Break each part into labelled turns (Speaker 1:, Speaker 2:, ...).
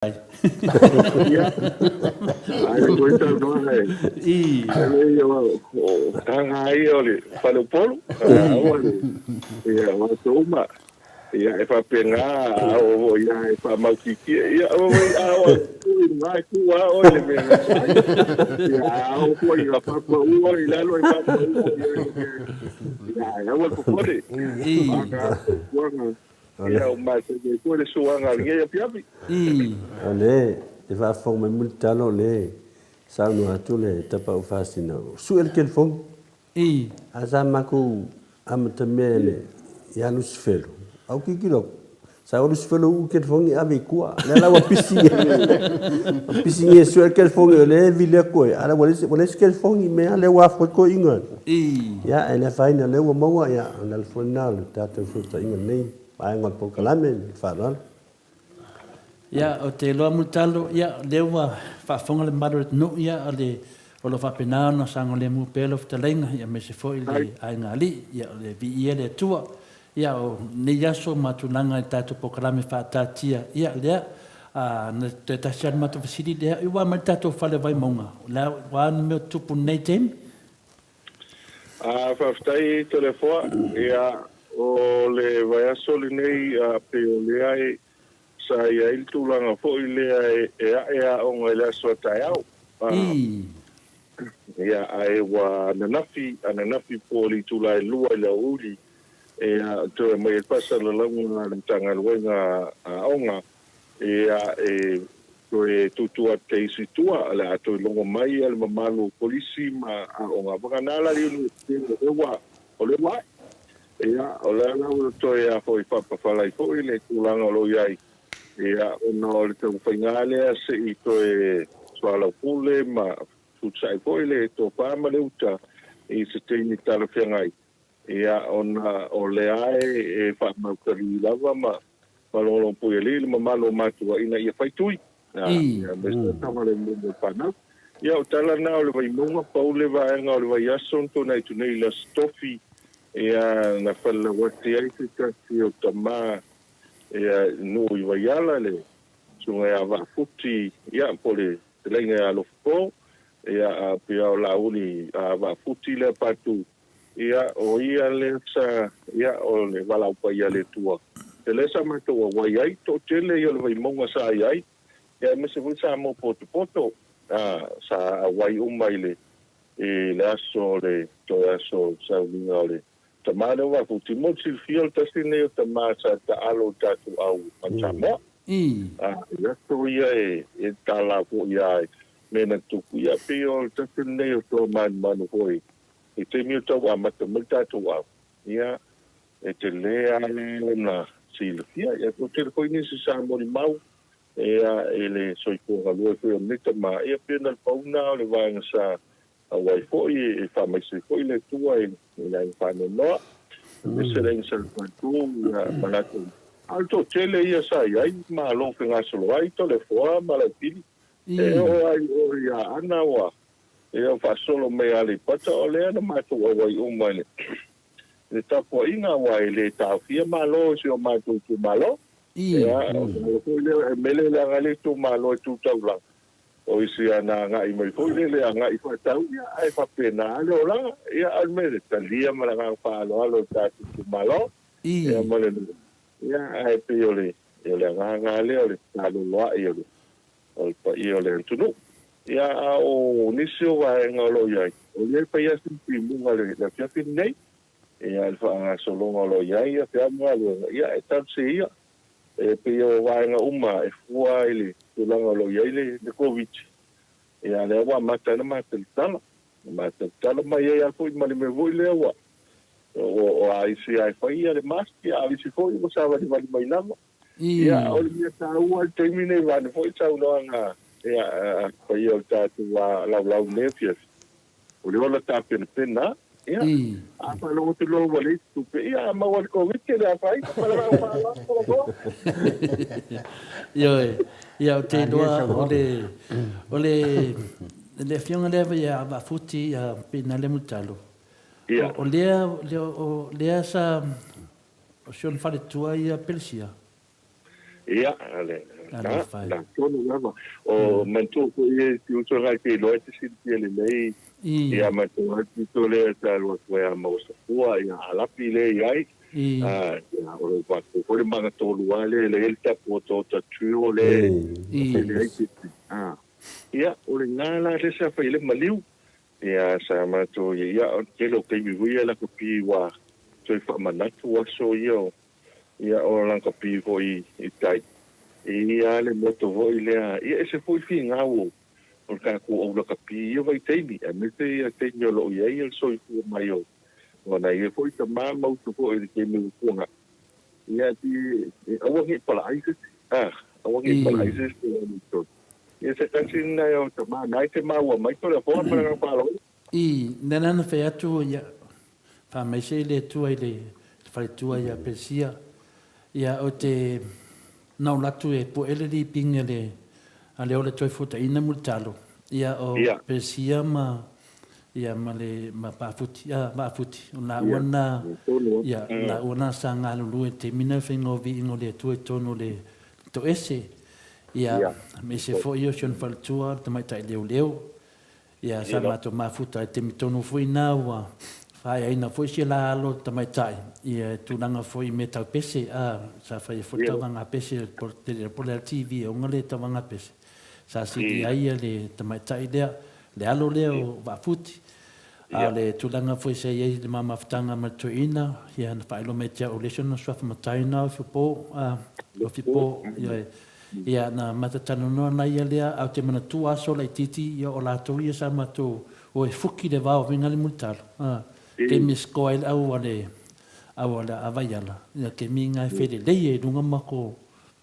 Speaker 1: Ai. Ai le koe saunoaga e. I. E le o taga ia o le faleupolu. Aua le ia o aso uma. Ia e faapena a oo foi lava e faamautiitia. Ia aua foi a oo atu i luga e tu lava oe i le mea na fai. Ia a oo foi ina faapau oe i lalo e faapau foi i ai le mea. Ia ae aua le popole. I. Fuafuaga Ia, ua masani ai foi le suaga o lenei afiafi.
Speaker 2: O lea e faafofoga mai Mulitalo o lea e saunoa atu le Tapaau Fasina, sue le telefoni. Ae sa matou amatamea i le ia Lusifelo, ae ou tilotilo atu, sa o Lusifelo uu le telefoni ave i tua. O lea la ua pisi ua pisi nei e sue le telefoni o lea e vili atu ai, a ua leai se telefoni, mea lea ua afu ai toeaiina. Ia, e le afaina o lea ua maua, ia, o le ala foi lena o le tatou fesootaiga i lenei vaega o le polokalame, ma le faaaloalo.
Speaker 3: Ia, ou te iloa Mulitalo, ia, o lea ua faafofoga le mamalu o le atunuu, ia, o le, o lo o faapena ona saogalemu pea lau fetalaiga, ia, aemaise foi le aiga alii, ia, o le viia le Atua. Ia, o nei aso ma tulaga i le tatou polokalame faataatia, ia, lea, a, na toe tasi lava le matou fesili lea, ua mai le tatou fale Vaimauga, o le a, o a ni mea o tutupu i lenei taimi?
Speaker 1: A faafetai Toleafoa, ia o le vaiaso lenei a pei o lea e sa i ai le tulaga foi lea e ae aoga i le aso a taeao. Ia ae ua ananafi, ananafi po o le itula e 2 i le aoauli ia toe aumai ai le faasalalauga a le Matagaluega a Aoga Ia, e toe tuutuu atu te isi tua, o le a toe logo mai le mamalu o Kolisi ma aoga. Vagana la le Iunivesite o lea ua, o lea ua ae. Ia, o lea la ua toe a foi faapafala ai foi le tulaga o lo o i ai, ia, ona o le taumafaiga lea se i toe soalaupule ma fefulisai foi le tofa ma le uta i se taimi talafeagai. Ia, ona o lea e faamausali lava ma malolopuialii le mamalu o matua ina ia fai tui. Ia, me se saogalemu mo le fanau. Ia, o tala na o le Vaimauga, pau le vaega o le vaiaso na tuanai atu nei i le Aso Tofi, ia, na falelauasi ai se tasi o tama, ia, nuu i Vaiala, le Susuga ia Vaafuti, ia, po o le Fetalaiga ia Alofapo, ia, a pei o Laauli Vaafuti lea Patu, Ia, o ia lea sa, ia, o le valaau paia a le Atua. O lea sa matou auai ai, toatele ia o le Vaimauga sa i ai, ia aemaise foi Samoa potopoto, a, sa auai uma i le, i le aso o le, toe aso o le sauniga o le tama lea o Vafuti. Mo le silafia, o le tasi lenei o tama sa taalo i le tatou au mai Samoa. A, i aso ia e, e tala foi lava i mea na tupu, ia pei o le tasi lenei o toa manumanu foi I taimi o tau amata mai le tatou au, ia, e tele lava lona silafia. Ia, ua tele foi nisi sa molimau, ia, i le soifua galue foi o lenei tama, ia, pei na o le pau lena o le vaega sa auai foi e faamaise ai foi le Atua i le aiga faanoanoa, aemaise le aiga sa Patu, ia, ma latou. A o le toatele ia sa i ai, malo fegasolo ai Toleafoa ma Laupili, e oo lava i o i Aana ua Ia faasolo mai Aleipata, o lea na matou auai uma i le tapuaiga aua e le taofia Malo i si o matou itumalo. Ia, o le ala foi lea e mele leaga le itumalo e tu taulaga, o isi ana agai mai foi lele agai faatau, ia ae faapena lava le olaga. Ia, a o le mea lea, talia ma le agaga faaaloalo i le tatou itumalo, ia ma le nuu. Ia, ae pei o le agaga lava lea o le faaloloai o le o le paia o le atunuu. Ia, a o nisi o vaega o lo o i ai, o lea e fai lava sina timuga i le afiafi lenei, ia, i le faagasologa o lo o i ai ia feau ma galuega, ia, e talosia ia. E pei o vaega uma e fua i le tulaga o lo o i ai le Koviti, ia, lea ua amata ai ona matalatala. Matalatala mai ai lava foi ma le mea foi lea ua, o a isi lava e fai le mask, a o isi foi ua savalivali mai lava. Ia, o le mea taua i le taimi nei vaeane foi saunoaga ia a paia o le tatou laulau i lenei afiafi, o le ola tapenapena, ia, a faalogo atu loa ua leai se tupe, ia a maua e le Koviti e le afaina, ma le agaga faaaloalo Tolomoa.
Speaker 3: Ioe, ia ou te iloa o le, o le, le afioga lea ia Vaafuti ia Pinale Mulitalo, o lea, o lea sa O si ona faletua ia Pelesia.
Speaker 1: Ia,
Speaker 3: Alofa e.
Speaker 1: Na tonu lava. O manatua foi ia si uso lena e te iloa e te silafia lelei ia matou lava pito lea sa alu atu ai a Mausafua ia Alapi lea i ai. Ia o lo o faapea foi le magatolu lava lea e leai le tapu otaota trio lea e leai se Ia o lena la lea sa fai ai le maliu. Ia sa matou ia o le tele o taimi foi ia lakapi ua toe faamanatu aso ia o Ia o lakapi foi i tai, e i ai lava le moto foi lea, ia ese foi finau o le tatou au lakapi i ia vaitaimi, aemaise ia taimi o lo o i ai le soifua mai o nai ia foi tama ma uso foi i le taimi ua tuanai. Ia e pei e aua ne i palaai se isi, a, aua ne i palaai se isi o i totonu. Ia se tasi lena o tama na e te maua mai Toleafoa ma le agaga faaaloalo.
Speaker 3: I mea la na fai atu, ia, faamaise i le Atua i le faletua ia Peresia, ia, ou te naula atu e puele le lipigi a le, a le ola Toefuataina Mulitalo, ia, o Peresia ma, ia, ma le, ma Paafuti, a, Vaafuti, o laua na, ia, laua na sa galulue i le taimi na o le faiga o viiga o le Atua i totonu o le toese, ia, aemaise foi o si ona faletua, le tamaitai leoleo. Ia, sa matou mafuta i taimi tonu foi na ua faaeaina foi si la alo tamaitai ia tulaga foi i mea tau pese, a, sa faia foi le tauvaga pese po o le TV e ona le tauvaga pese. Sa sili ai ia le tamaitai lea, le alo lea o Vaafuti. A o le tulaga foi sa i ai le ma mafutaga ma le toeaina, ia na faailoa mai ia te au o le isi ona suafa matai na o Fipo, a, o Fipo, ia, Ia, na mata talanoa na ia lea, a o te manatua aso laitiiti, ia o latou ia sa matou o e fuki le vao venga le mulitalo, a, ke mi score ai le au a le, au a le a Vaiala, ia ke mi nga e felelei ai i luga ma ko,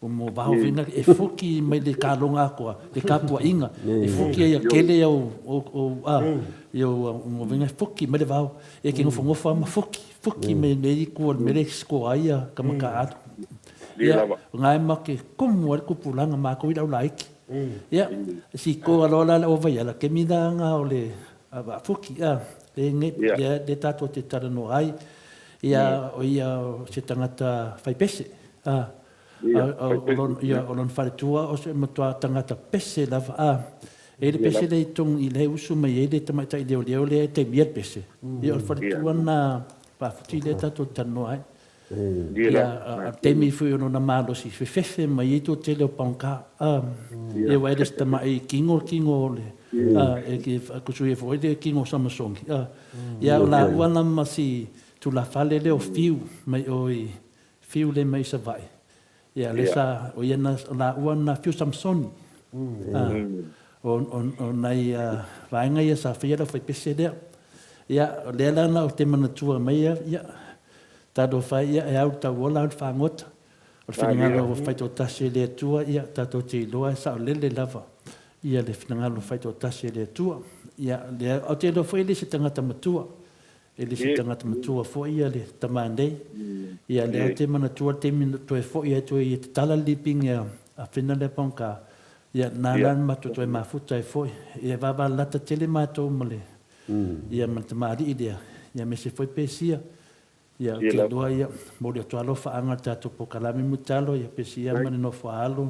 Speaker 3: mo vao venga e fuki mai le kaloga akoa, le kapuaiga, e fuki ai a kele au, o, o, a, ia o, o venga e fuki mai le vao, e ke nofonofo a ma fuki, fuki mai le i kua le mele score ai ia ka maka alu. Ia, o nga e ma ke komu ai le kupulaga makou i le aulaiki. Ia, si ko aloa la le o Vaiala, ke mi la nga o le Vaafuki, a, le nge, le, le tatou te talanoa ai, ia, o ia o se tagata fai pese, a, a, o lona, ia, o lona faletua o se matua tagata pese lava, a, e le pese lea i tonu i le usu mai ai le tamaitai leoleo lea e taimia le pese. Ia, o le faletua na Vaafuti lea tatou te talanoa ai. Ia, a taimi foi o lona malosi fefefe mai ai toatele o paoka. Ia ua ele se tama'i kingo kingo o le, e ke kusuia foi le kingo o Samasoni. Ia o laua la ma si tulafale lea o Fiu mai o i Fiu le mai Savaii. Ia lea sa, o ia na, o laua na Fiu Samasoni. O nai vaega ia sa faia le aufaipese lea. Ia, o lea la na ou te manatua mai ia, Talofa e, ia e au le tauola au le fagota. O le finagalo ua faitoatasi e le Atua, ia tatou te iloa e saolele lava ia le finagalo faitoatasi e le Atua. Ia, lea, ou te iloa foi e le se tagata matua, e le se tagata matua foi ia le tama nei. Ia, lea ou te manatua le taimi na toe foi ai toe ia tatala le lipigi a Fina lea Pongkaa, ia, na la na matou toe mafuta ai foi. Ia, e vavalalata tele matou ma le Ia ma le tamalii lea, ia aemaise foi Pesia. Ia ou te iloa ia momoli atu alofa aga le tatou polokalame Mulitalo ia Pesia ma le nofo a alo,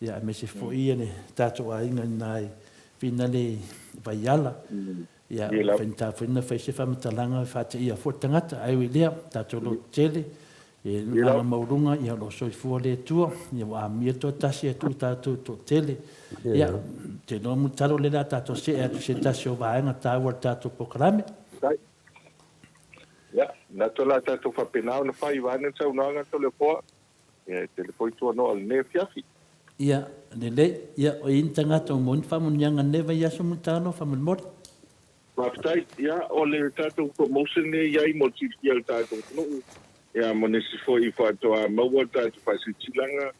Speaker 3: ia aemaise foi ia le tatou aiga i ina i Finale i Vaiala. Ia faigata foi ona fai se faamatalaga e faateia foi le tagata, ae ui i lea, tatou lototele, E le agaga maualuga, ia o lo o soifua le Atua, ia ua amia le toatasi ae tuu tatou toatele. Ia, ou te iloa Mulitalo o lea o le a tatou see atu i se tasi o vaega taua o le tatou polokalame.
Speaker 1: Ia, manatu o le a tatou faapena ona fai vaeane le saunoaga Toleafoa, ia e tele foi tuanoa o lenei afiafi.
Speaker 3: Ia, lelei. Ia, o i ai ni tagata ua maua ni faamanuiaga i lenei vaiaso Mulitalo, faamolemole?
Speaker 1: Faafetai. Ia, o le tatou promotion lea e i ai mo le silafia e le tatou atunuu, ia ma nisi foi faatoa maua le tatou faasilasilaga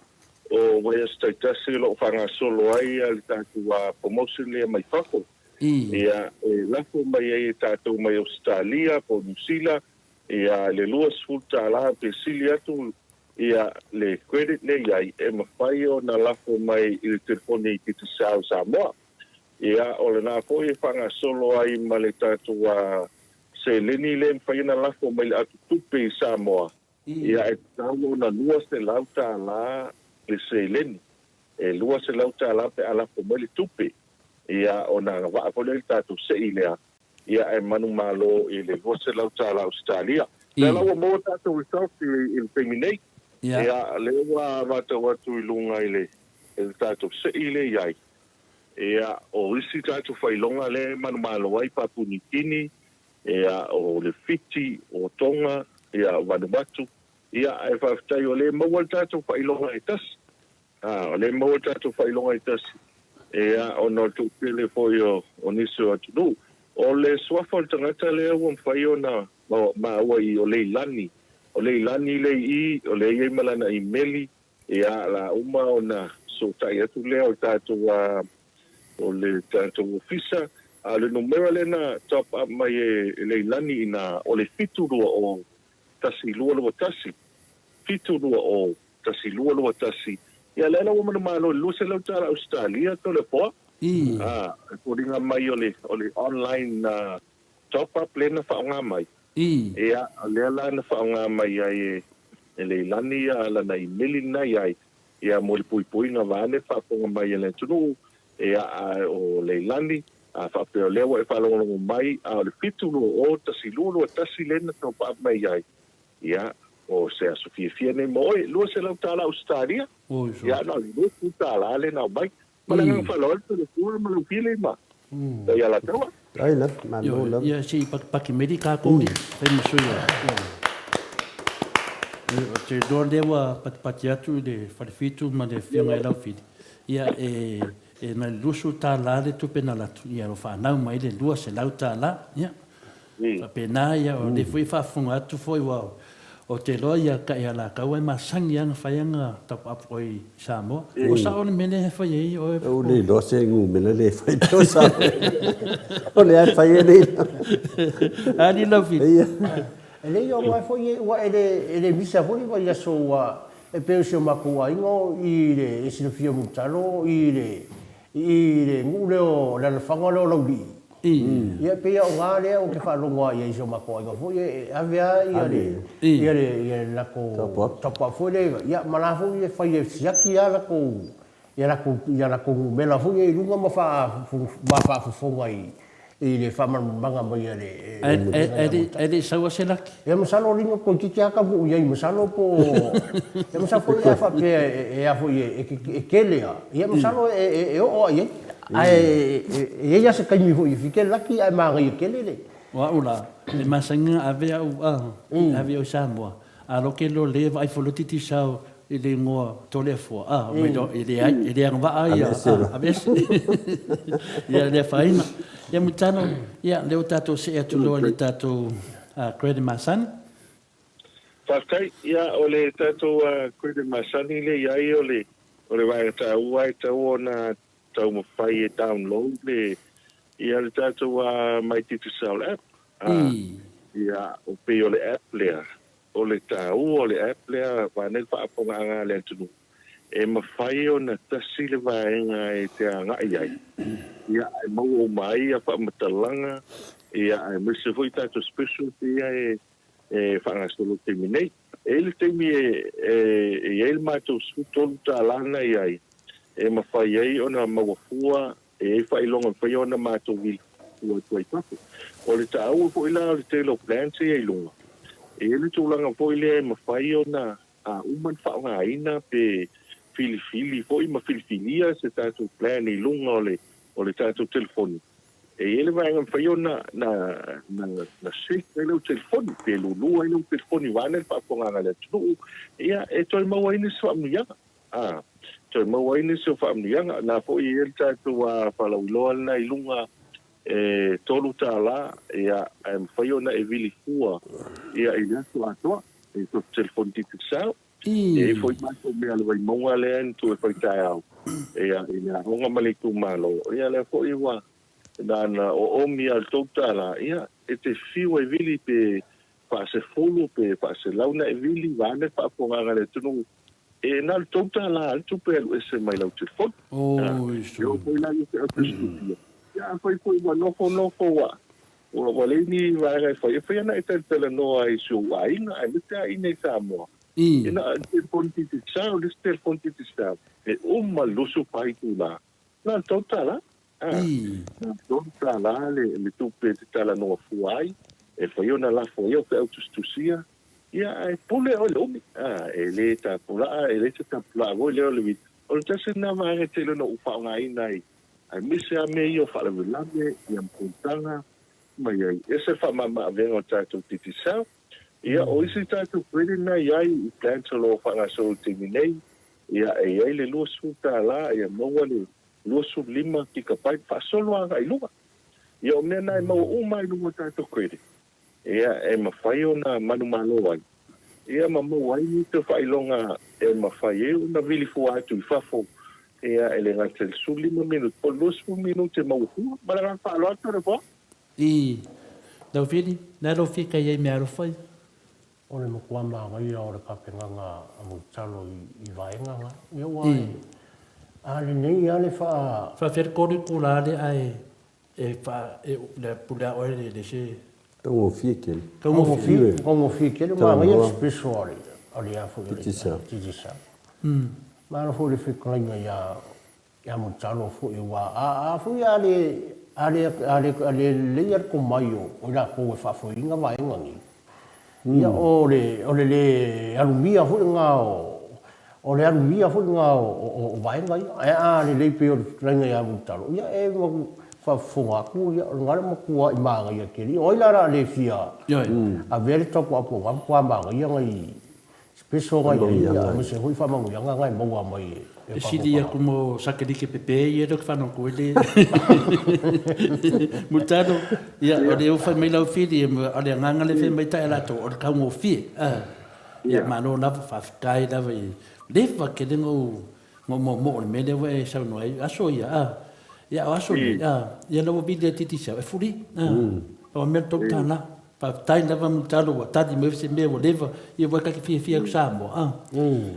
Speaker 1: o vaiaso taitasi o lo o faagasolo ai le tatou promotion lea mai fafo. Ia, e lafo mai ai e tatou mai Ausetalia po o Niu Sila, ia, le $20 pe sili atu ia le credit lea e i ai e mafai ona lafo mai i le telefoni Digicel Samoa. Ia, o lena foi e faagasolo ai ma le tatou seleni lea e mafai ona lafo mai le atutupe i Samoa, ia e tatau ona $200 le seleni. E $200 pe a lafo mai le tupe, ia, ona agavaa foi lea i le tatou sei lea, ia, ae manumalo i le $200 Ausetalia. Lea la ua maua tatou results i le taimi nei. Ia, lea ua matau atu i luga i le tatou sei lea e i ai, ia, o isi tatou faailoga lea e manumalo ai Papua Niu Kini, ia, o le Fiti, o Tonga, ia, o Vanuatu, ia, ae faafetai o lea e maua le tatou faailoga e tasi. Ā, o lea e maua le tatou faailoga e tasi, ia, ona o le toatele foi o nisi o atunuu. O le suafa o le tagata lea ua mafai ona maua i i, o Leilani. O Leilani lea i i, o lea e i ai ma lana imeli, ia, la uma ona fesootai atu lea o le tatou, o le tatou ofisa. A o le numera lea na top up mai e Leilani i ina, o le 720 1221, 720 1221, ia lea la ua manumalo i le $200 Ausetalia Toleafoa. A, e foliga mai o le, o le online top up lea na faaaoga mai. Ia, o lea la na faaaoga mai ai e, e Leilani ia lana imeli lena i ai, ia mo le puipuiga vaeane faafofoga mai a le atunuu, ia, a o Leilani, a faapea o lea ua e faalogologo mai, a o le 720 1221 lea na top up mai ai, Ia, o se aso fiafia nei mo oe, $200 Ausetalia, ia na o le $20 lea na aumai. Ma le agaga faaaloalo Toleafoa ma lau fili ma tai Alataua.
Speaker 2: Ai lava, malo lava.
Speaker 3: Ia, se i pakipaki mai li kākou li, fai ma sui o. Ou te iloa lea ua patipati atu i le Falefitu ma le Afioga i Laufili, ia e na o le $20 le tupe na alu atu, ia ua faanau mai le $200, ia. Faapena ia, o lea foi e faafofoga atu foi ua ou te iloa ia Kaialakaua e masani lava ona fai ana top up oe i Samoa. O sao le mea lea e fai ai oe?
Speaker 2: Ou le iloa se numera lea e fai pea o Samoa. O lea e fai e le iloa.
Speaker 3: Ali Laufili.
Speaker 2: Ia.
Speaker 4: E le i oo mai foi ua e le e le misa foi le vaiaso ua e pei o si o matou aiga o i le e silafia Mulitalo i le I le nuu lea o le alafaga lea o Laulii, ia e pei lava o na lea ou te faalogo lava i ai i si o matou aiga foi, e ave lava ia le, ia le, ia le latou top up foi lea, ia ma la foi e fai e siaki lava latou, ia latou, ia latou numera foi ia i luga ma ma faafofoga i, i le faamalamalamaga mai a le
Speaker 3: Ae le i sau lava se laki.
Speaker 4: Ia masalo Lino toeitiiti lava taunuu i ai masalo po o ia masalo foi a faapea e a foi e tele lava ia masalo e oo lava i ai. Ae e i ai lava se taimi foi e fike le laki ae manaia tele le.
Speaker 3: O au la, e masani ona ave au ave au i Samoa, a loke loa lea e vaai foi loa Digicel i le igoa Toleafoa, a, mai loa, e leai, e le agavaa ia, a, aveese. Ia, le afaina. Ia, Mulitalo, ia, lea ua tatou see atu loa i le tatou credit masani.
Speaker 1: Faafetai. Ia, o le tatou credit masani lea i ai, o le, o le vaega taua e tatau ona taumafai e download le, ia le tatou My Digicel app. Ia, o pei o le app lea, O le taua o le app lea, vaeane le faafofogaaga a le atunuu, e mafai ona tasi le vaega e te agai ai, ia, ae maua uma ai ia faamatalaga, ia, aemaise foi tatou specials ia e faagasolo i le taimi nei. E i ai le taimi e i ai le matou $13 na i ai, e mafai ai ona maua fua E i ai faailoga e mafai ona matou vili atu ai i fafo. O le taua foi la o le tele o plans ia i luga, e i ai le tulaga foi lea e mafai ona a uma ona faaaogaina pe filifili foi ma filifilia se tatou plan i luga o le o le tatou telefoni. E i ai le vaega e mafai ona na na na set ai lau telefoni pe lulu ai lau telefoni vaeane le faafofogaaga a le atunuu, ia e toe maua ai nisi faamanuiaga. Ā, toe maua ai nisi o faamanuiaga. O lena foi e i ai le tatou faalauiloa lena i luga e $3, ia, ae mafai ona e vili fua ia i le aso atoa i tou telefoni Digicel. E i ai foi matou mea a le Vaimauga lea na tuu e fai taeao ia i le aoga ma le itumalo, ia lea foi ua na ona oomi lava o le $3, ia, e te fiu e vili pe faasefulu pe faaselau na e vili, vaeane le faafofogaaga a le atunuu, E na o le $3 lava le tupe e alu ese mai lau telefoni. E oo foi la ia te oe Christopia, ia afai foi ua nofonofo ua ua leai ni vaega e fai, e fai ana e talatalanoa ai i si ou aiga aemaise lava i inei i Samoa. Ina o le telefoni Digicel, le isi telefoni Digicel, e uma le 24 itula, na o le $3. A, na o le $3 le, le tupe e te talanoa fua ai, e fai ona lafo ai au feau tusitusia, ia, ae pule oe i le umi. A, e le tapulaa, e leai se tapulaa foi lea o le O le tasi lena vaega e tele ona ou faaaogaina ai, aemaise lava mea ia o faalavelave, ia ma fonotaga ma i ai. Ese le faamama-avega o tatou Digicel. Ia, o isi tatou credit na i ai i plans o lo o faagasolo i le taimi nei, ia, e i ai le $20, ia maua le 25 gigabyte faasolo agai i luga. Ia, o mea na e maua uma lava i luga o tatou credit. Ia, e mafai ona manumalo ai, ia ma maua ai nisi o faailoga e mafai ai ona vili fua atu i fafo, ia, e le gata i le 15 minute po o le 20 minute e maua fua. Ma le agaga faaaloalo Toleafoa.
Speaker 3: I lau vili, na e lou fika i ai meaalofa ia.
Speaker 4: O le matua manaia o le tapenaga a Mulitalo i vaega na. Ia ua a lenei a le faa.
Speaker 3: Faafetai le kolu itula lea ae E fa, e le pule a oe le se.
Speaker 2: Taugofie tele.
Speaker 4: Taugofie, taugofie tele manaia le special a le a le a foi le Digicel. Malo foi le fetalaiga ia ia Mulitalo foi aua a a foi a le a le a le a le lelei a le tomai o i latou e faafoeina vaega nei. Ia o le o le le alumia foi lena o o le alumia foi lena o vaega ia. Ae a lelei pei o le fetalaiga ia Mulitalo, ia e faafofoga atu, ia o lena le matuai manaia tele. O ai la o le a le fia avea le taupuapuaga matua manaia nai special nai ai, aemaise foi faamanuiaga na e maua mai e
Speaker 3: o tatou sili tagata. Atu mo satelite pepe ia lea ou te faalogo atu ai le Mulitalo, ia o lea ua fai mai lau fili, o le agaga lea e fai mai tai a latou, o le taugofie. Ia malo lava, faafetai lava i leva tele na ou moomoo i le mea lea ua e saunoa ai, aso ia, a. Ia o aso nei, a, ia la ua vili atu i Tisao, e fuli, a. Pau mea le $3. Faafetai lava Mulitalo ua tali mai se mea ua leva, ia ua ta te fiafia atu Samoa, a.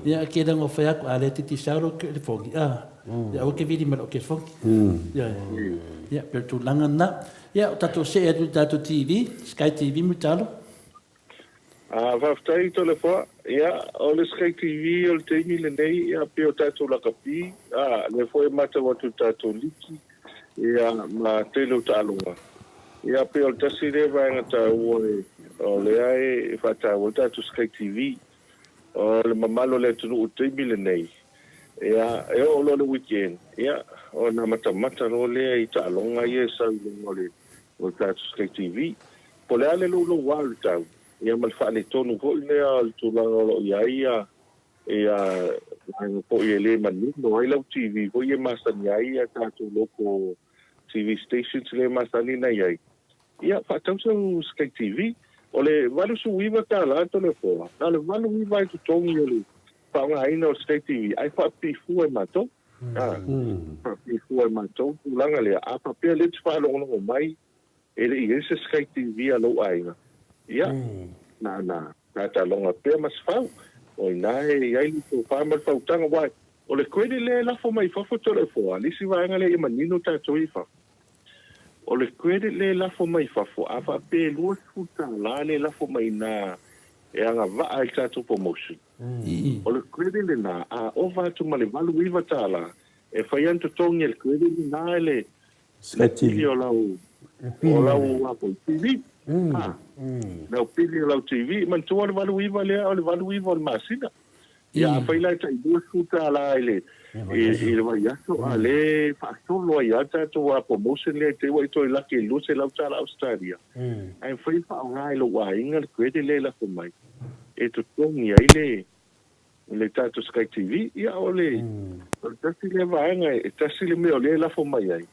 Speaker 3: Ia ae tele na fai atu, a le Tisao lou telefoni, a, ia aua e te vili mai lou telefoni. Ia, ia, pei o le tulaga lena. Ia o tatou see atu i le tatou TV, Sky TV Mulitalo.
Speaker 1: A, faafetai Toleafoa. Ia, o le Sky TV o le taimi lenei, ia, pei o tatou lakapi, a, lea foi e matau atu i le tatou liki, ia, ma tele o taaloga. Ia, pei o le tasi lea vaega taua e, o lea e faataua ai le tatou Sky TV. O le mamalu o le atunuu i le taimi lenei, ia, e oo loa le weekend, ia, ona matamata loa lea i taaloga ia e sau i luga o le, o le tatou Sky TV. Po o le a le louloua o le tau, ia ma le faaletonu foi lea o le tulaga o lo o i ai ia vaega foi e le manino ai lau TV foi e masani ai ia tatou local TV stations lea e masani ona i ai, ia faatau sau Sky TV. O le $89 Toleafoa, na o le 89 i totogi o le faaaogaina o le Sky TV ae faapipii fua e matou. Faapipii fua e matou le tulaga lea. A faapea o lea e te faalogologo mai E le i i ai se Sky TV a lou aiga, ia, na ona tataloga pea ma se fau. O i ina e i ai le tofa ma le fautaga, aua o le credit lea e lafo mai i fafo Toleafoa, le isi vaega lea ia manino tatou i fafo. O le credit lea e lafo mai i fafo, a faapea e $20 lea e lafo mai i ina e agavaa ai le tatou promotion, o le credit lena, a ova atu ma le $89, e fai lava ona totogi e le credit lena e le Le pili o lau o lau a foi TV. Ha. Lau pili o lau TV, manatua o le 89 lea o le 89 o le masina. Ia afai la e tai $20 i le i le vaiaso, a le faasolo ai lava le tatou a promotion lea te i ua e toe laki i le $200 Ausetalia. Ae mafai ona faaaoga e lou aiga le credit lea e lafo mai e totogi ai le le tatou Sky TV, ia o le, o le tasi lea vaega e tasi le mea o lea e lafo mai ai,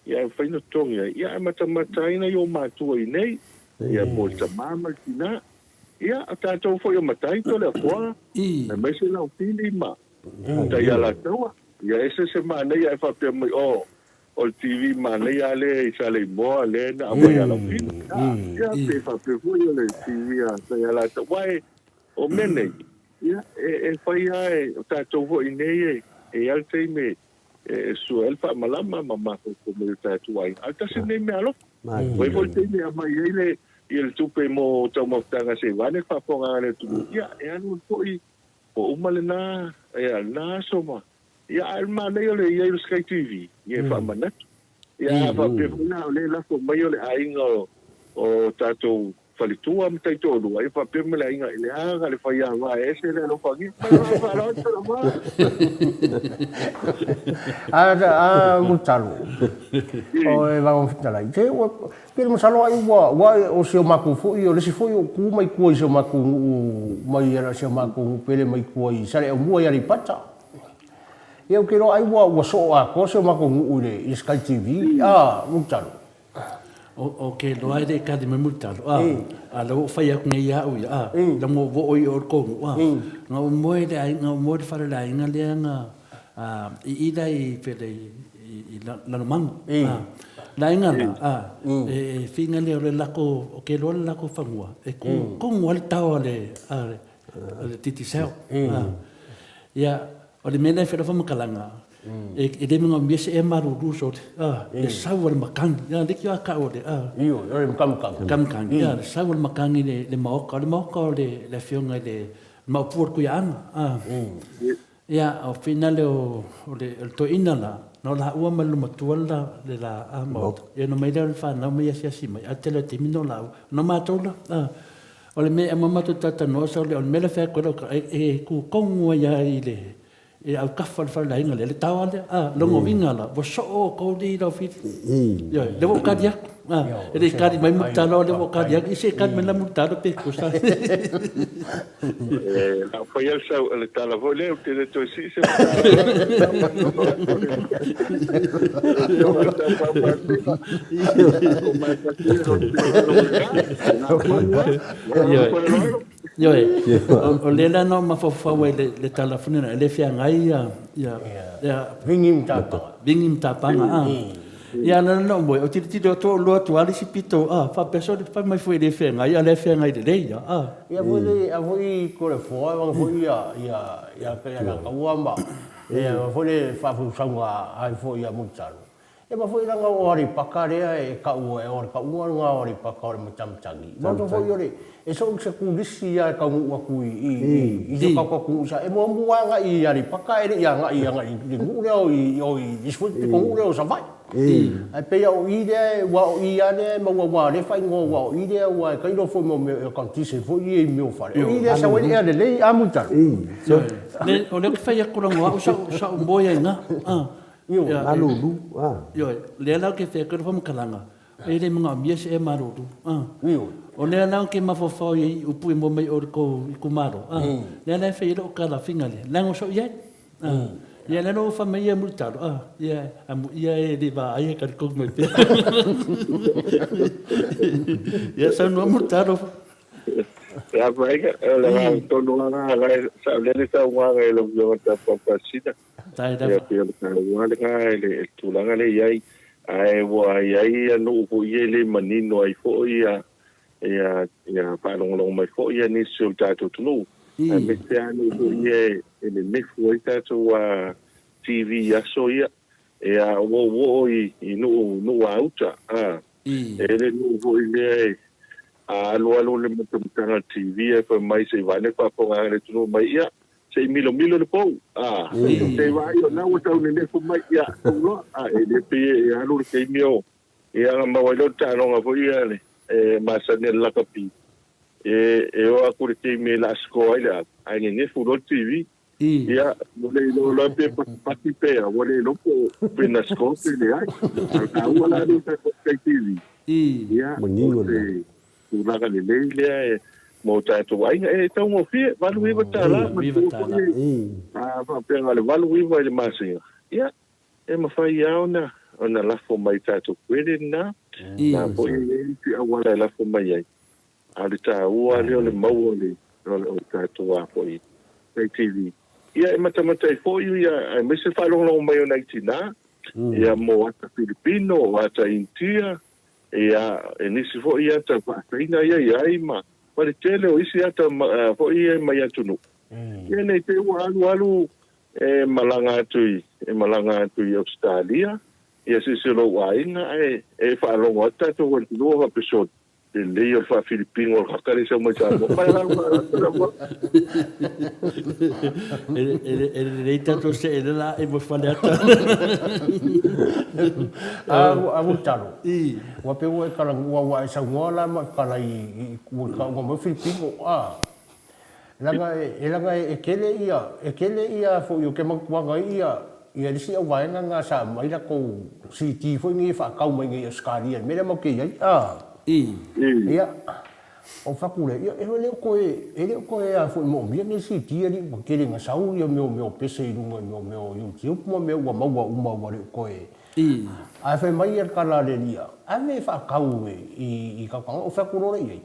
Speaker 1: ia e mafai ona totogi ai, ia ae matamata ai nai ou matua i inei, ia po o le tama ma le tina, ia o tatou foi o matai Toleafoa, aemaise Laufili ma Taialataua, ia ese se manaia ae faapea mai, oh, o le TV manaia lava lea i Saleimoa lea na aumai a Laufili, ia pe faapea foi o le TV a Taialataua, aua e O mea nei, ia, e fai lava e o tatou foi nei e i ai le taimi e sua ai le faamalama ma mafaufau mai o tatou aiga. A o le tasi lenei mea alofa. Ua i ai foi le taimi e aumai ai le, ia le tupe mo taumafataga seivane le faafofogaaga a le atunuu, ia, e alu ai foi Ua uma lena, ia, lena aso ma, ia, ae o le manaia o le i ai o le Sky TV, ia e faamanatu. Ia, a faapea foi la o lea e lafo mai o le aiga o, o tatou faletua ma taitoalua, ia faapea ma le aiga, e leaga le faiava e ese le alofagia. Ma le agaga faaaloalo Saloma.
Speaker 4: A, a, Mulitalo, o e Vaega Fetalai, se ua, Pe masalo ai ua ua o si o matou foi o le isi foi o ku mai tua i si o matou nuu mai si o matou nuu pele mai tua i Saleaaumua i Aleipata. Ia ou te iloa ai ua ua soo atoa si o matou nuu i le i le Sky TV a Mulitalo.
Speaker 3: O ke iloa e le i kali mai Mulitalo a a la ua ou fai atu nei ia au ia a la ua ou oo i o i le tou nuu a na ou moe i le aiga na ou moe i le fale o le aiga lea na i i la i pele i Lalomanu. Le aiga la, e figa lea o le lako, o ke loa le lako fanua, e ku kogu ai le tao a le Digicel. Ia, o le mea lea e fai lau faamatalaga, e le manaomia se ea malulu sole, le sau a le makani, le ki a kau o le.
Speaker 4: Ioe, o le makamukami.
Speaker 3: Makamukami, ia, le sau a le makani i le maoka, o le maoka o le afioga i le Maopu o le Kuiaaga. Ia, o whina lea o le toeaina la, na o laua ma le matua le la a maota. Ia na omai lea o le fanau ma ia asiasi mai, ae tele o taimi na o laua. Na matou la, o le mea e aumai matou talatalanoa sa o le mea lea e fai atu ai lau tala, e tu tonu ai lava i le aukafa o le fale aiga lea, le taoa lea, lona uiga la, ua soo outou lea i lau fili. Ioe, lea ua ou kali atu. E le i kali mai Mulitalo, o lea ua ou kali atu. Ia se i kali mai la Mulitalo pe tusa.
Speaker 1: E lau fai au sau le tala foi lea, ou te le toe sii se
Speaker 3: Ioe, o lea la na ou mafaufau ai i le tala foi lena, e le feagai ia
Speaker 4: Vingi ma tapaga.
Speaker 3: Vingi ma tapaga, a. Ia na na ou moe, ou tilotilo atu ou loa atu lava le isi pito, a, faapea sole, fai mai foi e le feagai, a o lea e feagai lelei lava, a.
Speaker 4: Ia foi le, a foi ko le foa, vanga foi ia, ia, ia, ia Rakaua ma, ia foi le faafausauga ai foi ia Mulitalo. Ia ma foi leaga o Aleipata lea e tau o le tauga lena o Aleipata o le matamatagi. Matou foi o le, e so o se turisi lava e taunuu atu i, i, i, i so tatou atunuu sa, e muamua agai i Aleipata ae le i agai agai i le nuu lea o i, o i isi foi pitonuu lea o Savaii. Ae pei lava o i lea, aua o i lava lea e maua aua o lea e faaigoa aua o i lea aua e tailo foi mo mea o air-condition foi ia i mea o fale. O i lea e sau ai le ea lelei a Mulitalo.
Speaker 3: O lea ou te fai atu leaga o au sa ou moe ai i ina.
Speaker 2: Ioe. Malulu, a.
Speaker 3: Ioe. O lea la ou te fai atu ai le faamatalaga, e le manaomia se ea malulu, a. Ioe. O lea la ou te mafaufau ai i upu e maua mai i o i le tou itumalo, a. Lea la e fai ai lou tala finale, leaga o sou i ai, a. Ia lea la ua fai mai ia Mulitalo, a, ia, amuia e le vaai ae talitonu mai pea. Ia saunoa Mulitalo.
Speaker 1: Ia Mike, o le agaga tonu lava lena, e saolele saunoaga i lau Afioga Taupa Pasina. Ia pei o le taua lena i le tulaga lea e i ai, ae ua i ai nuu foi ia e le manino ai foi ia ia faalogologo mai foi ia nisi o le tatou atunuu, aemaise lava nuu foi ia e nenefu ai tatou TV i aso ia. Ia ua ou oo i nuu nuu a uta, a, e le nuu foi lea e a alualu le matamataga TV ae fai mai se i vaai le faafofoga a le atunuu mai, ia, Se i milomilo le pou, a, se i vaai o lena ua tau nenefu mai, ia, tuu loa, a, e le pei e alu le taimi o, ia, ona maua ai lea o le taaloga foi ia le, e masani a le lakapi, e, e oo atu i le taimi e laa score ai le au, ae nenefu loa le TV. Ia, ua le iloa loa pe patipati pe a, ua le iloa po o pe na score pe leai. A o le taua la lea o tatou tai TV, ia, o se tulaga lelei lea e mo tatou aiga. E taugofie, $89 manatua foi e a faapea na o le 89 i le masina, ia, e mafai lava ona lafo mai i tatou credit lena, na foi e i ai isi auala e lafo mai ai, a o le taua lea o le maua o le tatou a foi Pay TV. Ia, e matamata ai foi ia, aemaise le faalogologo mai o nai tina, ia, mo ata Filipino, o ata Initia, Ia, e nisi foi ata faasaina ia i ai ma le tele o isi ata foi ia mai atunuu. Ia nei te i ua alu alu e malaga atu i, e malaga atu i Ausetalia, ia se isi o lou aiga ae e faalogo atu tatou atunuu faapea sole. Lelei o le faafilipino o le kaka lea e sau mai Samoa. Ma le agaga faaaloalo lava.
Speaker 3: E lelei tatou see lea la ae mo Faleata.
Speaker 4: A ua talo. Ua pei ua e talanoa ua e saunoa la ma e tala i ua tauga mai Filipino a. Leaga e leaga e tele ia e tele ia foi o ke manatuaga ai ia ia le isi auvaega na sa aumai latou CD foi nei e faatau mai nei i Ausetalia i le mea lea matou te i ai a. Ia o fatu lea ia e le o toe e le o toe a foi moomia nei CD alii ua tele na sau ia mea o mea o pese i luga i mea o mea o YouTube ma mea ua maua uma ua le o toe Ae fai mai ia le tala a le alii ave e faatau i i tau o fatu loa lea i ai.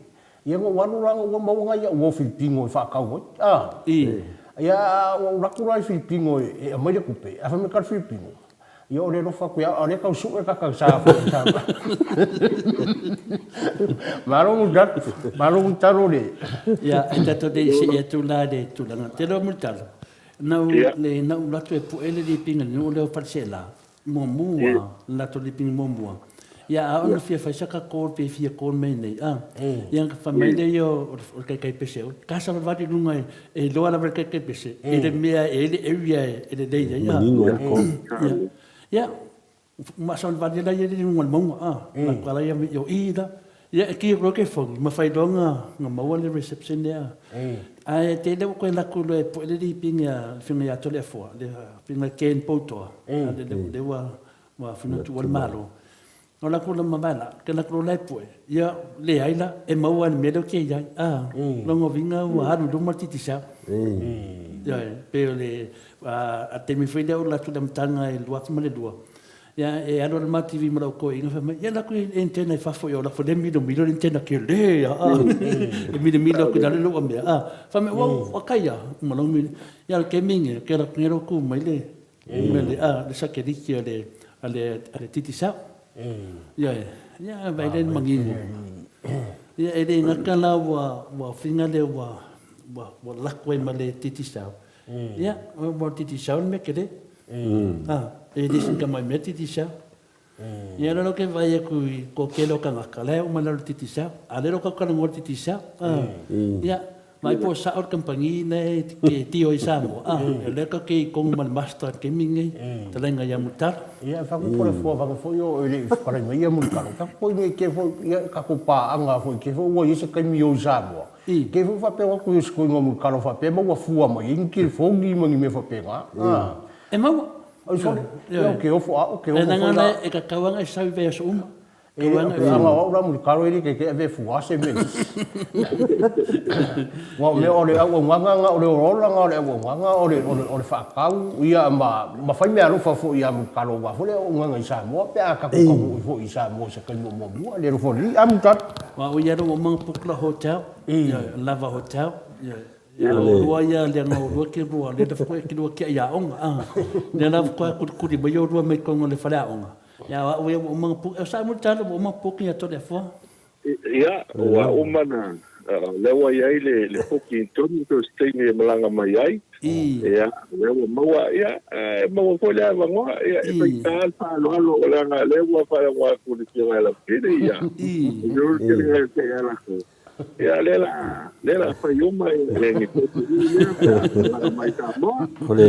Speaker 4: Ia na ou alu la na ou maua nai au uo Filipino e faatau ai, a. Ia a ua ou alu atu la i Filipino e aumai le tupe, ae fai mai ka le Filipino, ia o le alofa atu ia au, a o lea e tau sue ta sa foi sa. Malo Mulitalo, malo Mulitalo le.
Speaker 3: Ia, e tatou te i see atu la i le tulaga. Te iloa Mulitalo, na ou, le, na ou alu atu e pue le liping a le nuu lea o Faleseela, muamua, le latou liping muamua. Ia, a oo ina fia fai saka call pe fia call mai nei, a, ia ona fai mai lea o le kaikaipese, ka savalivali i luga e iloa lava e le kaikaipese i le mea e i ai le area e lelei ai, a.
Speaker 2: Manino ai le call.
Speaker 3: Ia, ma savalivali ai la i luga o le mauga, a, latou la ia o i la. Ia, e ki atu loa ke phone, ma fai loa ona maua le reception lea. Ae tele ua toe alu atu loa e pue le liping a le Afioga ia Toleafoa, le Afioga Ken Poutoa, lea ua afio atu ua le Malo. O latou la mavae la, ke latou la e pue, ia leai la, e maua i le mea lea ou te i ai. A, lona uiga ua alu i luma le Digicel. Ioe, pei o le taimi foi lea o alu atu i le amataga i le 2002, Ia, e alu alu ma TV ma lau toeaina fai mai, ia alu atu i antenna i fafo i o lafo lea milomilo le antenna kele a. E milomilo atu i lalo lou mea a. Fai mai, ua ua kai a, uma lau milo. Ia le kemi nge, ke la nge ro ku mai le me le a le satelite a le a le a le Digicel. Ia ia vai le mangingo. Ia e le gata la ua ua finga le ua ua ua lako ai ma le Digicel. Ia, ua Digicel le mea kele. E le sina mai mea Digicel. Ia lea ke vaai atu i ko tele o tagata, la e oo mai lalo i le Digicel. A o lea ua talanoa le Digicel. Ia, vaai po o sao le kamupani lea e tio ai Samoa, o lea tatou te i totonu ma le master i le taimi lenei, fetalaiga ia Mulitalo.
Speaker 4: Ia, e fai atu po o le fua vave foi o e le i fetalai mai ia Mulitalo. Tatou foi nei te foi, ia tatou paaga foi te foi ua i ai se taimi o i Samoa. Te foi faapea atu i se koinga o Mulitalo faapea ma ua fua mai ai ni telefoni ma ni mea faapena.
Speaker 3: E maua.
Speaker 4: Ai sole, ia ou te ofo a, ou te ofo foi
Speaker 3: la. E tatau lava ona e sau i vaiaso uma.
Speaker 4: E le o ke anga o au la Mulitalo e le taitai ave e fua se mea nisi. Ua o mea o le auaunaga na o le olaola na o le auaunaga o le, o le, o le faatau ia ma, ma fai meaalofa foi ia Mulitalo aua foi le auaunaga i Samoa pe a tatou taunuu foi i Samoa i se taimi o muamua. Le alofa o le Alii. A Mulitalo.
Speaker 3: Aua o ia lou omanga pukla hotel, lava hotel, Ia o lua ia leaga o lua ke lua, lea lava ke lua kiaʻi aoga, a. Lea lava faatoa kulikuli mai olua mai totonu o le faleaoga. Ia o au ia ua uma ona puki, o sa Mulitalo ua uma ona puki ia Toleafoa.
Speaker 1: Ia, ua uma ona, lea ua i ai le puki i totonu, so o se taimi e malaga mai ai. Ia, lea ua maua, ia, e maua foi le avanoa, ia, e faigata le faaaloalo, leaga lea ua faalogo atu i le Afioga ia Lautele, ia, e le te ia latou. Ia, lea la, lea la fai uma e ni kopi lea pe a malaga mai Samoa.
Speaker 2: O le,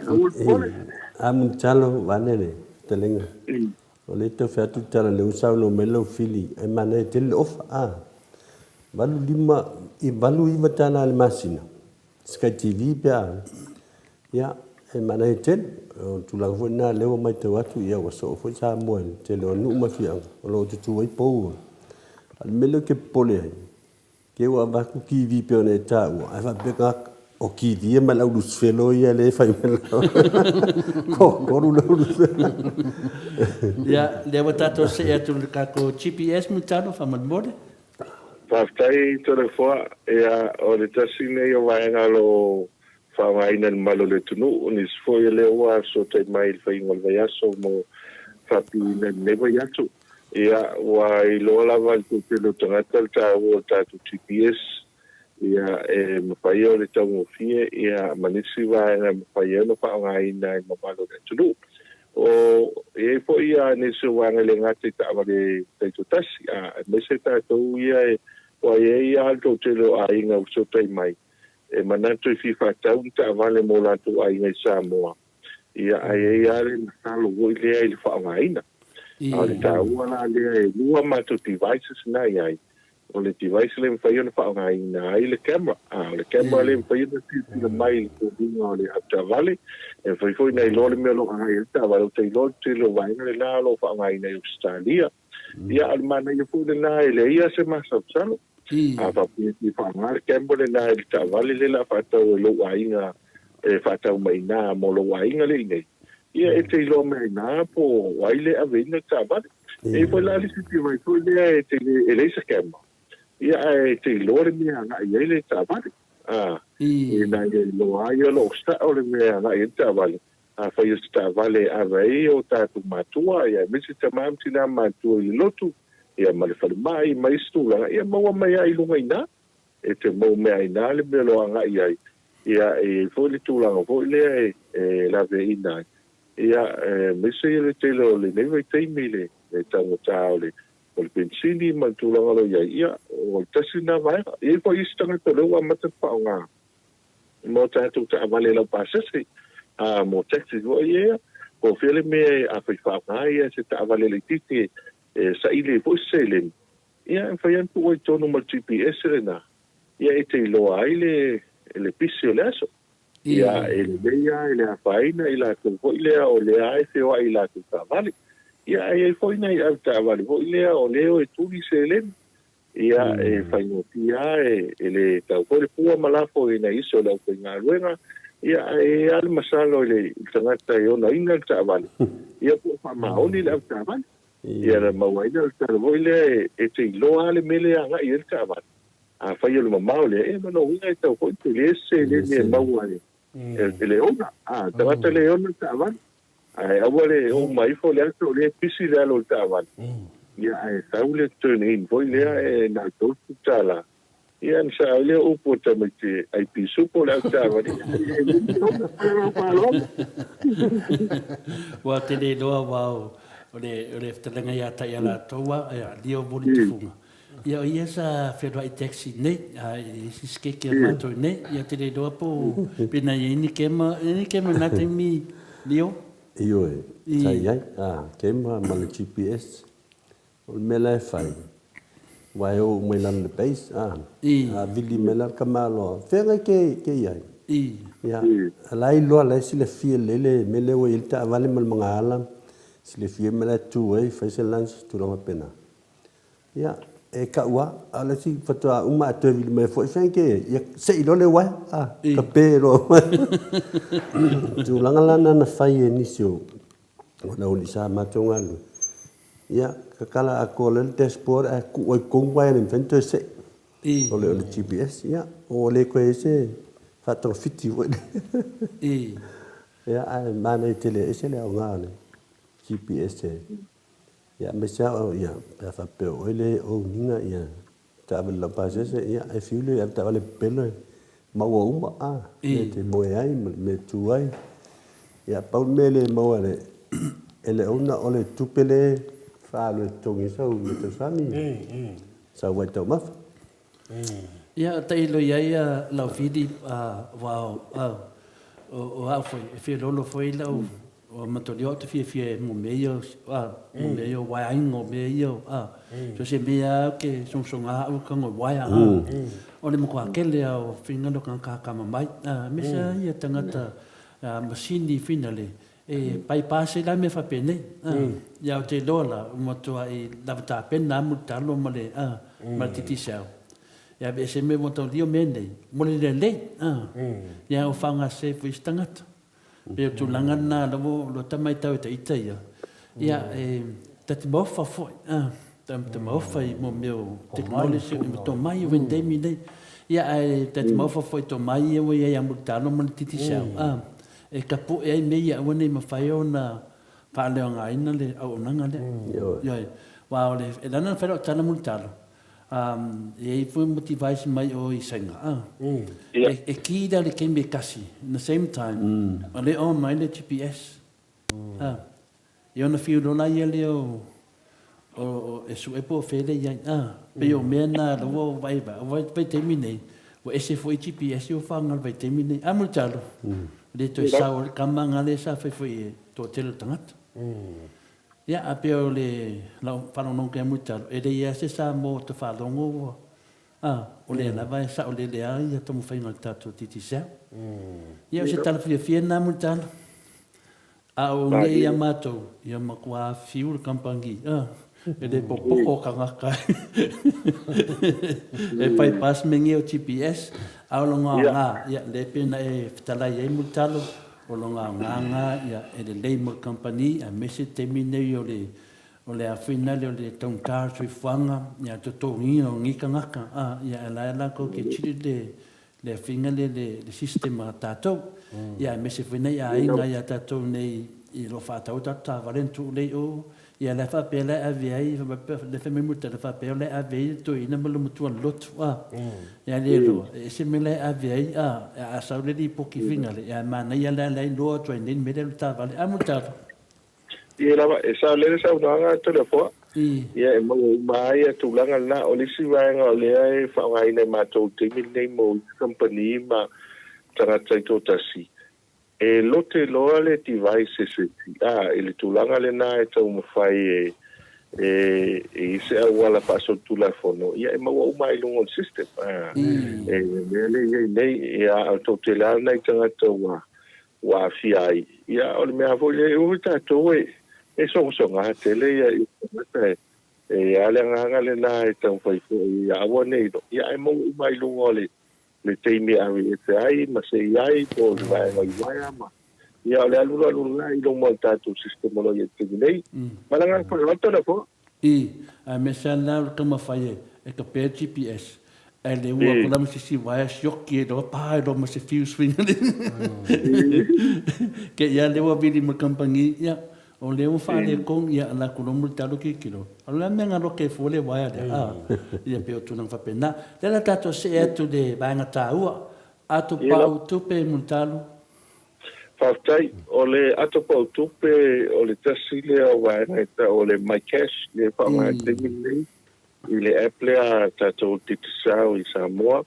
Speaker 2: o le, a Mulitalo vaeane le fetalaiga. O lea e tau fai atu le tala lea ua saunoa mai lau Fili, e manaia tele le ofa, a. 85, i $89 i le masina, Sky TV pe a, ia, e manaia tele. O le tulaga foi lena lea ua matau atu, ia ua soo foi Samoa i le tele o nuu ma afioaga o lo o tutu ai pou. A o le mea lea ou te popole ai, te i ua avatu TV pei ona e taua, ae faapea ka o TV ia ma le au lusifelo ia lea e fai mai toatolu le au lusifelo.
Speaker 3: Ia, lea ua tatou see atu i le tatou GPS Mulitalo, faamolemole.
Speaker 1: Faafetai Toleafoa, ia o le tasi lenei o vaega o lo o faaaogaina e le mamalu o le atunuu, nisi foi o lea ua fesootai mai i le faiga o le vaiaso mo faapiuina i lenei vaiaso. Ia ua iloa lava e le toatele o tagata le taua o le tatou GPS, ia e mafai ona taugofie ia ma nisi vaega e mafai ai ona faaaogaina e le mamalu o le atunuu. O, e i ai foi ia nisi o vaega e le gata i taavale taitoatasi, a, aemaise tatou ia e, aua e i ai lava le toatele o aiga ua fesootai mai, e manatu e fia faatau ni taavale mo latou aiga i Samoa, ia, ae i ai lava le masalo foi lea i le faaaogaina. A o le taua la lea e lua matou devices na i ai, O le device lea e mafai ona faaaogaina ai le camera. A o le camera lea e mafai ona silasila mai i le foliga o le avetaavale, e mafai foi ona iloa le mea o lo o agai ai le taavale, ou te iloa le tele o vaega lena o lo o faaaogaina i Ausetalia. Ia, a o le manaia foi lena e leai lava se masalosalo. A faapea e fia faaaoga le camera lena i le taavale lea o le a faatau e lou aiga e faatau mai i ina mo lou aiga lea i inei, ia e te iloa mai i ina po o ai le aveina le taavale. E i ai foi la le isi device foi lea e te le, e leai se camera, ia ae e te iloa le mea e agai i ai le taavale. A, ina ia iloa ai o lo o sao le mea e agai i ai le taavale. Afai o se taavale e ave ai o tatou matua, ia aemaise tama ma tina matutua i le lotu, ia ma le falemai ma isi tulaga, ia maua mai lava i luga i ina. E te mau mea ai ina le mea o lo o agai i ai, ia e i ai foi le tulaga foi lea e laveaiina ai. Ia, aemaise ia le tele o lenei vaitaimi i le taugata o le penisini ma le tulaga o lo o i ai, ia, o le tasi lena vaega. E i ai foi isi tagata o lea ua amata ona faaaoga mo tatou taavale laupasese, a, mo taxis foi ia, po o fea le mea afai faaaoga ia se taavale laitiiti e saili ai foi se seleni, Ia, e mafai lava ona tuu ai i totonu ma le GPS lena, ia e te iloa ai le, le pisi o le aso. Ia, e lelei lava, e le afaina i latou foi lea o lea lava e feoai i latou taavale. Ia, ae i ai foi nai avetaavale foi lea o lea e o e tuli seleni. Ia, e faigofie lava, e le tau foi le pua ma lafo i nai isi o le aufaigaluega. Ia, ae i ai lava le masalo i le tagata e onaina le taavale, ia po o faamaoni le avetaavale. Ia na maua ai lea o le tala foi lea e te iloa lava le mea lea e agai i ai le taavale. Afai o le mamao lea, ia lona uiga e tatau foi ona tele se seleni e maua e le ona. A, le tagata lea e ona le taavale, ae aua le oo mai ifo le aso o lea e pisi le alo o le taavale, ia ae sau le turn in foi lea e na o le $30. Ia ona sao ai lea o upu a tamaiti ai pisupo le au taavale, ia e le ona faaaloalo.
Speaker 3: Ua tele iloa aua o le fetalaiga ia Taialatou a Leo Moli Tufuga. Ia o ia sa feoai taxi nei, a i isi sikeke a matou nei. Ia te le iloa po o pe na i ai ni kema, e ni kema na taimi Leo?
Speaker 2: Ioe, sa i ai, a, kema ma le GPS. O le mea la e fai, aua e oo uma i lalo i le base, a, a vili mai la le tamaloa, feagai ke, ke i ai. Ia, a la e iloa, la e silafia lelei le mea lea ua i ai le taavale ma le magaala, silafia le mea la e tu ai, fai se lunch, tulaga faapena. Ia, e kau lava, a o le isi faatoa uma ae toe vili mai foi, feagai ke i ai, ia sei loa le uaea, a, kape loa. Tulaga la na na fai e nisi o, o le aualii sa matou galulue, Ia, tatala atoa loa le dashboard ae tuu ai i totonu uaea e le mafai ona toe se'i. O le GPS, ia, ua le toe i ai se faatogafiti foi lea. Ia, ae manaia tele, e ese le aoga o le GPS e, ia, aemaise lava o, ia, pe a faapea o oe lea e own ina ia taavale laupasese, ia, e fiu le avetaavale pepelo e maua uma, a, mea e te moe ai ma le mea e tu ai. Ia, pau le mea e le maua e le, e le owner o le tupe lea e faaalu e totogi ai sau meatausami, sau vaitaumafa.
Speaker 3: Ia, tailo i ai lau Fili, aua o au foi, e feoloolo foi lau mataulia ou te fiafia e mo mea ia, mo mea ia o uaeaiga, o mea ia, so o se mea lava ou te sogasoga au e tago i uaea. O le matua tele lava o finagalo o tagata atamamai, aemaise lava ia tagata masini finale e bypass ai la mea faapenei. Ia ou te iloa la, ua matuai lava tapena lava Mulitalo ma le ma le Digicel. Ia aveese mea ua taulia mea nei, mo le lelei. Ia o faaaoga sese foi isi tagata. Pei o tulaga lena lea ua o ta matau e ta ita ia, ia e ta te maofa foi, ta te maofa i mo mea o technology ma tomai o vaitaimi nei. Ia ae ta te maofa foi i tomai ia ua i ai ia Mulitalo ma le Digicel, e tapue ai mea ia aua ne i mafai ona faaleaogaina le auaunaga lea. Ioe. Aua o le, e lana ona fai lau tala Mulitalo, E i ai foi ma device mai o i Saina, e ki la le taimi e tasi, in the same time, o lea on mai le GPS. Ia ona fiu loa laia lea o o e sue po o fea lea i ai. A, pei o mea na la ua vaai vaai, o vaitaimi nei, ua ese foi GPS ua faaaoga i le vaitaimi nei. A Mulitalo, le toe sao ai le kama nga lea sa fai foi e toatele o tagata. Ia, a pei o le lau faalogologo ia Mulitalo, e leai lava se Samoa o ta faalogo ua, a, o lea lava e saolele lava ia taumafaiga o le tatou Digicel. Ia, o se tala fiafia lena Mulitalo. A o nei ia matou, ia matua fiu le kamupani, e le popoko tagata e bypass me nei o GPS, a o lona aoga, ia, lea pei ona e fetalai ai Mulitalo, o lona aoga lena, ia, e lelei mo le kamupani, aemaise le taimi lenei o le, o le afuina lea o le taugata o le soifuaga, ia, totogiina o nei tagata, a, ia, e la e latou te tili le, le afiga lea le system a tatou. Ia aemaise foi nai aiga ia tatou nei i lo faatau tatou taavale na tuu lea i o. Ia la e faapea la e ave ai le fai mai Mulitalo faapea la e ave ai le toeaina ma le matua lotu a. Ia le iloa e ese mea la e ave ai a, a sau le lipoti finale ia e manaia la la e iloa atu ai nei le mea lea o le taavale. A Mulitalo.
Speaker 1: Ia lava, e sao lelei le saunoaga a Toleafoa. Ia e maua uma ai ia tulaga lena. O le isi vaega o lea e faaaogaina e matou i le taimi lenei mo isi kamupani ma tagata taitoatasi, e lote loa le device e se isi, a, i le tulaga lena e taumafai e e i se auala faasolitulafono, ia e maua uma ai i luga o le system. A, e mea lea e i ai nei, ia a o le toatele lava nai tagata ua ua aafia ai. Ia, o le mea foi lea, e ui tatou e, e sogasoga tele ia i tagata e, e i ai le agaga lena e taumafai foi ia aua ne i ia ae maua uma ai i luga o le, le taimi e ave ese ai ma sei ai po o le vaega i uaea ma, ia o le alu alu lena i luma o le tatou system o lo o i ai i le taimi nei. Ma le agaga faaaloalo tala foi.
Speaker 3: I, aemaise lava la o le taumafai e kapea le GPS, ae le ua atu la ma se isi uaea sioki ai loa, pa ai loa ma se fuse fina le. Ke ia lea ua vili ma le kamupani, ia, o lea ua faaletonu, ia, a latou loa mulitalo tilotilo, o le a le mea na lote ai fua le uaea lea, a, ia pei o tulaga faapena. O lea la tatou see atu i le vaega taua, ato pau tupe mulitalo.
Speaker 1: Faafetai. O le ato pau tupe o le tasi lea o vaega e tau o le MyCash lea e faaaoga i le taimi lenei i le app lea a tatou Digicel i Samoa.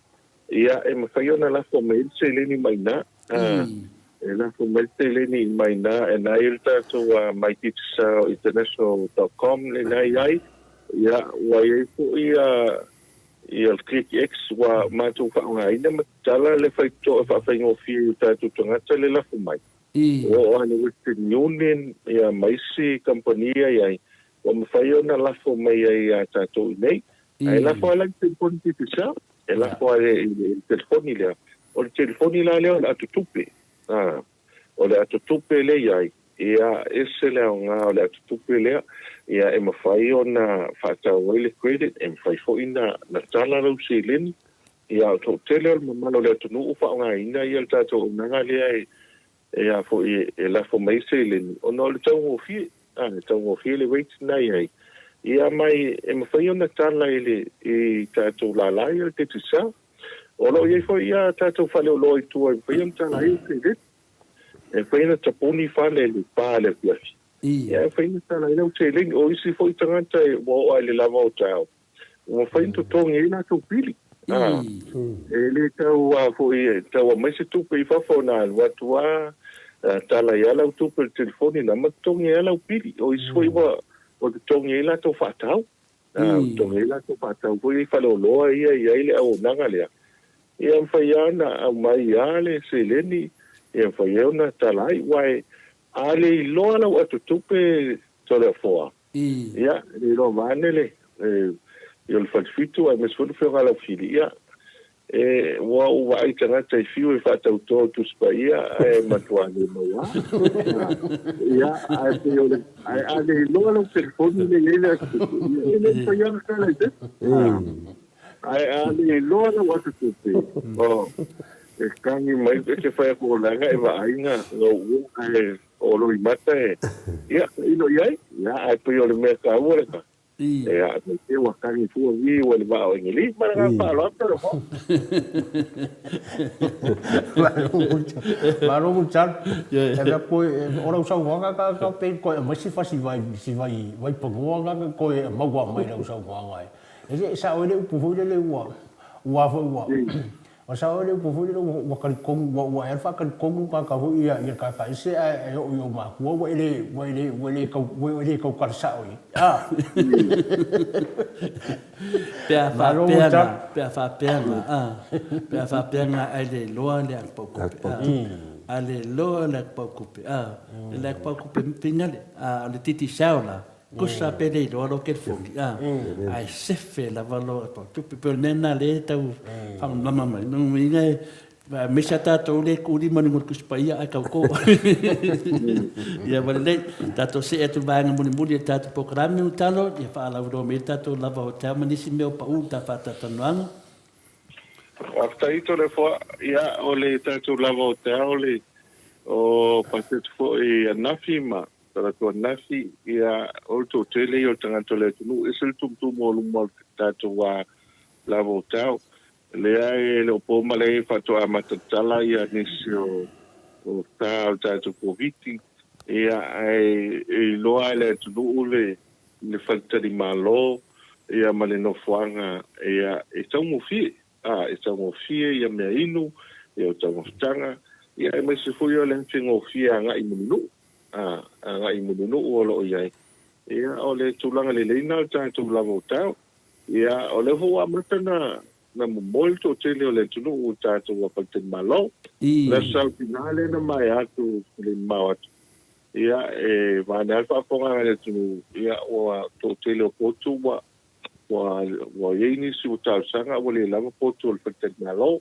Speaker 1: Ia, e mafai ona lafo mai ai le seleni mai ina. E lafo mai le seleni mai ina e na i le tatou mydigicelinternational.com lena e i ai. Ia, ua i ai foi Ia le Click X ua matou faaaogaina ma tatala le faitotoa e faafaigofie i o tatou tagata le lafo mai. Ua oo lava i le Western Union ia ma isi kamupani ia i ai, ua mafai ona lafo mai ai ia tatou i inei. Ae lafo lava la i le telefoni Digicel, e lafo lava i le telefoni lea. O le telefoni la lea o le atotupe. O le atotupe lea i ai, ia, ese le aoga o le atotupe lea, ia, e mafai ona faatau ai le credit, e mafai foi na, na tala lau seleni, ia, o toatele o le mamalu o le atunuu ua faaaogaina ia le tatou auaunaga lea e, e a foi, e lafo mai ai seleni, ona o le taugofie, a, e taugofie le rate na i ai, ia, ma e, e mafai ona tala i le, i tatou lala ia o le Digicel. O lo o i ai foi ia tatou faleoloa i tua e mafai ona tala ai le seleni. E mafai ona tapuni fale i le pa i le afiafi. Ia e mafai ona tala ai lau seleni. O isi foi tagata ua oo lava i le lava o taeao, ua mafai ona totogi ai latou pili. E le tau foi e tau aumai se tupe i fafo ona alu atu lava tala ai lava lau tupe i le telefoni na ma totogi ai lava lau pili. O isi foi ua totogi ai latou faatau. Totogi ai latou faatau foi i faleoloa ia e i ai le auaunaga lea. Ia mafai lava ona aumai lava le seleni, ia mafai ai ona tala ai. Aua a le iloa lau atotupe Toleafoa, ia, e le iloa vaeane le, ia o le Falefitu aemaise foi le Afioga ia Laufili, ia, E, ua ou vaai i tagata e fiu e faatauto i Tusi Paia ae matua le maua. Ia, ae pei o le, ae a le iloa lau telefoni le i ai le atotupe, ia, e le mafai lava ona tala i se isi. Ae a le iloa lau atotupe, oh, e kagi mai, e te fai atu o leaga e vaai na ua, ae o loimata e, ia, tailo i ai, ia, ae pei o le mea taua lena. Ia, me te ua kagi fua vi ua le vaa o Engelisi, ma le agaga faaaloalo.
Speaker 4: Malo Mulitalo. E mea koe, o lau saunoaga ka ka pe koe aumai se fasi vai se vai vai panoa na ka koe e maua mai lau saunoaga e. E se sao ai le upu foi lele ua ua foi ua o sao ai le upu foi lele ua ua talitonu ua ua e alu faatalitonu tagata foi ia ia tagata ese ae e oo i ou makua ua e le ua e le ua e le tau ua e le tautala sao i ai. A.
Speaker 3: Pe a faapea na, pe a faapea na, a, pe a faapea na ai le iloa le Agapaukupe, a, a le iloa le Agapaukupe, a, le Agapaukupe pingale, a, o le Digicel la, kusa pe le iloa lo kelifogi, a, ae sefe lava lo Agapautupe. Pei o le mea lena lea e tau faamalamalama mai, lona uiga e Aemaise a tatou lea e kulima i luga o le Tusi Paia ae tauto. Ia ua lelei, tatou see atu i le vaega mulimuli o le tatou polokalame ua talo, ia faalauiloa mai ai le tatou lava hotel ma nisi mea o pau i le ta faatalatalanoaga.
Speaker 1: Faafetai Toleafoa. Ia, o le tatou lava hotel o le o paketi foi ananafi ma talaatu ananafi, ia, o le toatele ia o tagata o le atunuu, ese le tumutumu o luma o le tatou lava hotel. Lea e le o po ma le faatoa matatala ia nisi o o sa o le tatou Koviti, ia ae e iloa e le atunuu le le faletalimalo ia ma le nofoaga ia e taugofie, a e taugofie ia meainu, ia o taumafataga, ia aemaise foi o le afegofie agai i Mulinuu, a agai i Mulinuu o lo o i ai. Ia o le tulaga lelei lena o le tatou lava o tau. Ia, o lea foi ua amata na na momoe le toatele o le atunuu i tatou faletalimalo. O le Aso Saotina lea na maea atu i le mamao atu, ia, e vaeane lava le faafofogaaga a le atunuu, ia, ua toatele o potu ua ua ua i ai nisi ua talosaga ua le lava potu o le faletalimalo.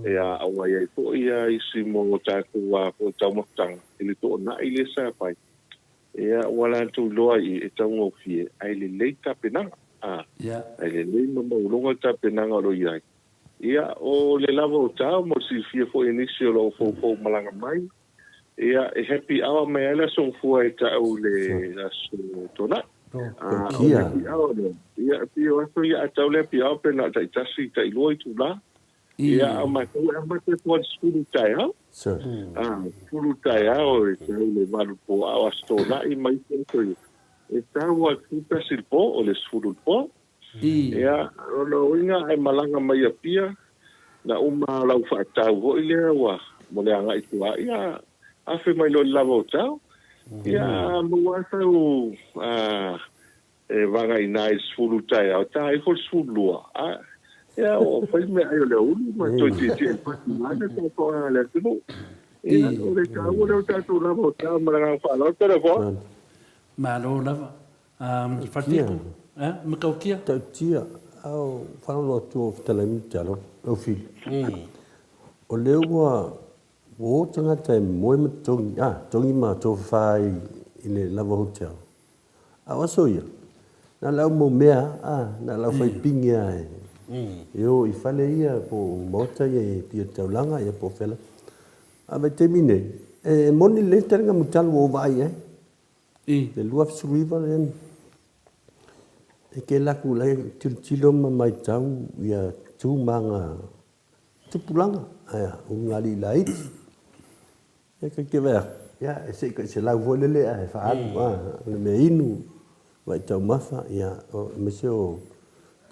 Speaker 1: Ia, a ua i ai foi ia isi mo tatou taumafataga i le toonai lea sa fai. Ia, ua latou iloa ai e taugofie, ae lelei tapenaga. A, ae lelei ma maualuga le tapenaga o lo o i ai. Ia, o le lava o tao mo le silafia foi e nisi o lo o foufou malaga mai, ia, e happy hour mai ai le Aso Gafua e tau i le Aso Toonai. A, o le happy hour lea, ia, e pei o aso ia a tau le happy hour pe na o taitasi, tailua itula. Ia, a o matou e amata atu ai i le 10 taeao. A, 10 taeao e tau i le 8 po, a o Aso Toonai ma isi aso ia, e tau a le 11 i le po, o le 10 i le po. Ia, o lona uiga a e malaga mai Apia, na uma lau faatau foi lea ua mo le agai tua, ia, afe mai loa i le lava o tau. Ia, a maua lava sau, a, E vaga i ina i le 10 taeao, ta ifo le 12, a, ia, ua fai le meaai o le aoauli ma toe tietie i le pasi vaeane le tafoaga a le atunuu. Ia, o le taua lea o tatou lava o tao ma le agaga faaaloalo. Tele foa.
Speaker 3: Malo lava. Falefitu, Matautia.
Speaker 2: Matautia, a o faalogologo atu o fetalai ma Talo, lau Fili. O lea ua o tagata e moe ma togi, a, togi ma tofafa ai i le lava hotel. A o aso ia, na o le au mau mea a, na o le au fai pigi lava e o i fale ia po o maota ia i Apia i le taulaga ia po o fea lava. A o vaitaimi nei, e moni lelei le taliga mutalu ua ou vaai i ai. I le 2019 lea, e kela atu la e tilotilo ma matau ia tu ma aga tupulaga, ae a, ulugalii laiti. Ia kai te vaai atu, ia e sei tai selau foi lele ae faaalu a, o le mea inu, vaai taumafa, ia aemaise o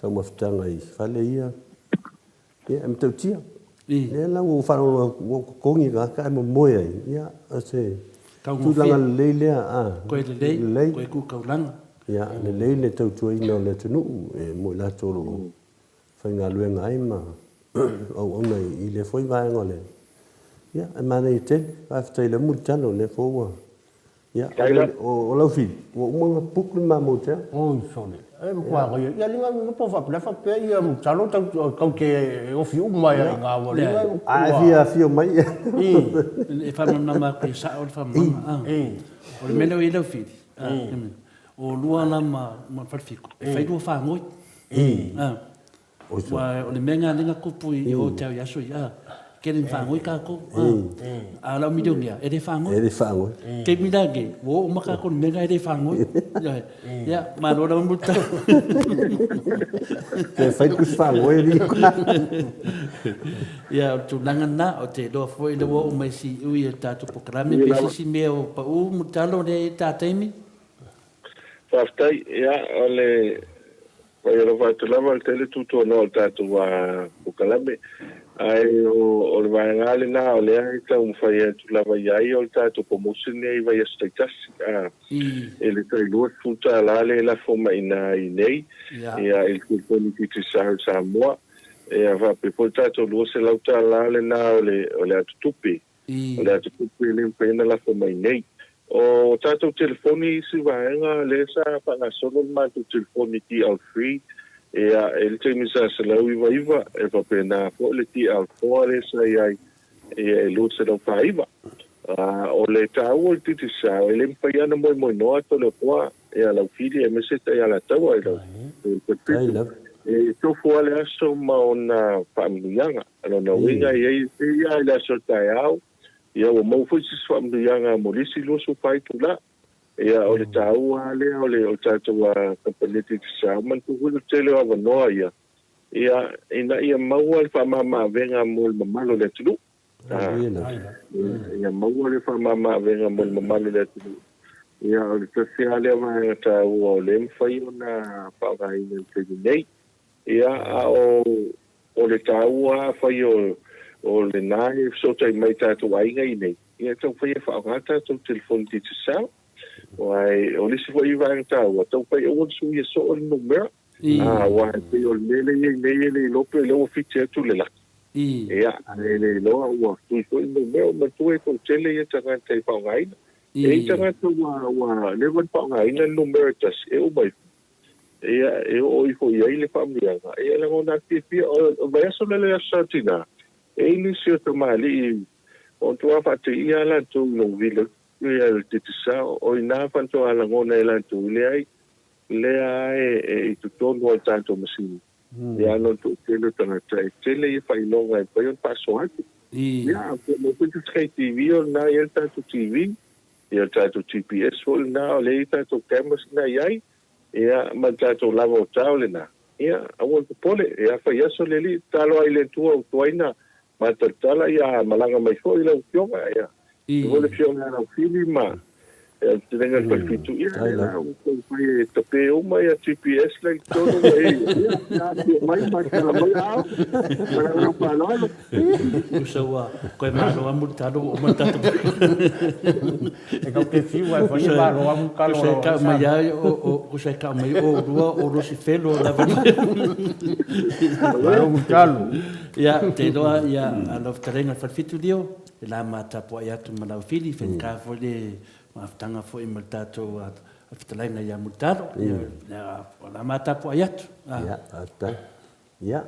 Speaker 2: taumafataga i fale ia, ia e matautia. Lea la ua ou faalogologo atu ua ou totogi tagata ae momoe ai, ia o se tulaga lelei lea a,
Speaker 3: Koe lelei, koe tu taulaga.
Speaker 2: Ia lelei le tautuaina o le atunuu e mo i latou o lo o faigaluega ai ma auauna i lea foi vaega o le Ia, e manaia tele. Faafetai i le mulitalo, o lea foi ua Ia, o lau fili, ua uma ona book le ma motel.
Speaker 4: Oi sole, e matua ia. Ia linga no po faapena faapea ia mulitalo tau tau te ofi uma ia i ngā ua linga.
Speaker 2: A e fia afio mai.
Speaker 3: E faamalamalama atu e sao le faamalamalama. O le mea lea o i ai lau fili, o lua la ma Falefitu, e fai lua fāgoi. Ua o le mea lena lea na tupu i o te au i aso ia. Tele ina faagoi tatou. A o lau milionea, e le faagoi.
Speaker 2: E le faagoi.
Speaker 3: Taimi la lenei, ua oo uma tatou i le mea lena e le faagoi. Ioe. Ia, malo lava Mulitalo.
Speaker 2: Toe fai le tusi faagoi alii.
Speaker 3: Ia, o le tulaga lena, ou te iloa foi lea ua oo mai i siui o le tatou polokalame, pe se isi mea o pau Mulitalo lea i le ta taimi?
Speaker 1: Faafetai. Ia, o le Ua alofa atu lava le tele tutuanoa o le tatou polokalame, ae o le vaega lava lena o lea e taumafai atu lava i ai o le tatou promotion lea i vaiaso taitasi i le tai $20 lea e lafo mai i ina i inei i le telefoni Digicel Samoa, faapea foi le tatou $200 lena o le atotupe. O le atotupe e le mafai ona lafo mai nei. O tatou telefoni isi vaega lea sa faagasolo le matou telefoni DL3 ia e le taimi sa 199 e faapena foi le DL4 lea sa i ai ia e 249. O le taua o le Digicel e le mafai lava ona moemoenoa atu o le okoa ia lau fili aemaise tai alataua i lau Falefitu. E tofu lava le aso ma ona faamanuiaga. O lona uiga e i ai pei lava i le aso taeao, ia ua maua foi se isi faamanuiaga mo le isi 24 itula. Ia o le taua lava lea o le tatou kamupani Digicel, manatua foi le tele o avanoa ia, ia ina ia maua le faamama-avega mo le mamalu o le atunuu. Ia maua le faamama-avega mo le mamalu o le atunuu. Ia o le tasi lava lea vaega taua o lea e mafai ona faaaogaina i le taimi nei. Ia, a o o le taua afai o o lena e fesootai mai tatou aiga i inei, ia e taumafai e faaaoga tatou telefoni Digicel. Aua o le isi foi vaega taua, taumafai aua le suia soo le numera, aua e pei o le mea lea e i ai nei e le iloa pe o lea ua fiti atu le laki. Ia, ae le iloa ua tui foi le numera, manatua e toatele ia tagata e faaaogaina. E i ai tagata ua ua leva ona faaaogaina le numera e tasi, e uma ifo. Ia, e oo ifo i ai le faamanuiaga. Ia, e lagona atu fiafia, o le vaiaso lea le Aso Sa Tina, e i ai nisi o tamalii o matua faateia lava latou i lou vila ia le Digicel, o i ina faatoa lagona e latou, leai, lea lava e i totonu o le tatou masini, ia ona o le toatele o tagata, e tele ia faailoga e mafai ona faasoa atu. Ia, a maua foi se Sky TV, o lena e i ai le tatou TV, Ia le tatou GPS foi lena, o lea e i ai tatou cameras na i ai, ia, ma le tatou lava o tao lena. Ia, aua le popole, ia fai aso le Alii, tatalo ai i le Atua ua tuai na matalatala, ia malaga mai foi lau Afioga, ia, i foi le Afioga ia Laufili ma le Fetalaiga i le Falefitu, ia, lea la ua taumafai e tape uma ia GPS la i totonu ma e, ia, ia afio mai ma tala mai ao, ma le agaga faaaloalo.
Speaker 3: Usa ua koe malo amu le talo ua uma le tatou
Speaker 4: E kau te fiu ai foi malo amu talo.
Speaker 3: Kusa e kau mai ai o o kusa e kau mai o lua o rosi felo lava.
Speaker 4: Malo mu talo.
Speaker 3: Ia te loa ia a lau fetalaiga le Falefitu Lio e la ma tapuai atu ma lau fili whenka foi le mafutanga foi ma le tatou fetalaiga ia Mulitalo. Ia la ma tapuai atu.
Speaker 2: Ia, faafetai. Ia,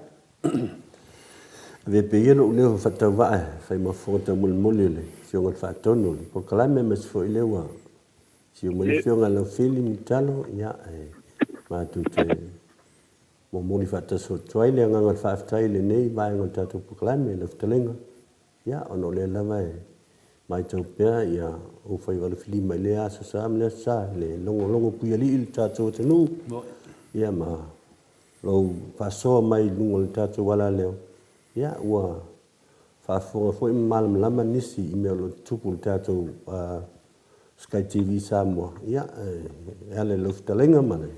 Speaker 2: avea pea ia lou leo faatauvaa e fai ma fofoga taumolimoli o le Afioga i le Faatonu o le polokalame aemaise foi lea ua afio mai le Afioga ia Laufili Mulitalo, ia, e matou te momoli faatasi atu ai le agaga o le faafetai i lenei vaega o le tatou polokalame, lau fetalaiga, ia, ona o lea lava e matau pea ia ou faiva alofilima i lea Aso Sa ma lea Aso Sa i le logologo puialii i le tatou atunuu, ia, ma lou faasoa mai i luga o le tatou alaleo, ia, ua faafofoga foi ma malamalama nisi i mea o lo o tutupu i le tatou Sky TV Samoa, ia, e ala i lau fetalaiga ma le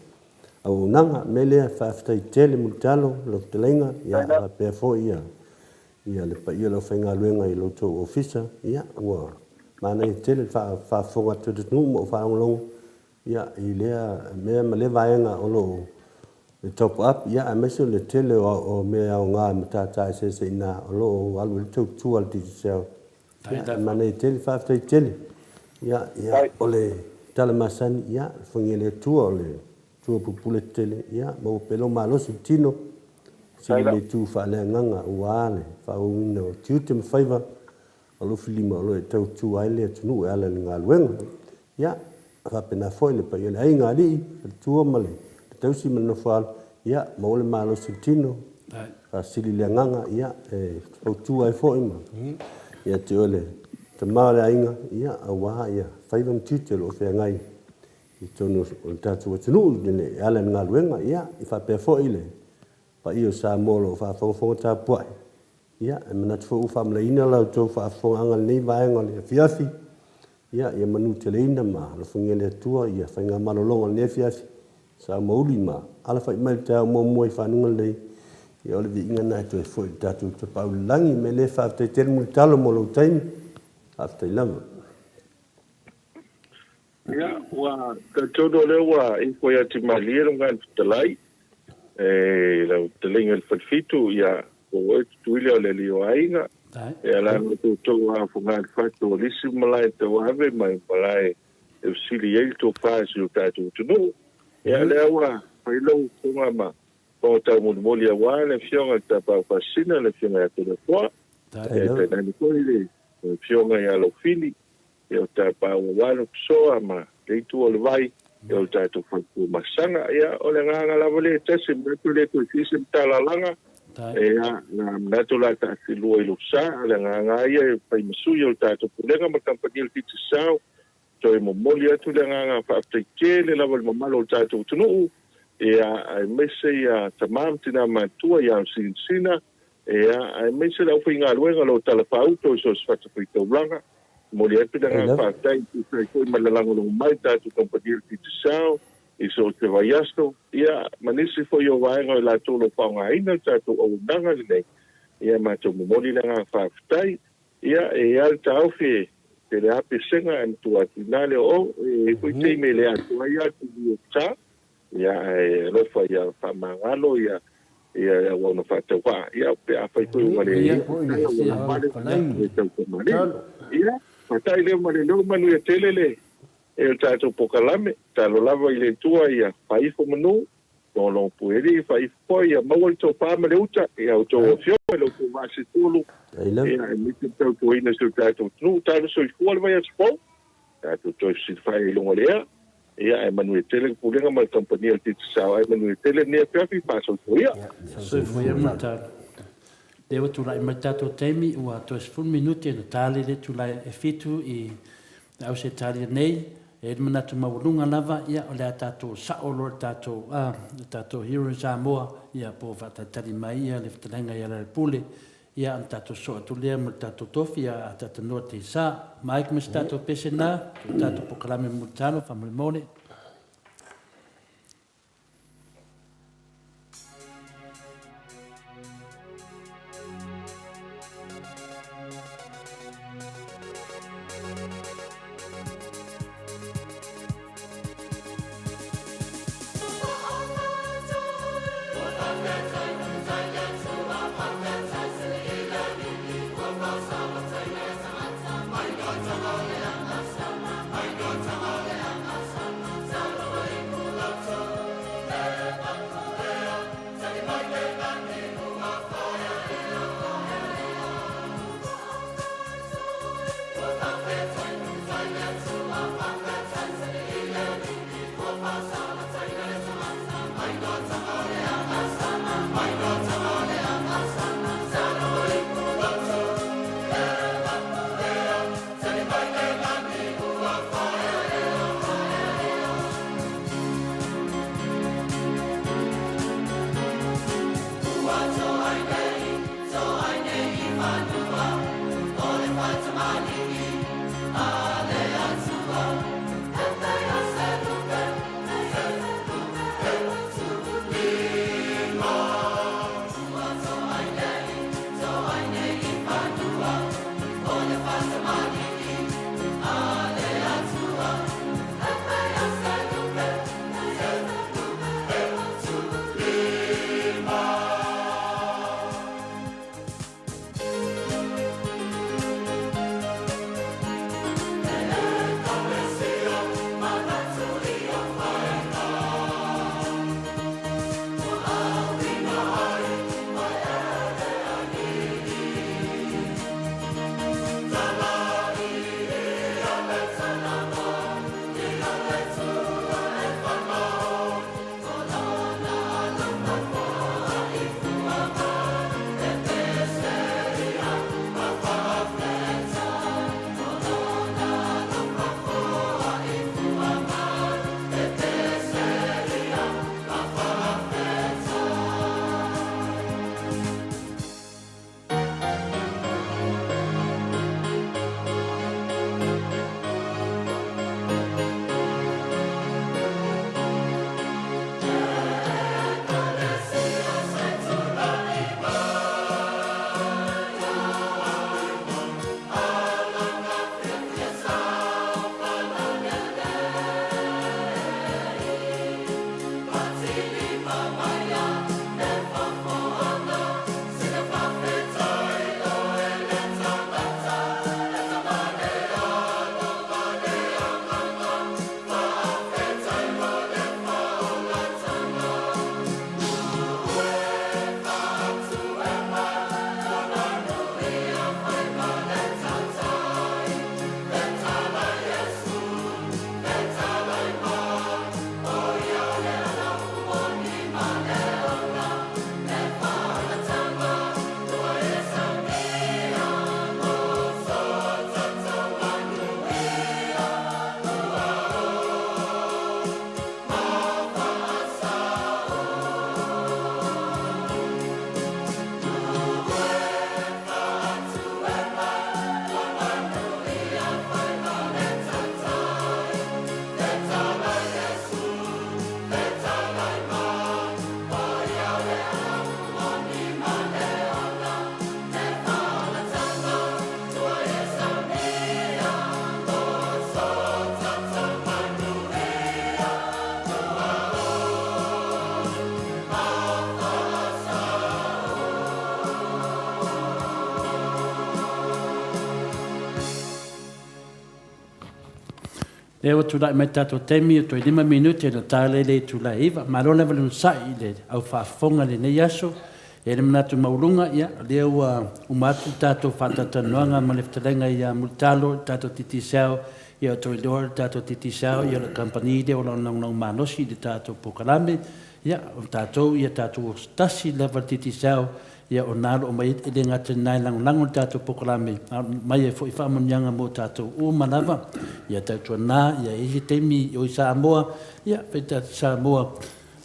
Speaker 2: auaunaga. O le mea lea, faafetai tele Mulitalo, lau fetalaiga, ia, faapea foi ia, ia le paia o le aufaigaluega i lo outou ofisa, ia, ua manaia tele le faafofoga atu a le atunuu ma ou faalogologo Ia, i lea mea ma lea vaega o lo o top up, ia, aemaise o le tele o mea e aoga e matata eseese i ina o lo o alu ai le tautua a le Digicel. Ia, e manaia tele, faafetai tele. Ia, ia, o le tala masani, ia, alofagia e le Atua o le Atua pupule tele, ia, maua pea lou malosi i le tino, sili le itu faaleagaga aua le faaauauina o tiute ma faiva o Lufilima o lo o e tautua ai le atunuu e ala i le galuega. Ia, faapena foi le paia o le aiga alii, faletua ma le tausi ma le nofoaalo, ia, maua le malosi o le tino. faasili le agaga, ia, e fautua ai foi ma ia te oe le tama o le aiga, ia, aua ia faiva ma tiute o lo o feagai i totonu o le tatou atunuu e ala i le galuega, ia, e faapea foi le paia o Samoa o lo o faafogafoga tapuai, ia, e manatu foi ua faamalaina la outou faafofogaaga i lenei vaega o le afiafi, ia, ia manuteleina ma alofagia e le Atua ia faigamalologa o lenei afiafi, Saumauli ma alafai mai i le taeao muamua i fanuga lelei, ia o le viiga lena e toe foi i le tatou Tapaau i le Lagi. O le mea lea, faafetai tele Mulitalo mo lou taimi. Faafetai lava.
Speaker 1: Ia, ua talitonu o lea ua ifo ia Timalie le Galu Fetalai, e lau fetalaiga i le Falefitu, ia, po o oe Tutuila o le alii o aiga, e ala ona outou aofoga le fatu o le isi malae tauave ma le malae e fesili ai le tofa i si o tatou atunuu. Ia, lea ua fai lou fofoga ma fofoga taumolimoli aua le Afioga i le Tapaau Faasisina, le Afioga ia Toleafoa, ia tainane foi le Afioga ia Laufili, ia o Tapaau aua le Soa ma le itu o le vai, ia o le tatou faletuamasaga. Ia, o le agaga lava lea e tasi, e manatu e le toe fia se matalalaga, ia, na manatu o le a taasilua i lou sa, a o le agaga lava ia e fai ma sui o le tatou Pulega ma le Kamupani o le Digicel, toe momoli atu le agaga faafetai tele lava i le mamalu o le tatou atunuu, ia, aemaise ia tama ma tina matutua ia Alsinasina, ia, aemaise le aufaigaluega o lo o talafaauto i so o se fatafaitaulaga. Momoli atu le agaga faafetai e tusa ai foi ma le lagolago mai i le tatou kamupani o le Digicel i so o se vaiaso, ia, ma nisi foi o vaega o i latou o lo o faaaogaina le tatou auaunaga lenei. Ia, matou momoli le agaga faafetai. Ia, e i ai le taofi e tele lava pesega ae matua atu i ina le oo, e i ai foi taimi e le atoa ai atili o ta, ia, ae alofa ia faamagalo ia ia auauna faatauvaa, ia, pe afai foi ua le i ai se tala ua lavale le tautamalii. Ia, fatai lea ma le leo manuia tele le e o le tatou pokalame, tatalo lava i le Atua ia faaifo manu, logologo puelii, faaifo foi ia maua le tofa ma le uta i a outou afioga i lo outou vaa se tolu, ia aemaise le tautuaina o si o tatou atunuu. Talo soifua le vaiaso fou, tatou toe fesilafai ai i luga o le ea, ia ae manuia tele le Pulega ma le Kamupani a le Digicel, ae manuia tele lenei afiafi, faasoifua ia.
Speaker 3: Soifua ia Mulitalo. Lea ua tulai mai le tatou taimi, ua toe 10 minute ona tali le tulai e 7 i le Ausetalia nei, e i ai le manatu maualuga lava, ia, o le a tatou sao loa i le tatou, a, le tatou Hero in Samoa, ia, po o faatalitali mai ia le fetalaiga ia Lealailepule, ia, ona tatou sosoo atu lea ma le tatou tofi, ia, a Tatanoa Teisa. Mike ma se tatou pese na, o tatou pokalame mulitalo, faamolemole. Lea ua tulai mai le tatou taimi, toe 5 minute ona ta lea i le itula e 9. Malo lava le onosai i le au faafofoga i lenei aso. E i ai le manatu maualuga, ia, o lea ua uma atu le tatou faatalatalanoaga ma le fetalaiga ia Mulitalo i le tatou Digicel, ia o Toiloa i le tatou Digicel, ia o le kamupani lea o lo o lagolago malosi i le tatou polokalame. Ia, o tatou, ia tatou tasi lava le Digicel, Ia, o na o lo o mai e le gata i lena e lagolago le tatou polokalame, a o mai ai foi faamanuiaga mo tatou uma lava. Ia tautuana, ia i ai se taimi i o i Samoa, ia fai tatou Samoa,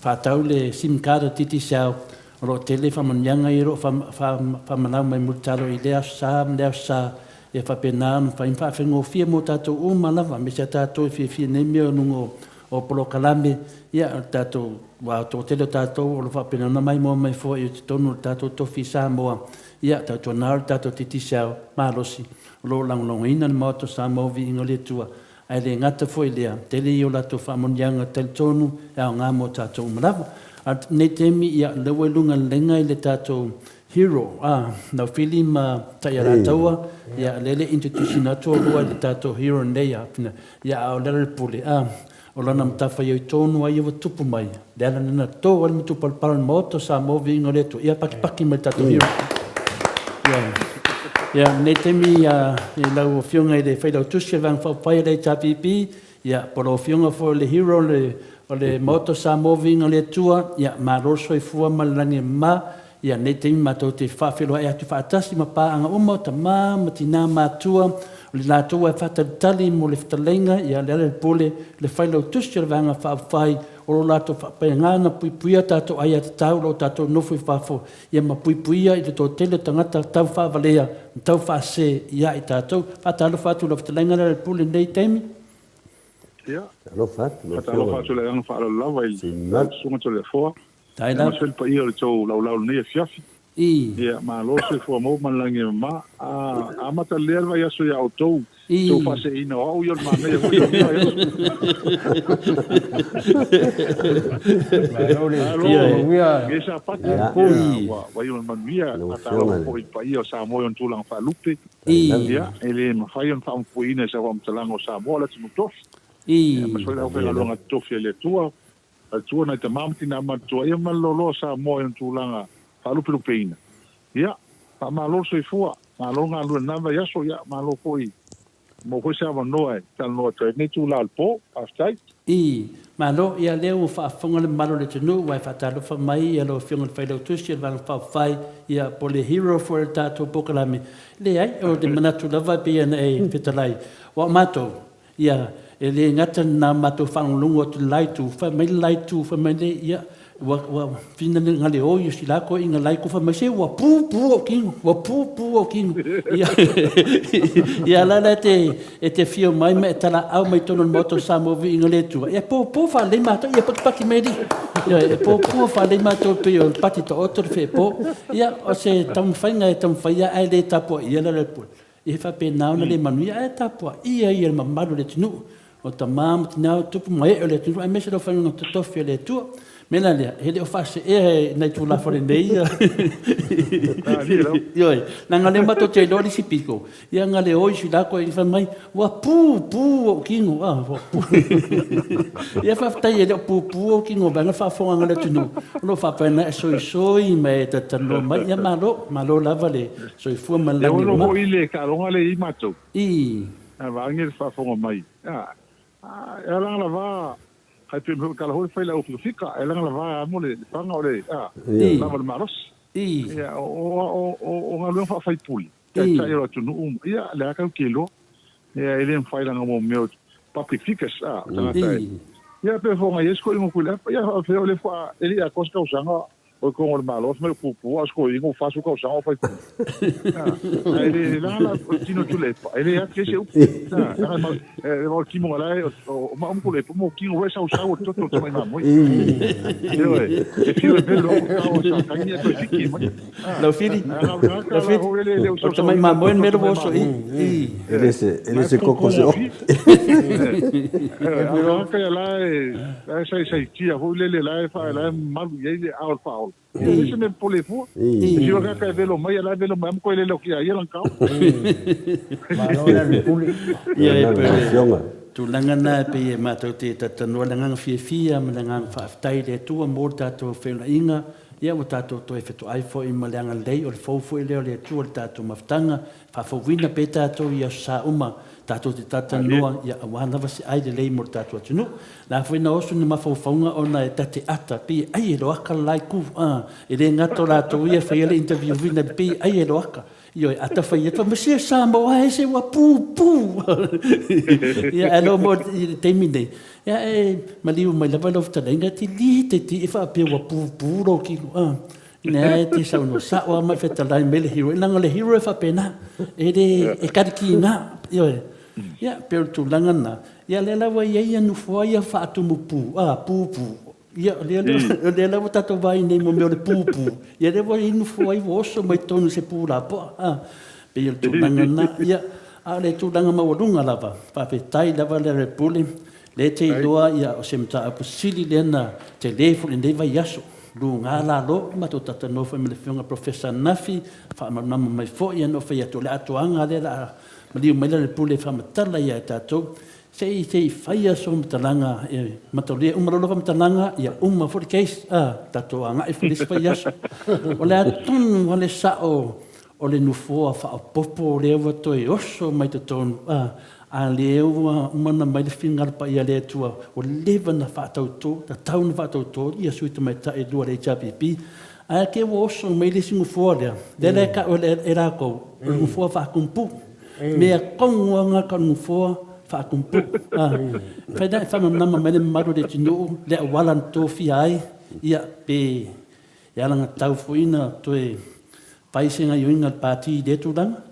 Speaker 3: faatau le sim card a Digicel, o lo o tele faamanuiaga ia o lo o faamalau mai Mulitalo i lea aso Sa ma lea aso Sa, ia faapena ona mafai ona faafaigofie mo tatou uma lava, aemaise lava tatou e fiafia i nei mea o luga o O polokalame, ia, o le tatou, aua o le toatele o tatou o lo o faapena ona maimoa mai foi i totonu o le tatou tofi i Samoa, ia, tautuana o le tatou Digicel malosi o lo o lagolagoina le Maota o Samoa o Viiga o le Atua, ae le gata foi i lea, tele ia o latou faamanuiaga talitonu e aoga mo tatou uma lava. A o lenei taimi, ia, o lea ua i luga lelei i le tatou hero, a, Laufili ma Taialataua, ia, lea le introduce ina atu olua i le tatou hero nei, a, Ia, a o le ala o le pule, a, o lana matafaioi tonu ai ua tupu mai, le ala lena to ai le matupalapala o le Maota o Samoa viiga o le Atua. Ia, pakipaki mai le tatou hero. Ia, ia, lenei taimi, ia, i lau Afioga i le Failautusi o le Vaega Faaupufai a le HRPP, ia, po o lau Afioga foi o le hero o le, o le Maota o Samoa viiga o le Atua, ia, malo le soifua ma le lagi e mama. Ia, lenei taimi matou te faafeiloai atu faatasi ma paaga uma o tama ma tina matua, o le latou e faatalitali mo le fetalaiga ia Lealailepule, le Failautusi o le Vaega Faaupufai, o lo latou faapena puipuia tatou aiatatau o lo o tatou nofo i fafo, ia ma puipuia i le toatele o tagata tau faavalea ma tau faasese ia i tatou. Faatalofa atu i lau fetalaiga Lealailepule i lenei taimi.
Speaker 1: Ia, faatalofa atu i le agaga faaaloalo lava i lau Susuga Toleafoa.
Speaker 3: Tai
Speaker 1: lava. Aemaise le paia o le tou laulau i lenei afiafi.
Speaker 3: I.
Speaker 1: Ia, malo le soifua maua ma le lagi e mama. A amata lelei lava le vaiaso ia outou,
Speaker 3: I.
Speaker 1: tou faaseeina o au ia o le manaia foi o lenei vaiaso.
Speaker 4: Malo le
Speaker 1: Malo,
Speaker 4: manuia.
Speaker 1: Ge Sapati,
Speaker 2: Ia.
Speaker 1: ia, ua vaiu ma le manuia. Faatalofa foi i le paia o Samoa i ona tulaga faalupe.
Speaker 3: I.
Speaker 1: Ia, e le mafai ona faamoepoeina e se faamatalaga o Samoa le atunuu tofi.
Speaker 3: I.
Speaker 1: Ia, aemaise foi le aufaigaluega totofi a le Atua. Atua nai tama ma tina matutua ia ma le loaloa Samoa i ona tulaga faalupelupeina. Ia, faamalo le soifua, malo le galulue i lena vaiaso, ia malo foi, maua foi se avanoa e talanoa atu ai i lenei itula o le po. Faafetai.
Speaker 3: I. Malo, ia lea ua faafofoga le mamalu o le atunuu ua e faatalofa mai ia lau Afioga i le Failautusi o le Vaega Faaupufai, ia po o le hero foi o le tatou polokalame. Leai, o le manatu lava e pei ona e fetalai, aua o matou, Ia, e le gata lena matou faalogologo atu i le la itu, fai mai le la itu, fai mai le, ia, ua, ua finagale oi si la toeaina la itu, fai mai, se ua pu pu ou tino, ua pu pu ou tino. Ia, ia la la e te, e te afio mai ma e talaau mai totonu o le Maota o Samoa Viiga le Atua, ia pupu faalelei matou, ia patipati mai alii. Ia, e pupu faalelei matou pei o le pati taoto le feepo. Ia, o se taumafaiga e taumafai lava ae le tapuaia le ala o le pule. E faapena ona le manuia ae tapuaia ia le mamalu o le atunuu, o tama ma tina, o tupu ma ee o le atunuu aemaise le aufaigaluega totofi a le Atua. O le mea la lea, e le o faaseea e nai Tulafono nei ia. Ioe, leaga o lea matou te iloa le isi pito, ia na le oi si lako e fai mai, ua pu, pu ou tino, a, ua pu. Ia faafetai e le o pupu ou tino vaeane le faafofogaaga a le atunuu, o lo o faapena e soisoi ma e talatalanoa mai, ia malo, malo lava le Soifua ma le
Speaker 1: E
Speaker 3: lagi
Speaker 1: ono
Speaker 3: ma.
Speaker 1: foi le taaloga lea e i ai matou.
Speaker 3: I.
Speaker 1: A vaangi le faafofoga mai. A, e alagalava, hai pe tala foi fai lau fikafika, e alagalava amo le faga o le, a,
Speaker 3: I.
Speaker 1: lava le malosi.
Speaker 3: I.
Speaker 1: Ia, o, o, o, o galuega faafaipule,
Speaker 3: I.
Speaker 1: taitai o le atunuu, ia, le a kau ke iloa. Ia, e le mafai langa mo mea o public figures, a, tagata e.
Speaker 3: I.
Speaker 1: Ia, pe fofoga i ai se koingo kuilepa, ia, faapefea o le fa, e le i atoa se tausaga, O le kongo o le Malo, fai mai o puupuu, a o se toeaina ua 40 tausaga o faipule. Ae le leaga la o le tino Tuilaepa, e le ati ai se upu. Leaga o le tino la e, o maʻu ma Tuilaepa, mo tino loa e sausau o le toto o le tamai mamoe. Ioe, e fiu e velo au tao sa tangi e toe fiki mai.
Speaker 3: Laufili, Laufili, o le tamai mamoe le mea lea ua oso i.
Speaker 2: E le se, e le se koko se oʻo.
Speaker 1: A o le tagata ia la e, la e saisaitia foi lele la e fa la e malu i ai le ao o le faaola. Ia e leai se mea popole fua. E fiu lava tagata e velo mai, ia la e velo mai lava ma toe lele atu ia ia lana tao.
Speaker 4: Malo le alu i pule.
Speaker 3: Ia e
Speaker 2: Lau
Speaker 3: pele.
Speaker 2: Afioga.
Speaker 3: Tulaga na e pei e matou te talatalanoa le agaga fiafia ma le agaga faafetai i le Atua mo le tatou feulaiga, ia ua tatou toe fetoai foi ma le agalelei o le fou foi lea o le Atua i le tatou mafutaga, faafouina pea tatou i aso sa uma tatou te talatalanoa, ia aua lava se ai lelei mo le tatou atunuu. La foi na oso ni mafaufauga ona e ta te ata pei e ai e loaka le la itu, a, e le gata o latou ia e faia le interview ina pei e ai e loaka. Ioe, a tafai atu, ma sia Samoa e se ua pupū. Ia, ae loo mo i le taimi nei, ia e maliu mai lava lau fetalaiga, te li te ti e faapea ua pupū lou kino. Ah, ina e te saunoa sao lava ma e fetalai mai le hero, leaga o le hero e faapena, e le, e kalikina. Ioe, ia, pei o le tulaga lena, ia lea la ua i ai ia nofoa ia faatumupu, ah, pupū. Ia, o lea, o lea la ua tatou vaai nei mo mea o le pupū, ia lea ua i nofo ai ua oso mai totonu i se pu lapoa. A, pei o le tulaga lena. Ia, a o le tulaga maualuga lava, faafetai lava le ale pule, lea e te iloa ia o se mataupu sili lea na tele foi i lenei vaiaso. Luga lalo, matou talatalanoa foi ma le Afioga Professor Nafi, faamalamalama mai foi, ia na ou fai atu, o le atoaga lea o le a maliu mai le ale pule e faamatala ia i tatou. Se i se i faia sou matalaga e mataulia uma loa faamatalaga ia uma foi le case a tatou agai foi le isi vaiaso. O le a tonu lava le sao o le nofoa faaopoopo lea ua toe oso mai totonu a a lea ua uma ona mai le finagalo paia a le Atua ua leva ona faatauto, tatau ona faatauto ia sui tamaitai e lua o le HRPP ae te ua oso mai le isi nofoa lea, lea la e tau e latou o le nofoa faatumpu. Mea tonu lava na tau nofoa faatumpu. Fai la e faamalamalama mai le mamalu o le atunuu le auala na tofia ai, ia pe e alagatau foi na toe fai se gaioiga a le Pati i lea tulaga?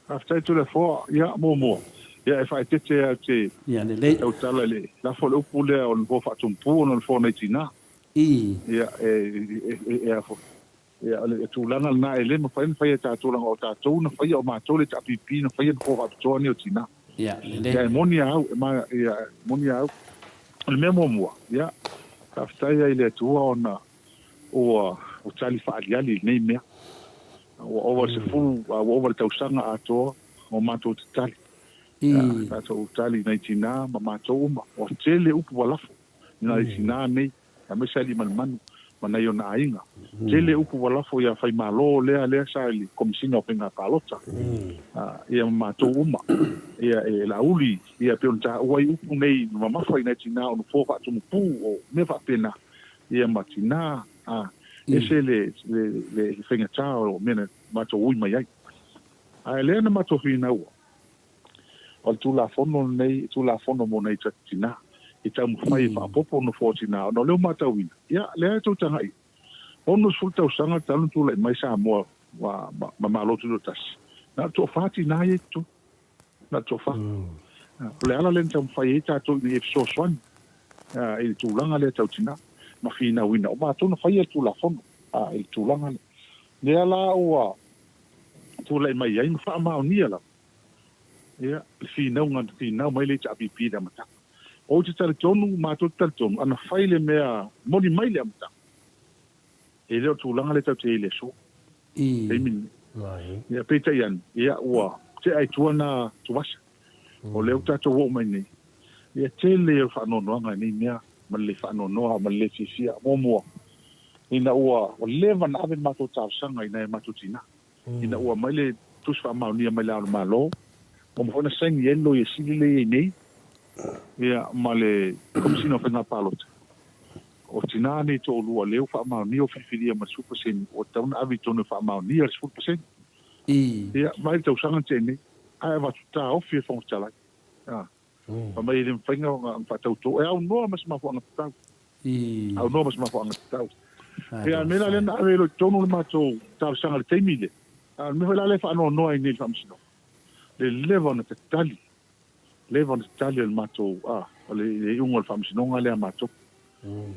Speaker 1: Faafetai Toleafoa. Ia, muamua, ia e faaeteete lava ou te
Speaker 3: Ia lelei.
Speaker 1: tautala i le lafo o le upu lea o le nofoa faatumpu ona o le nofoa nai tinā. Ia, e, e, e, e a foi. Ia, o le tulaga lena e le mafai ona faia e tatou leaga o tatou na faia, o matou le HRPP na faia nofoa faapitoa nei o tina.
Speaker 3: Ia, lelei.
Speaker 1: Ia, e moni a au, e ma, ia, e moni a au. O le mea muamua, ia, faafetai ai i le Atua ona ua, ua tali faaaliali i lenei mea. Ua ova i le 10, ua ova i le tausaga atoa o matou tatali. Ia, tatou tali i nai tina ma matou uma. Ua tele upu ua lafo i nai tina nei. Aemaise alii manumanu ma nai ona aiga. Tele upu ua lafo ia Faimalo lea lea sa i le Komesina o Faiga Palota ia ma matou uma ia e Laauli ia pei ona taua ai upu nei na mamafa i nai tina o nofoa faatumupu o mea faapena ia ma tina a ese le le faigata o mea na matou ui mai ai. Ae lea na matou finaua O le Tulafono lenei, Tulafono mo nai tina i taumafai e faaopoopo nofoa o tina, ona o lea ua matauina, ia, lea e tou tagai i ai, 60 tausaga talu ona tulai mai Samoa ma Malo Tutoatasi, na o le toafa tina ia i totonu, na o le toafa. O le ala lea na taumafai ai tatou ina ia fesoasoani i le tulaga lea tau tina ma finauina. O matou na faia le Tulafono i le tulaga lea. Lea la ua tulai mai ai ma faamaonia lava ia le finauga na finau mai le HRPP i le amataga. Ou te talitonu, matou te talitonu, ana fai le mea moni mai le amataga, e le o le tulaga lea tatou te i ai i le aso, taimi lenei. Ia, peitai ane, ia, ua tea i tua na tuvasa. O lea ua tatou oo mai nei, ia, tele ia o le faanoanoaga i nei mea, ma le le faanoanoa ma le le fiafia. Muamua, ina ua leva ona ave le matou talosaga i nai a matou tina, ina ua aumai le tusi faamaonia mai Le Ao o le Malo, ua mafai ona saini ai le Loia Sili lea e i ai nei, ia, ma le Komesina o Faiga Palota. O tina nei toalua lea ua faamaonia ua filifilia ma le 10%, ua tatau ona ave i totonu e faamaonia le 10%. Ia, mai le tausaga na tea nei, ae avatu taofi e le Fofoga Fetalai. Fai mai e le mafai ona faatauto, e aunoa ma se mafuaaga tatau. Aunoa ma se mafuaaga tatau. Ia, a o le mea la lea na ave ai loa i totonu le matou talosaga i le taimi lea, a o le mea foi la lea e faanoanoa ai nei i le Faamasinoga, le leva ona tatali, leva ona tatali o le matou, a, o le iuga o le Faamasinoga lea a matou.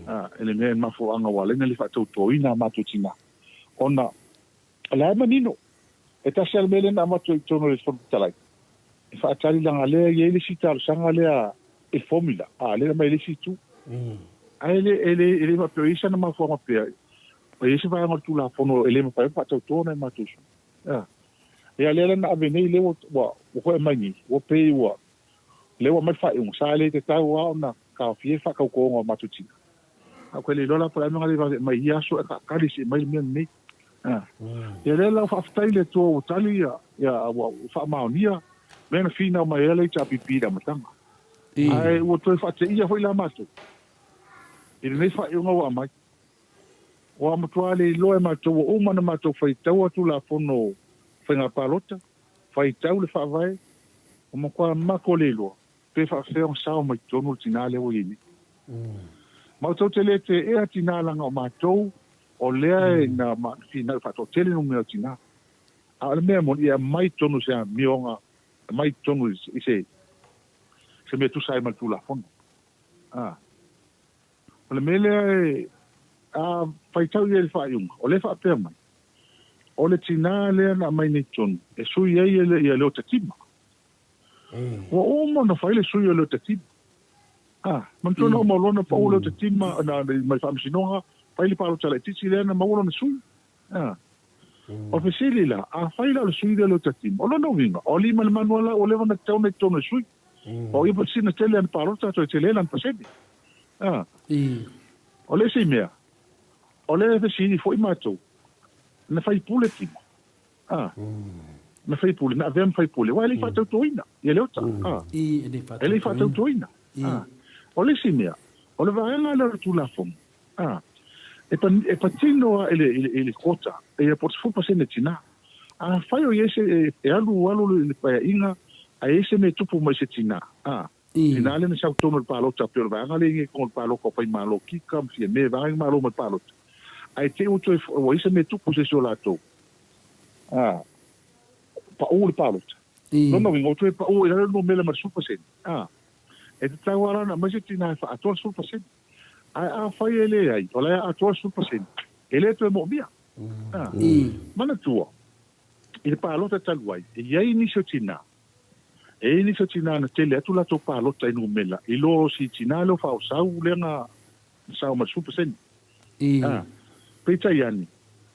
Speaker 1: A, i le mea i le mafuaaga ua ala ai ona le faatautoina a matou tina, ona o la e manino, e tasi lava le mea lea na avatu ai i totonu o le Fono Fetalai, e faatali leaga lea e i ai le isi talosaga lea i le formula, a, lea e aumai e le isi itu. Ae le, e le, e le faapea o i ai sana mafuaaga pea, o i ai se vaega o le Tulafono e le mafai ona faatauto nai matou sui. A. Ia lea la na ave nei, lea ua, ua, ua hoe mai nei, ua pei ua,
Speaker 5: Lea ua aumai le faaiuga, sa le tatau lava ona taofia le faatautoga o matou tina. Ae ou te le iloa la po o le a le mea na le vave aumai i ia aso ae taatali se i aumai le mea lenei. Ia lea la ua faafetai i le Atua ua tali ia, ua faamaonia mea na finau mai ai le HRPP i le amataga. Ae ua toe faateia foi la matou i lenei faaiuga ua aumai. Ua matua le iloa e matou ua uma ona matou faitaua Tulafono Faiga Palota, faitau le Faavae, ua matua mako le iloa pe faafefea ona sao mai totonu le tina lea ua i ai nei. Matou te le teea tina leaga o matou o lea na finau faatoatele numera o tina. A o le mea moni, ia aumai totonu i se amioga, aumai totonu i se mea e tusa ai ma le Tulafono. A. O le mea lea e, a faitau i ai i le faaiuga, o lea e faapea mai, o le tina lea na aumai nei i totonu e sui ai ia Leotatima. Ua uma ona fai le sui o Leotatima. A, manatua na uma loa ona pau Leotatima mai le faamasinoga, fai le palota laitiiti lea na maua lona sui. A. O le fesili la, afai la o le sui lea o Leotatima, o lona uiga, o alii ma le manu lava la ua leva ona tatau ona i totonu e sui. O ia sina tele ana palota toe tele lana pasene. A. O le isi mea, o lea e fesili foi matou, na faipule Tima. A. Na faipule, na avea ma faipule, aua e le i faatautoina ia Leota. A. E le i faatautoina. A. O le isi mea, o le vaega lea o le Tulafono, A. E patino lava i le quota, ia po o le 10% tina. Afai o i ai se, e alu alu le paeaiga ae i ai se mea e tupu mai i se tina, a, tina lea na sau tonu i le palota, pei o le vaega lea i ai i le palota o Faimalo Kika ma Fiame, vaega malo mai le palota, ae te i ua toe, ua i ai se mea e tupu i se isi o latou, a, pau le palota. Lona uiga, ua toe pau i lalo le numera ma le 10%, a, e tatau lava la ona aumai se tina e faaatoa le 10%. Ae afai e leai, o la e atoa le 10%, e le toe moomia. Manatua, i le palota talu ai, e i ai nisi o tina, e i ai nisi o tina na tele atu latou palota i numela i lo si tina lea o Faosau lea na sao mai le 10%. Peitai ane,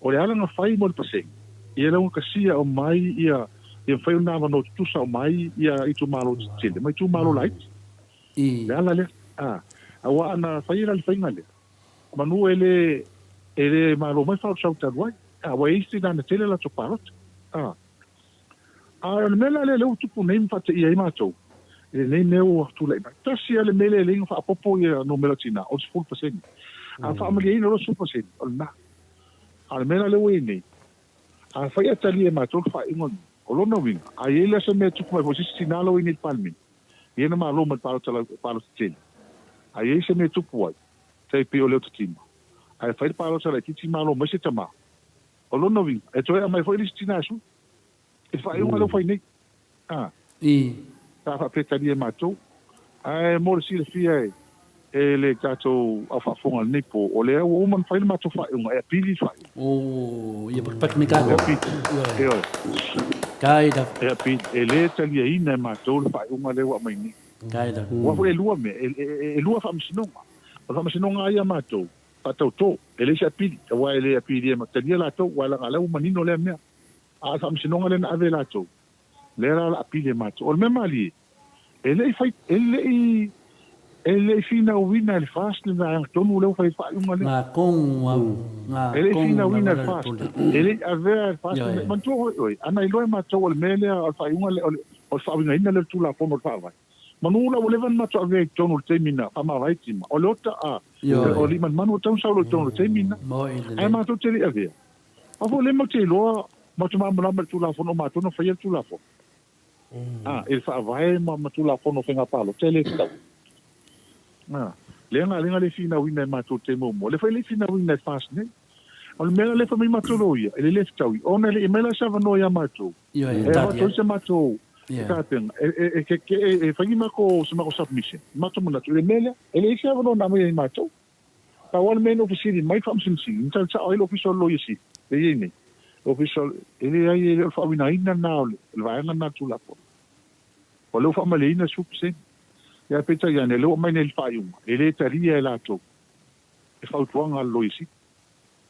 Speaker 5: o le ala na fai mo le pasene, ia laugatasia aumai ia ia mafai ona avanoa tutusa aumai ia itumalo tetele ma itumalo laiti. Le ala lea. Aua ana fai la le faiga lea, manu e le e le malo mai Faosau talu ai, aua e i ai isi tina na tele latou palota. A o le mea la lea lea ua tupu nei ma faateia ai matou i lenei mea ua tulai mai, tasi lava le mea lea e lei ona faaopoopo ia numera tina, o le 10%. A faamalieina loa le 10%, o lena. A o le mea la lea ua i ai nei, afai ae talia e matou le faaiuga lenei, o lona uiga, a i ai la se mea e tupu mai foi i se isi tina la ua i nei i le Palemene, ia na malo mai le palota palota tele, a i ai se mea e tupu ai, tai pei o Leotatima, ae fai le palota laitiiti malo mai se tama, o lona uiga, e toe aumai foi le isi tina e sui i le faaiuga lea ua fai nei. A. Sa faapetalia e matou. Ae mo le silafia e e le tatou au faafofoga i lenei po, o lea ua uma ona fai le matou faaiuga e apili le faaiuga.
Speaker 3: Oh, ia pakipaki mai tatou.
Speaker 5: E apili. Ioe.
Speaker 3: Tai lava.
Speaker 5: E apili. E le taliaina e matou le faaiuga lea ua aumai nei.
Speaker 3: Tai lava.
Speaker 5: Aua foi e lua mea, e lua faamasinoga. O le faamasinoga lava ia a matou, faatautō, e leai se apili, aua e le apilia e talia latou, aua leaga o la ua manino lea mea. A o le faamasinoga lea na ave e latou, lea la o le a apili e matou. O le mea malie, E le i fai, e le i, e le i finauina e le FAST le vaega tonu lea ua fai ai le faaiuga lea.
Speaker 3: Ngā kongu au, ngā
Speaker 5: E le i
Speaker 3: kongu
Speaker 5: finauina e
Speaker 3: lava
Speaker 5: le
Speaker 3: le
Speaker 5: FAST.
Speaker 3: pule.
Speaker 5: E le i avea e le FAST le
Speaker 3: Ioe.
Speaker 5: mea. Manatua foi oe, ana iloa e matou o le mea lea, o le faaiuga lea, o le, o le faauigaina lea o le Tulafono o le Faavae. Manu la ua leva ona matou avea i totonu i le taimi na faamavae tima. O Leota, a,
Speaker 3: Ioe.
Speaker 5: o Aliimalemanu ua tatau ona sau loa i totonu i le taimi na.
Speaker 3: Moi
Speaker 5: Ae
Speaker 3: lelei.
Speaker 5: matou te le i avea. Aua foi o lea matou te iloa, matou te malamalama i le Tulafono, o matou na faia le Tulafono. A, i le Faavae ma Tulafono o Faiga Palota, e le tatau. A, lea na, lea na le finauina e matou i le taimi muamua, lea foi e le finauina e FAST nei. O le mea la lea fai mai matou loia, e le le fetaui, ona e le i aumai la se avanoa ia matou,
Speaker 3: Ioe,
Speaker 5: e
Speaker 3: tali
Speaker 5: avatu ai
Speaker 3: ai.
Speaker 5: se matou tapena, e, e, e fai ni matou, se matou submission, matou manatu i le mea lea. E leai se avanoa na aumai ai matou. Pau lava le mea na ou fesili mai le Faamasino Sili, na tali ai le Ofisa o le Loia Sili, lea e i ai nei. Le Ofisa o le, e leai, e le o le faauigaina lena o le, le vaega lena o le Tulafono. O lea ua faamalieina le 10%. Ia ae peitai ane, o lea ua aumai nei i le faaiuga, e le talia e latou le fautuaga a le Loia Sili.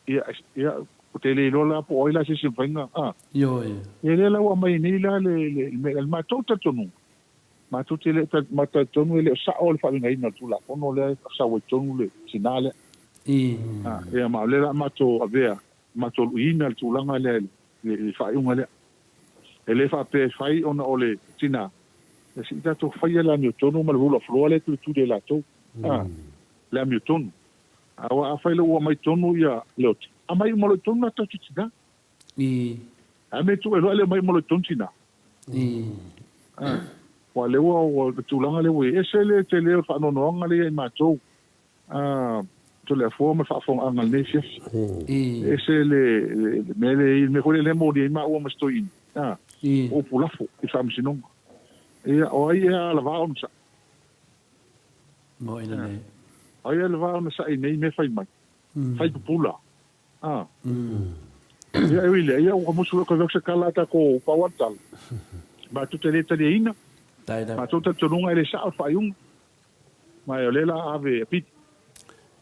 Speaker 5: Ia, ia, ou te le iloa la po o ai la se isi e mafai ona, a.
Speaker 3: Ioe.
Speaker 5: Ia lea la ua aumai nei la le, le, le mea, le matou talitonuga. Matou te le ma talitonu e le o sao le faauigaina o le Tulafono lea e sau ai tonu le tina lea. Ia ma o lea la matou avea, matou luiina le tulaga lea i le faaiuga lea. E le faapea e fai ona o le tina, ia se i tatou faia le amiotonu ma le rule of law lea e tulituli e latou, le amiotonu. Aua afai loa ua aumai tonu ia le oti, aumai uma loa i tonu latou te tina. A mea tuu ai loa e le aumai uma loa i tonu tina. Aua o lea ua, le tulaga lea ua i ai, e ese le tele o le faanoanoaga lea ia i matou. Toleafoa ma le faafofogaaga i lenei afiafi. E ese le mea lea e i ai, le mea foi lea e molia ai maua ma si toeaina, o upu lafo i le faamasinoga. Ia, o ai ea alavā ona sa'i? O ai alavā ona sa'i i nei mea fai mai? Fai pupula. Ia, e ui i lea, ia ua musu loa se tala a tatou pau a le tala, matou te le taliaina, matou talitonuga e le sao le faaiuga. Ma o lea la a ave e Pita.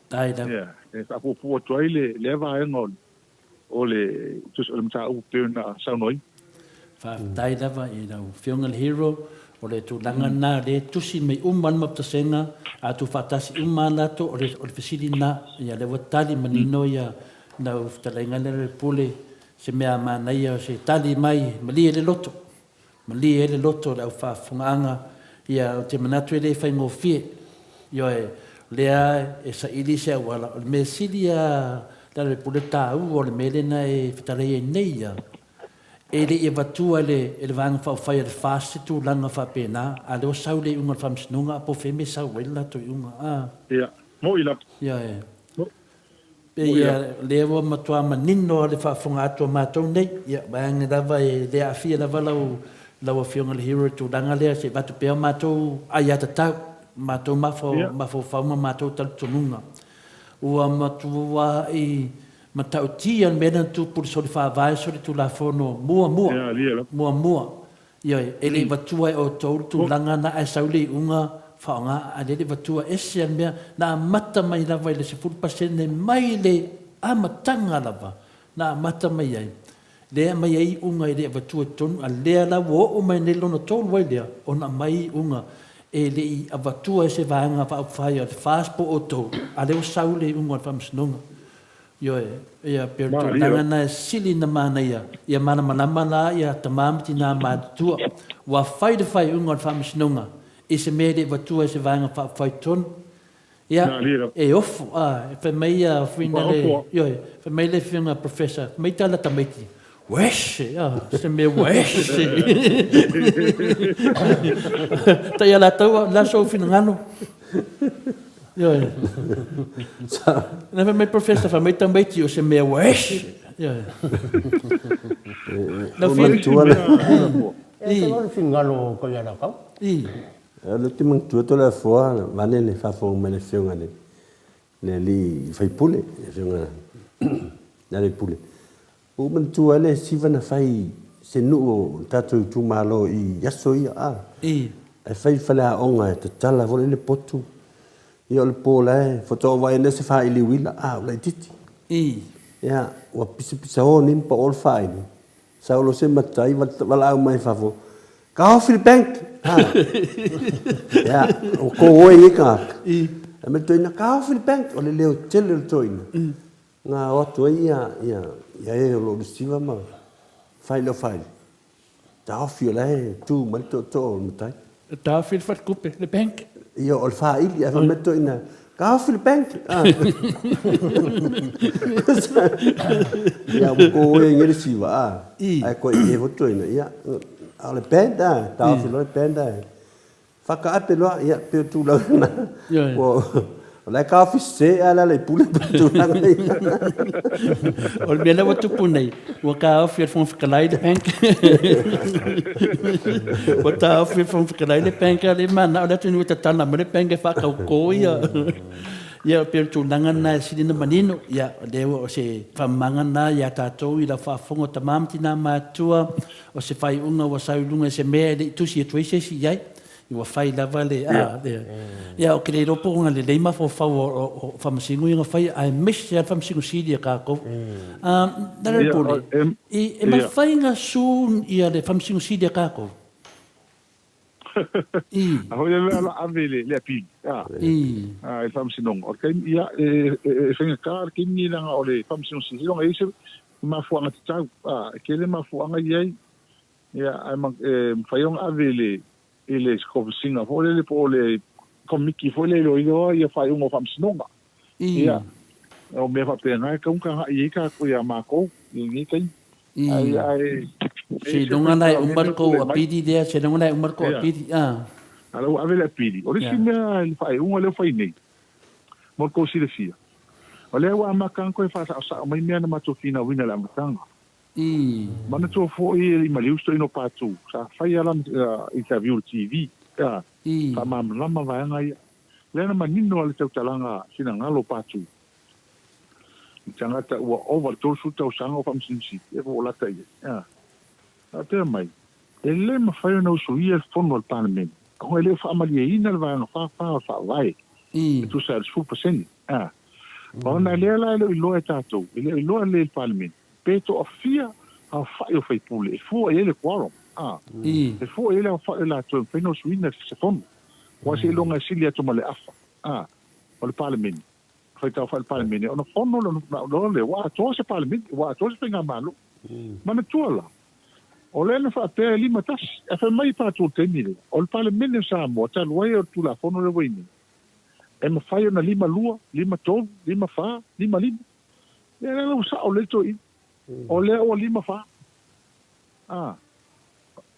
Speaker 5: Ia, e faapuupuu atu ai lea vaega o le o le mataupu pei ona saunoaina.
Speaker 3: Faafetai lava i lau Afioga le Hero, o le tulaga lena o lea e tusi mai uma lava le maputasega, a tuufaatasi uma lava latou, o le fesili lena. Ia lea ua tali manino ia lau fetalaiga lea le Pule, se mea manaia o se tali mai, malie le loto. Malie ai le loto o le au faafofogaaga, ia, ou te manatu e le faigofie. Ioe, o lea e saili se auala, o le mea sili lava Lealailepule le taua o le mea lea na e fetalai ai nei ia, e le i avatua e le, e le Vaega Faaupufai a le FAST se tulaga faapena, a o lea ua sau le iuga o le Faamasinoga, a po o fea mea e sau ai le latou iuga, a.
Speaker 5: Ia, mo'i lava.
Speaker 3: Ioe. Pei o lea ua matua manino lava le faafofoga atu a matou nei, ia vaeane lava e le aafia lava lau lau Afioga i le Hero i le tulaga lea, se i avatu pea o matou aiatatau, matou mafaufau ma matou talitonuga. Ua matuai matautia le mea lea na tupu i le soli faavae, soli tulafono muamua, muamua. Ioe, e le i vatua e outou le tulaga na ae sau le iuga faaaoga, a lea e le i vatua ese a le mea na amata mai lava i le 10% mai le amataga lava na amata mai ai, lea e aumai ai iuga e le i avatua i totonu, a lea la ua oo mai nei lona tolu ai lea ona aumai iuga e le i avatua e se vaega faaupufai a le FAST po o outou, a lea ua sau le iuga o le Faamasinoga. Ioe, ia pei o le tulaga lena e sili ona manaia, ia malamalama la ia tama ma tina matutua, ua fai le faaiuga o le Faamasinoga i se mea e le i avatua e se Vaega Faaupufai tonu. Ia, e ofo, a, e fai mai ia fuina le, ioe, fai mai le afioga Professor, fai mai tala tamaiti, ua ese, a, se mea ua ese. Tai a latou, o le a sou finagalo? Ioe. Na fai mai Professor, fai mai tamaiti o se mea ua ese. Ioe.
Speaker 2: Lau Afioga.
Speaker 4: E te le finagalo o ko ia rakau.
Speaker 3: I.
Speaker 2: O le te manatua Toleafoa vane le faafofoga mai le afioga i le alii faipule, le afioga Lealailepule. Ua ou manatua ai le siva na fai i se nuu o le tatou itumalo i aso ia a. Ae fai i faleaoga e tatala foi le potu. Ia o le po la e faatoa ou vaai ai se faaili uila a, ua laitiiti. Ia ua pisapisao nei ma pao le faaili. Sau loa se matai valaau mai fafo, Taofi le bank! A. Ia, ua ko oe i nei tagata. Ae mai le toeaina, Taofi le bank! O le leo tele o le toeaina. Na o atu ai ia, ia, ia e o lo o receiver ma fai lau file. Taofi o la e tu mai le tootoo o le matai.
Speaker 3: Taofi le faletupe, le bank.
Speaker 2: Ia, o le faili, ae fai mai le toeaina, taofi le bank. Ia, ua ko oe ai receiver, a. Ae koe i e foi le toeaina, ia, a o le band, a, taofi loa le band, ae. Faataape loa, ia, pei o tulaga na.
Speaker 3: Ioe.
Speaker 2: Ua, o la e taofi sese ae Lealailepule pei o tulaga ia.
Speaker 3: O le mea lea ua tupu nei, ua taofi e le Fofoga Fetalai le bank. Ua taofi e le Fofoga Fetalai le bank, a o lea e manao le atunuu e tatala mai le bank e faatauto ia. Ia, pei o le tulaga lena e sili ona manino. Ia, o lea ua, o se faamamaga lena ia tatou i lau faafofoga o tama ma tina matutua, O se faaiuga ua sau i luga i se mea e le i tusi atu ai se isi i ai. Ua fai lava le, a, le, ia, ou te le iloa po o na lelei mafaufau o Faamasino ia na faia, aemaise lava le Faamasino Sili a tatou. Lealailepule, e mafai ona sue le Faamasino Sili a tatou?
Speaker 5: A foi le mea la ave i le apili, a, i le Faamasinoga. O le taimi, ia, e faigata le taimi leaga o le Faamasinoga Silisili, e i ai se mafuaaga tatau, a, e tele mafuaaga e i ai, ia, ae e mafai ona ave i le, i le Komesina foi lele po o le Komiti foi lele e iloiloa ia faaiuga o Faamasinoga. Ia, o mea faapena e tatau ona tagai i ai tatou ia matou i lenei taimi. Ai, ai,
Speaker 3: Seiloga la e uma le tou apili lea, seiloga la e uma le tou apili, a.
Speaker 5: A la ua ave le apili. O le isi mea i le faaiuga lea ua fai nei, mo le tou silafia, o lea ua amata ona toe faasaosao mai mea na matou finauina i le amataga. Manatua foi e le i maliu se toeaina o Patu, sa fai lava lana interview i le TV, a, faamalamalama vaega ia. Lea na manino lava le tautalaga finagalo o Patu, i tagata ua ova i le 30 tausaga o faamasinomasino, ia po ua lata i ai, a faapea mai, e le mafai ona usuia le Fono a le Palemene, ona e le o faamalieina le Vaega 44 o le Faavae, e tusa ai o le 10%, a. Ona lea la e le o iloa e tatou, e le o iloa lelei e le Palemene, pe toafia aofai o faipule e fua i ai le quorum, a. E fua i ai le aofai o latou e mafai ona usuina se Fono. Aua seiloga e sili atu ma le afa, a, o le Palemene, faitau faale-Palemene, ona fono loa lea, ua atoa se Palemene, ua atoa se Faigamalo. Manatua la, o lea na faapea e 51, ae fai mai Patu i le taimi lea, o le Palemene o Samoa talu ai o le Tulafono lea ua i nei, e mafai ona 52, 53, 54, 55. Ia lea la ua sao lelei toeaina, o lea ua 54. A,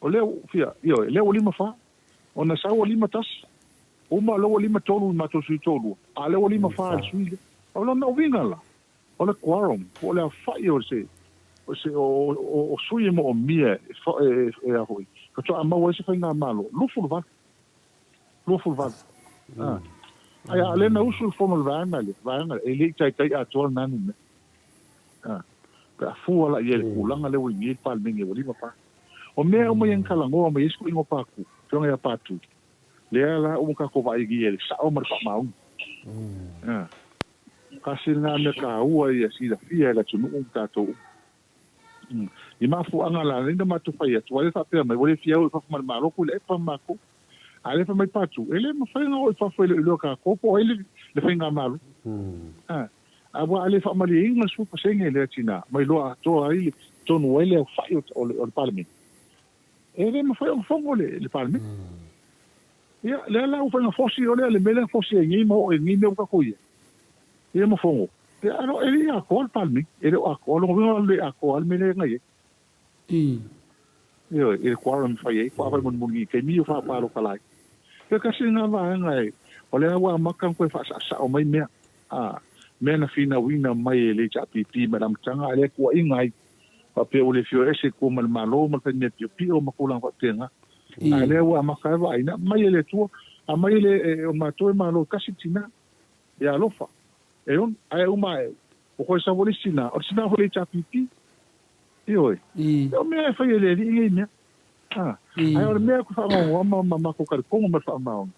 Speaker 5: o lea ua, fia, ioe, lea ua 54. Ona sau ua 51, uma lea ua 53 i matou sui toalua, a lea ua 54 i le sui lea. O lona uiga la, o le quorum, po o le aofai o se, o se, o, o, o sui e moomia e, e, e a foi, faatoa maua ai se faigamalo, 28. 28. Ah. Ai, a lea na usu le fono le vaega lea, vaega lea, e le i taitai atoa lena numera. Ah. Pe a fua la i ai le tulaga lea ua i nei le Palemene ua 54. O mea uma ia na talanoa mai ai si toeaina o Patu, Afioga ia Patu, lea la ua tatou vaai i ai i le sao ma le faamaoni. Ah. Tasi lena mea taua ia silafia e le atunuu ma tatou uma. I mafuaaga la lea na matou fai atu, aua lea faapea mai, ua le fia o i fafo ma le Malo, Tuilaepa ma matou. A lea fai mai Patu, e le mafai ona o i fafo e le o iloa e tatou po o ai le faigamalo. Ah. Aua a le faamalieina le 10% e lea tina ma iloa atoa ai le tonu ai le aofai o le Palemene, e le mafai ona fono le Palemene. Ia, lea la ua fai na fosi, o lea le mea lea na fosi ai nei ma oo ai nei mea ua tatou i ai. Ia ma fono. Ia, e le i atoa le Palemene, e le o atoa, lona uiga e le atoa le mea lea na i ai. Ioe, i le quorum e fai ai, faatoa fai mulimuli i taimi o faapalota laiti. Ia tasi lena vaega e, o lea ua amata ona toe faasaosao mai mea, a, mea na finauina mai e le HRPP mai le amataga, a o lea e tuuaiina ai, faapea ua le fia o ese i tua ma le Malo ma le fai mea piopio ma tulaga faapena. A o lea ua amata ai vaai, aumai e le Atua, aumai e le, e, o matou e Malo tasi le tina, ia alofa, e ono, ae uma ae, ua toe sau foi le isi tina, o le tina foi le HRPP. Ioe. O mea e fai e le Alii nei mea. A, ae o le mea ou te faanoanoa ma, ma matou talitonu ma le faamaoni,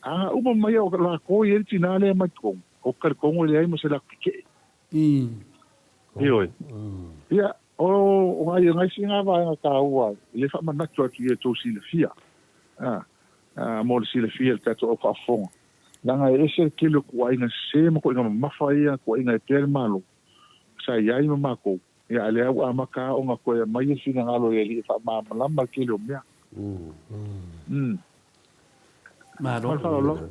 Speaker 5: a na uma mai o latou i ai le tina lea mai totonu, ou te talitonu e leai ma se latou tetee. Ioe. Ia, o, o nai, o nai isi na vaega taua e le faamanatu atu ia tou silafia, a, a, mo le silafia e le tatou au faafofoga. Leaga e ese le tele o tuuaiga sese ma tuuaiga mamafa ia na tuuaiga ai pea le Malo sa i ai ma matou. Ia, a lea ua amata lava ona toe aumai le finagalo o le Alii e faamalamalama le tele o mea. Umm.
Speaker 3: Malo. Ma le faaaloalo.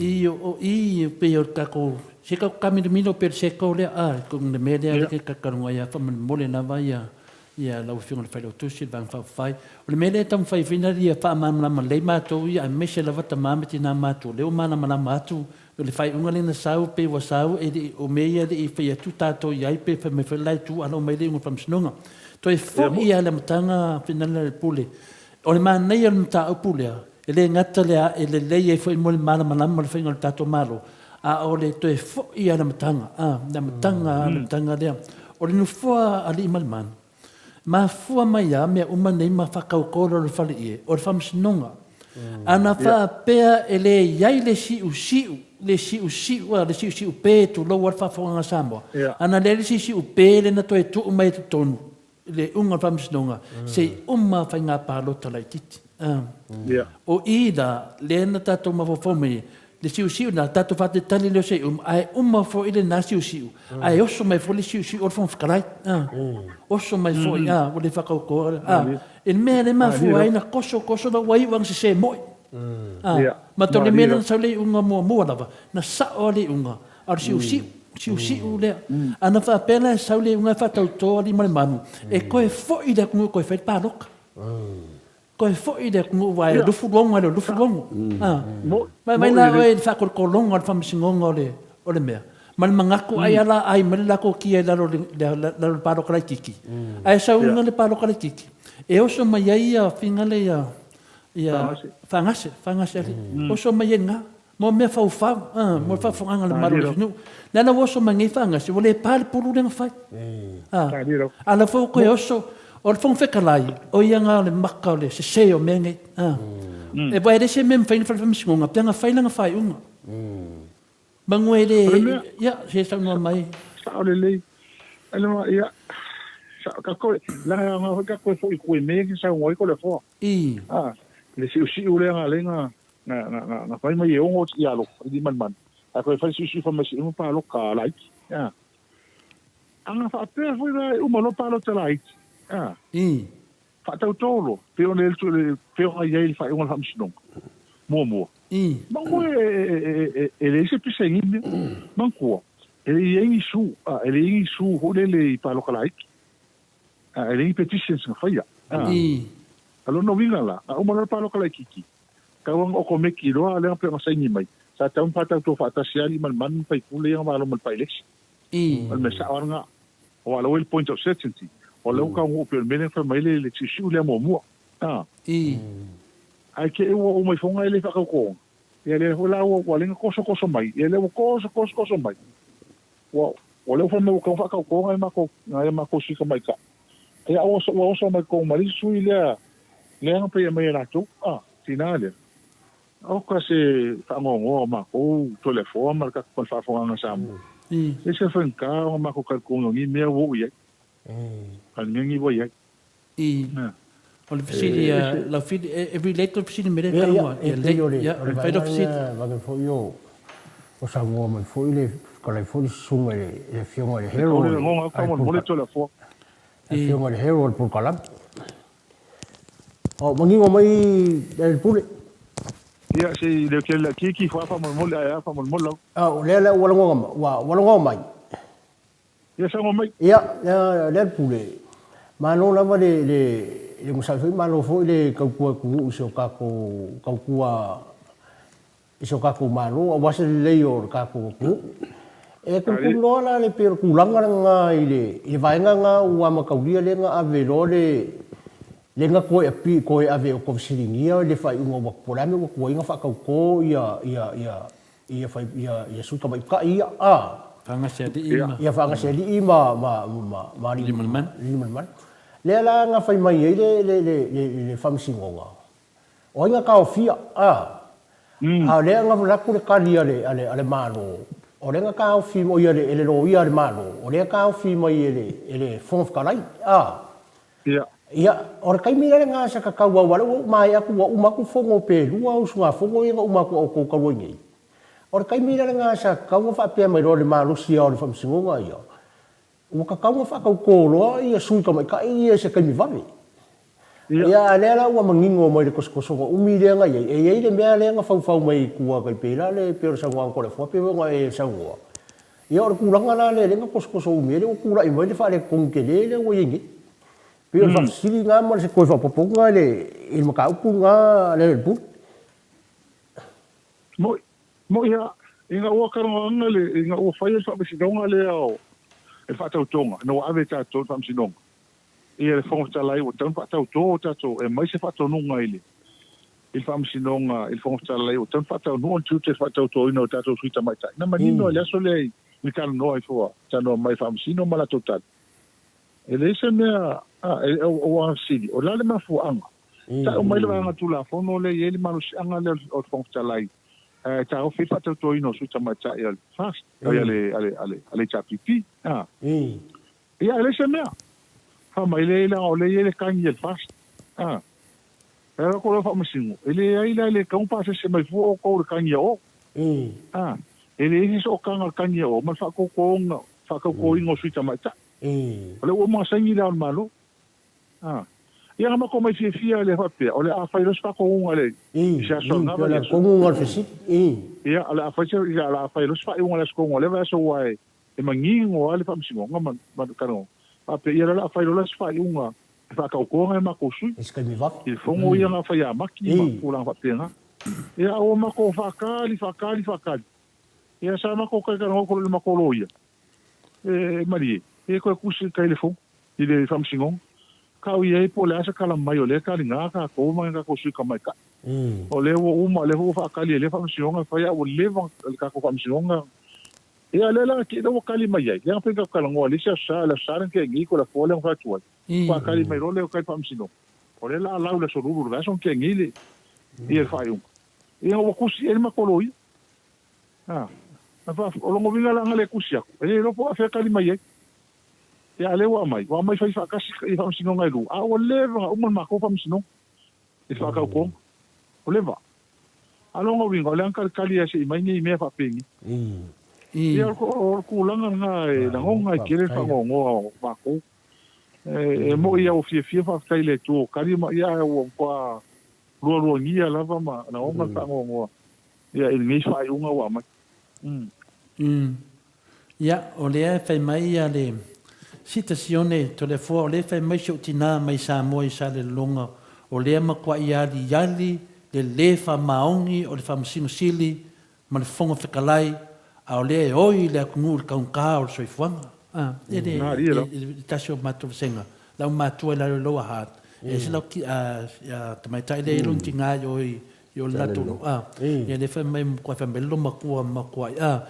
Speaker 3: I o i pei o le tatou se tatou taamilomilo pei o le circle lea a le mea lea lea ke talanoa ai faamolemole lava ia ia lau Afioga i le Failautusi le Vaega Faaupufai. O le mea lea e taumafai foi na ia faamalamalama lelei matou ia aemaise lava tama ma tina matua lea ua malamalama atu O le faaiuga lea na sau, pei ua sau, e le i, o mea ia e le i fai atu tatou i ai, pe fai mai foi le la itu, alo mai le iuga o le Faamasinoga. Toe foi lava i le amataga finala le pule. O le manaia o le mataupu lea, e le gata lea e lelei ai foi mo le malamalama o le faiga o le tatou Malo, a o le toe foi lava i le amataga, a, le amataga, le amataga lea. O le nofoa a Alii ma le Manu, Mafua mai lava mea uma nei ma faatautolo le faleie, o le faamasinoga. A na faapea e le i ai le siusiu, le siusiu a, le siusiu pe, tulou a le faafofogaaga a Samoa, a na leai le siusiu pe lea na toe tuu mai i totonu i le iuga o le faamasinoga, se i uma faiga palota laitiiti. O i la, lea na tatou mafaufau mai ai, le siusiu lena, tatou faatalitali lea o se i uma, ae uma foi lena siusiu, ae oso mai foi le siusiu o le Fofoga Fetalai. Oso mai foi, ua le faatautoa. I le mea lea e mafua ai na koso koso lau ua iu lava ina sese moi. Ma te o le mea lea na sau le iuga muamua lava, na sao lava le iuga, a o le siusiu, siusiu lea. A na faapea la e sau le iuga e faatauto alii ma le manu, e toe foi le atunuu e toe fai le palota. Toe foi le atunuu aua e lufu logo e le lufu logo. Vaivai la oe i le faatolotologa o le faamasinoga o le mea, ma le manatu ai a la ai mai le latou kia i lalo o le palota laitiiti, ae sauina le palota laitiiti, e oso mai ai ia figale ia ia Fagase, Fagase alii, oso mai ai i ina, mo mea faufau, mo le faafofogaaga a le mamalu o le atunuu. Lea la ua oso mai nei Fagase, ua le pa le pulu lea na fai. A o la foi ua toe oso, o le Fofoga Fetalai, o ia na o le maka o le sese o mea nei. Aua e leai se mea e mafai ona fai e le Faamasinoga pe ana fai lana faaiuga. Manu e le, ia, se saunoa mai.
Speaker 5: Sao lelei. Ia, tatou, leaga e aoga foi tatou e foi i tua i mea ia e saunoa ai Toleafoa.
Speaker 3: I.
Speaker 5: A, le siusiu lea na alai na, na, na, na, na fai mai e ono ia alofa i limanimanu. Ae toe fai siusiu fai mai se uma paloka laiti. A. A na faapea foi la e uma loa palota laiti. A.
Speaker 3: I.
Speaker 5: Faatautō loa, pei ona i ai pei ona i ai le faaiuga a le Faamasinoga. Muamua.
Speaker 3: I.
Speaker 5: Manu e, e, e, e, e leai se pisa i nei mea. Manatua, e le i ai ni su, a, e leai ni su foi lele i paloka laiti. A e leai ni petitions na faia. A.
Speaker 3: I.
Speaker 5: A lona uiga la, a uma loa le paloka laitiiti, tau lava na okomeki loa lea pei ona saini mai, sa tatau ona faatautō faatasi lava alii ma le manu ma faipule ia na malo ma le by-election.
Speaker 3: I.
Speaker 5: O le mea sao lava lena. Aua o la ua i le point of certainty. O lea ua taunuu pei o le mea lea na fai mai ai le siusiu lea muamua. A.
Speaker 3: I.
Speaker 5: Ae te i ua uma ifoga e le faatautōga. Ia lea foi la ua ala ai ona tosotoso mai, ia lea ua toso toso toso mai. Ua, o lea ua fai mai ua tatau ona faatautō nai matou, nai a matou sui tamaitai. Ia ua oso, ua oso mai totonu ma le isi sui lea, lea na pei e aumai e latou, a, tiga lea. Oka se faanoanoa o matou Toleafoa ma le ma le faafofogaaga a Samoa. E ese le faigata ona matou talitonu o ni mea ua oo i ai. A o le mea lenei ua i ai.
Speaker 3: I. O le fesili a Laufili, e relate le fesili me lea talanoa
Speaker 4: atu. Ia, e pei o le vaega lea vaega foi o saunoa mai foi le fetalai foi le susuga i le Afioga i le Harold.
Speaker 5: E lagona atu faamolemole Toleafoa.
Speaker 4: Le Afioga i le Harold Pulukalamu. O manino mai le pule.
Speaker 5: Ia, se i leo tele laitiiti ifo lava faamolemole, ae a faamolemole lava.
Speaker 4: O lea la ua lagona, ua lagona mai.
Speaker 5: Ia saunoa mai.
Speaker 4: Ia, lea le pule. Malo lava le, le, le onosai foi, malo foi le tautua atunuu i si o tatou tautua i si o tatou Malo aua se lelei o le tatou atunuu. E tulituli loa la le pei o le tulaga lena i le, i le vaega lena ua amataulia lea na ave loa le, lea na toe api, toe ave e fesiligia le faaiuga ua, po o le a le mea ua tuai ona faatauto ia, ia, ia, ia fai ia ia sui tamaitai ia a.
Speaker 3: Faagasealii ma.
Speaker 4: Ia Faagasealii ma ma ma ma
Speaker 3: Alii-ma-le-Manu.
Speaker 4: Alii-ma-le-Manu. Lea la na fai mai ai le le le le le Faamasinoga, o ai na taofia a? A o lea na alu atu le tali a le a le a le Malo, o lea na taofi oi a le e le loia a le Malo, o lea taofi mai e le e le Fofoga Fetalai a.
Speaker 5: Ia.
Speaker 4: Ia, o le taimi la lena sa tatau aua o lea ua ou maea atu ua uma atu fono pe lua usugafono ia na uma atu a outou talu ai nei. O le taimi la lena sa tatau ona faapea mai loa le malosi o le Faamasinoga ia, ua tatau ona faatauto loa ia sui tamaitai ia i se taimi vave. Ia, a lea la ua manino mai le tosotosoga umi lea na i ai, e i ai le mea lea na faufau mai i tua tai pei la le pei o le saunoaga a Toleafoa pei foi ona e saunoa. Ia o le tulaga la lea lea na tosotoso umi ai lea ua tulai mai le faaletonu tele lea ua i ai nei. Pei o le faafesili lena ma se toe faaopoopoga i le i le mataupu lena a le Pule.
Speaker 5: Moi, moi lava, ina ua talanoaga le, ina ua faia le faamasinoga lea o le faatautoga, ina ua ave e tatou i le faamasinoga, ia le Fofoga Fetalai ua tatau ona faatauto tatou e aumai se faatonuga i le i le Faamasinoga i le Fofoga Fetalai ua tatau ona faataunuu le tiute o le faatautoina o tatou sui tamaitai. Na manino i le aso lea i le talanoa ifo a talanoa mai Faamasino ma latou tali. E leai se mea ua fesili, o le a le mafuaaga? Tau mai le vaega Tulafono lea e i ai le malosiaga lea o le Fofoga Fetalai e taofi ai le faatautoina o sui tamaitai a le FAST, a le HRPP. Ia, e leai se mea. Fai mai, leai, leaga o lea e i ai le tagi a le FAST. E ala kou le faamasino, e leai la e le tatau ona pasese mai fua outou i le tagi a o. A, e leai se sootaga o le tagi a o ma le faatautoga, faatautoina o sui tamaitai. O lea ua uma ona saini Le Ao o le Malo. A, ia na matou mai fiafia lea faapea, o le a fai loa se faatonuga i le, i se aso lena vaiaso. Ia, o le a fai se, o le a fai loa se faaiuga i le aso tonu o lea vaiaso aua e, e manino lava le faamasinoga ma, ma le talanoa. Faapea, ia o lea o le a fai loa la se faaiuga e faatautoa nai matou sui. I le fono ia na fai ia Maki ma tulaga faapena. Ia, a ua matou faatali, faatali, faatali. Ia, sa matou talatalanoa atu loa i le matou loia, e malie, e toe tusi i tai i le fono, i le faamasinoga. Tau i ai po o le a se tala mai o lea e taliga tatou ma nai tatou sui tamaitai. O lea ua uma, o lea foi ua faatali e lea faamasinoga e fai, a ua leva le tatou faamasinoga. Ia, o lea la, lea ua tali mai ai, lea na pei ona tatou talanoa i le isi aso Sa, le aso Sa lea na tea nei, ko le afoa lea na fai atu ai. Faatali mai loa lea o tali faamasinoga. O lea o le a lau i le aso Lulu o le vaiaso na tea nei le, ia le faaiuga. Ia, ua tusi i ai le matou loia. A, o lona uiga la ana le tusi atu, e le iloa po o afea e tali mai ai. Ia, a o lea ua aumai, ua aumai fai faatasi i faamasinoga e lua, a ua leva ona uma le matou faamasinoga i le faatautoga. Ua leva. A o lona uiga, o lea na talitali lava se i mai nei mea faapenei. Ia, o le tulaga lena e lagona ai tele le faanoanoa o matou. E moni lava ua fiafia faafetai i le Atua ua tali mai, ia ae ua matua lualuagia lava ma lagona le faanoanoa i lenei faaiuga ua aumai.
Speaker 3: Ia, o lea e fai mai ia le Sita Sione Toleafoa, o lea e fai mai si ou tina mai Samoa i Salelologa, o lea matuai aliali le le faamaoni o le Faamasino Sili ma le Fofoga Fetalai, a o lea e oi le atunuu i le taugata o le soifuaga. A, e le, le tasi o matou vasega, lau matua i lalo i Lower Hutt, e ese lau tamaitai lea e i ai lona tina i o i I o le latou nuu, a. Ia lea fai mai matua fai mai le loomatua matua a.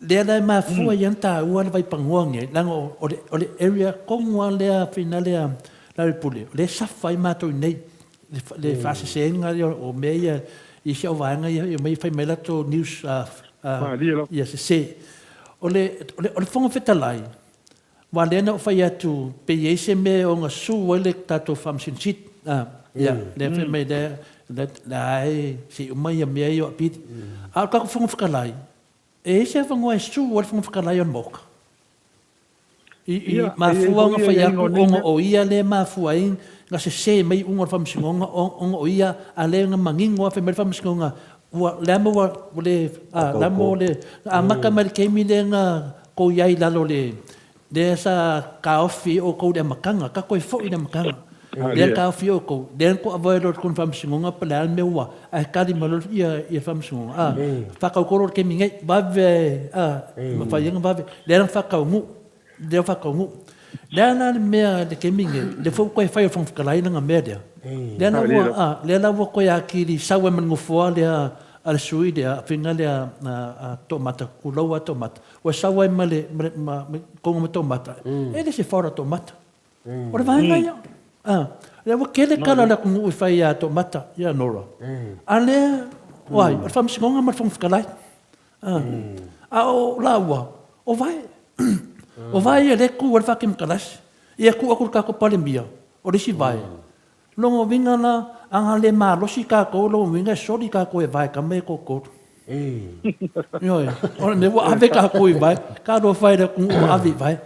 Speaker 3: Lea la e mafua ai ona taua le vaipanoa nei, leaga o le o le area tonu lava lea fina lea Laloipule, o lea e safa ai matou i inei le faasesega lea o mea ia i isi au vaega ia e omai fai mai latou news ia sese. O le o le Fofoga Fetalai, Aua lea na ou fai atu pe i ai se mea e ogasū ai le tatou Faamasino Sili. A, ia, lea fai mai lea, lea e se i uma ia mea ia o apili. A o le tatou Fofoga Fetalai, e i ai se avanoa e sue ai le Fofoga Fetalai o le Maota? I, i mafua ona fai atu ona o ia lea e mafua ai na sese mai iuga o le Faamasinoga ona o ia, a lea na manino lava fai mai le Faamasinoga, ua, le a ma ua, ua le, a, le a ma ua le, na amata mai le taimi lea na kou i ai i lalo o le, lea sa taofi ai outou i le amataga, ka toe foi i le amataga, lea na taofi ai outou, lea na toa loa i totonu o le faamasinoga po o le a le mea ua, ae tali mai loa le faamasinoga, a, faatauto loa i le taimi nei, vave, a, mafai ai ona vave, lea na faataunuu, lea ua faataunuu. O le a la le mea i le taimi nei, lea foi ua toe fai e le Fofoga Fetalai lana mea lea, lea la ua, a, lea la ua toe atili sau ai ma le nofoa lea a le sui lea, faiga lea a Toomata, tulou lava Toomata, ua sau ai ma le, ma le, tonu ma Toomata, e le se fora Toomata. O le vaega ia. A, lea ua tele tala a le atunuu e fai ia Toomata, ia Nora. A lea, o ai, o le Faamasinoga ma le Fofoga Fetalai. A, a o laua, o vae. O vae ia lea e tu ai le Faakemokalasi. Ia tuu atu i le tatou Palemia, o le isi vae. Lona uiga la, ana le malosi tatou, lona uiga e soli tatou e vae tama ia e toatolu. Ioe, o le mea ua ave tatou i vae, talofa e i le atunuu ua ave i vae.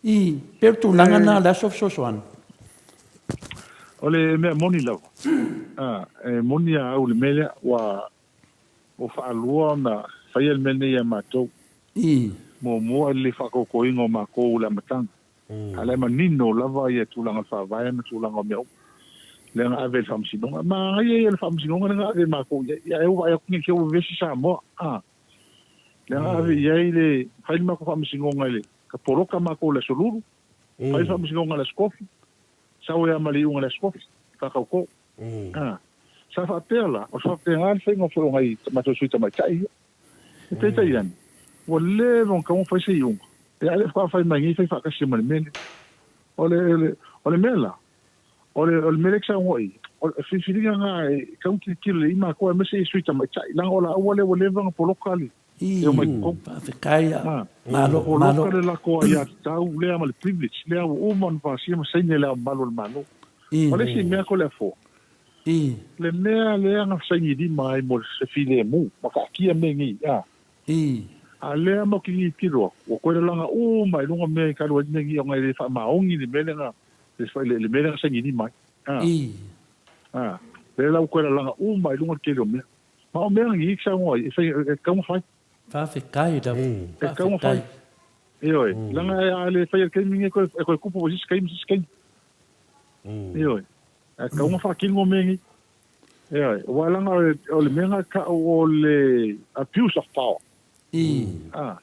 Speaker 3: I, pei o le tulaga lena o le aso fesoasoani.
Speaker 5: O le mea moni lava, e moni a au i le mea lea, ua Ua faalua ona faia le mea lenei ia matou. Muamua i le le faatautoina o matou i le amataga. A o la e manino lava ia tulaga o le Faavae ma tulaga o mea uma lea na ave i le Faamasinoga. Manaia ia o le Faamasinoga lea na ave matou i ai. Ia ae ua vaai atu ne i te i ua vevesi Samoa. A. Lea na ave i ai le, fai le matou Faamasinoga i le, ka poloka matou i le Aso Lulu, fai le Faamasinoga i le Aso Tofi, sau ai lava ma le iuga i le Aso Tofi, faatauto. A, sa faapea la, o le faapena le faiga foi o nai matou sui tamaitai ia. E peitai ane, ua leva ona tatau ona fai se iuga, a o lea faatoa fai mai nei fai faatasi ma le mea lea. O le, o le, o le mea la, o le, o le mea lea e te saunoa i ai, o le filifiliga lena e tatau ona tilotilo lelei matou aemaise i sui tamaitai, leaga o laua lea ua leva ona poloka le,
Speaker 3: le omai i totonu. Faafetai,
Speaker 5: malo, malo. Poloka le latou aiatatau lea ma le privilege lea ua uma ona pasia ma saini e Le Ao Mamalu o le Malo. O le isi mea ko le afoa, le mea lea na saini lima ai mo se filemu ma taatia mea nei, a. A lea ma ki tiro aku, ua koe lalaga uma i luga mea i talu ai mea nei ona e le faamaoni le mea lea na, le mea lea na saini lima ai, a. A, lea la ua koe lalaga uma i luga le tele o mea. Ma o mea nei e saunoa ai, e fai, e tatau ona fai.
Speaker 3: Faafetai lava.
Speaker 5: E tatau ona fai. Ioe, leaga a le faia i le taimi lenei, e toe tupu foi i se isi taimi, se isi taimi. Ioe, ae tatau ona faatino mea nei. Ioe, aua leaga o le mea lena e tau o le abuse of power. A,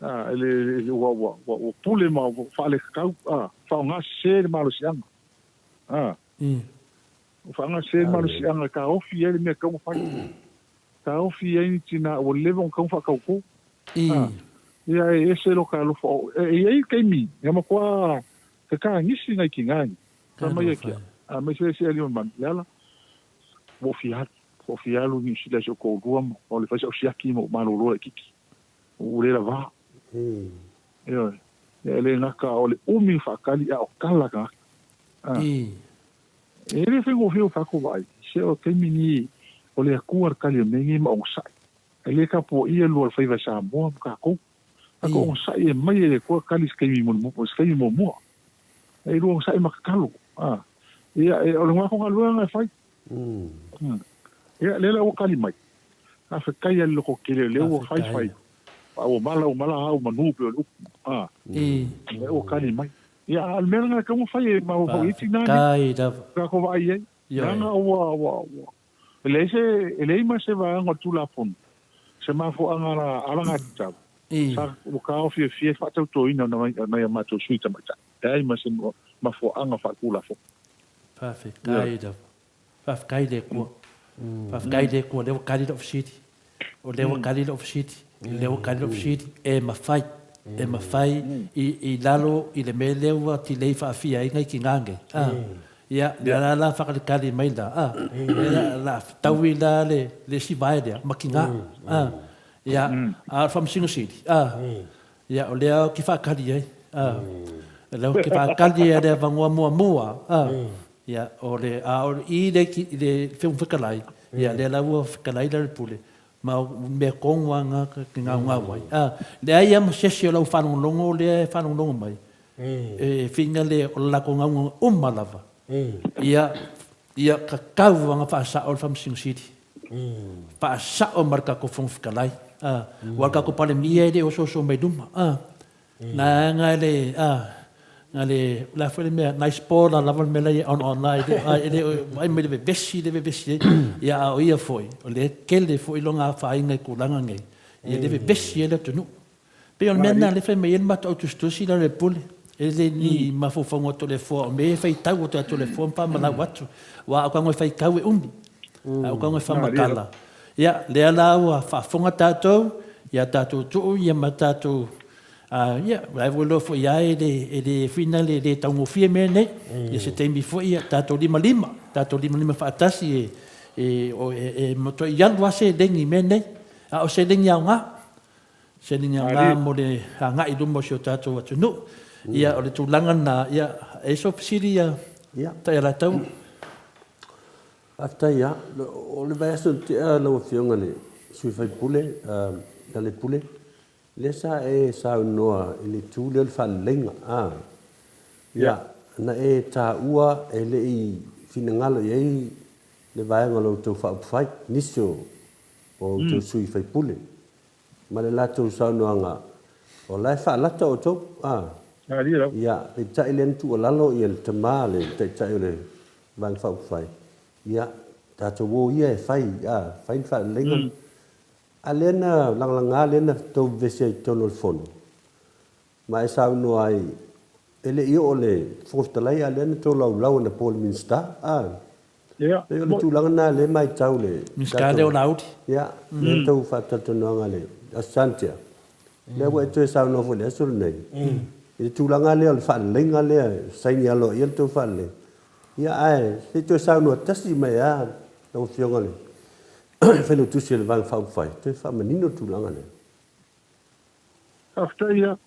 Speaker 5: a, le, ua, ua, ua pule ma ua faaletatau, a, faaaoga sese le malosiaga. A, ua faaaoga sese le malosiaga e taofi ai le mea e tatau ona fai. Taofi ai ni tina ua leva ona tatau ona faatauto. A, ia e ese lo ta alofa o, e i ai le taimi, na matua tatagisi nai tina ni, fai mai ai kia, a mai se ese alii manu, Leala, ua ou fia alu, ua ou fia alu i Niu Sila i si ou toalua ma o le fai sau siaki ma ou malolo laitiiti, ua le lavā. Ioe, e le gata o le umi o faatali a o tala tagata. A. E le faigofie o tatou vaai, se o taimi ni o le Atua le tali o mea nei ma onosai. E le tapuaia lua o le faiva e Samoa ma tatou. Tatou onosai e mai e le Atua tali i se taimi mulimuli, se taimi muamua. E lua onosai ma tatalo. A, ia, e, o le matou galuega lena e fai. Ia, lea la ua tali mai. Faafetai lava i le lototele o lea ua fai fai. A ua mala ua mala au manu pei o le upu. A, lea ua tali mai. Ia, a o le mea lena e tatau ona fai e mafaufau i ai tina nei. Tatou vaai i ai. Leaga ua, ua, ua, e leai se, e leai ma se vaega o le Tulafono, se mafuaaga alagatatau, sa, ua taofiofia ai le faatautoina o nai a matou sui tamaitai. Leai ma se mafuaaga faatulafono.
Speaker 3: Faafetai lava. Faafetai i le Atua. Faafetai i le Atua, o lea ua tali lau fesili. O lea ua tali lau fesili. O lea ua tali lau fesili. E mafai, e mafai i, i lalo i le mea lea ua tilei faafia ai nai tina nei. A, ia, lea la la faatalitali mai la, a, lea la fetaui la le, le isi vae lea ma tina. A, ia, a o le Faamasino Sili, a, Ia, o lea ou te faatali ai. A, o lea ou te faatali ai le avanoa muamua. A, ia, o le, a o i le, i le Fofoga Fetalai, ia, lea la ua fetalai le Pule, ma o mea tonu lava na te gaugau ai. A, leai lava ma se isi o lau faalogologo lea e faalogologo mai, e whina le, o le latou gaugauga uma lava, ia, ia tatau ona faasao le Faamasino Sili. Faasao ma le tatou Fofoga Fetalai. Aua o le tatou Palemia e le osooso mai luma. Na na le na le o le a foi le mea, nice ball lava le mea la e i on e le o vaai mai le vevesi le vevesi ai. Ia a o ia foi, o lea e tele foi lona afaina i tulaga nei, ia le vevesi ai le atunuu. Pei o le mea lena lea e fai mai ai le matou au tusitusi lea o le pule. E le ni mafaufauga o Toleafoa, o mea ia e faitau atu ia Toleafoa ma faamalau atu. Aua a ou tago e faitau e umi, a ou tago e faamatala. Ia, lea la ua faafofoga tatou, ia tatou tuu ia ma tatou, ia, la ua iloa foi lava e le, e le whina le le taugofie mea nei. Ia se taimi foi ia tatou limalima, tatou limalima faatasi e, e, e, e matuai alu lava seleni i mea nei. A o seleni aoga. Seleni aoga mo le agai i luma o si o tatou atunuu. Ia, o le tulaga lena, ia, e i ai sou fesili ia Taialataua?
Speaker 2: Faafetai lava. O le vaiaso na tea lau Afioga i le sui usufono, Lealailepule, lea sa e saunoa i le itu lea o le faaleleiga. Ia, na e taua e le i finagalo i ai le vaega o la outou faaupufai, nisi o outou sui usufono. Ma le latou saunoaga, o la e faalata outou, a. Ia, peitai lea na tuualalo ia le tama, le taitai o le Vaega Faaupufai, ia, tatou o ia e fai, a, fai ni faaleleiga. A lea na lagalaga lea na tou vevesi ai i totonu o le Fono, Ma e saunoa ai, e le i oo le Fofoga Fetalai a o lea na tolaulau anapo i le Minisita. A, pei o le tulaga lena lea e matau le
Speaker 3: Minisita lea o Laauli.
Speaker 2: Ia, lea na tau faatalatalanoaga i le Aso Sa, lea ua e toe saunoa foi i le aso lenei, i le tulaga lea o le faaleleiga lea e saini aloaia le tou faaleleiga. Ia, ae se i toe saunoa tasi mai lava lau Afioga i le Failautusi o le Vaega Faaupufai, toe faamanino le tulaga lea.
Speaker 5: Faafetai ia.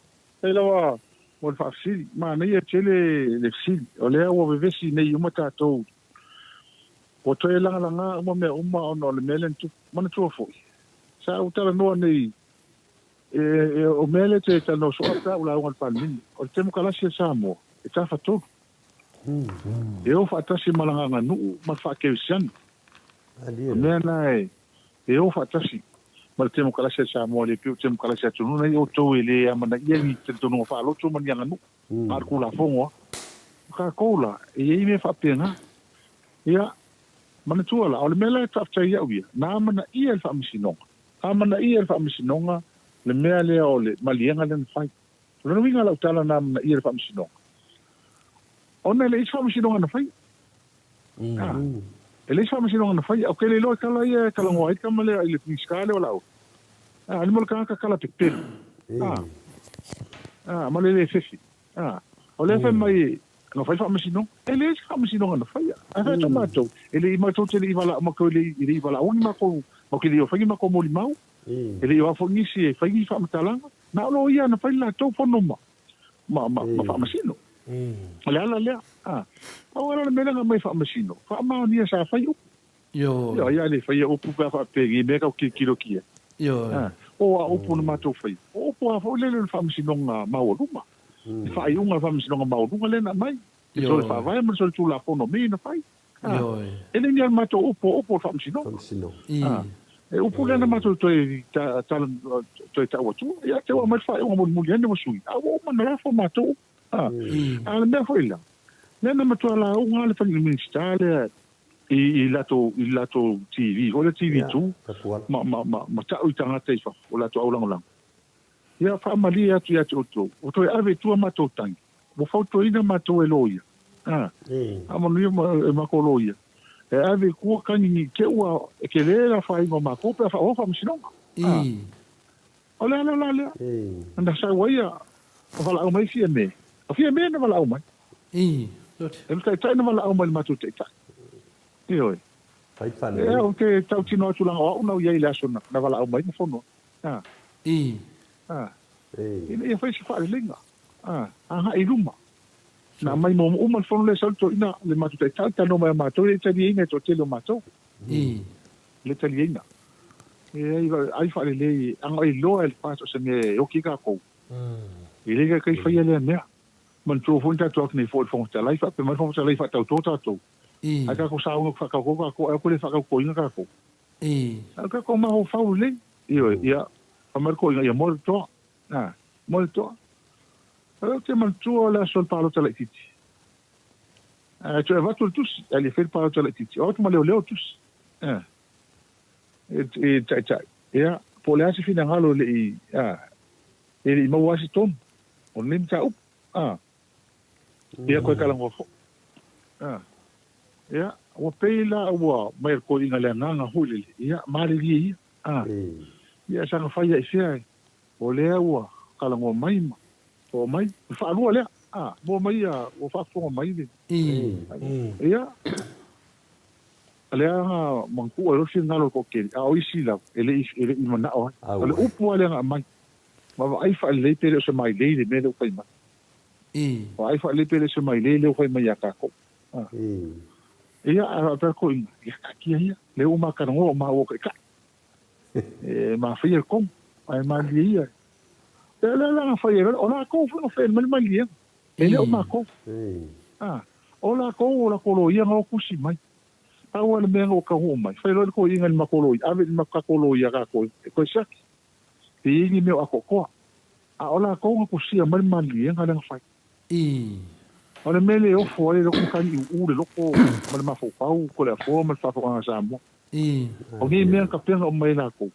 Speaker 5: Faafetai lava. Mo le faafesili. Manaia tele le fesili. O lea ua vevesi nei uma tatou. Ua toe lagalaga uma mea uma ona o le mea lea na tupu. Manatua foi, sa ou talanoa nei, e, o mea lea te talanoa soo pe a ou lauga i le Palemene, o le temokalasi a Samoa e tafatolu. E o faatasi ma lana aganuu ma le faakerisiano. O mea na e o faatasi ma le temokalasi a Samoa, le pei o temokalasi a atunuu nei outou e le amanaia ni talitonuga faaloto ma ni aganuu, a o le Tulafono lava. O tatou la, e i ai mea faapena. Ia, manatua la, o le mea la e faafetai ai au ia, na amanaia e le Faamasinoga, amanaia e le Faamasinoga le mea lea o le maliega lea na fai. O lona uiga o lau tala na amanaia e le Faamasinoga, ona e leai se Faamasinoga na faia. A, e leai se Faamasinoga na faia. Ou te le iloa i tala ia e talanoa ai le tama lea i le Minisita lea o Laauli. A, le mea o le tagata tala pepelo. A, a, ma le le fefe. A, o lea e fai mai na fai Faamasinoga. E leai se Faamasinoga na faia. Ae fai atu matou, e le i matou te le i valaau, matou e le i valaau ni matou, matou te le i o fai ni matou molimau. E le i o a foi nisi e fai ni faamatalaga. Na o loia na fai le latou fono ma, ma, ma, ma faamasino. O le ala lea. A, pau lava la le mea lea na aumai e faamasino, faamaonia sa fai upu. Ioe. Ia, le faia upu pe a faapea i mea tau tilotilo ki ai.
Speaker 3: Ioe.
Speaker 5: O a upu na matou faia, o upu lava foi lele o le Faamasinoga Maualuga. Le faaiuga a le Faamasinoga Maualuga lea na aumai. Le soli faavae ma le soli Tulafono mea na fai.
Speaker 3: Ioe.
Speaker 5: E le ni a matou upu, o upu o le Faamasinoga.
Speaker 3: Ioe.
Speaker 5: E upu lea na matou toe toe tau atua. Ia te ua aumai le faaiuga mulimuli ane ua sui, a ua uma ona lafo matou upu. A o le mea foi la, lea na matua lauga lava le Minisita lea i latou i latou TV foi lea TV2 ma ma ma ma ta'u i tagata i fafo o latou aulagolago. Ia faamalie atu ia te outou, ua toe ave i tua matou tagi, ua fautuaina matou e loia, a, faamanuia e matou loia, e ave i tua tagi ni te ua e tele le afaina o matou pe a faaauau faamasinoga. A, o le ala la lea, na sau ai a valaau mai Fiame, o Fiame na valaau mai. E le taitai na valaau mai i le matou taitai. Ioe. Ea, ou te tautino atu leaga o au na ou i ai i le aso na valaau mai ma fono ai. A. Ina ia fai se faaleleiga. A. Agai i luma. Na aumai mo uma le fono lea e sau le toeaina le matou taitai talanoa mai ia matou, e le i taliaina e toatele o matou. E le taliaina. E ai faalelei, agai loa e le FAST o se mea e oki ai tatou. E le taitai faia lea mea. Manatua foi na tatou atu nei foi i le Fofoga Fetalai, faapea mai le Fofoga Fetalai faatautō tatou. Ae tatou sauni atu faatautō tatou, ae aua le faatautoina tatou. Ae o tatou mafaufau lelei. Ioe, ia, fai mai le toeaina, ia moe le toa. A, moe le toa. O lea ou te manatua le aso o le palota laitiiti. Ae toe avatu le tusi, ae le i faia le palota laitiiti. O atu ma leoleo le tusi. A, e, e taitai. Ia, po o le a se finagalo e le i, a, E le i maua ai se tonu o lenei mataupu. A. Ia koe talanoa foi. A. Ia, ua pei la ua mai le toeaina le agaga foi lele, ia, malilie ia. A. Ia, saga fai ai fea e, o lea ua talanoa mai ma oo mai, le faalua lea. A, mua mai ia, ua faafofoga mai le. Ia, lea na manatua ai loa le finagalo o le toatele, a o isi lava, e le i, e le i manao ai. O le upu lava lea na aumai. Ma vaai faalelei pe le o se mailei le mea lea ua fai mai. Vaai faalelei pe le o se mailei lea ua fai mai ia tatou. Ia, ae faapea le toeaina, ia taatia ia, lea ua ma talanoa o maua o taitai. E mafaia le tonu, ae malilie ia. Ia o lea la na fai ai loa, o latou foi na fai mai le maliliega, e le o matou. O latou, o latou loia na o tusi mai. Pau lava le mea na ua taunuu mai, fai loa le toeaina i le matou loia, ave i le tatou loia tatou e toe siaki. E i ai ni mea o atoatoa, a o latou na tusia mai le maliliega lea na fai. O le mea le ofo ai le loto matagi uu le loto ma le mafaufau Toleafoa ma le faafofogaaga a Samoa. O nei mea na tapena uma mai e latou.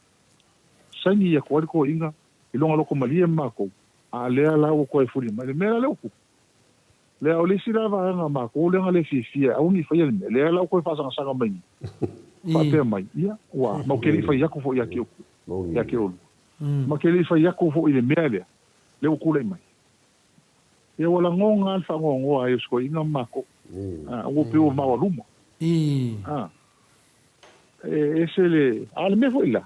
Speaker 5: Saini atu ai le toeaina i lona loto malie ma matou, a lea la ua toe fuli mai. Le mea la lea ua tupu, lea o le isi la vaega a matou lea na le fiafia e aua ne i faia le mea, lea la ua toe faasagasaga mai nei, faapea mai, ia, ua, ma ou te le i fai atu foi ia te outou, ia te oulua. Ma te le i fai atu foi i le mea lea, lea ua tulai mai. Ia ua lagona lava le faanoanoa ai o si toeaina ma matou. A, ua pei ua maoaluma. A, e ese le, a o le mea foi la,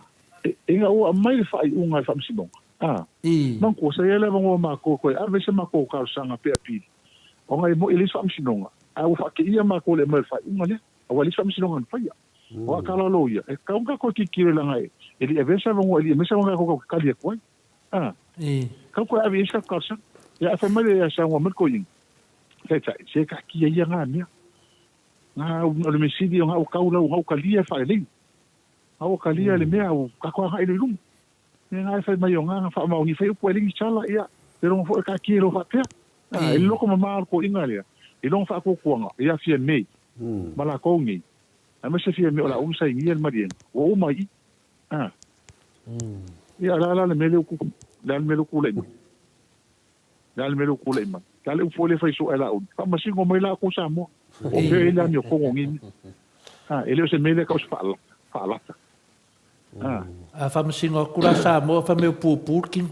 Speaker 5: ina ua aumai le faaiuga a le Faamasinoga. A, manatua, sa i ai le avanoa o matou e toe ave se matou talosaga pe apili, ona e moni e leai se faamasinoga, ae ua faateia matou i le aumai o le faaiuga lea, aua e leai se faamasinoga na faia. O a tala loia, e tatau ona tatou tilotilo leaga e le i avea se avanoa, e le i aumai se avanoa tatou te tali atu ai. A, tatau toe ave i ai se tatou talosaga. Ia, ae fai mai le, saunoa mai le toeaina, Taitai, se taatia ia na mea. Na, o le mea sili o na ua tau lau, na ua talia le faaleleiga. Na ua talia le mea, ua tatou agai loa i luma. Ia na e fai mai o na na faamaoni fai upu ai le sala, ia, e logo foi e taatia i lou faapea. A, e loko mama o le toeaina lea, i lona faatuatuaga, ia Fiamē ma latou nei, aemaise Fiamē o le a uma sainia le maliega, ua uma i i. A, ia, o le a la le mea lea ua tupu? O le a le mea lea ua tulai mai? Le a le mea lea ua tulai mai? Le a le upu lea e fai soo e Laauli? Faamasino mai la outou Samoa. O fea e i ai le amiotonu o nei mea? A, e le o se mea lea e tau o se faalata.
Speaker 3: A. A faamasino atu la Samoa fai mai ua pupu le tino.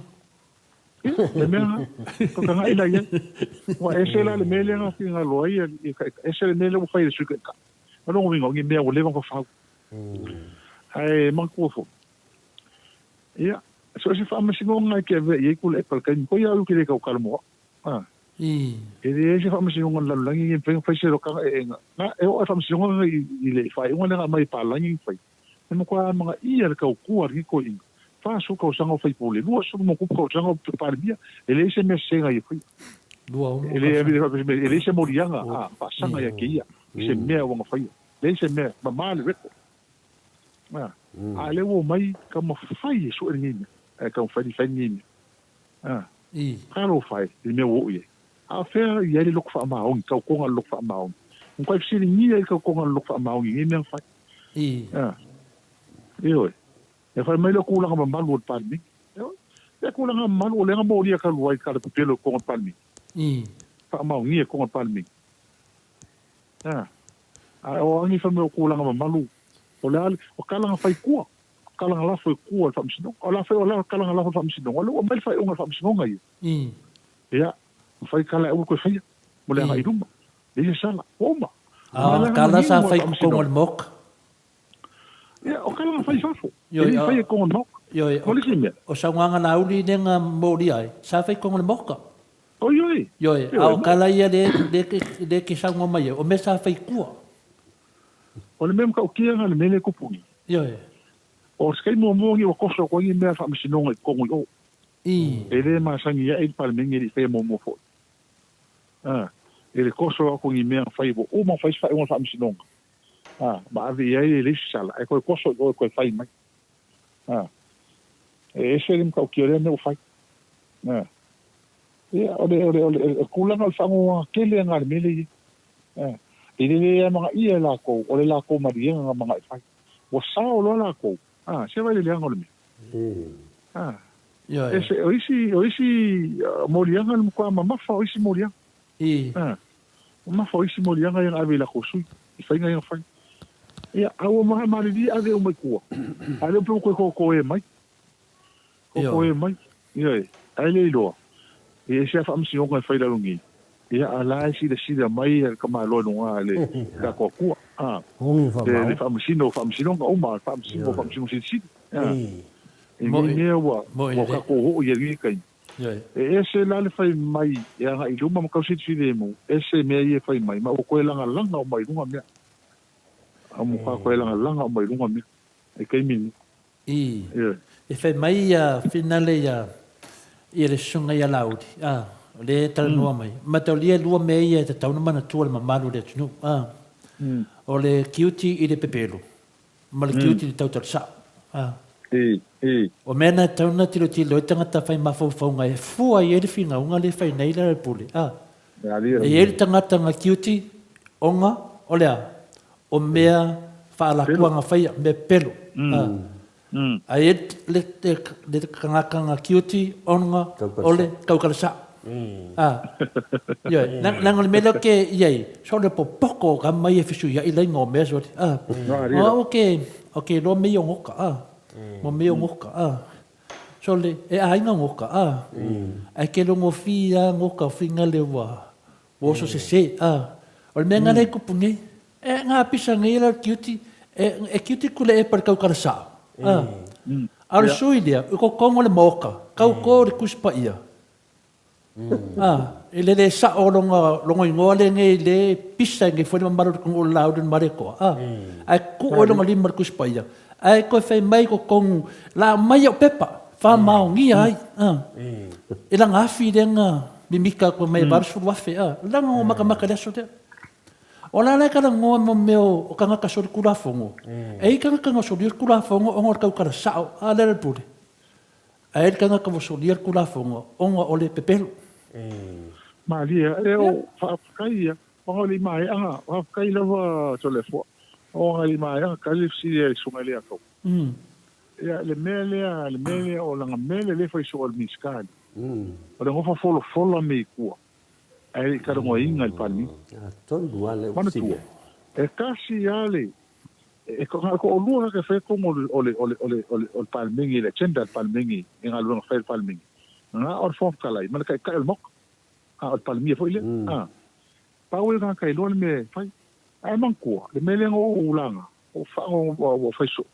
Speaker 5: Ia, le mea lena. Tau tagai la i ai. Ua ese la le mea lea na finagalo ai le Taitai, ese le mea lea ua fai e le Sui Taitai. O lona uiga, o ni mea ua leva ona fafau. Ae manatua foi, Ia, so o se faamasinoga e te avea i ai Tuilaepa i le taimi foi a o te le tautala mo au. A. E leai se faamasinoga a le lalolagi e mafai ona fai se lokaga eega. Na, e oo lava i le faamasinoga lenei i le faaiuga lea na aumai e palagi na fai, e matua amanaia le tautua a lenei toeaina. 40 tausaga o faipule, 20 ma tupu tausaga o Palemia, e leai se mea sese na ia faia.
Speaker 3: 26 tausaga.
Speaker 5: E leai se moliaga a faasaga ia te ia i se mea ua na faia. Leai se mea, mama le record. A, a lea ua omai taumafai e sue lenei mea, ae taumafai e fai lenei mea. A, talofa e i le mea ua oo i ai. A o fea i ai le loto faamaoni, tautoga o le loto faamaoni? Ua matuai fesiligia ai le tautoga o le loto faamaoni i nei mea na fai. A, ioe. E fai mai lea o tulaga mamalu o le Palemene. Ioe. Lea tulaga mamalu o lea na molia talu ai i tala pepelo i totonu o le Palemene. Faamaonia i totonu o le Palemene. A. Ae o a ni fai mai o tulaga mamalu, o le a le, o tala na fai i tua, o tala na lafo i tua i le Faamasinoga. O le a fai, o le a tala na lafo i le Faamasinoga? O lea ua aumai le faaiuga a le Faamasinoga ia. Ia, na fai tala e aua le toe faia, mo le agai i luma. Leai se sala. Ua uma.
Speaker 3: A o tala sa fai i totonu o le Maota.
Speaker 5: Ia, o tala na fai i fafo. E le i faia i totonu o le Maota.
Speaker 3: Ioe,
Speaker 5: O le isi mea.
Speaker 3: O saunoaga Laauli lea na molia ai, sa fai i totonu o le Maota.
Speaker 5: Oi, oi.
Speaker 3: Ioe, a o tala ia lea e te saunoa mai ai, o mea sa fai i tua.
Speaker 5: O le mea matautia lena i le mea lea e tupu nei.
Speaker 3: Ioe.
Speaker 5: O se taimi muamua lenei ua toso atu ai ni mea a le Faamasinoga i totonu i o. E le masani ae le Palemene e le i faia muamua foi. A, e le toso atu ni mea na fai, ua uma ona fai se faaiuga a le Faamasinoga, a, ma ave i ai e leai se sala, ae toe toso i o e toe fai mai. A, e ese le matautia o lea mea ua fai. A. Ia, o le, o le, o le, o le tulaga o le faanoanoa tele lena i le mea lea e i ai. A, e le le amanaia e latou, o le latou maliega na manao e fai. Ua sao loa latou, a, se vaai i le leaga o le mea. A, ese, o isi, o isi moliaga le matua mamafa o isi moliaga. A, mamafa o isi moliaga ia na ave i latou sui, i faiga ia na fai. Ia, a ua malilie ave uma i tua, a lea ua pei ua toe totoe mai. Totoe mai. Ioe. Ae le iloa, e ese lava faamasinoga e fai i lalo nei, ia a la e silasila mai le tamaloa i luga le tatou Atua, a, le faamasino o faamasinoga uma, le faamasino o faamasino silisili, a. I nei mea ua, ua tatou oo i ai i lenei taimi. E ese la le fai mai e agai i luma ma tau silefilemu, ese mea ia e fai mai, ma ua toe lagalaga uma i luga mea. Ua matua toe lagalaga uma i luga mea i taimi nei.
Speaker 3: I. E fai mai ia finale ia ia le susuga ia Laauli, a, o lea e talanoa mai, mataulia e lua mea ia e tatau ona manatua le mamalu o le atunuu, a, o le kiuti i le pepelo ma le kiuti i le tautala sao, a. O mea na e tatau ona tilotilo ai tagata fai mafaufauga e fua i ai le finauga lea e fai nei Lealailepule, a. E i ai le tagata na kiuti ona o le a? O mea faalakuaga faia, mea pelo. A i ai le tagata na kiuti ona o le tautala sao. Ioe, leaga o le mea lea ou te i ai, sole popoto o tama ia e fesuiai laina o mea sole. O au ou te iloa mea ia o goka, mo mea ia o goka. Sole, e aiga goka, ae ke logofia lava goka o finale ua Ua oso sese, a. O le mea nga lea e kupu nei, e nga pisa nei la kiuti, e, e kiuti kule e pa le taukala sao, a. A o le sui lea, i kokongo le maoka. Kauko le Tusi Paia. A, e le le sa'o lona, lona igoa lenei le pisa nei foi le mamalu o le atunuu o le Laauli o le Malietoa, a, ae tuu ai lona lima i le Tusi Paia, ae toe fai mai i totonu, la aumai au pepa, faamaonia ai, a, e lana afi lea na mimita atu mai e 80,000, a, leaga na matamata i le aso lea. O la la e talanoa mo mea o tagata solitulafono, e i ai tagata na solia le Tulafono ona o le tautala sa'o, a lea le pule. Ae ai le tagata ua solia le Tulafono ona o le pepelo.
Speaker 5: Malie a e o faafetai ia ona o le maea faafetai lava Toleafoa ona o le maea tali le fesili a le susuga i le Akau. Ia le mea lea le mea lea o lana mea lea lea fai soo e le Minisita lea o le gofa folafola mea i tua ae le i talanoaina i le Palemene.
Speaker 2: Atonu a le
Speaker 5: Manatua e tasi a le E na o le toalua lava e faia tonu o le o le o le o le o le Palemene i le agenda a le Palemene i galuega fai a le Palemene, na o le Fofoga Fetalai ma le Taitai o le Maota, a o le Palemia foi lea. A, pau ia o tagata e iloa le mea e fai. Ae manatua, le mea lea na ou laga, ua faanono ua fai soo,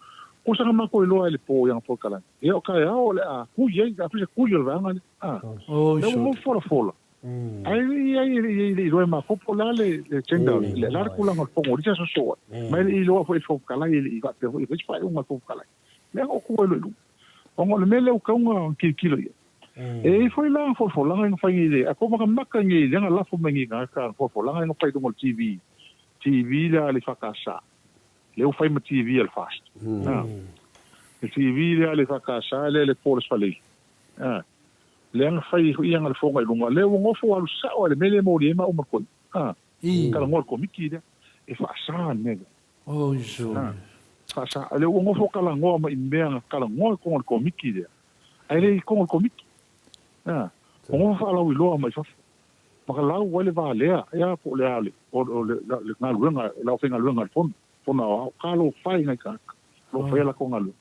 Speaker 5: tusa na matou iloa ai i le po i ana polokalame, ia o taeao o le a tui ai, a fai se tui o le vaega lea. A, lea ua nofo folafola, Ae le i ai, e le i ai, e le i iloa e matou po o le a le agenda, o le a le tulaga o le fono o le isi aso soa, ma e le i iloa foi e le Fofoga Fetalai, e le i faapea foi e fai se faaiuga a le Fofoga Fetalai. Lea na ou tu ai loa i luga. Ona o le mea lea ua tatau ona tilotilo i ai. E i ai foi la folafolaga na fai nei i le, a tou matamata nei lea na lafo mai nei i tagata folafolaga na fai i luga o le TV, TV lea a le EFKS, lea ua fai ma TV a le FAST. Le TV lea a le EFKS lea i le po o le Aso Faraile. Lea na fai ai ia galefoga i luga, lea ua nofo alu sao lava i le mea lea e moli ai maua ma le koina. A, talanoa i le Komiti lea, e faasa le mea lea. A, faasa. Lea ua nofo talanoa mai i mea na talanoa i totonu o le Komiti lea, ae le i totonu o le Komiti. A, ua nofo faalauiloa mai fafo, ma lau ai le va lea, ia po o le a le, o le galuega, le aufaigaluega a le Fono, Fono Aoao, talofa e i nai tagata o lo o faia latou galuega.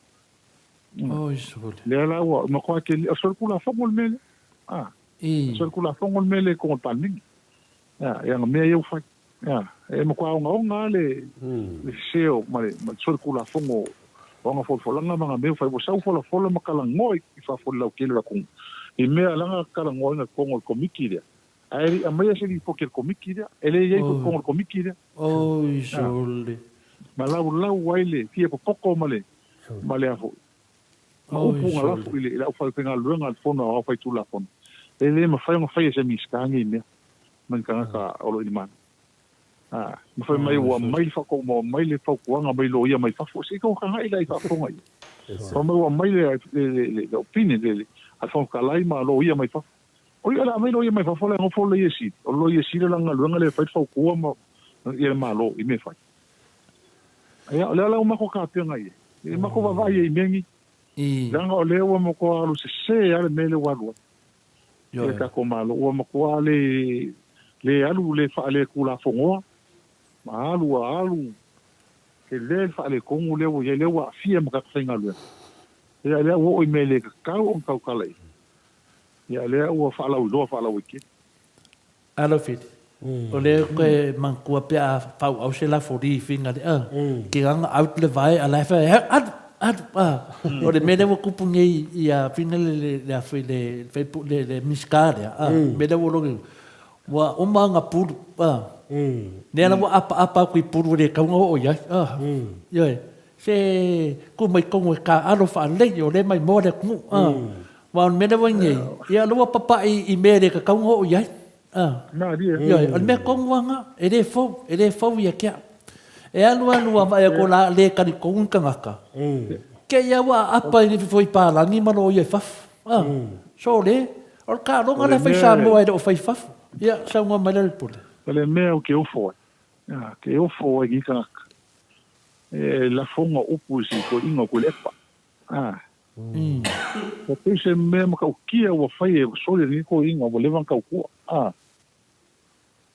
Speaker 3: Oi sole.
Speaker 5: Lea la ua matua tele, o solitulafono le mea lea. A, o solitulafono le mea lea i totonu o le Palemene. A, ia na mea ia ua fai. A, e matua ogaoga lava le le sese o ma le ma le solitulafono o ana folafolaga ma ana mea ua fai. Ua sau folafola ma talanoa i fafo i le lautele o le atunuu i mea la na talanoaina i totonu o le Komiti lea. Ae le i aumaia se lipoti a le Komiti lea. E le i ai foi i totonu o le Komiti lea.
Speaker 3: Oi sole.
Speaker 5: Ma laulau ai le fia popoto ma le ma le a foi, ma upu na lafo i le aufaigaluega a le Fono Aoao Faitulafono, e le mafai ona faia e se Minisita nei mea ma ni tagata o lo o i le Malo. A, ma fai mai ua aumai le faatauga, ua aumai le fautuaga mai loia mai fafo, se i tou tagai la i faafofoga i ai. Fai mai ua aumai le, le, le, le, le opinion le, le, a le Fofoga Fetalai ma loia mai fafo. O ia o le a aumai loia mai fafo, la e nofo le Loia Sili. O le Loia Sili o lana galuega lea e fai le fautua ma ia le Malo i mea e fai. Ia, o lea la ua matou tapena i ai. E matou vaavaai i ai i mea nei. Leaga o lea ua matua alu sese lava le mea lea ua alu ai. I le tatou Malo. Ua matua le, le alu, le faaletulafonoa, ma alu a alu, tele le faaletonu lea ua i ai, lea ua aafia ma tagata faigaluega. Ia, lea ua oo i mea e le tatau ona tautala i ai. Ia, lea ua faalauiloa faalauaitele.
Speaker 3: Alo Fili, o lea koe manatua pe a fauau se lafoli i finga le a, ke ganga out le vae a la e fai alu, alu, a. O le mea lea ua tupu nei ia finga le le le a foi le Facebook le le Minisita lea, a, mea lea ua logo ua uma ana pulu, a. Lea la ua apaapa atu i pulu e le tatau ona oo i ai, a. Ioe. Se tu mai tonu e taaalo faalelei o lea e maimoa le atunuu. Aua o le mea lea ua i nei, ia o lea ua papai i mea e le tatau ona oo i ai. Ioe, o le mea tonu lava lena, e le fou, e le fou ia te au. E alu alu a vaai atu o le a le talitonu le tagata, te i lava ua aapa i le palagi ma loia i fafo. Sole, o le taaloga la e fai i Samoa e le o fai i fafo. Ia, saunoa mai Lealailepule.
Speaker 5: O le mea ou te ofo ai, te ofo ai i nei tagata, e lafoga upu i si toeaina o Tuilaepa. A. Ua pei se mea matautia ua fai e soli e lenei toeaina ua leva ona tautua. A.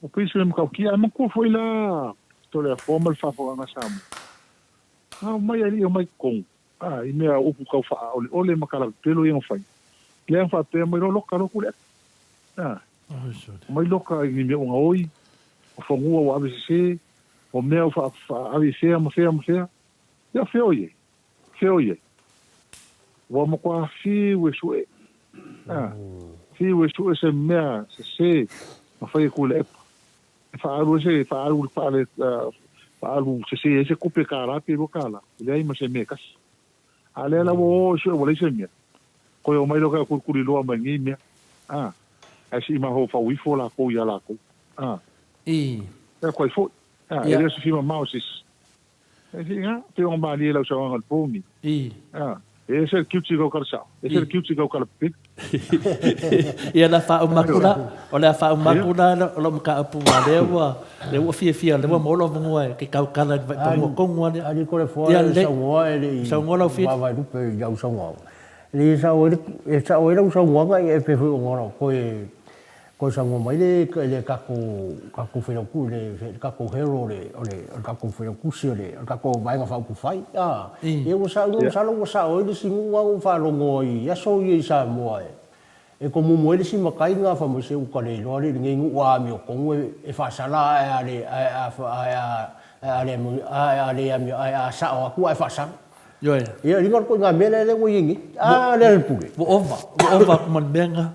Speaker 5: Ua pei se mea matautia. Ae manatua foi la Toleafoa ma le faafofogaaga a Samoa. A omai alii omai i totonu. A, i mea upu tau faaoleole ma talapepelo ia na fai. Lea na faapea mai loa loka loa Tuilaepa. A. Omai loka i ni mea ua gaoi, o fanua ua ave sese, o mea ua ave i fea ma fea ma fea. Ia fea o i ai? Fea o i ai? Ua matua fiu e sue. A, fiu e sue se mea sesē ma fai e Tuilaepa, e faaalu ai se, faaalu, faale, faaalu sesē ai se tupe kālā pe $2, e leai ma se mea e tasi. A lea la ua o e sue ua leai se mea, toe omai loa kai kulikuliloa mai nei mea, a, ae se i mafaufau ifo lakou iā lakou, a.
Speaker 3: I.
Speaker 5: E aku ai foi, a, e le o se fia mamao se isi. E whiringa, te rongo mārie lau sauanga le pō ni.
Speaker 3: I.
Speaker 5: A, e ese le kiuti kau kala sao, ese le kiuti kau kala pepeke.
Speaker 3: Ia la faauma atu la, o le a faauma atu la o lou mataupu a lea ua, lea ua fiafia lea ua maua lou avanoa e ke tautala i le vaipanoa tonu a lea.
Speaker 4: Ali ko le foa e saunoa e le i vaavaai lupe i lau saunoaga. E le e sao ai lau saunoaga e pei foi ona koe Koe saunoa mai le le tatou tatou failautu le tatou hero o le o le tatou failautusi o le tatou Vaega Faaupufai a ia ua saunoa masalo ua sao ai le isi nuu a ua faalogo ai i aso ia i Samoa e e tomumu ai le isi matai na fai mai se uta le iloa alii lenei nuu a amiotonu e faasala ae a le ae a ae a ae a le ae a le amio ae a sao atu ae faasala.
Speaker 3: Ioe.
Speaker 4: Ia, liga le ituaiga mea lea lea ua i ai nei. A, lea le pule.
Speaker 3: Ua ova, ua ova atu ma le mea lena.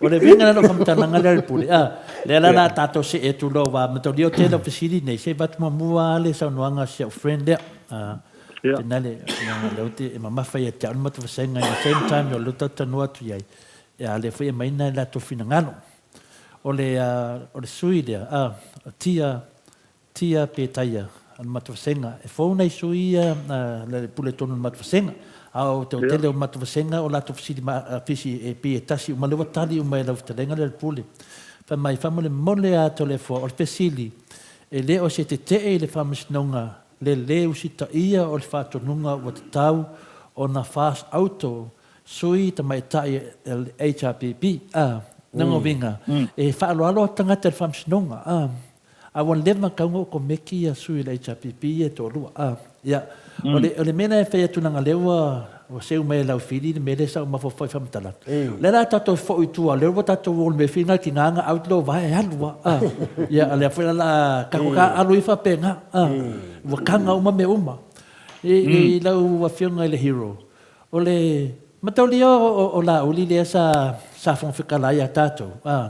Speaker 3: O le uiga lea o lau faamatalaga lea le pule. A, lea la o le a tatou see atu loa aua mataulia o tele o fesili nei, se i avatu muamua lava le saunoaga a si au friend lea. A, tenale, leaga o lea ou te, e mamafa ia te au le matou vasega in the same time o lea ou te talanoa atu i ai, a o lea foi e aumai nai latou finagalo. O le, o le sui lea, a, o Tia Tia pe taia a le matou vasega. E fou nai sui ia le pule tonu i le matou vasega. A o te tele o matou vasega o latou fesili fisi e pei e tasi uma lea ua tali uma e lau fetalaiga lea le pule. Fai mai faamolemole a Toleafoa o le fesili e le o se tetee i le faamasinoga le le usitaia o le faatonuga ua tatau ona fast auto sui tamaitai HRPP a lona uiga e faaaloalo tagata i le faamasinoga a A ua leva tau na ou komeki ia sui o le HRPP ia e toalua. A, ia. O le, o le mea lea e fai atu leaga lea ua, ua seu mai e Laufili le mea lea sa ou mafaufau i faamatalaga. O lea la tatou foi i tua, lea ua tatou o i le mea fina tina na out lo vae e alu a. A, ia, o lea foi la o le a tatou taaalo ifo faapena. A, ua taga uma mea uma. I, i lau Afioga i le Hero, o le mataulia o, o Laauli lea sa, sa Fofoga Fetalai ia tatou. A,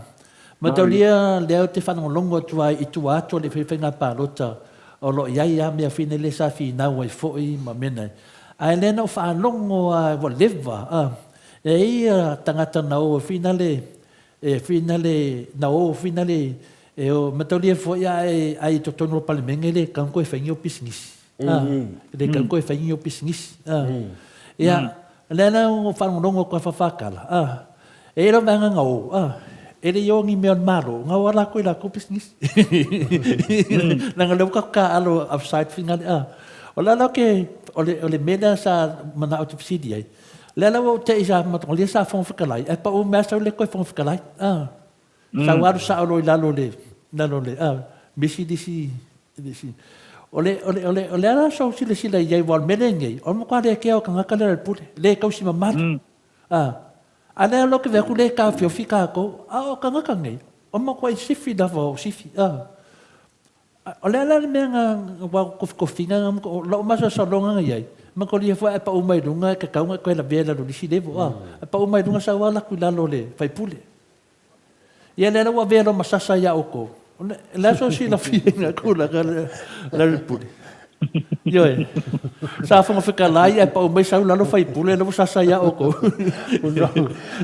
Speaker 3: Mataulia lea ou te faalogologo atu ai i tua atu o le faiga palota o lo o i ai lava mea foi nei lea sa finau ai foi ma mea nei. Ae lea na ou faalogo lava ua leva a, e i ai tagata na o foi nale e foi nale na o foi nale e o mataulia foi a e ai i totonu o le Palemene e le tatau ona toe fai ni ou pisinisi. A, e le tatau ona toe fai ni ou pisinisi. A, ia, lea la ua ou faalogologo atu ai faafakala, a, E i ai lau vaega na o, a, e le i o ni mea o le Malo, na o lava latou i latou pisinisi. Leaga o lea ua tatou taaalo outside finale, a. O le ala ou te, o le, o le mea lea sa manao ou te fesili ai, lea la ua ou te i sa, o lea sa Fofoga Fetalai, ae pau mai lava sau le toe Fofoga Fetalai, a. Sau alu sao loa i lalo o le, lalo o le, a, misi le isi, le isi. O le, o le, o le, o le a la sou silasila i ai, aua o le mea lea nei, o le matua le kea o tagata lea o le pule, le tausi mamalu, a. A lea loa ke atu le taofiofi tatou, a o tagata nei, o matuai sifi lava o sifi, a. O le a la le mea na ua tofitofiga na, o lou masalosaloga na i ai, matolia foi a e pau mai luga e tatau ona e toe lavea i lalo i le isi level, a. E pau mai luga sau lava alu atu i lalo o le faipule. Ia lea la ua avea loma sasa ia outou. O le a so silafia i tulaga lea le pule. Ioe. Sa Fofoga Fetalai ae pau mai sau lalo faipule lea ua sasa ia outou.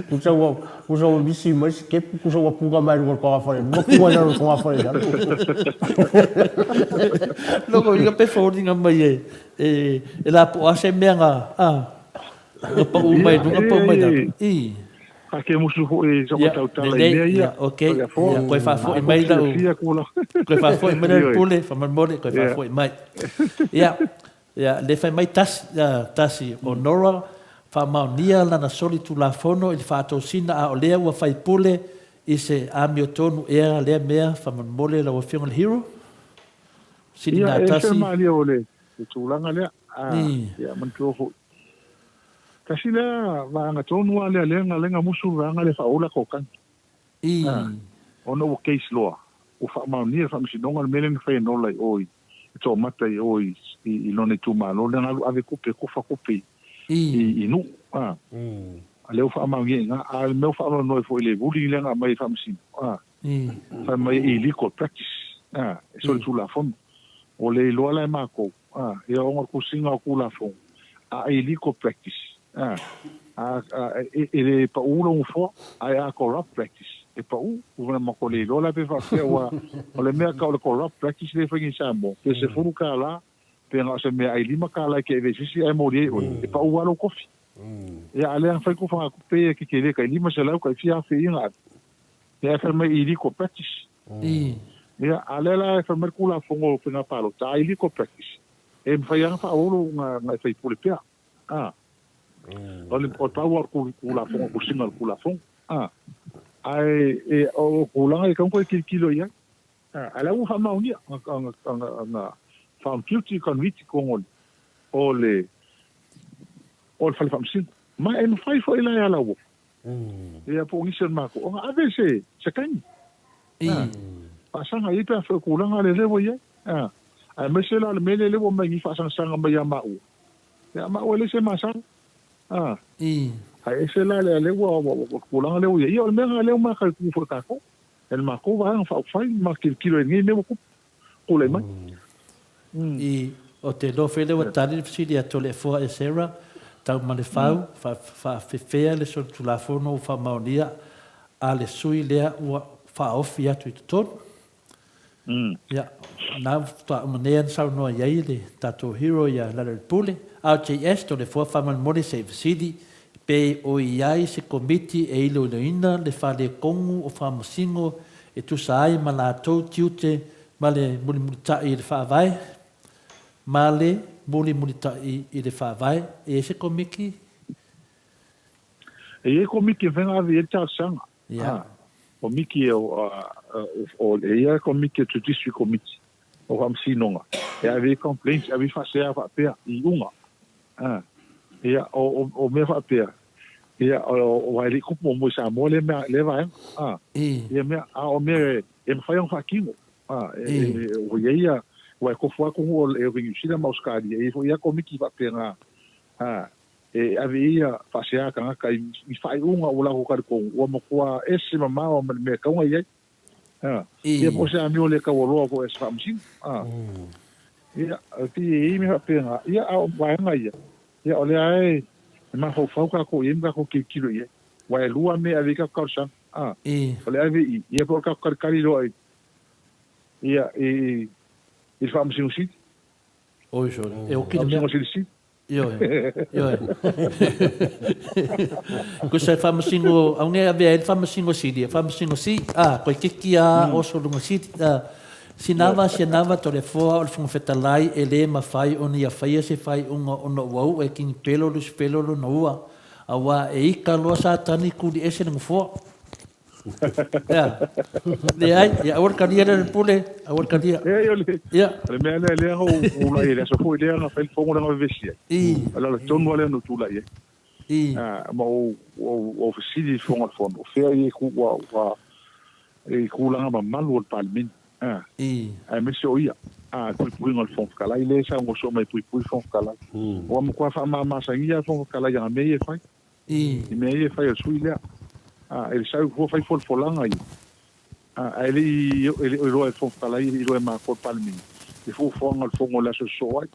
Speaker 4: Tusa ua tusa ua misi mai se kepu, tusa ua puga mai luga o le togafale i luma, puga i lalo o le togafale i lalo.
Speaker 3: Lona uiga pe foliga mai e e e lapoa se mea na a na pau mai luga pau mai lalo. I.
Speaker 5: Fakemusu foi i sou tautala i mea ia.
Speaker 3: Ok, koe faafoi mai lau, koe faafoi mai lau pule, faamolemole, koe faafoi mai. Ia, ia, le fai mai tasi, tasi, o Nora, faamaonia lana soli tulafono i le faatosina a o lea ua fai pule i se amiotonu ea lea mea, faamolemole lau Afioga i le Hero. Sili
Speaker 5: Ia, e ese malie o le tulaga lea. Ia, manatua foi. Tasi lea vaega tonu lava lea lea na lea na musu le vaega lea e faaola tootagi. Ona ua case loa, ua faamaonia e le Faamasinoga le mea lea na fai e Nola i o i Toamata i o i lona itumalo lea na alu ave tupe, tofa tupe i Nuu. A lea ua faamaonia i ina. A o le mea ua faanoanoa ai foi i le ruling lea na aumai e Faamasino, a, fai mai e illegal practice, a, e solitulafono. Ua le iloa la e matou, a, ia ona o le tusiga o Tulafono, a illegal practice, a, a, a, e, e le pau lou nofoa, ae a corrupt practice, e pau. Ua matou le iloa la pe faapefea, aua o le mea tau o le corrupt practice lea e fai nei i Samoa, pe $10 pe na o se meaai $5 e te ave i se isi ae moli ai oe, e pau lava lou kofi. Ia, a o lea na fai tufagatupe ia tetele tai 500 tai fia afe ia na ave. Ia ae fai mai illegal practice. Ia, a o lea la e fai mai le Tulafono o Faiga Palota, a illegal practice, e mafai lava ona faaauau lou na e faipule pea. A. O le o le pau lava o le Tulafono, o le tusiga o le Tulafono. A. Ae e, o tulaga ia e tatau ona toe tilotilo i ai. A o la ua faamaonia, na found guilty, convicted i totonu o le o le fale faamasino. Ma e mafai foi la e Alauofa, ia po o nisi o le matou, ona ave se se taimi. Faasaga i ai pe afai o tulaga lea ua i ai. Aemaise la o le mea lea ua aumai nei faasagasaga mai ia maua, ia maua e leai se masalo. Ae ese la lea ua o tulaga lea ua i ai. Ia o le mea lena lea ua mataitu foi e tatou. E le matou vaega faaupufai ma tilotilo i lenei mea ua tupu, tulai mai.
Speaker 3: I, o te iloa foi lea ua tali le fesili a Toleafoa Esera, Taumalefau, faafefea le solitulafono ua faamaonia a le sui lea ua faaofi atu i totonu. Ia, na faatoa uma nei lava ona saunoa i ai le tatou hero ia Laloilepule. RJS, Toleafoa faamolemole se i fesili, pe o i ai se komiti e iloiloina le faaletonu o faamasino e tusa ai ma latou tiute ma le mulimulitai i le Faavae, ma le mulimulitai i le Faavae. E i ai se komiti?
Speaker 5: E i ai komiti e mafai ona ave i ai le talosaga. Ia. Komiti e o e ia komiti o Judiciary Committee o Faamasinoga e ave ai complaints, ave ai faasea faapea i iuga. Ia o o mea faapea, ia aua e le i tupu muamua i Samoa lea mea lea vaega. Ia mea a o mea e mafai ona faatino. Ua i ai ia aua e tofu lava atunuu o Niu Sila ma Ausetalia, e i ai foi lava komiti faapena. E ave i ia faasea tagata i ni faaiuga ua latou talitonu ua matua ese mamao ma le mea e tatau ona i ai. Ia po o se amio le taualoa foi a se faamasino. Ia, e pei e i ai mea faapena. Ia, a o vaega ia, ia o lea lava e mafaufau tatou i ai ma tatou tilotilo i ai. Aua e lua mea e ave i ai tatou talosaga. O le ave i i, ia po o le tatou talitali loa i, ia, i le Faamasino Sili.
Speaker 3: Oi sole, e oki le mea.
Speaker 5: Faamasino Sili.
Speaker 3: Ioe, ioe. Kusa e faamasino, aunge e avea ai le faamasino sili, e faamasino si, a, koe kiki a oso luga sili, a, sinava sianava Toleafoa o le Fofoga Fetalai e le mafai ona ia faia se faaiuga ona ua u'e kini pelo Lusifelo lona ua, auā e ika loa Satani kuli ese le nofoa. Ea. Leai, ia aua le talia lea le pule, aua le talia.
Speaker 5: Leai, o le,
Speaker 3: Ia.
Speaker 5: o le mea lea, lea na ou tulai ai, le aso foi lea na fai le fono lea na vevesi ai.
Speaker 3: I.
Speaker 5: O le ala tonu lava lea na ou tulai ai.
Speaker 3: I.
Speaker 5: Ah, ma ou, ou, ou fesili i le Fofoga o le Fono, o fea ia i ku, ua, ua, i tulaga mamalu o le Palemene. Ah.
Speaker 3: I.
Speaker 5: Aemaise o ia, ah, le puipuiga o le Fofoga Fetalai, lea e saunoa soo mai e puipui le Fofoga Fetalai. Ua matua faamamasagia le Fofoga Fetalai i ana mea ia e fai. I mea ia e fai a le sui lea. A, e le sau fua fai folafolaga ia. A, ae le i, e le o iloa e le Fofoga Fetalai, e le i iloa e matou le Palemene, le fuafuaga o le Fono i le aso e sosoo ai.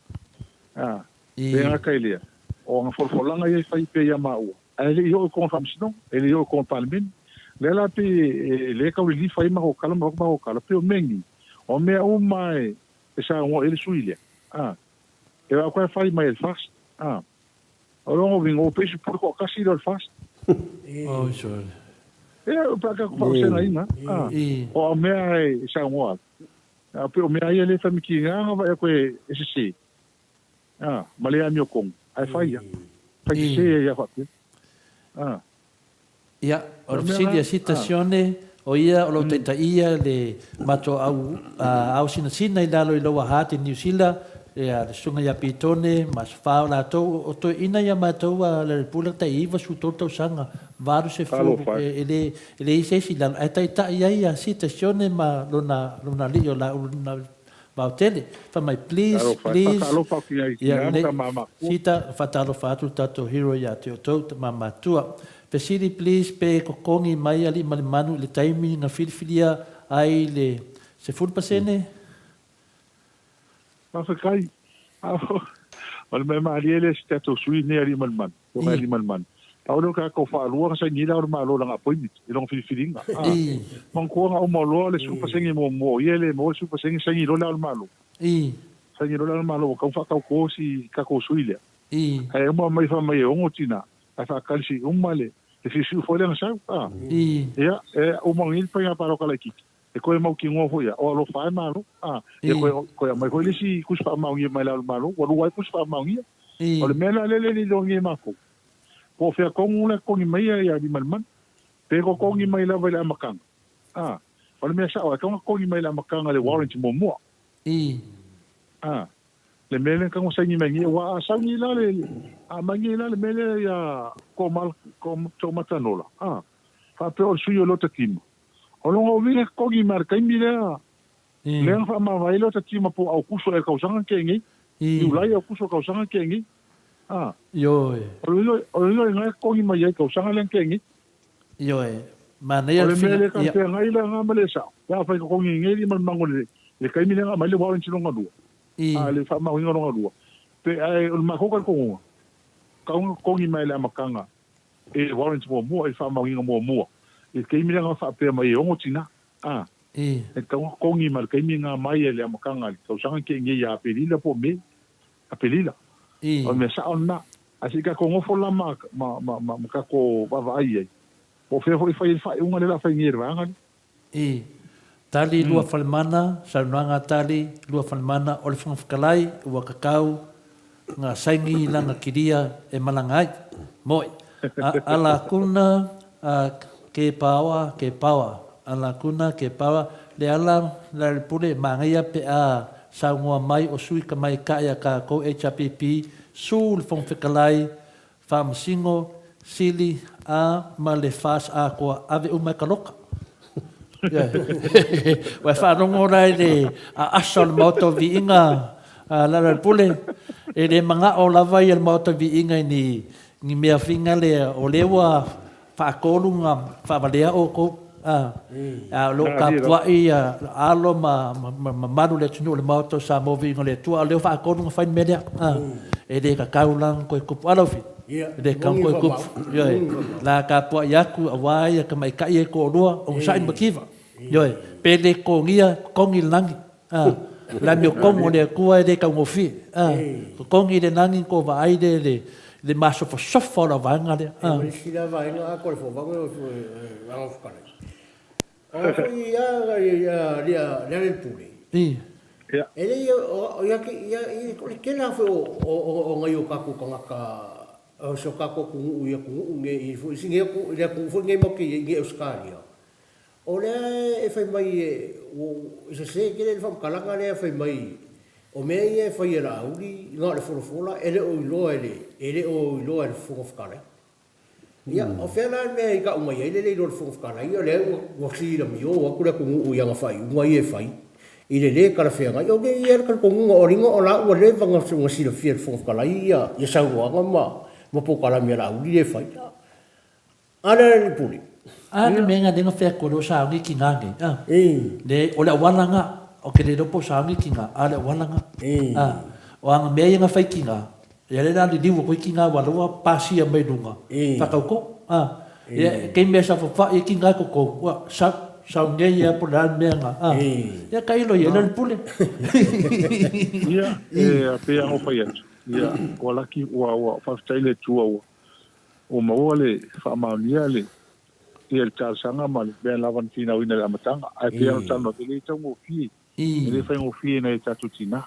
Speaker 5: A, le gata i lea, o ana folafolaga ia e fai pea ia maua, ae le i oo i totonu o le Faamasinoga, e le i oo i totonu o le Palemene. O lea la pei e, lea e tau lilifa ai matou tala ma avatu matou tala, pei o mea nei, o mea uma e, e saunoa i ai le sui lea. A, e o atu e fai mai e le FAST. A. O lona uiga, ua pei se pule toatasi lea o le FAST.
Speaker 3: Oi sole.
Speaker 5: Ia, pe a tatou faavasegaina, a, o a mea e saunoa ai, a, pei o mea ia lea e fai ma tiga na vaai atu e sese, a, ma le amiotonu, ae fai ia. Fai sese ai lava faapea. A.
Speaker 3: Ia, o le fesili a Sita Sione, o ia o lo o taitaia le matou au ao sinasina i lalo i Lower Hutt i Niu Sila, ia, le Susuga ia Pitone ma Sefao latou, o toeaiina ia matou a Leripula tai 93 tausaga, 80, e le, e leai se isi i lalo, ae taitai ai ia Sita Sione ma lona, lona alii o Laulu Vaotele, fai mai, please, please, ia lelei, Sita, faatalofa atu le tatou hero ia te outou, tama matua. Fesili please pe totogi mai Aliimalemanu i le taimi na filifilia ai le 10%?
Speaker 5: Faafetai. O le mea malie lea i si tatou sui lenei Aliimalemanu, Afioga ia Aliimalemanu, pau lea o tatou faalua na saini ai Le Ao o le Malo i lana appointment, i lona filifiliga. Manatua na uma loa le 10% muamua o ia e le maua le 10% saini loa Le Ao o le Malo. Saini loa Le Ao o le Malo ua tatau ona faatauto si tatou sui lea. Ae uma mai fai mai e ono tina, ae faatalisi uma le siusiu foi lea na sau. Ia, e uma nei le faiga palota laitiiti, e toe mautinoa foi ia, o alofa lava e Malo. Ia toe aumai foi le isi tusi faamaonia mai le Ao o le Malo, ua lua ai tusi faamaonia. O le mea la lea e le iloa nei e matou, po o fea tonu la e totogi mai ia Aliimalemanu, pe totogi mai lava i le amataga. O le mea sao, e tatau ona totogi mai i le amataga le warrant muamua. Le mea lea na saini mai nei, aua a sauni la le, a aumai nei la le mea lea ia Toomatanola, a, faapea o le sui o Lota Tima. O lona uiga e totogi mai lava i le taimi lea, lea na faamavae ai Lota Tima po o Aukuso ea i le tausaga na tea nei, Iulai, Aukuso o le tausaga na tea nei. A, o le uiga lena e totogi mai ai i le tausaga lea na tea nei.
Speaker 3: Ioe, manaia
Speaker 5: le fina. O le mea le talafeagai la na ma le sao, pe afai totogi nei Aliimalemanu i le taimi lea na aumai le warrant lona lua. A le faamaoniga lona lua, pe ae o le matou talitonuga, tau na totogi mai i le amataga e warrant muamua, i le faamaoniga muamua, i le taimi lea na faapea mai e ono tina, a, e tatau na totogi mai i le taimi na mai ai i le amataga i le tausaga na tea nei ia Aperila po o Me, Aperila. O le mea sao lena. Ae se i tatou nofo la ma, ma, ma, ma, ma tatou vaavaai i ai, po o fea foi e fai ai le faaiuga lea o le a fai nei e le vaega lea.
Speaker 3: I. Tali Luafalemana, Saunoaga Tali Luafalemana o le Fofoga Fetalai ua tatau nga saini lana kilia e malaga ai. Moi. A Alakuna a ke paoa ke paoa. Alakuna ke paoa le ala la le pule manaia pe a saunoa mai o sui tamaitai a tatou HRPP su le Fofoga Fetalai Faamasino Sili a ma le FAS atoa ave uma e taloka. Ua e faalogo la i le aasa o le Maota o Viiga a Lealailepule, e le manao lava ia le Maota o Viiga i ni mea finga lea, o lea ua faatolu ona faavalea outou, a o lo o tapuai alo ma mamalu o le atunuu o le Maota o Samoa Viiga o le Atua, a o lea ua faatolu ona fai le mea lea, e le tatau la ona toe tupu. A Laufi? E le tatau ona toe tupu. Ioe. O le a tapuai atu aua ia tamaitai ia e toalua, onosai ma mativa. Ioe. Pe le totogia, totogi i le lagi. O le amiotonu a le Atua e le taugofie. Totogi i le lagi ona tou vaai lea i le masofasofa o lau vaega lea.
Speaker 4: E ma le isi la vaega atoa le fovaga o Agafukalai. O foi ia Lealailepule. E le ia o le tele lava foi o nai o tatou tagata o si o tatou atunuu i atunuu nei i le atunuu foi nei matou te i ai nei i Ausetalia. O lea e fai mai e sese tele le faamatalaga lea e fai mai o mea ia e fai e Laauli na o le folafola e le o iloa e le e le o iloa e le Fofoga Fetalai. Ia, o fea la le mea i tau mai ai le le iloa e le Fofoga Fetalai, o lea ua silamio atu le atunuu i ana faaiuga ia e fai i le le talafeagai. O nei ia le talitonuga o liga o la ua leva ona silafia e le Fofoga Fetalai ia saunoaga ma polokalame a Laauli lea e fai. A le alii pule.
Speaker 3: A le mea lea na fai atu ai o sauni ki nga nei a. Le o le auala nga o ke le iloa po o sauni ki nga a le auala nga a. O ana mea ia na fai ki nga ia le la liliu atu ai ki nga aua lea ua pasia mai luga whakauko a. Ia kei mea sa whawhai ki nga kokou ua sa sauni ai ia po le a le mea nga a. Ia ka ilo ia le alii pule.
Speaker 5: Ia e pei a ona fai atu ia ua laki ua ua faafetai le Atua ua Ua maua le faamaonia le ia le talosaga ma le mea lava na finauina i le amataga. Ae pei ona talanoa atu, e le taugofie, e le faigofie i nai o tatou tina.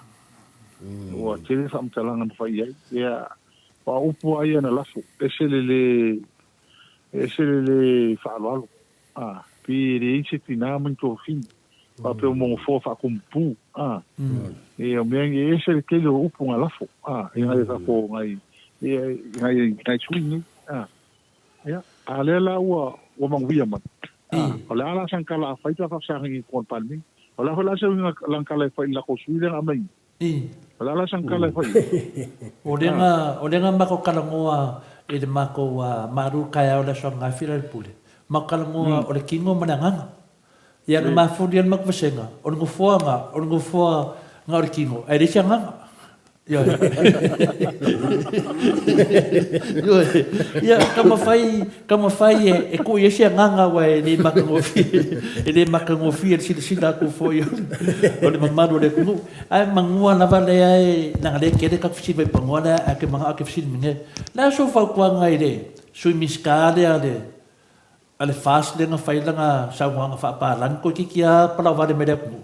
Speaker 5: Ua tele faamatalaga na fai i ai. Ia, o a upu lava ia na lafo, ese le le, ese le le faaaloalo. A, pei e leai se tina ma ni tofina. Faapea ua mogofoa faakumupu. A, e, o mea e ese le tele o upu na lafo, a, i nai o tatou, nai, nai, nai sui nei. A, ia, a lea la ua, ua manuia mai. A, o le a la sana tala a fai pe a faafesagai i totonu o le Palemene? O le a foi la se uiga lana tala e fai i le latou sui lea na aumai nei? O le a la sana tala e fai i ai?
Speaker 3: O lea na, o lea na matou talanoa. i le matou malu taeao i le Aso Ananafi la le pule, matou talanoa o le tino ma le agaga. Ia na mafuli ai le matou vasega, o le nofoa na, o le nofoa na o le tino, ae leai se agaga. Ioe. Ioe. Ia, taumafai, taumafai e, e tuu i ai se agaga aua e le matagofie, e le matagofie le silasila atu foi o le mamalu o le atunuu. Ae manua lava lea e, leaga lea e tele tatou fesili mai panoa lea, ae ou te manao ou te fesili mai nei. O le a sou fautuaga i le Sui Minisita lea a le A le FAST lea na fai lana saunoaga faapalagi toeitiiti lava palauvale mai le atunuu.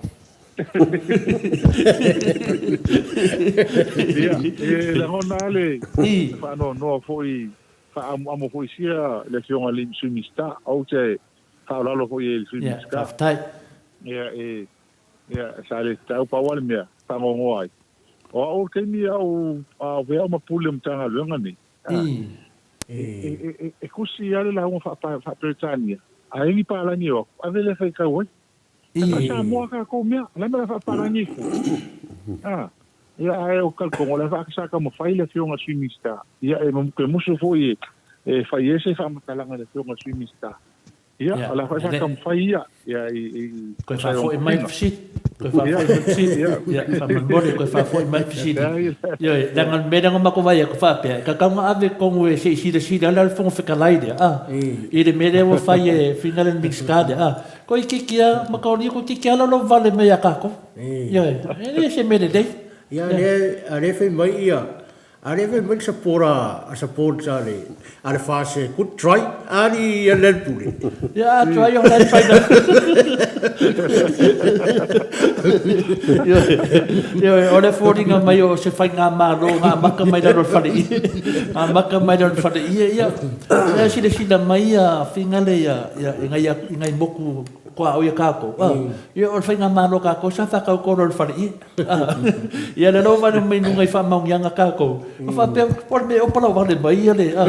Speaker 5: Ia, e lagona lava le faanoanoa foi, faaamoamo foi sia le Afioga i le Sui Minisita. Ou te faaaloalo foi i le Sui Minisita.
Speaker 3: Ia, faafetai.
Speaker 5: Ia, e, ia, sa le tatau, pau lava le mea, faanoanoa ai. O au, o le taimi a o avea au ma pule o Matagaluega nei, E tusi lava le lauga faa-Peretania, a i ai ni palagi o atu, ave lea e faitau ai. E faa-Samoa tatou mea, o le a le mea o le a faapalagi ai fua? A, ia, ae ou te talitonu, o lea foi sa taumafai le Afioga i le Sui Minisita, ia, e musu foi e fai ai se faamatalaga i le Afioga i le Sui Minisita. Ia, o la foi sa taumafai ia, ia i, i,
Speaker 3: Toe faafoi mai le fesili. Toe faafoi mai le fesili. Ia, faamolemole, toe faafoi mai le fesili. Ioe, leaga o le mea lea na matou vaai atu faapea, e tatau ona ave i totonu e se i silasila ai le Fofoga Fetalai lea, a, i le mea lea ua fai e finga le Minisita lea, a. Toeitiiti lava, mataulia toeitiiti lava laulauvale mai ia tatou. Ioe, e le se mea lelei.
Speaker 4: Ia, a lea fai mai ia, A lea fai mai le sapora a support a le a le FAST good try a li a le pule.
Speaker 3: Ia a try o le try na. Ioe, o le foliga mai o se faigamalo na amata mai lalo o le fale ie. Amata mai lalo o le fale ie, ia, ia silasila mai ia Fingale ia, ia, i nai, i nai motu tuaoi a tatou. Ia, o le faigamalo a tatou sa faatautolo i le fale ie. Ia le lou vale mai luga i faamaoniaga tatou, ma faapea, o le mea ea o palauvale mai ia le, a.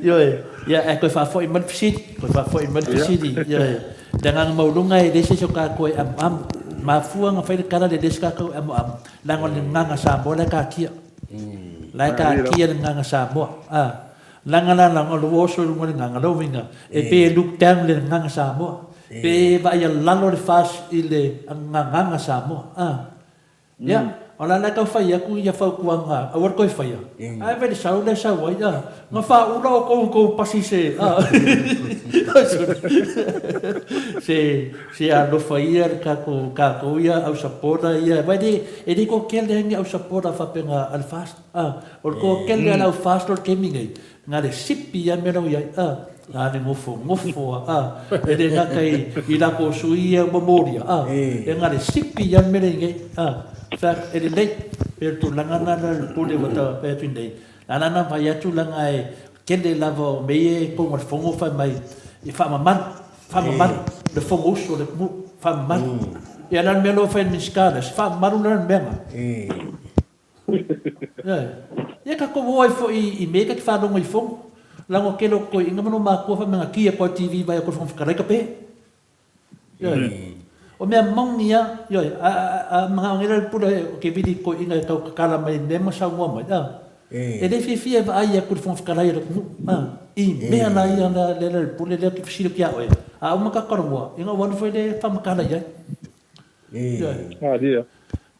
Speaker 3: Ioe, ia ae toe faafoi mai le fesili, toe faafoi mai le fesili, ioe. Le agaga maualuga e le se isi o tatou e amuamu. Mafua ona fai le tala lea e le se tatou e amuamu, leaga o le gagana Samoa la e taatia. La e taatia le gagana Samoa. A, leaga la leaga o le ua oso i luga o le gagana, lou uiga, e pei e look down le gagana Samoa. Pe vaai alalo le FAST i le gagana Samoa. A. Ia, o la la e tau fai atu ia fautuaga aua le toe faia. Ae vaai le sau lea e sau ai, a. Na faaula outou i tou pasi se, a. Se, se alofa ia le tatou, tatou ia au supporter ia. Aua e le, e le toatele lava ni au supporter faapena a le FAST, a. O le toatele lava o le au FAST o le taimi nei, Na le sipi a mea la ua i ai, a, na le nofonofo a, a, e le gata i, i latou sui ia ua molia, a, e na le sipi a mea la i nei, a, fact, e lelei, pei o le tulaga lena la le pule ua ta fai atu nei, na ala ona fai atu leaga e tele lava o mea ia i totonu o le fono fai mai e faamamalu, faamamalu le fono usu o le atunuu, faamamalu. Ia o le a le mea la ua fai e le Minisita lea, se faamamalu la le mea lena. Ia tatou o ai foi i mea ta te faalogo i fono. Leaga o tele o toeaiina ma lou matua fai mai na ki atu a le TV vaai atu le Fofoga Fetalai ka pe. Ioe. O mea maoni a, ioe, a manao nei la le pule o te vili i toeaiina e tau tatala mai mea ma saunoa mai, a. E le fiafia e vaai atu i le Fofoga Fetalai o le atunuu, a. I mea la ia lea le pule lea ou te fesili atu ia oe, a uma tatou talanoa, ia ona ou alu foi lea e faamatala i ai.
Speaker 5: Malie.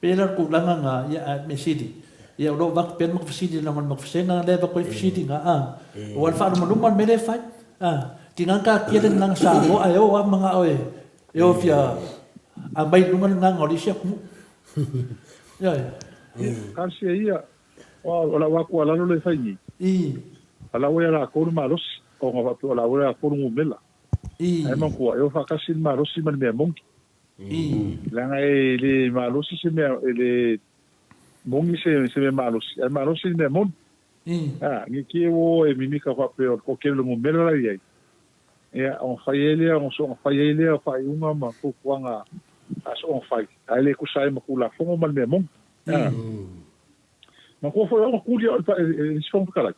Speaker 3: Pei la o le tulaga na, ia, ae mea sili, ia o lo o avatu pea le matou fesili leaga o le matou vasega lea e avatu ai fesili na, a. Aua o le faalumaluma le mea lea e fai, a. Tiga na taatia le gagana Samoa ae o lava manao e e o fia aumai i luga le gagana o le isi atunuu. Ioe.
Speaker 5: Talosia ia, o lau lava tuualalo lea e fai nei, o la ua ia latou le malosi, ona faapea o la ua ia latou le numela. Ae manatua, e o faatasi le malosi ma le mea moni. Leaga e le malosi se mea, e le moni se mea malosi, ae malosi le mea moni. A, ne i te i ua o e mimika faapea o le toatele o le numera la e i ai, ia, ona fai ai lea, ona soona fai ai lea o faaiuga ma fuafuaga a soona fai, ae le tusa ai ma Tulafono ma le mea moni. A, manatua foi o au na tuli au e le isi Fofoga Fetalai.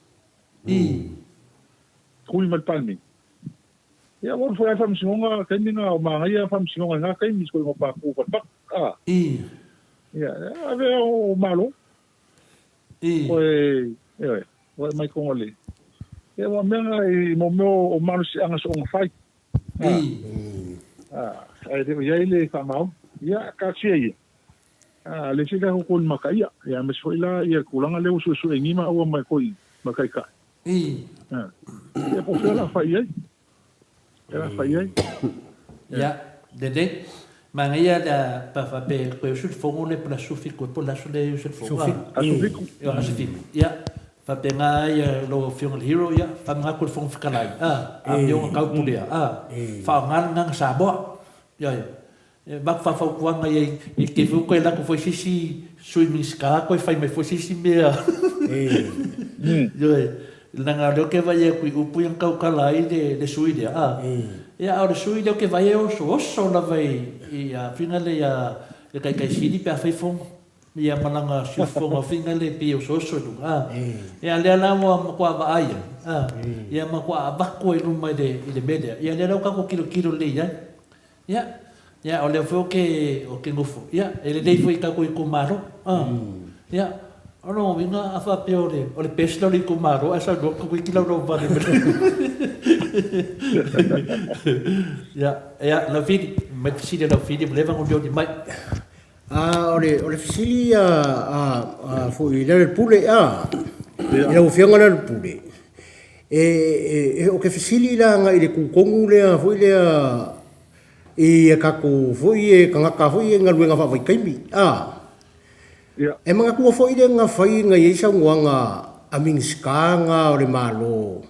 Speaker 5: Tuli mai le Palemene. Ia ua alu foi lava le faamasinoga taimi na o manaia lava faamasinoga i na taimi siko igoa patu o falepatu a. Ia ave o malo. Koe, ioe, ua e mai koga le. Ia ua mea nga i mo mea o malosiaga soonga fai. Ae le o i ai le faamaoni. Ia, taatia ia. A le se tatou koli maka ia, ia aemaise foi la ia le tulaga lea ua suesue ai maua ma koi ma taitai. Ia po o fea o le a fai i ai. Fea o le a fai i ai.
Speaker 3: Ia, lelei. Manaia le a pe a faapea e toe usu le fono lea po o le aso 17 po o le aso lea e usu ai le fono.
Speaker 5: Aso 7.
Speaker 3: Ia, aso 7. Ia, faapena ia lau Afioga i le Hero, ia, faamanatu i le Fofoga Fetalai, a, amioga taupulea, a, faaaoga le agaga Samoa. Ioe. E avatu faafautuaga i ai, i te i foi toe alu atu foi se isi Sui Minisita toe fai mai foi se isi mea. Ioe, leaga o lea ou te vaai atu i upu ia na tautala ai le sui lea, a. Ia, a o le sui lea ou te vaai e osooso lava i a fina lea ia le Taitai Sili pe a fai fono. Ia ma lana siufofoga fina lea e pei e osooso i luga, a. Ia, a lea la ua matua vaai ai, a, ia matua avatu ai i luma i le mea lea, ia lea la ua tatou tilotilo lelei ai. Ia, ia o lea foi ou te, ou te nofo, ia, e lelei foi i tatou itumalo. A, ia, o lona uiga a faapea o le, o le best lea o le itumalo ae saunoa atu toeitiiti laulau vale mai. Ia, ia, Laufili, mai le fesili a Laufili ua leva ona olioli mai.
Speaker 4: A, o le, o le fesili a, a, a foi Lealailepule, a, i lau Afioga Lealailepule, e, e, ou te fesili la agai i le tutonu lea foi lea i a tatou foi e tagata foi ia i galuega faavaitaimi, a. E manatua foi le na fai na i ai saunoaga a Minisita na o le Malo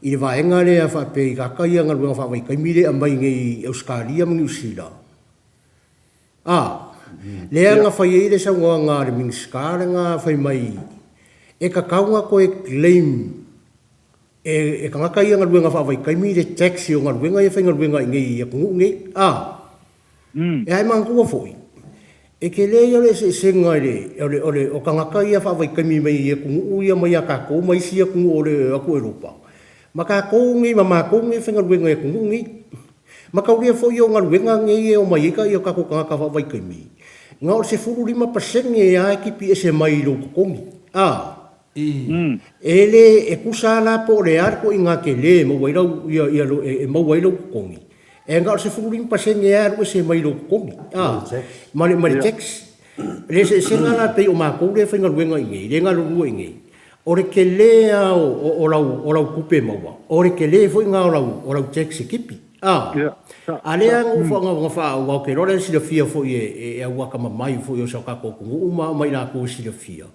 Speaker 4: i le vaega lea faapea i tagata ia galuega faavaitaimi lea e aumai nei i Ausetalia ma Niu Sila. A, lea na fai ai le saunoaga a le Minisita lena fai mai e tatau ona toe claim e tagata ia galuega faavaitaimi le tax o galuega ia e faigaluega i inei i atunuu nei. A, e ae manatua foi, e tele ia o le eseesega i le, o le, o tagata ia faavaitaimi mai i atunuu ia mai ia tatou ma isi atunuu o le atu Eropa, ma tatou nei ma matou nei e faigaluega i atunuu nei. Mataulia foi o galuega nei e omai ai o tatou tagata faavaitaimi, na o le 15% lava e tipi ese mai i lou totogi. A E le e tusa lava la po o le a le ituaiga tele e maua ai lau, ia, ia, e maua ai lou totogi, e na o le 15% lava e alu ese mai i lou totogi, a, ma le, ma le tax. O le eseesega la pei o matou lea e faigaluega i inei, lea e galulue i inei, o le tele lava o lau, o lau tupe maua, o le tele foi lena o lau, o lau tax e tipi. A, a lea na ou faa, aua ou te iloa o lea e silafia foi e au atamamai foi o si o tatou atunuu ma, ma i latou e silafia.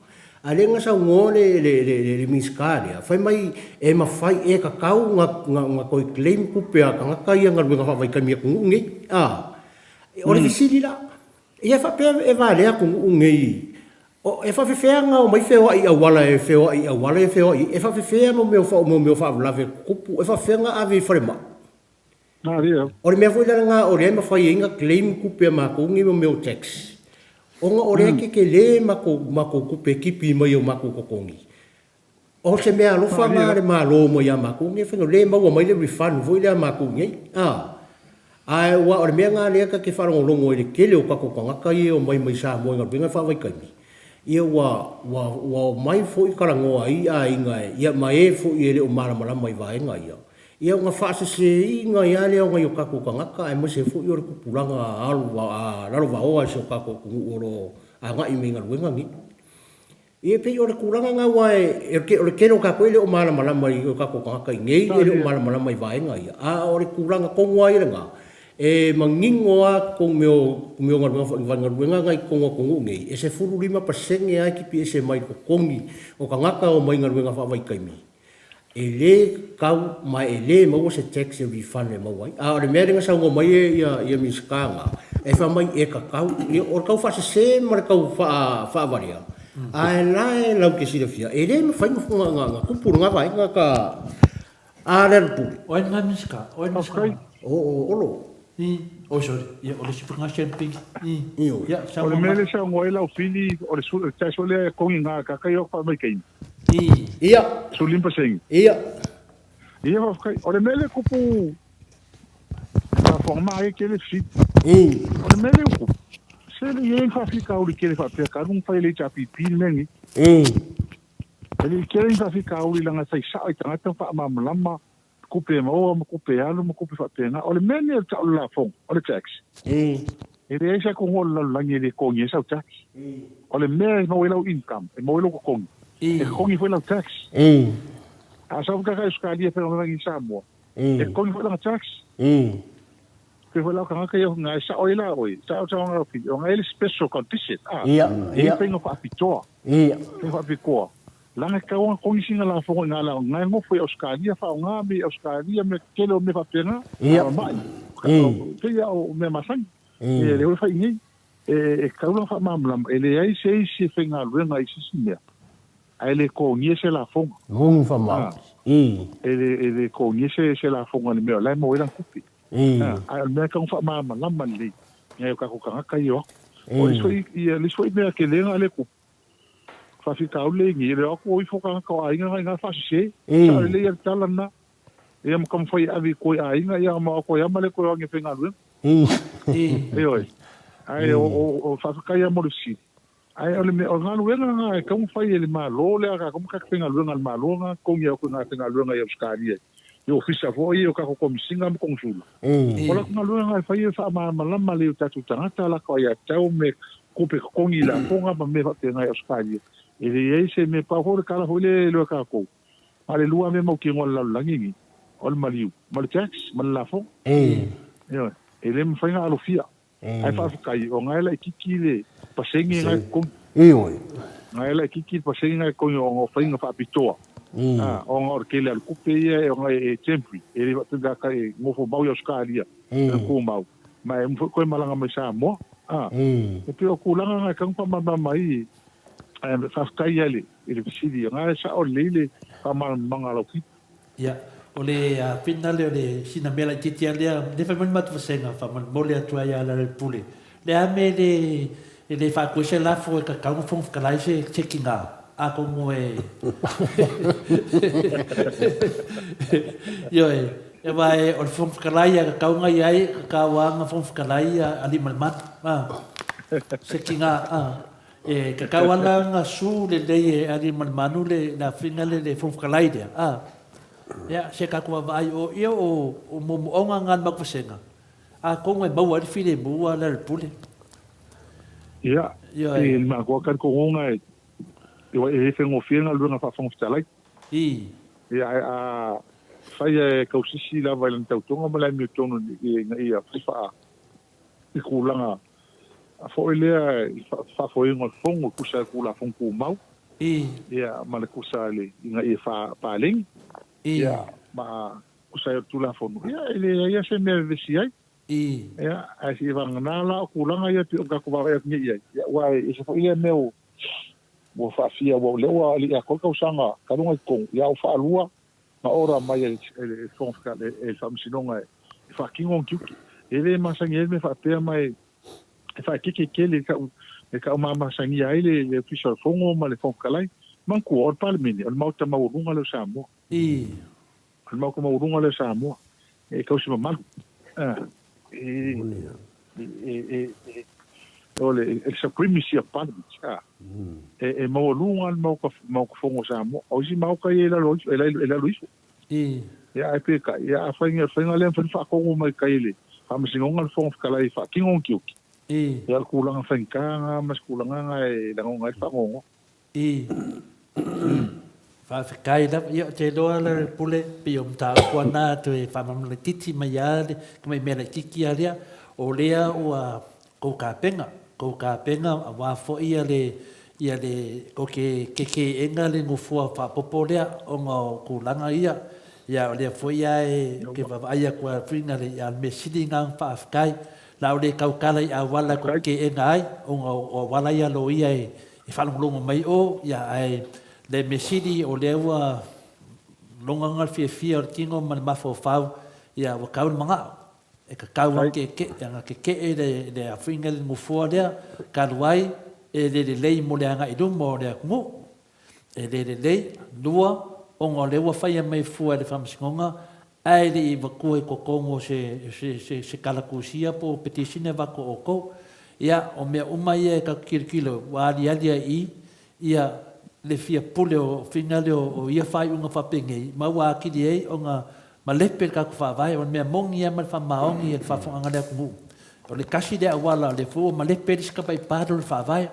Speaker 4: A lea na saunoa le, le, le, le Minisita lea, fai mai e mafai, e tatau ona toe claim tupe a tagata ia galuega faavaitaimi i atunuu nei. A, o le fesili la, Ia faapea e valea atunuu nei, e faafefea ona omai feoai i auala e feoai i auala e feoai ai? E faafefea mo mea o mea o faalavelave tutupu? E faafefea ona ave i falemai? O le mea foi la lena o lea e mafai ai ona claim tupe a matou nei mo mea o tax, ona o lea e tetele matou tupe e tipi mai o matou totogi. O se mea alofa lena a le Malo mai ia matou nei faiga, le maua mai le refund foi lea a matou nei. A, ae aua o le mea lena lea ta te faalogologo ai i le tele o tatou tagata ia e omai mai Samoa i galuega faavaitaimi, ia ua, ua, ua omai foi talanoa ai aiga e, ia ma e foi e le o malamalama i vaega ia, ia ona faaseseina ai lava lea o nai o tatou tagata aemaise foi o le tupulaga alo, lalovaoa i si o tatou atunuu o lo o agai mai i galuega nei. Ia e pei o le tulaga lena aua o le tele o tatou e le o malamalama i o tatou tagata i inei e le o malamalama i vaega ia, a o le tulaga tonu lava ia lena, e manino lava totonu mea o mea o galuega galuega na i totonu o atunuu nei, e 15% lava e tipi ese mai i le totogi o tagata e omai i galuega faavaitaimi. E le tatau ma e le maua se tax e refund e maua ai. A o le mea lea na saunoa mai e ia Minisita na, e fai mai e tatau, ia o le tau faasese ma le tau faavalea, ae la e lau te silafia, e le mafai ona tupu lena vaega ka a Lealupule.
Speaker 3: O ai lena Minisita? O ai le Minisita lena?
Speaker 4: O Olo.
Speaker 3: I, oi sorry, ia o le isi foi lena Shelby. I,
Speaker 5: ia, saunoa mai. O le mea lea e saunoa ai Laufili, o le tax foi lea e togi na kaka ia o faamaitaina.
Speaker 4: Ia.
Speaker 5: 15%.
Speaker 4: Ia.
Speaker 5: Ia faafetai. O le mea lea e tupu faafofoga mai tele fesili. O le mea lea ua tupu, se le i ai ni faafitauli tele faapea talu ona fai e le HRPP le mea lenei. E le i tele ni faafitauli leaga e fai sao i tagata ma faamalamalama tupe e maua ma tupe e alu ma tupe faapena. O le mea lenei o le tau o le lafoga, o le tax, e leai se atunuu o le lalolagi e le totogi ai sau tax. O le mea e maua ai lau income, e maua ai lou totogi, e totogi foi lau tax. A sau foi tagata i Ausetalia e faigaluega i Samoa, e totogi foi lana tax. Pei foi la o tagata ia nga e sao ai la oe, sao sao nga ofi, o nga e le special condition, a, e i faiga faapitoa, faiga faapitoa. Langa e tatau ona totogi sina lafoga i nga la, nga e nofo i Ausetalia, faaaoga mea i Ausetalia, mea tetele o mea faapena, a mamai, pei lava o mea masani. E le o le fai nei, e tatau la ona faamalamalama, e leai se isi e faigaluega i se isi mea, ae le totogia se lafoga.
Speaker 4: Moni faamaoni.
Speaker 5: E le totogia se lafoga i le mea o la e maua ai lana tupe. Ae o le mea e tatau ona faamalamalama lelei i nai o tatou tagata ia o atu. O le isi foi, ia, le isi foi mea tele na lea e tupu, faafitauli lea i nei, e le o atu o ifo tagata o aiga na i ina faasese. Sao lelei lava le tala lena. Ia ma taumafai e ave i tua i aiga, ia ma o atu ai lava ma le toe o agi e faigaluega. Ioe. Ae o, o, faafetai lava mo le fesili. Ae o le mea, o le galuega lena e tatau ona fai e le Malo lea, tatou ma tatou faigaluega a le Malo na totogi atu i ina faigaluega i Ausetalia i ofisa foi ia o tatou Komisina ma Konesula. O latou galuega lena e fai e faamalamalama lelei i o tatou tagata latou aiatatau me tupe totogi i lafoga ma mea faapena i Ausetalia. E leai se mea, pau foi o le tala foi lea e iloa e tatou, na o le lua lava mea mautinoa a le lalolagi lenei, o le maliu ma le tax ma le lafoga. Ioe. E le mafai ona alofia. Ae faafetai, o na e laitiiti le pasene na e totogi.
Speaker 4: Ioe.
Speaker 5: Na e laitiiti le pasene na e totogi ona o faiga faapitoa, ona o le tele alu tupe ia e ona e temporary, e le faapea pe a e nofo mau i Ausetalia, e tumau, ma e uma foi toe malaga mai Samoa. E pei o tulaga na e tatau ona faamalamalama ai, ae faafetai lava i le fesili, o na e sao lelei le faamalamalamaga a lau Fita.
Speaker 3: Ia, o le pina lea o le sina mea laitiiti lava lea, lea fai mai le matou vasega, faamolemole atu ai ia Lealailepule, le a mea e le faatu ai se lafo e tatau ona Fofoga Fetalai se tina, atonu e Ioe, aua o le Fofoga Fetalai e tatau ona i ai, e tatau lava ona Fofoga Fetalai alii ma le malu, se tina, E tatau lava la ona su lelei e Aliimalemanu le afiga lea le Fofoga Fetalai lea, a. Ia, se tatou vaavaai o ia o moomooga na a le matou vasega, atonu e maua ai le filemu a Lealailepule.
Speaker 5: Ia, e matou talitonuga e le faigofie le galuega faa-Fofoga Fetalai. Ia, ae a fai e tausisi lava i lana tautoga ma le amiotonu ina ia fai faa i tulaga foi lea i faafoeina o le Fono e tusa ai le Tulafono Tumau ia ma le tusa ina ia paleni ia ma tusa ai o le Tulafono, ia e leai lava se mea e vevesi ai. Ia, ae se i vagana la o tulaga ia e pei ona tatou vaavaai atu nei i ai, ia aua e ese foi lea mea ua faafia, aua o lea ua alii atoa le tausaga talu ona i totonu, ia a ua faalua na ora mai e le Fofoga Fetalai, e le Faamasinoga e faatino ona tiute. E le masani ai le mea faapea ma e faaeteete tele i tau mamasania ai le Ofisa o le Fono ma le Fofoga Fetalai. Manatua, o le Palemene, o le Maota maualuga lea o Samoa. O le Maota maualuga lea o Samoa e tausi mamalu. O le supremacy of Parliament, e maualuga le Maota Fono o Samoa. O isi Maota ia e lalo ifo. Ia, ae peitai, ia, afai o le faiga lea e mafai ona faatonu mai tai e le Faamasinoga le Fofoga Fetalai e faatino ona tiute, ia, o le tulaga faigata lena ma se tulaga lena e lagona ai le faanoanoa.
Speaker 3: I. Faafetai lava. Ia, ou te iloa la le pule, pei o mataupu lava na toe faamalamalama laitiiti mai lava le tamai mea laitiiti lava lea, o lea ua kou tapena, kou tapena aua foi ia le, ia le, kou te kekeega le nofoa faaopoopo lea ona o tulaga ia. Ia, o lea foi lava e, ou te vaavaai atu lava foi na le, a o le mea sili lena ona faafetai. O le a ou le tautala i auala tou te teena ai, ona o auala ia a loia e faalogologo mai o, ia, ae le mea sili o lea ua logaga le fiafia o le tino ma le mafaufau, ia, ua tau le manao e tatau lava keekee, ana kekee le afuiga i le nofoa lea talu ai e le lelei mo le agai i luma o le atunuu. E le lelei, lua, ona o lea ua faia mai fua e le Faamasinoga ae le i avatua i totonu o se tala tusia po o petisini avatu a outou. Ia, o mea uma ia e tatou te tilotilo, ua aliali ai i i, ia, le fia pule o finale o ia faaiuga faapenei, ma ua atili ai ona malepe le tatou Faavae. O le mea moni lava ma le faamaoni i le faafofogaaga a le atunuu, o le tasi lea auala o lea foi ua malepe ai le isi tamaipa lea o le Faavae.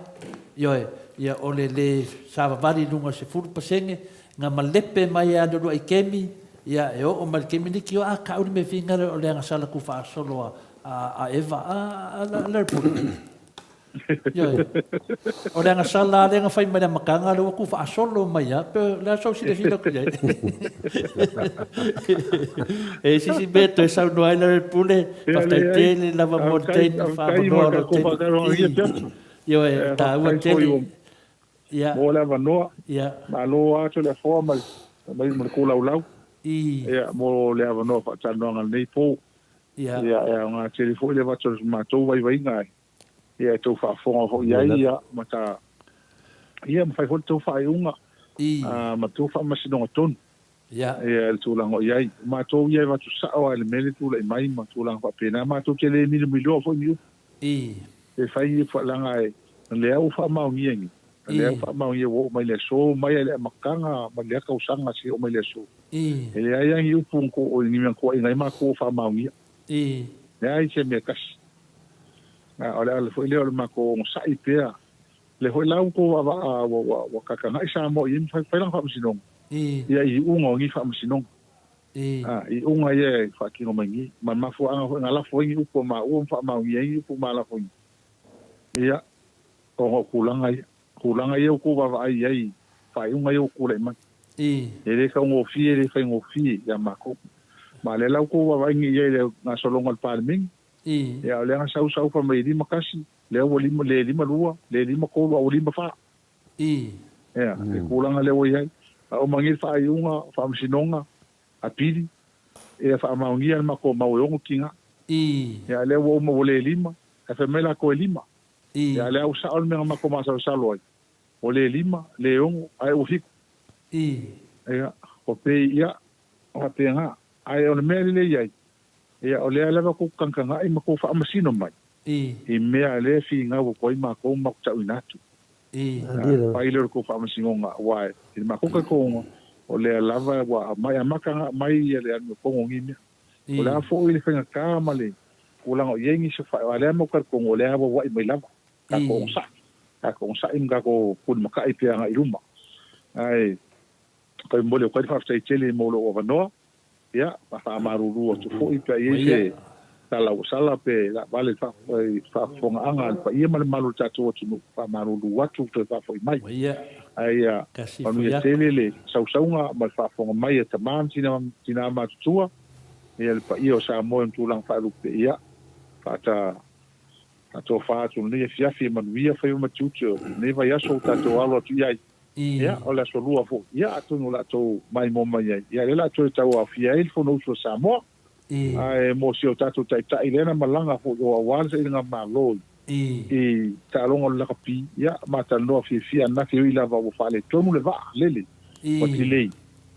Speaker 3: Ioe, ia o le le savavali i luga o le 10% na malepe mai lava i le uluai kemi, ia e oo mai i le kemi lenei, tio a tau le mea finagalo o le agasala tuufaasolo a Eva a le Pule. Ioe. O le agasala lava lea na fai mai le amataga, lea ua tuufaasolo mai lava, pe o le a sou silasila atu i ai? E i ai se isi mea e toe saunoa ai le Pule? Faafetai tele lava mo le taimi faavanoa o lou taimi. Ioe, e taua tele.
Speaker 5: Ia. Mo le avanoa. Ia. Malo atu le afoa ma le ma le kolaulau. I. Ia, mo le avanoa faatalanoaga lenei po. Ia. Ia, e aoga tele foi le avatu o le matou vaivaiga ai. Ia, e tou faafofoga foi i ai, ia, ma ta, ia, ma fai foi le tou faaiuga. I. Ma tou faamasinoga tonu. Ia. Ia, le tulaga o i ai. O matou ia e avatu sao lava i le mea lea e tulai mai ma tulaga faapena. Matou te le milomiloa foi ni upu. I. Pe fai ni upu faaleaga e, o lea ua faamaonia nei. O lea ua faamaonia ua oo mai le aso, mai lava i le amataga mai lea tausaga seia oo mai le aso. I. E leai lava ni upu ni mea na tuuaiina ai matou ua faamaonia. I. Leai se mea e tasi. A o le ala foi lea o le matou onosai pea. Lea foi la ua tou vaavaa ua tataga'i Samoa i ai ma fai lana faamasinoga. Ia i iuga o nei faamasinoga. A, iuga ia e faatino mai nei. Ma le mafuaaga foi na lafo ai ni upu a maua ma faamaonia ai ni upu ma lafo ai. Ia, ona o tulaga ia. Tulaga ia ua tou vaavaai i ai i faaiuga ia ua tulai mai. E le taugofie, e le faigofie ia matou. Ma o lea la ua tou vaavaai nei i ai i le gasologa o le Palemene. Ia, o lea na sau sau fai mai e 51, lea ua lima, le 52, le 53 a ua 54. Ea, le tulaga lea ua i ai. A uma nei le faaiuga o faamasinoga, apili, ia faamaonia le matou mau e ono tiga. Ia, a lea ua uma ua le lima, ae fai mai latou e lima. Ia, a lea ua sao le mea na matou masalosalo ai, ua le lima, le ono, ae ua fitu. Ia, ua pei, ia, faapena. Ae o le mea lelei ai, Ia, o lea lava tou tagatagai ma tou faamasino mai i mea lea e finau atu ai matou ma matou tauina atu. Fai lea o le tou faamasinoga, aua i le matou talitonuga, o lea lava ua aumai, amata ona aumai le amiotonu o nei mea. O le a foi le faigata ma le tulaga o i ai nisi o faaiuga, a o lea matou talitonu o lea e auauai mai lava, tatou onosai, tatou onosai ma tatou pulimatai pea agai i luma. Ae toe momoli atu ai le faafetai tele mo lou avanoa. Ia, ma faamalulu atu foi pe a i ai se tala ua sala pe laavale i faafofogaaga a le paia ma le mamalu o le tatou atunuu, faamalulu atu toe faafoi mai. Ae ia manuia tele le sausauga ma le faafofoga mai a tama ma tina matutua, ia le paia o Samoa i ona tulaga faalupe, ia faata faatofa atu i lenei afiafi e manuia faiva ma tiute o lenei vaiaso ua tatou alo atu i ai. Ia, o le Aso Lua foi, ia, atonu o le a tou maimoa mai ai. Ia, lea o le a toe tauaofia ai le Fonousu a Samoa. Ae mo si o tatou Taitai lea na malaga foi o aua le sailiga malo i taaloga o le lakapi, ia, ma talanoa fiafia ananafi e ui lava ua faaletonu le vaa lele ua tilei,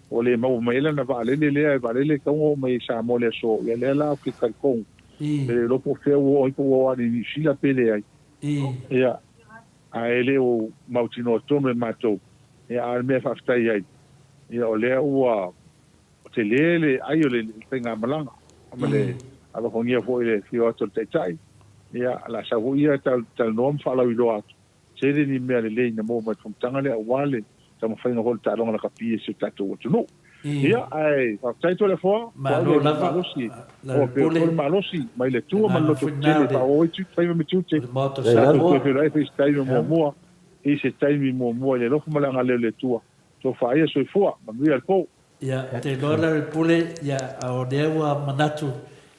Speaker 5: ua le maua mai ai lana vaalele lea, vaalele e tatau ona oo mai ai i Samoa i le aso, ia lea la ou te talitonu, e le iloa po o fea ua oo ai, po ua oo ane i Niu Sila pe leai. Ia. Ae e le o mautinoa tonu e matou, ia, a o le mea e faafetai ai, ia, o lea ua tele le ai o le faigamalaga ma le alofagia foi i le afio atu o le Taitai, ia, o le a sau foi ia e talanoa ma faalauiloa atu, tele ni mea lelei na maua mai i le fonotaga lea aua le taumafaiga foi o le taaloga lakapi a si o tatou atunuu. Ia, ae faafetai Toleafoa, o au le malosi, o pea foi le malosi mai le Atua ma le loto tetele e faaauau ai faiva ma tiute. Tatou toe feiloai foi i se taimi muamua, i se taimi muamua i le alofa ma le agalelei o le Atua. Tofa ia soifua, manuia le po.
Speaker 3: Ia, ou te iloa la le Pule, ia, o lea ua manatu,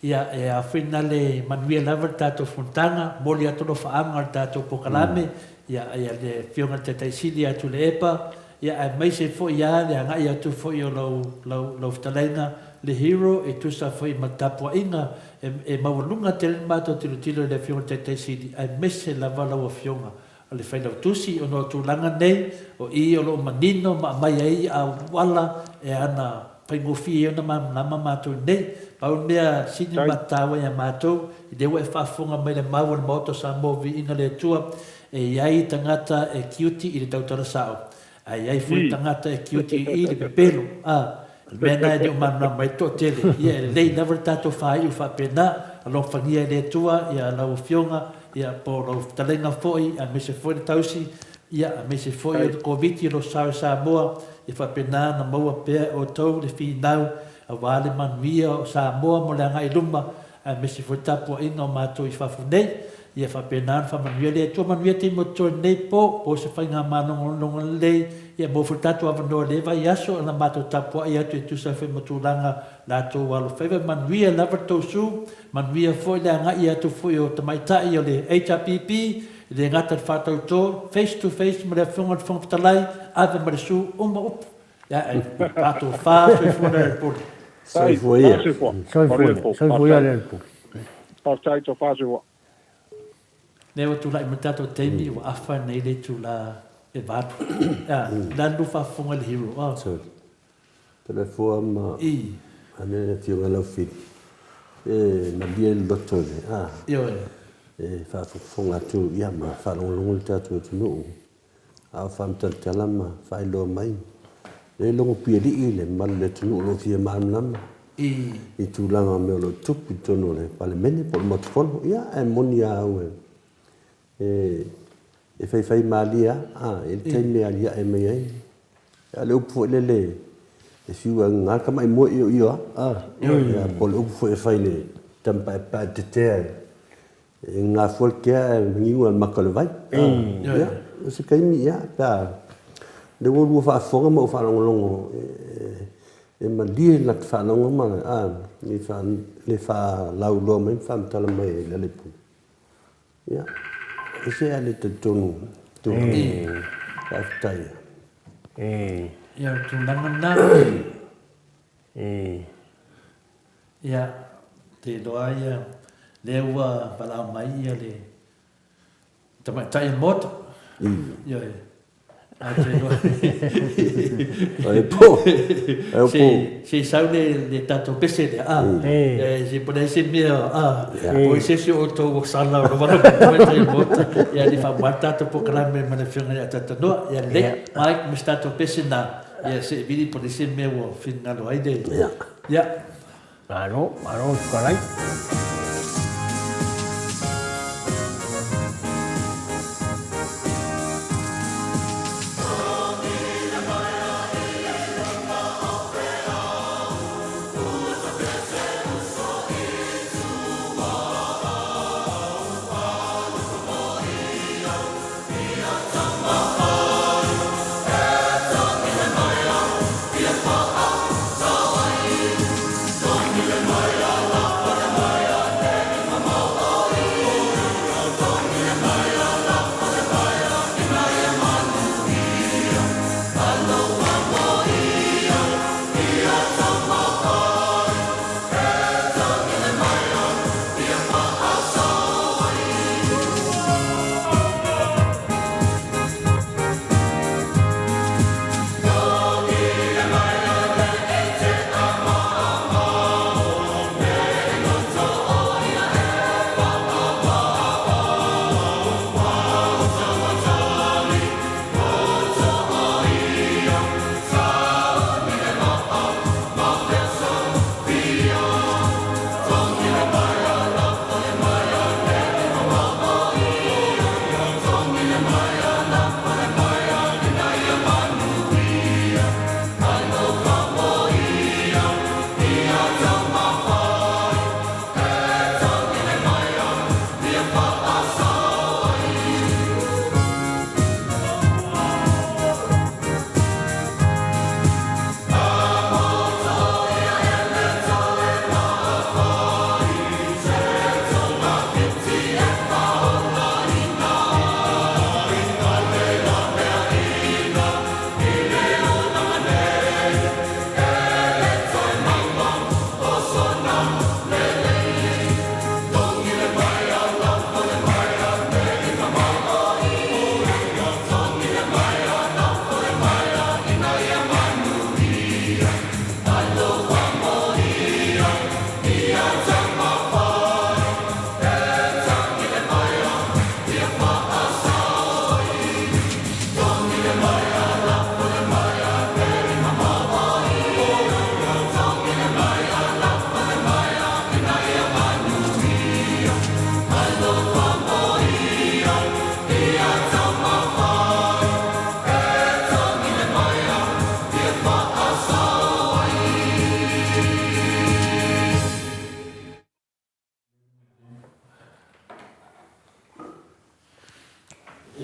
Speaker 3: ia, e aofina le manuia lava le tatou fonotaga, momoli atu alofaaga o le tatou polokalame, ia, ia le Afioga i le Taitai Sili ia Tuilaepa, Ia aemaise foi a le agai atu foi o lau, lau, lau fetalaiga le Hero e tusa foi ma le tapuaiga e, e maualuga tele le matou tilotilo i le Afioga i le Taitai Sili aemaise lava lau Afioga o le Failautusi ona o tulaga nei o i o lo o manino ma aumai ai auala e ana faigofie ai ona malamalama matou nei. Pau le mea sili ma taua ia matou, i lea ua e faafofoga mai le mau a le Maota o Samoa Viiga le Atua, E i ai tagata e tiuti i le tautala sao. Ae i ai foi tagata e tiute i le pepelo, a, o le mea lena e le o malamalama ai le toatele. Ia, e lelei lava le tatou faaiu faapena, alofagia e le Atua ia lau Afioga, ia, po o lau fetalaiga foi, aemaise foi le tausi, ia, aemaise foi o le Koviti o lo o sao i Samoa, ia faapena ona maua pea e outou le finau aua le manuia o Samoa mo le agai i luma, aemaise foi le tapuaiga o matou i fafo nei. Ia faapena ona faamanuia le Atua. Manuia taimi o totoe i lenei po, po o se faigamalo lelei, ia maua foi le tatou avanoa i lea vaiaso ona matou tapuai atu e tusa ai foi ma tulaga latou alofaiva. Manuia lava le tou su, manuia foi le agai atu foi o tamaitai o le HRPP, e le gata i le faatauto, face to face ma le Afioga i le Fofoga Fetalai, ave ma le su, uma upu. Ia, e faatofa soifua le Alepule.
Speaker 2: Soifua ia.
Speaker 4: Soifua. Soifua ia le Alepule.
Speaker 5: Faafetai tofa soifua.
Speaker 3: Lea ua tulai mai le tatou taimi ua afa nei le itula e 8. Ea, le a le lua faafofoga i le hero? Oh.
Speaker 2: Sorry. Toleafoa ma
Speaker 3: I.
Speaker 2: ane le afioga i Laufili. E malie le loto i le, a.
Speaker 3: Ioe.
Speaker 2: E faafofoga atu ia ma faalogologo le tatou atunuu. A o faamatalatala ma faailoa mai le logo pialii le mamalu o le atunuu o lo o fia malamalama i tulaga o mea o lo o tutupu i totonu o le Palemene po o le Maota Fono. Ia, ae moni lava au e, e faifai malie lava, a, i le taimi e aliae mai ai. A o le upu foi lele e fiu e gaga le tamai moe ioio lava, a, ia, po o le upu foi e fai i le tama paepae tetea E gafua le tea ae niu le mata o le vai. Ia, o se taimi, ia, pe a, lea ua lua faafofoga ma ou faalogologo, e malie le latou faalogo ma, a, le faalauiloa mai ma faamatala mai e Lealailepule. Ia, e ese ae le talitonu tulaga. Faafetai.
Speaker 3: Ia, o le tulaga lena. Ia, te iloa ia, lea ua valaau mai ia le tamaitai o le Maota. Ioe. Ae te iloa.
Speaker 2: Ai po. Ai po.
Speaker 3: Se i sau le tatou pese lea, a. Se po o le a se mea, a. Po o se isi o outou o sala o lo o valaau mai le tamaitai o le Maota. Ia, le faamoa le tatou polokalame ma le Afioga ia Tatanu'a. Ia lelei, Mike ma se tatou pese lena. Ia, se i vili po o le a se mea ua finagalo ai le. Ia.
Speaker 4: Malo, malo fetalai.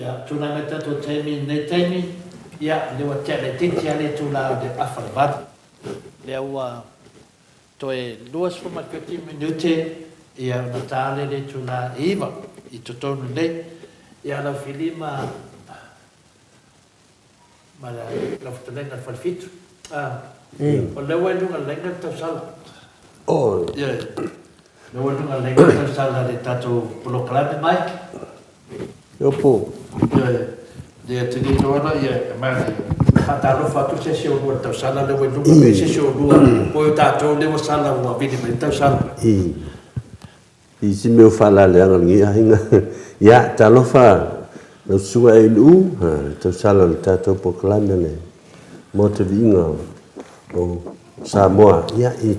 Speaker 3: Ia, tulai mai tatou taimi i lenei taimi, ia, lea ua tea laitiiti lava le itula o le afa le valu. Lea ua toe 27 minute ia ona ta lea i le itula e 9 i totonu nei. Ia, lau Fili ma ma lau fetalaiga i le Falefitu. O lea ua i luga o le laina le tausala. Ioe. O lea ua i luga o le laina le tausala i le tatou polokalame mai.
Speaker 2: Iopo.
Speaker 3: Ioe. Lea te le iloa la, ia, ma e faatalofa atu se isi o lua i le tausala lea ua i luga, pe se isi o lua, po o tatou lea ua sala ua vili mai le tausala.
Speaker 2: I si mea o faalaleaga o lenei aiga. Ia, talofa lau susuga ANU, le tausala o le tatou polokalame le Maota Viiga o Samoa, ia, i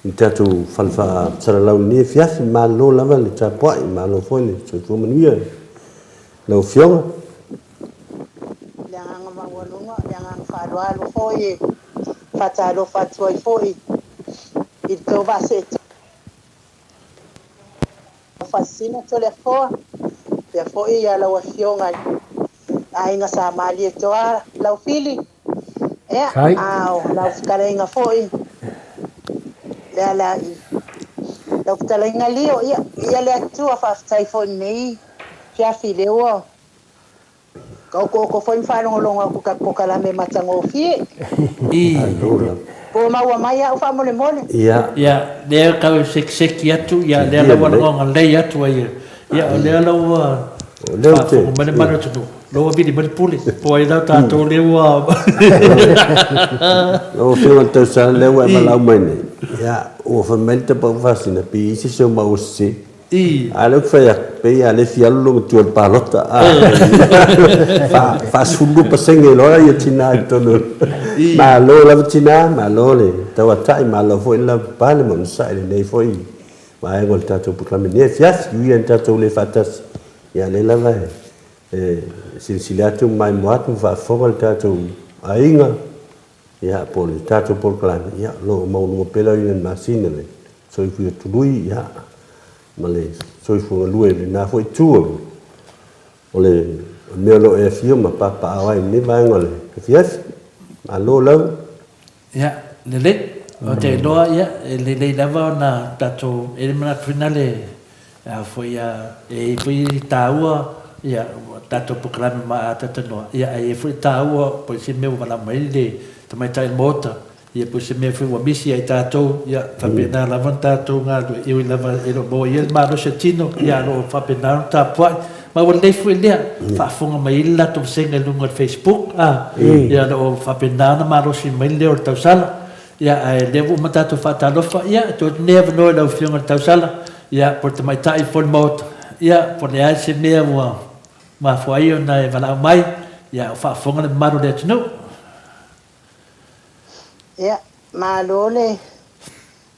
Speaker 2: le tatou fale faasalalau i lenei afiafi. Malo lava le tapuai, malo foi le soifua manuia i lau Afioga.
Speaker 6: Le agaga maualuga, le agaga faaaloalo foi e faatalofa atu ai foi i le tou vaa seetia. Faasina Toleafoa, faapea foi ia lau Afioga i le Aiga Sa Malietoa Laufili, ia, a o lau fetalaiga foi Lealaai, lau fetalaiga Lio, ia, ia le Atua faafetai foi i lenei afiafi lea ua Ka okooko foi ma faalogologo atu i ta polokalame matagofie. Po o maua mai au faamolemole.
Speaker 2: Ia.
Speaker 3: Ia, lea tau sekiseki atu, ia lea la ua logo lelei atu ai, ia o lea la ua faafofoga mai le mamalu o le atunuu, lea ua vili mai le pule, po o ai la tatou lea ua.
Speaker 2: Lau Afioga i le Tausala, lea ua e valaau mai nei, ia, ua fai mai le Tapaau Faasina, pe i ai se isi o maua sese. A o lea ou te fai atu, pei lava o lea e fia alu lou matua i le palota, a! 42% loa ia tina i totonu. Malo lava tina, malo le tauatai, malo foi le lavapapale ma onosai i lenei foi vaega o le tatou polokalame i lenei afiafi. E ui lava ina tatou le faatasi, ia o lea lava e silasila atu ma maimoa atu ma faafofoga le tatou aiga Ia, po o le tatou polokalame, ia, o lo o maualuga pea le aoina i le masina le soifua tului, ia, ma le soifua galue i lena foi itu o le, o le mea o lo o e afio ma papaaao ai i lenei vaega o le afiafi. Malo lava.
Speaker 3: Ia, lelei. Ou te iloa, ia, e lelei lava ona tatou, e manatu foi na le, a foi a, e i ai foi taua, ia, tatou polokalame ma talanoa, ia, ae i ai foi taua, po o se mea ua valaau mai le tamaitai o le Maota, ia, po o se mea foi ua misi ia i tatou, ia, faapena lava ona tatou galulue, e ui lava e le o maua i ia le malosi o le tino, ia, ae o lo o faapena ona tapuai. Ma ua lelei foi lea, faafofoga mai ai le latou vasega i luga o le Facebook, a, ia, o lo o faapena ona malosi mai le leo o le tausala. Ia, ae lea ua uma tatou faatalofa, ia, e tuu atu lenei avanoa i lau Afioga i le Tausala, ia, po o le Tamaitai po o le Maota, ia, po o le a se mea ua mafua ai ona e valaau mai, ia, o faafofoga le mamalu o le atunuu.
Speaker 6: Ia, malo le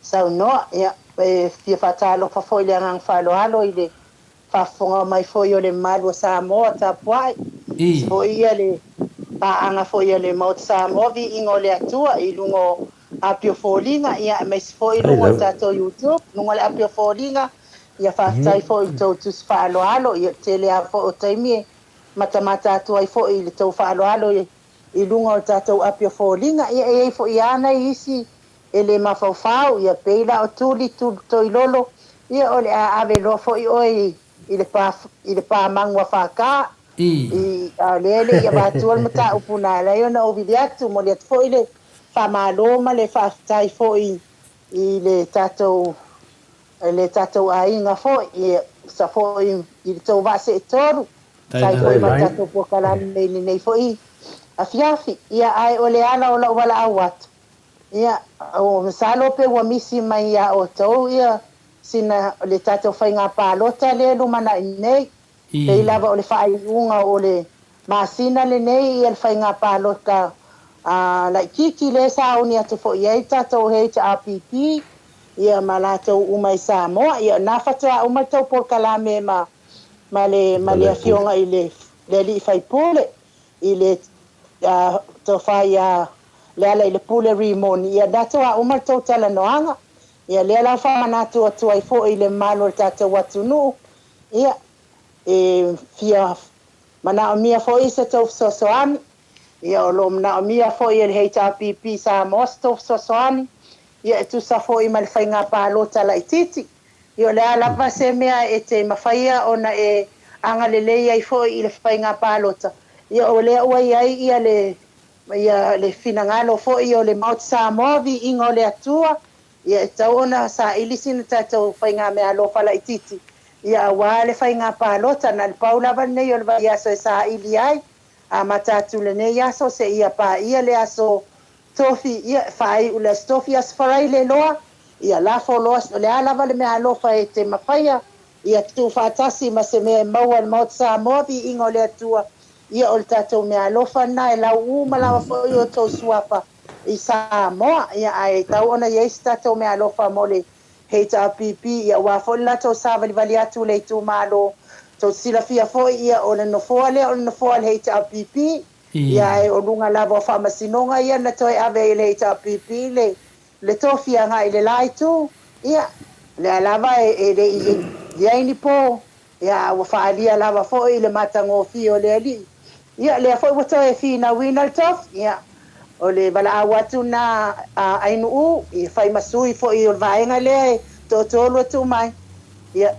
Speaker 6: saunoa. Ia, e fia faatalofa foi i le agaga faaaloalo i le Faafofoga mai foi o le malu o Samoa tapuai, isi foi ia le paaga foi a le Maota Samoa viiga o le Atua i luga o api o foliga ia aemaise foi i luga o le tatou YouTube luga o le api o foliga ia faafetai foi i le tou tusi faaaloalo ia tele a foi o taimi e matamata atu ai foi i le tou faaaloalo i luga o le tatou api o foliga ia e iai foi a nai isi E le mafaufau, ia pei la o Tuli Toilolo, ia o le a ave loa foi oe i le pa, i le pa magu a FK, i, a o lea e le i avatua le mataupu na ala ai ona ou vili atu. Momoli atu foi le faamalo ma le faafetai foi i le tatou, le tatou aiga foi, ia, sa foi i le tou vaa seetolu, sai foi ma le tatou polokalame i lenei foi afiafi. Ia, ae o le ala o lau valaau atu, Ia, masalo pe ua misi mai ia outou ia sina le tatou faiga palota lea e lumanai nei. Pei lava o le faaiuga o le masina lenei ia le faiga palota laitiiti lea e sauni atu foi i ai le tatou HRPP ia ma latou uma i Samoa. Ia na faatoa uma le tou polokalame ma ma le ma le afioga i le le alii faipule i le tofa ia Lealailepule Rimoni, ia latou uma le tou talanoaga. Ia lea la faamanatu atu ai foi i le mamalu o le tatou atunuu, ia, e fia Manaomia foi se tou fesoasoani. Ia, o lo o manaomia foi e le HRPP Samoa se tou fesoasoani, ia, e tusa foi ma le faiga palota laitiiti. Ia, o le a lava se mea e te mafaia ona e agalelei ai foi i le faiga palota, ia, o lea ua i ai ia le, ia, le finagalo foi o le Maota Samoa, viiga o le Atua, Ia, e tatau ona saili sina tatou faigameaalofa laitiiti, ia, aua le faiga palota. Na o le pau lava lenei o le vaiaso e saili ai. Amata atu lenei aso seia paia le aso Tofi, ia, e faaiu le Aso Tofi, Aso Faraile loa, ia, lafo loa, o le a lava le meaalofa e te mafaia, ia, tuufaatasi ma se mea e maua e le Maota Samoa, viiga o le Atua, ia, o le tatou meaalofa lena e lau uma lava foi o outou suafa i Samoa, ia, ae tatau ona i ai se tatou meaalofa mo le HRPP, ia, aua foi le latou savalivali atu i le itumalo. Tou te silafia foi, ia, o le nofoa lea o le nofoa o le HRPP, ia, ae o luga lava o faamasinoga ia na toe ave ai e le HRPP le, le tofi agai i le la itu, ia, o lea lava e le i i ai ni po, Ia, a ua faaalia lava foi i le matagofie o le Alii. Ia, lea foi ua toe finauina le tofi. Ia, o le valaau atu lena a Ainuu, ia fai ma sui foi o le vaega lea e toatolu e tuu mai. Ia,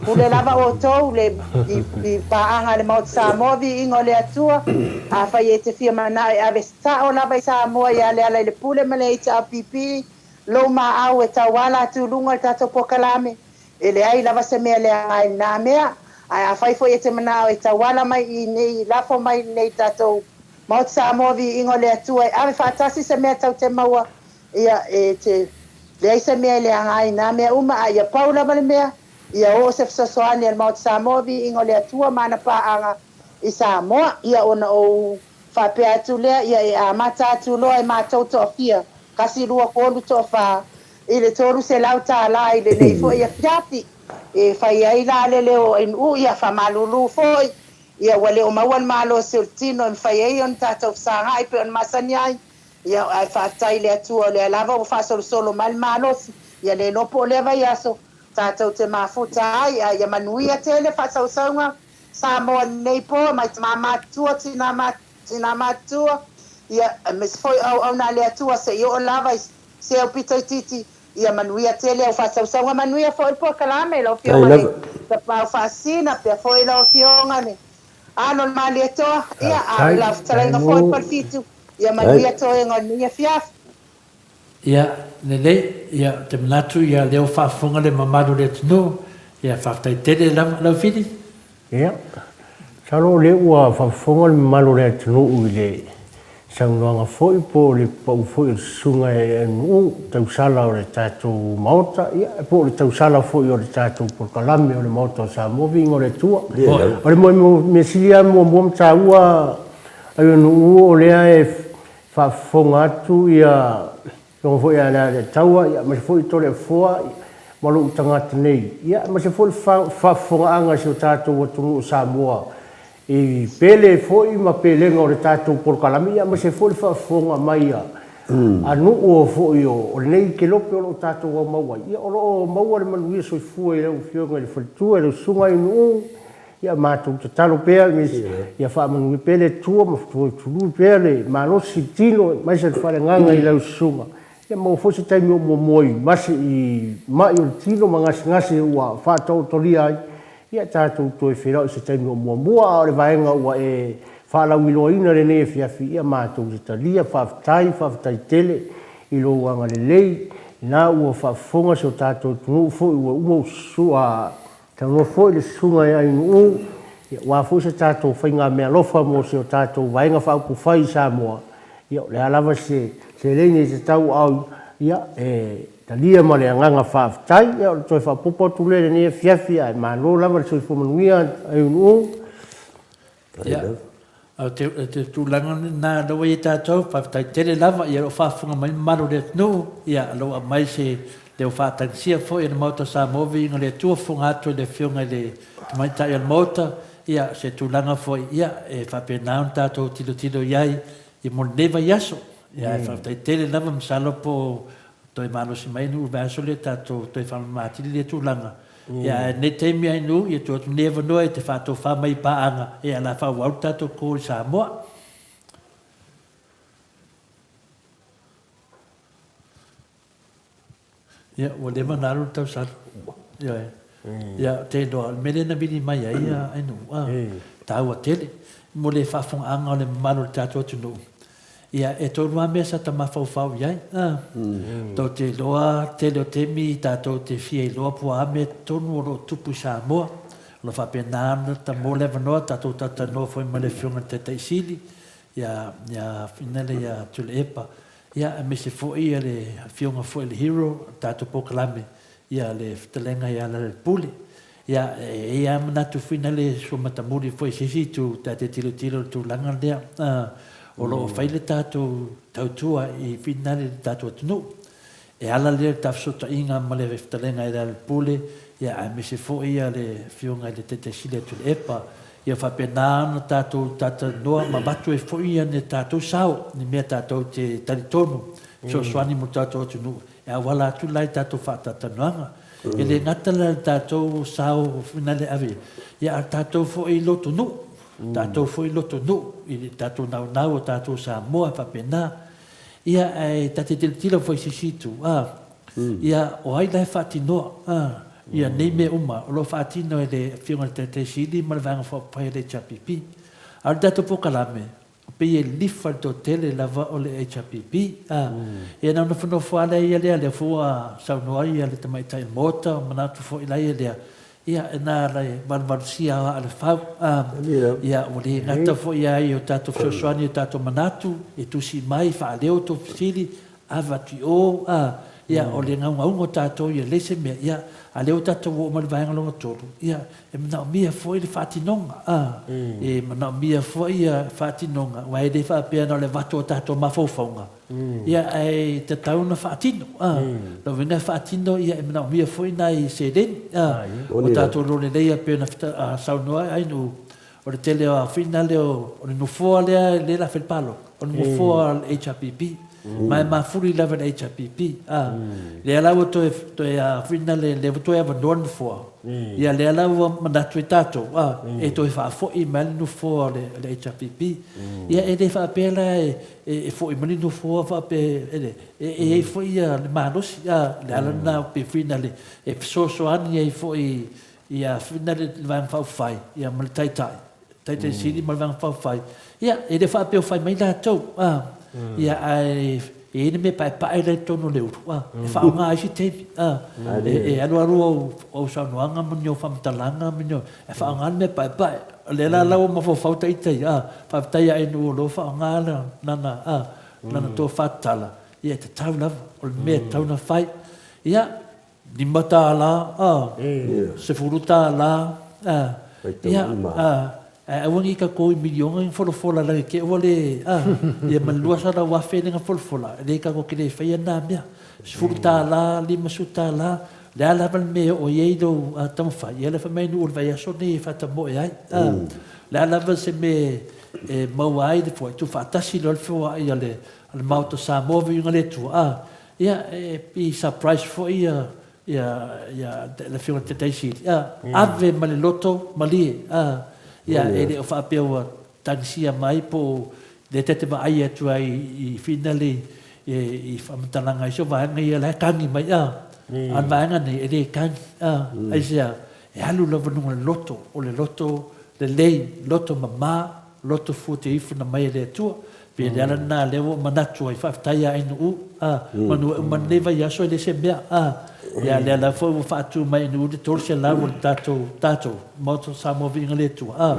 Speaker 6: pule lava outou le, i, i paaga a le Maota Samoa, viiga o le Atua. Afai e te fia manao e ave sao lava i Samoa ia Lealailepule ma le HRPP, lou maau e tauala atu i luga o le tatou polokalame, E leai lava se mea leaga i lena mea, ae afai foi e te manao e tauala mai i inei, lafo mai i inei tatou Maota Samoa Viiga o le Atua e ave faatasi se mea tau te maua, ia, e te leai se mea e leaga ai i na mea uma, a ia pau lava le mea, ia oo se fesoasoani a le Maota Samoa Viiga o le Atua ma ana paaga i Samoa, ia ona ou faapea atu lea, ia e amata atu loa e matou toafia, tasi, lua, tolu, toafa, i le $300 i lenei foi afiafi e fai ai la le leo o Ainuu, ia faamalulu foi, ia ua le o maua le malosi o le tino e mafai ai ona tatou fesagai pei ona masani ai, ia ae faafetai i le Atua o lea lava ua faasolosolo mai le malosi, ia le iloa po o lea vaiaso tatou te mafuta ai, ae ia manuia tele faasausauga Samoa i lenei po, mai tama matutua, tina tina matutua, ia aemaise foi o auauna a le Atua se i oo lava i se aupito itiiti, ia manuia tele au faasausauga, manuia foi le polokalame lau Afioga i le Tapaau Faasina, pea foi lau Afioga i le Alo o le Malietoa, ia a o lau fetalaiga foi Falefitu, ia manuia toega o lenei afiafi.
Speaker 3: Ia, lelei, ia, ou te manatu, ia, lea ua faafofoga le mamalu o le atunuu, ia, faafetai tele lava. Lau Fili?
Speaker 4: Ia, masalo o lea ua faafofoga le mamalu o le atunuu i le saunoaga foi po o le pau foi o le susuga e Nuu, tausala o le tatou Maota, ia, po o le tausala foi o le tatou polokalame o le Maota o Samoa, viiga o le Atua. O le mea sili lava muamua ma taua, Nuu, o lea e faafofoga atu ia Afioga foi ia Lealetaua aemaise foi Toleafoa ma lou tagata nei, aemaise foi le faafofogaaga a si o tatou atunuu o Samoa i pele foi ma pelega o le tatou polokalame, aemaise foi le faafofoga mai a nuu foi o lenei kelope o lo o tatou aumau ai. O lo o maua le manuia soifua i lau Afioga i le Faletua, i lau Susuga i nuu. Ia matou tatalo pea ia faamanuia pea le Atua ma tului pea le malosi i le tino aemaise le faaleagaga i lau susuga. Ia maua foi se taimi o muamua i mase i mai o le tino ma gasegase ua faataotolia ai. Ia tatou toe feiloai i se taimi o muamua a o le vaega ua e faalauiloaina lenei afiafi. Ia matou te talia faafetai, faafetai tele i lou agalelei. Ina ua faafofoga si o tatou atunuu foi ua uma ou sua Taua foi le Susuga ia Ainuu, aua foi se tatou faigameaalofa mo si o tatou Vaega Faaupufai i Samoa, ia o le a lava se seleni e tatau au, ia e talia ma le agaga faafetai. Ia o le toe faaopoopo atu lea i lenei afiafi, ae malo lava le soifua manuia Ainuu.
Speaker 3: Ia, o te, o te tulaga lena lea ua i ai tatou, faafetai tele lava, ia o lo o faafofoga mai le mamalu o le atunuu, ia o lo o aumai se leo faatagisia foi e le Maota o Samoa, viiga o le Atua, fofoga atu e le Afioga i le Tamaitai o le Maota, ia se tulaga foi, ia e faapena ona tatou tilotilo i ai i mo lenei vaiaso. Ia ae faafetai tele lava, masalo po o. Toe malosi mai nuu vaiaso lea tatou toe faamama atili lea tulaga. Ia ae nei taimi ai nuu ia tuu atu nei avanoa e te faatofa mai i paaga ia la faaauau le tatou call i Samoa. Ia ua leva ona alu le tausaga. Ioe. Ia ou te iloa o le mea lea na vili mai ai ai nuu a taua tele mo le faafofogaaga o le mamalu o le tatou atunuu. Ia, e tolu lava mea sa ta mafaufau i ai. Tou te iloa, tele o taimi tatou te fia iloa po o a mea tonu o lo o tupu i Samoa. O lo o faapena ona ta maua le avanoa, tatou talatalanoa foi ma le Afioga i le Taitai Sili, ia, ia Finale ia Tuilaepa, ia, aemaise foi le Afioga foi i le Hero o le tatou polokalame, ia le fetalaiga ia Lealailepule. Ia, e i ai lava manatu foi na le suamatamuli foi i se isi itu, ta te tilotilo i le tulaga lea, o lo o fai le tatou tautua i finale i le tatou atunuu. E ala lea i le tafesootaiga ma le fetalaiga i Lealailepule, ia, aemaise foi le Afioga i le Taitai Sili atu i le EPA. Ia faapena ona tatou talatalanoa ma avatu ai foi ni tatou sao, ni mea tatou te talitonu e fesoasoani mo le tatou atunuu E auala atu la i tatou faatalatalanoaga. E le gata la i le tatou sao finale ave, ia a o tatou foi loto nuu, tatou foi loto nuu i le tatou naunau o tatou Samoa e faapena. Ia ae ta te tilotilo foi i se isi itu, a, ia o ai la e faatinoa, a, ia nei mea uma o lo o faatino e le Afioga i le Taitai Sili ma le Vaega Faaupufai a le HRPP. A o le tatou polokalame, Pei e lilifa le toatele lava o le HRPP. A, ia na nofonofo lava lea ia lea, lea foi ua saunoa ai le tamaitai o le Maota, manatu foi la ia lea, ia e na ala e valuvalusia aa le fau. A, ia ua le gata foi ai o tatou fesoasoani i o tatou manatu, e tusi mai, faaleo tou fesili, ave atu i o, a, ia, o le naunauga o tatou ia leai se mea, ia, a lea ua tatou oo mai i le vaega lona tolu, ia, e manaomia foi le faatinoga, a, e manaomia foi ia faatinoga, aua e le faapea na o le avatu o tatou mafaufauga, ia, ae tatau ona faatino, a, lona uiga e faatino, ia, e manaomia foi nai seleni, a, ua tatou iloa lelei e pei ona saunoa ai Ainuu, O le tele o aofiina lea o le nofoa lea lea la fai le palota, o le nofoa o le HRPP. Ma e mafuli lava i le HRPP. A, lea la ua toe toe aofiina le lea ua toe avanoa le nofoa. Ia lea la ua manatu ai tatou, a, e toe faafoi mai le nofoa o le le HRPP. Ia e le faapea la e e foi mai le nofoa faapea e le e i ai foi ia le malosi, a, le ala lena pe fina le e fesoasoani ai foi Ia whina le Vaega Faaupufai ia ma le Taitai, Taitai Sili ma le Vaega Faaupufai, ia e le faapea o fai mai latou, a, ia ae e i ai le mea paepae la i totonu o le ulu, a, e faaaoga ai se taimi, a, e alualu au, au saunoaga ma ni au faamatalaga ma ni au, e faaaoga le mea paepae. O lea la la ua mafaufau ta ita ia, a, faafetai ia Ainuu o lo o faaaoga lana, a, lana tofa tatala, ia e tatau lava, o le mea e tatau ona fai. Ia, $5, a, $10, a, ia, a, ae aua ne i tatou i miliona ni folafola leaga te i ua le, a, ia ma le $200,000 lea na folafola, e leai tatou te le faia na mea. $10, $50, le a lava le mea e oo i ai lou taumafai, ia lea fai mai nuu o le vaiaso lenei e faatamoe ai, a, le a lava se mea e maua ai le foai, tuufaatasi loa le feoai a le Maota Samoa, viiga le Atua, a. Ia, e pei surprise foi ia, ia, ia le Afioga i le Taitai Sili, a, ave ma le loto malie, a, ia, e le o faapea ua tagisia mai po o lea ta te vaai atu ai i finale i faamatalaga i isi o vaega ia la e tagi mai, a, a o le vaega nei e le tagi, a, aisea, e alu lava i luga o le loto, o le loto lelei, loto mama, loto fua te ifo na mai e le Atua. Pei o le ala lena lea ua ou manatu ai, faafetai ia Ainuu, a, manu e uma lenei vaiaso e le se mea, a, ia lea la foi ua faatu mai e Ainuu le 300 o le tatou, tatou Maota o Samoa Viiga le Atua, a,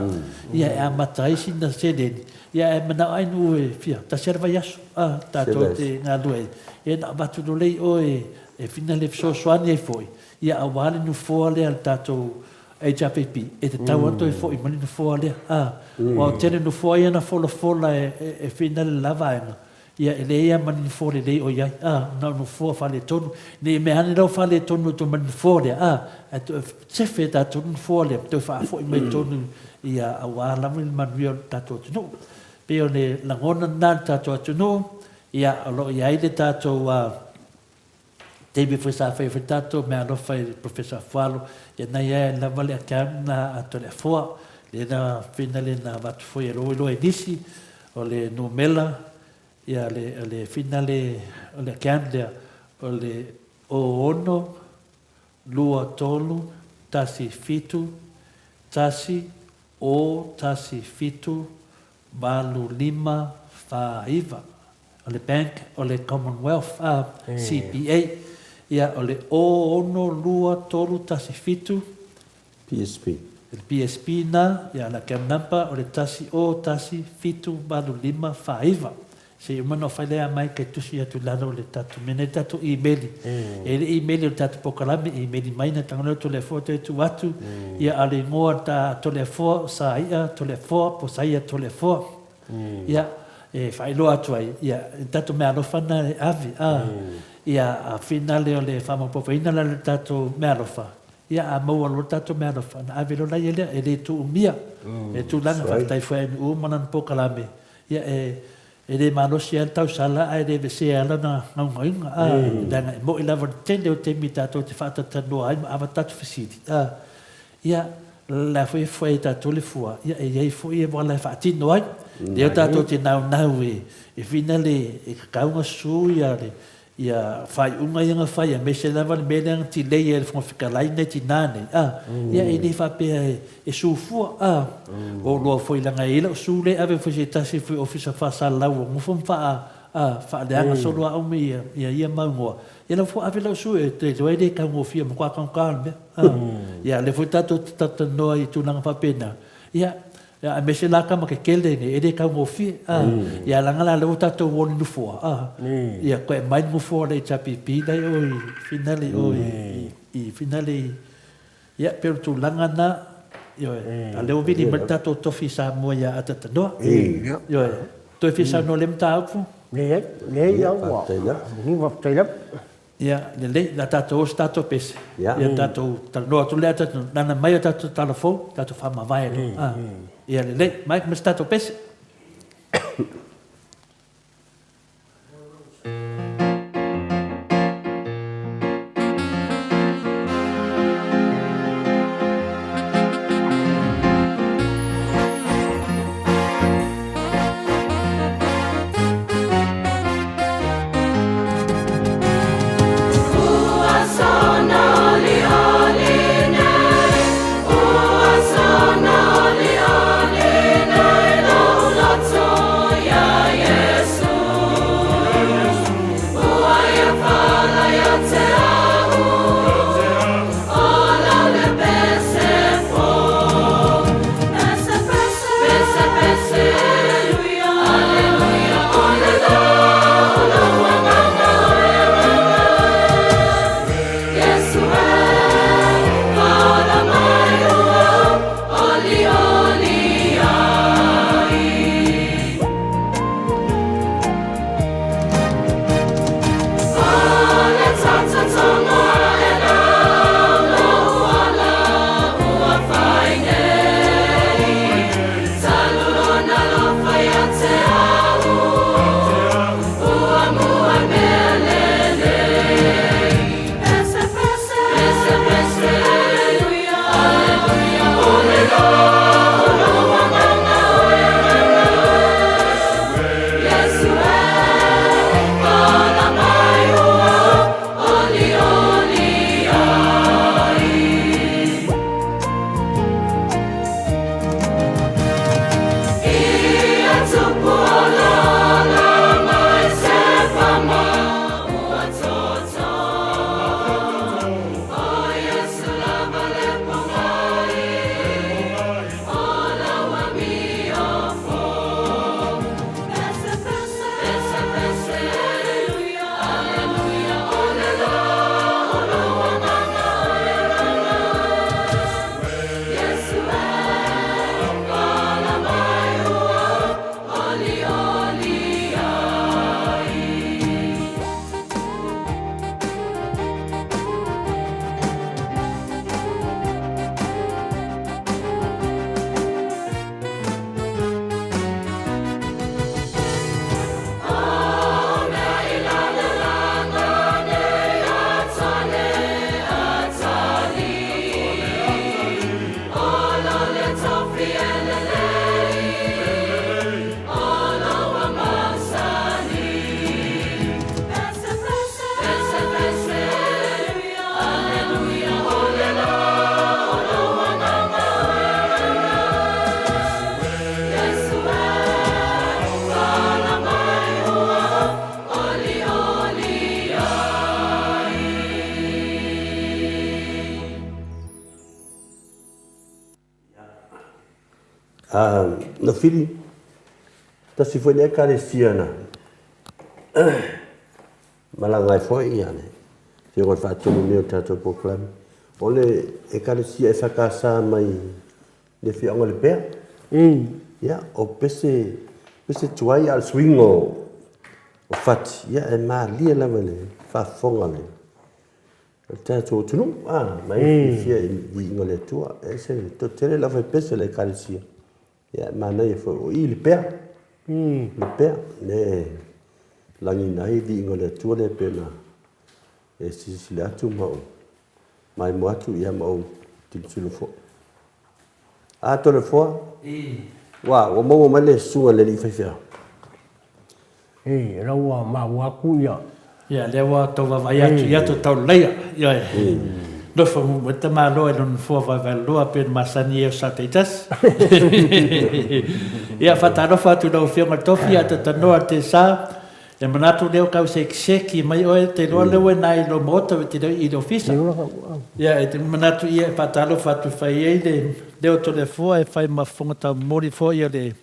Speaker 3: ia e amata ai sina seleni, ia ae manao Ainuu e fia, tasi lava le vaiaso, a, tatou te galue ai, ia na avatu loa lea i o e fina le fesoasoani ai foi, ia aua le nofoa lea a le tatou HRPP, e tatau lava ona toe foi mai le nofoa lea. A, aua o tele nofoa ia na folafola e whina le la vaega, ia e leai lava ma ni nofoa lelei o i ai, a, na o nofoa faaletonu. Ne i mea ane la ua faaletonu e toe ma le nofoa lea, a, ae toe sefe e tatou le nofoa lea, toe faafoi mai totonu ia aua lava le manuia o le tatou atunuu. E pei o le lagona lena i le tatou atunuu, ia o lo o i ai le tatou. Taimi foi sa faia foi tatou meaalofa i le Professor Afualo, ia na ia ai lava le account na a Toleafoa, lea na finale na avatu foi e lou iloa i nisi, o le numela, ia le, o le finale o le account lea, o le 06 2 3 1 7 1 0 1 7 8 5 4 9. O le bank o le Commonwealth, a, CBA, ia, o le 0 6 2 3 1 7.
Speaker 2: PSP.
Speaker 3: Le PSP na, ia, le account number o le 1 0 1 7 8 5 4 9. Se i uma ona fai lea mai ke tusi atu i lalo o le tatou mea nei, le tatou imeli. E le imeli o le tatou polokalame, imeli mai na tago lea o Toleafoa toe tuu atu, ia, a o le igoa ta Toleafoa, o Saia Toleafoa, po o Saia Toleafoa. Ia, e faailoa atu ai, ia, le tatou meaalofa na e ave, a, ia, a finale o le faamaopoopoina la le tatou meaalofa, ia, a maua loa le tatou meaalofa, ona ave loa laia lea, e le tuumia le tulaga. Faafetai foi ia MU ma lana polokalame, ia, e, e le malosi lava le tausala ae le vesea lava lana gaugauga, a, leaga e moni lava le tele o taimi tatou te faatalatalanoa ai ma avatu tatou fesili, a, Ia, la foi e fai e tatou le fua, ia e i ai foi e uala e faatino ai. Lea tatou te naunau e, e whina le, e tatau ona susu ia le, ia faaiuga ia na fai, aemaise lava le mea lea na tilei ai e le Fofoga Fetalai nai tinā nei, a, ia e le faapea e, e su fua, a. Ua ou iloa foi leaga e i ai lau su lea e ave foi i se tasi foi Ofisa Faasalalau ua nofo ma faa, a, faaleaga solo au ma ia, ia ia mau igoa. Ia lau foi ave lau su e te iloa e le taugofie matua taugata le mea. Ia lea foi tatou te talatalanoa i tulaga faapena. Ia aemaise la tama tetele nei e le taugofie. Ia leaga la lea ua tatou o i le nofoa, ia toe aumai le nofoa o le HRPP la i o i Finale i o i Finale i Ia pei o le tulaga lena, ioe, a o lea ua vili mai le tatou tofi Samoa ia Atatanoa. Ioe, toe fia saunoa i lea mataupu?
Speaker 4: Leai, leai au ua, faafetai lava.
Speaker 3: Ia, lelei, o le a tatou o se tatou pese, ia tatou talanoa atu lea, lana mai o tatou tala fou, tatou faamavae loa. Ia lelei, mai ma se tatou pese.
Speaker 2: Na Fili, tasi foi lea Ekalesia na malaga ai foi le Afioga i le Faatonu nei o le tatou polokalame, o le Ekalesia EFKS mai le afioaga o Lepea. Ia, o pese, pese tuai a o le suiga o fati, ia e malie lava i le faafofoga a le tatou atunuu, a, ma e fiafia i le viiga o le Atua. E ese le toatele le aufaipese o le Ekalesia, ia e manaia foi, o i i Lepea, Lepea, lea e lagiina ai le viiga o le Atua lea pei ona e silasila atu ma ou maimoa atu, ia ma ou tilotilo foi. A Toleafoa, ua maua mai le susuga i le alii faifeau.
Speaker 4: E, la ua maua atu ia.
Speaker 3: Ia, lea ua tau vaavaai atu i ata tauleleia. Ioe. Nofo muamua ai tamaloa i lona nofoa vaevaeloloa pei ona masani ai o Sataitasi. Ia, faatalofa atu i lau Afioga i le Tofi, a tatanoa le Tesa. E manatu lea o kau sekiseki mai oe, te iloa lea ua i ina i lou maota e te le i le ofisa. Ia, e te manatu ia e faatalofa atu e fai ai le leo o Toleafoa e fai ma fofoga taumoli foi o le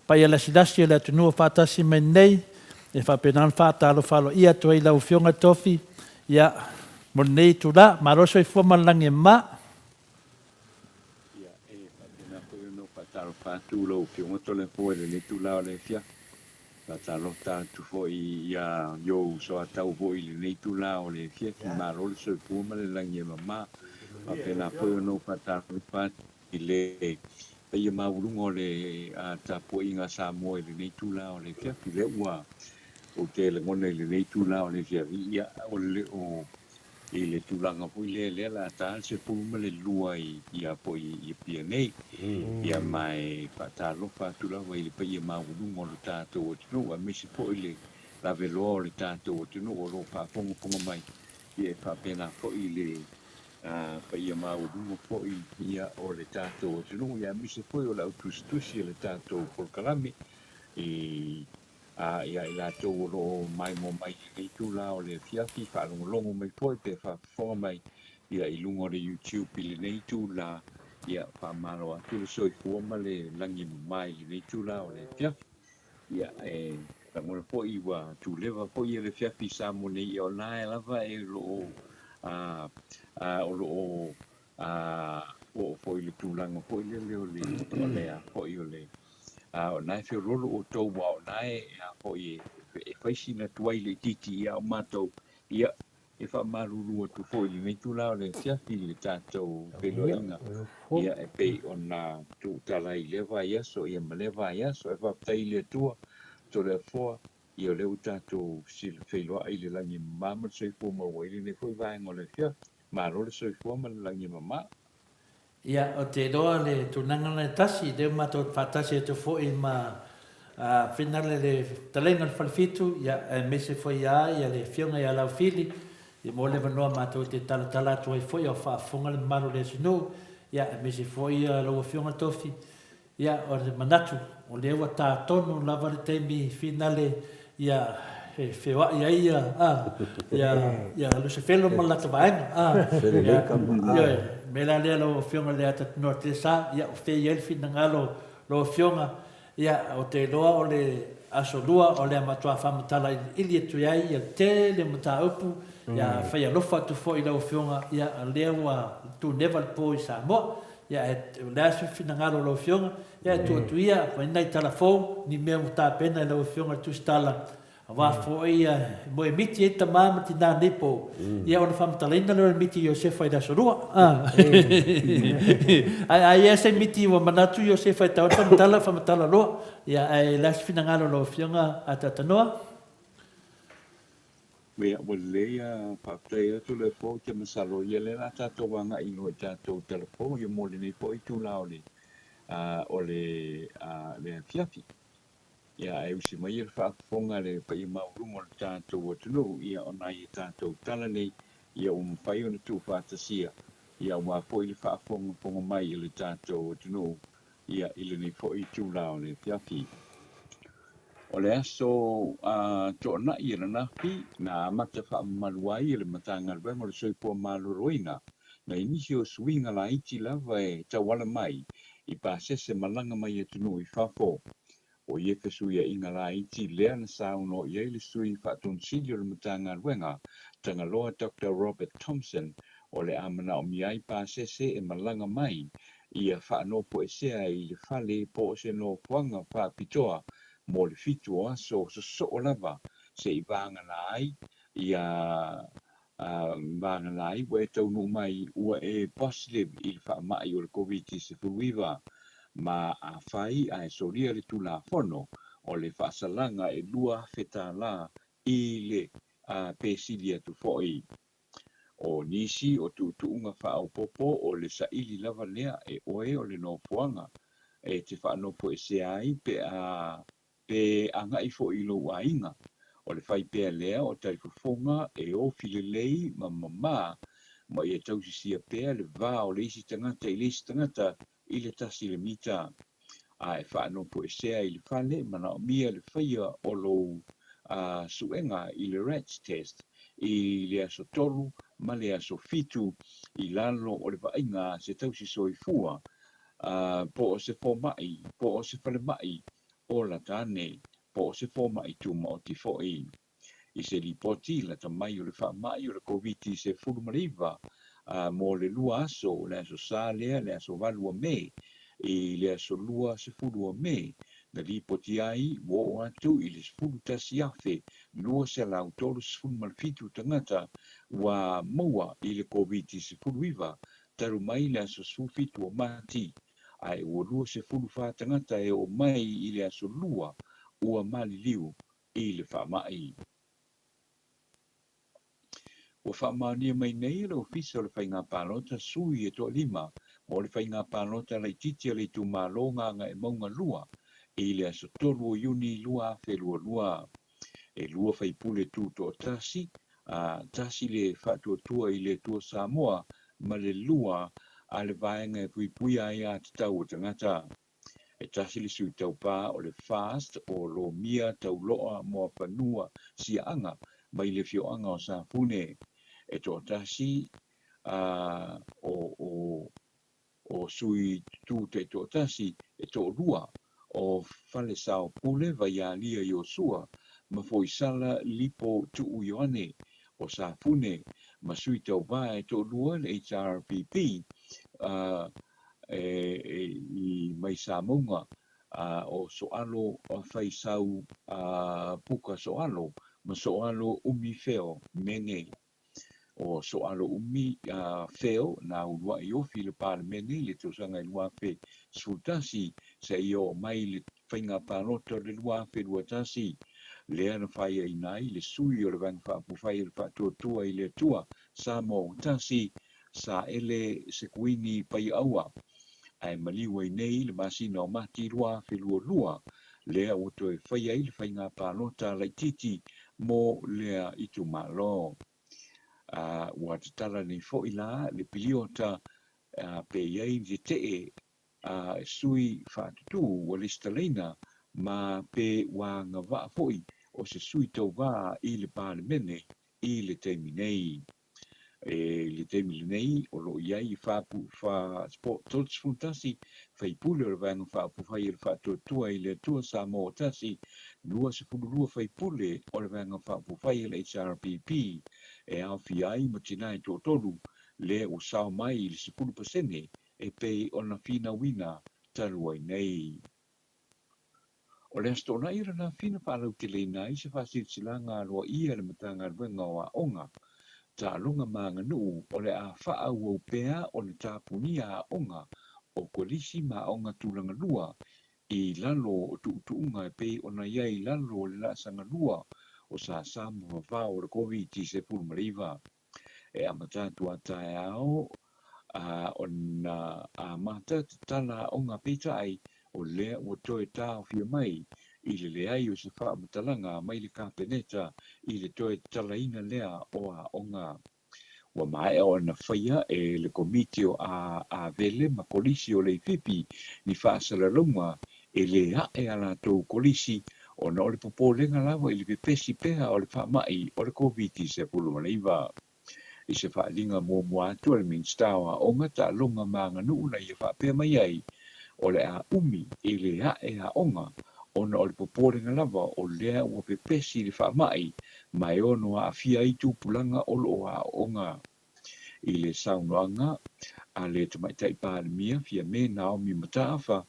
Speaker 3: paia lasilasi o le atunuu o faatasi mai nei, e faapena ona faatalofa aloaia atu ai i lau Afioga Tofi, ia, mo lenei itula. Malo le soifua ma le lagi e mama.
Speaker 7: Ia, e faapena foi ona ou faatalofa atu lau Afioga Toleafoa i lenei itula o le afiafi. Faatalofa atu foi ia you soatau foi i lenei itula o le afiafi. Malo le soifua ma le lagi e mama. Faapena foi ona ou faatalofa atu i le paia maualuga o le tapuaiga a Samoa i lenei itula o le afiafi. Lea ua ou te lagona i lenei itula o le afiafi, ia, o le o i le tulaga foi lea lea la ta le 12 i ia foi i Apia nei. Ia ma e faatalofa atu lava i le paia maualuga o le tatou atunuu aemaise foi le laveloa o le tatou atunuu o lo o faafogafoga mai, ia e faapena foi le paia maualuga foi ia o le tatou atunuu, ia aemaise foi o le au tusitusi o le tatou polokalame i A ia i latou o lo o maimoa mai i lenei itula o le afiafi, faalogologo mai foi pe faafofoga mai ia i luga o le YouTube i lenei itula, ia faamalo atu le soifua ma le lagi e mama i lenei itula o le afiafi. Ia e lagona foi ua tuleva foi ia le afiafi i Samoa nei, ia o lena lava e lo o a a o lo o a oo foi i le tulaga foi lele o le o le a foi o le a o na e feoloolo outou aua o na e a foi e e fai sina tuai laitiiti ia o matou ia e faamalulu atu foi i lenei itula o le afiafi i le tatou feiloaiga ia e pei ona tuutala i lea vaiaso ia ma lea vaiaso. E faafetai i le Atua Toleafoa ia o lea ua tatou feiloai i le lagi e mama ma le soifua maua i lenei foi vaega o le afiafi. Malo le soifua ma le lagi e mama.
Speaker 3: Ia, ou te iloa le tulaga lena e tasi, lea ua matou faatasi atu foi ma Finale le fetalaiga o le Falefitu, ia, aemaise foi lava ia le Afioga ia Laufili, ia mo le avanoa matou te talatala atu ai foi a o faafofoga le mamalu o le atunuu, ia, aemaise foi lau Afioga Tofi, Ia, o le manatu, o lea ua ta tonu lava le taimi finale, ia, e feoai ai ia, a, ia, ia Lusefelo ma le lata vaega, a, ia, ioe, mea la lea lau Afioga i le Atatinoa Tesa, ia, o fea i ai le finagalo o lau Afioga, ia, ou te iloa o le Aso Lua o le a matua faamatala iliili atu ai ia le tele o mataupu, ia, fai alofa atu foi i lau Afioga, ia, o lea ua tuneva le po i Samoa, Ia, e, o le a se finagalo o lau Afioga, ia, e tuu atu ia, ma nai tala fou, ni mea ua tapena e lau Afioga i le tusitala, aua foi e moe miti ai tama ma tina nei po, ia ona faamatalaina lea o le miti Iosefa i le Aso Lua. Ae a i ai se miti ua manatu Iosefa e tau ai le faamatala, faamatala loa. Ia, ae o le a se finagalo o lau Afioga a Tatanoa?
Speaker 7: Ia, ua lelei a, faafetai atu le fou te masalo ia lea la tatou agai loa i tatou talafou ia mo lenei foi itula o le o le le afiafi. Ia ae usi mai ia le faafofoga a le paia maualuga o le tatou atunuu ia o nai a tatou tala nei ia ua mafai ona tuufaatasia ia aua foi le faafogafoga mai a le tatou atunuu ia i lenei foi itula o le afiafi. O le aso Toonai ananafi na amata faamamalu ai e le Matagaluega o le Soifua Maloloina nai nisi o suiga laiti lava e tauala mai i pasese malaga mai atunuu i fafo. O ia fesuiaiga laiti lea na saunoa i ai le Sui Faatonisili o le Matagaluega, Tagaloa Doctor Robert Thompson, o le a manaomia ai pasese e malaga mai ia faanofoesea i le fale po o se nofoaga faapitoa mo le fitu o aso sosoo lava se i vagana ai ia vagana ai ua e taunuu mai ua e positive i le faamai o le Koviti-19. Ma afai ae solia le Tulafono o le faasalaga e $2,000 i le pesili atu foi. O nisi o tuutuuga faaopoopo o le saili lava lea e oe o le nofoaga e te faanofoesea ai pe a pe agai foi i lou aiga. O le fai pea lea o talifofoga e ofi lelei ma mamā ma ia tausisia pea le va o le isi tagata i le isi tagata i le tasi le mita. A e faanofoesea i le fale, manaomia le faia o lou suega i le RATs test i le aso 3 ma le aso 7 i lalo o le vaaiga a se tausisoifua po o se fomai, po o se falemai ola tane, po o se fomai tumaoti foi. I se lipoti lata mai o le faamai o le Koviti-19 mo le lua aso, o le aso Sa lea, le aso 8 o Me, i le aso 20 o Me, na lipoti ai ua oo atu i le 11,237 tagata ua maua i le Koviti-19 talu mai le aso 17 o Mati, ae ua 24 tagata e oo mai i le aso 2 ua maliliu i le faamai. Ua faamaonia mai nei e le Ofisa o le Faiga Palota sui e toalima mo le Faiga Palota Laitiiti a le Itumalo Gagaemauga 2 i le aso 3 o Iuni 2022. E lua faipule tutoatasi, a tasi le Faatuatua i le Atua Samoa ma le lua a le Vaega e Puipuia ai Aiatatau a Tagata. E tasi le sui taupa o le FAST o Lomia Tauloa Moafanua Siaaga mai le afioaga o Safune. E toatasi a o o o sui tu taitoatasi e toalua o Falesaopule Vaialia Iosua ma Foisala Lipo Tuu Ioane o Safune ma sui tauva e toalua le HRPP a e i mai Samauga o Soalo Faisau Puka Soalo ma Soalo Umi Feo Mene. O Soalo Umi Feo na uluai ofi i le Palemene i le tausaga e 2011 seia oo mai i le faiga palota o le 2021, lea na faiaina ai le sui o le Vaega Faaupufai o le Faatuatua i le Atua Samoa ua Tasi, Saele Sekuini Paiaaua, ae maliu ai nei i le masina o Mati 2022, lea ua toe faia ai le faiga palota laitiiti mo lea itumalo. A ua tatala nei foi la le piliota pe i ai ni tetee a sui faatutū ua lesitalaina ma pe ua agavaa foi o se sui tauva i le Palemene i le taimi nei. I le taimi lenei, o lo o i ai 31 faipule o le Vaega Faaupufai o le Faatuatua i le Atua Samoa Tasi, 22 faipule o le Vaega Faaupufai a le HRPP e aofia ai ma tina e toatolu, lea ua sao mai i le 10% e pei ona finauina talu ai nei. O le Aso Toonai o le Lafina faalauteleina ai se faasilasilaga aloaia a le Matagaluega o Aoga, Taaloga ma Aganuu o le a faaauau pea ona tapunia aoga o kolisi ma aoga tulaga lua i lalo o tuutuuga e pei ona i ai i lalo o le laasaga lua o sasa ma vavao o le Koviti-19. E amata atu a taeao ona amata tatala aoga peitai o lea ua toe taofia mai i le leai o se faamatalaga mai le Kapeneta i le toe tatalaina lea o aoga. Ua maea ona faia e le Komiti o Avele ma Kolisi o Leififi ni faasalalauga e le ae a latou kolisi ona o le popolega lava i le pepesi pea o le faamai o le Koviti-19. I se faaaliga muamua atu a le Minisita o Aoga, Taaloga ma Aganuu na ia faapea mai ai, o le a umi i le ae aoga ona o le popolega lava o lea ua pepesi le faamai ma e ono aafia ai tupulaga o lo o aooga. I le saunoaga a le Tamaitai Palemia Fiame Naomi Mataafa,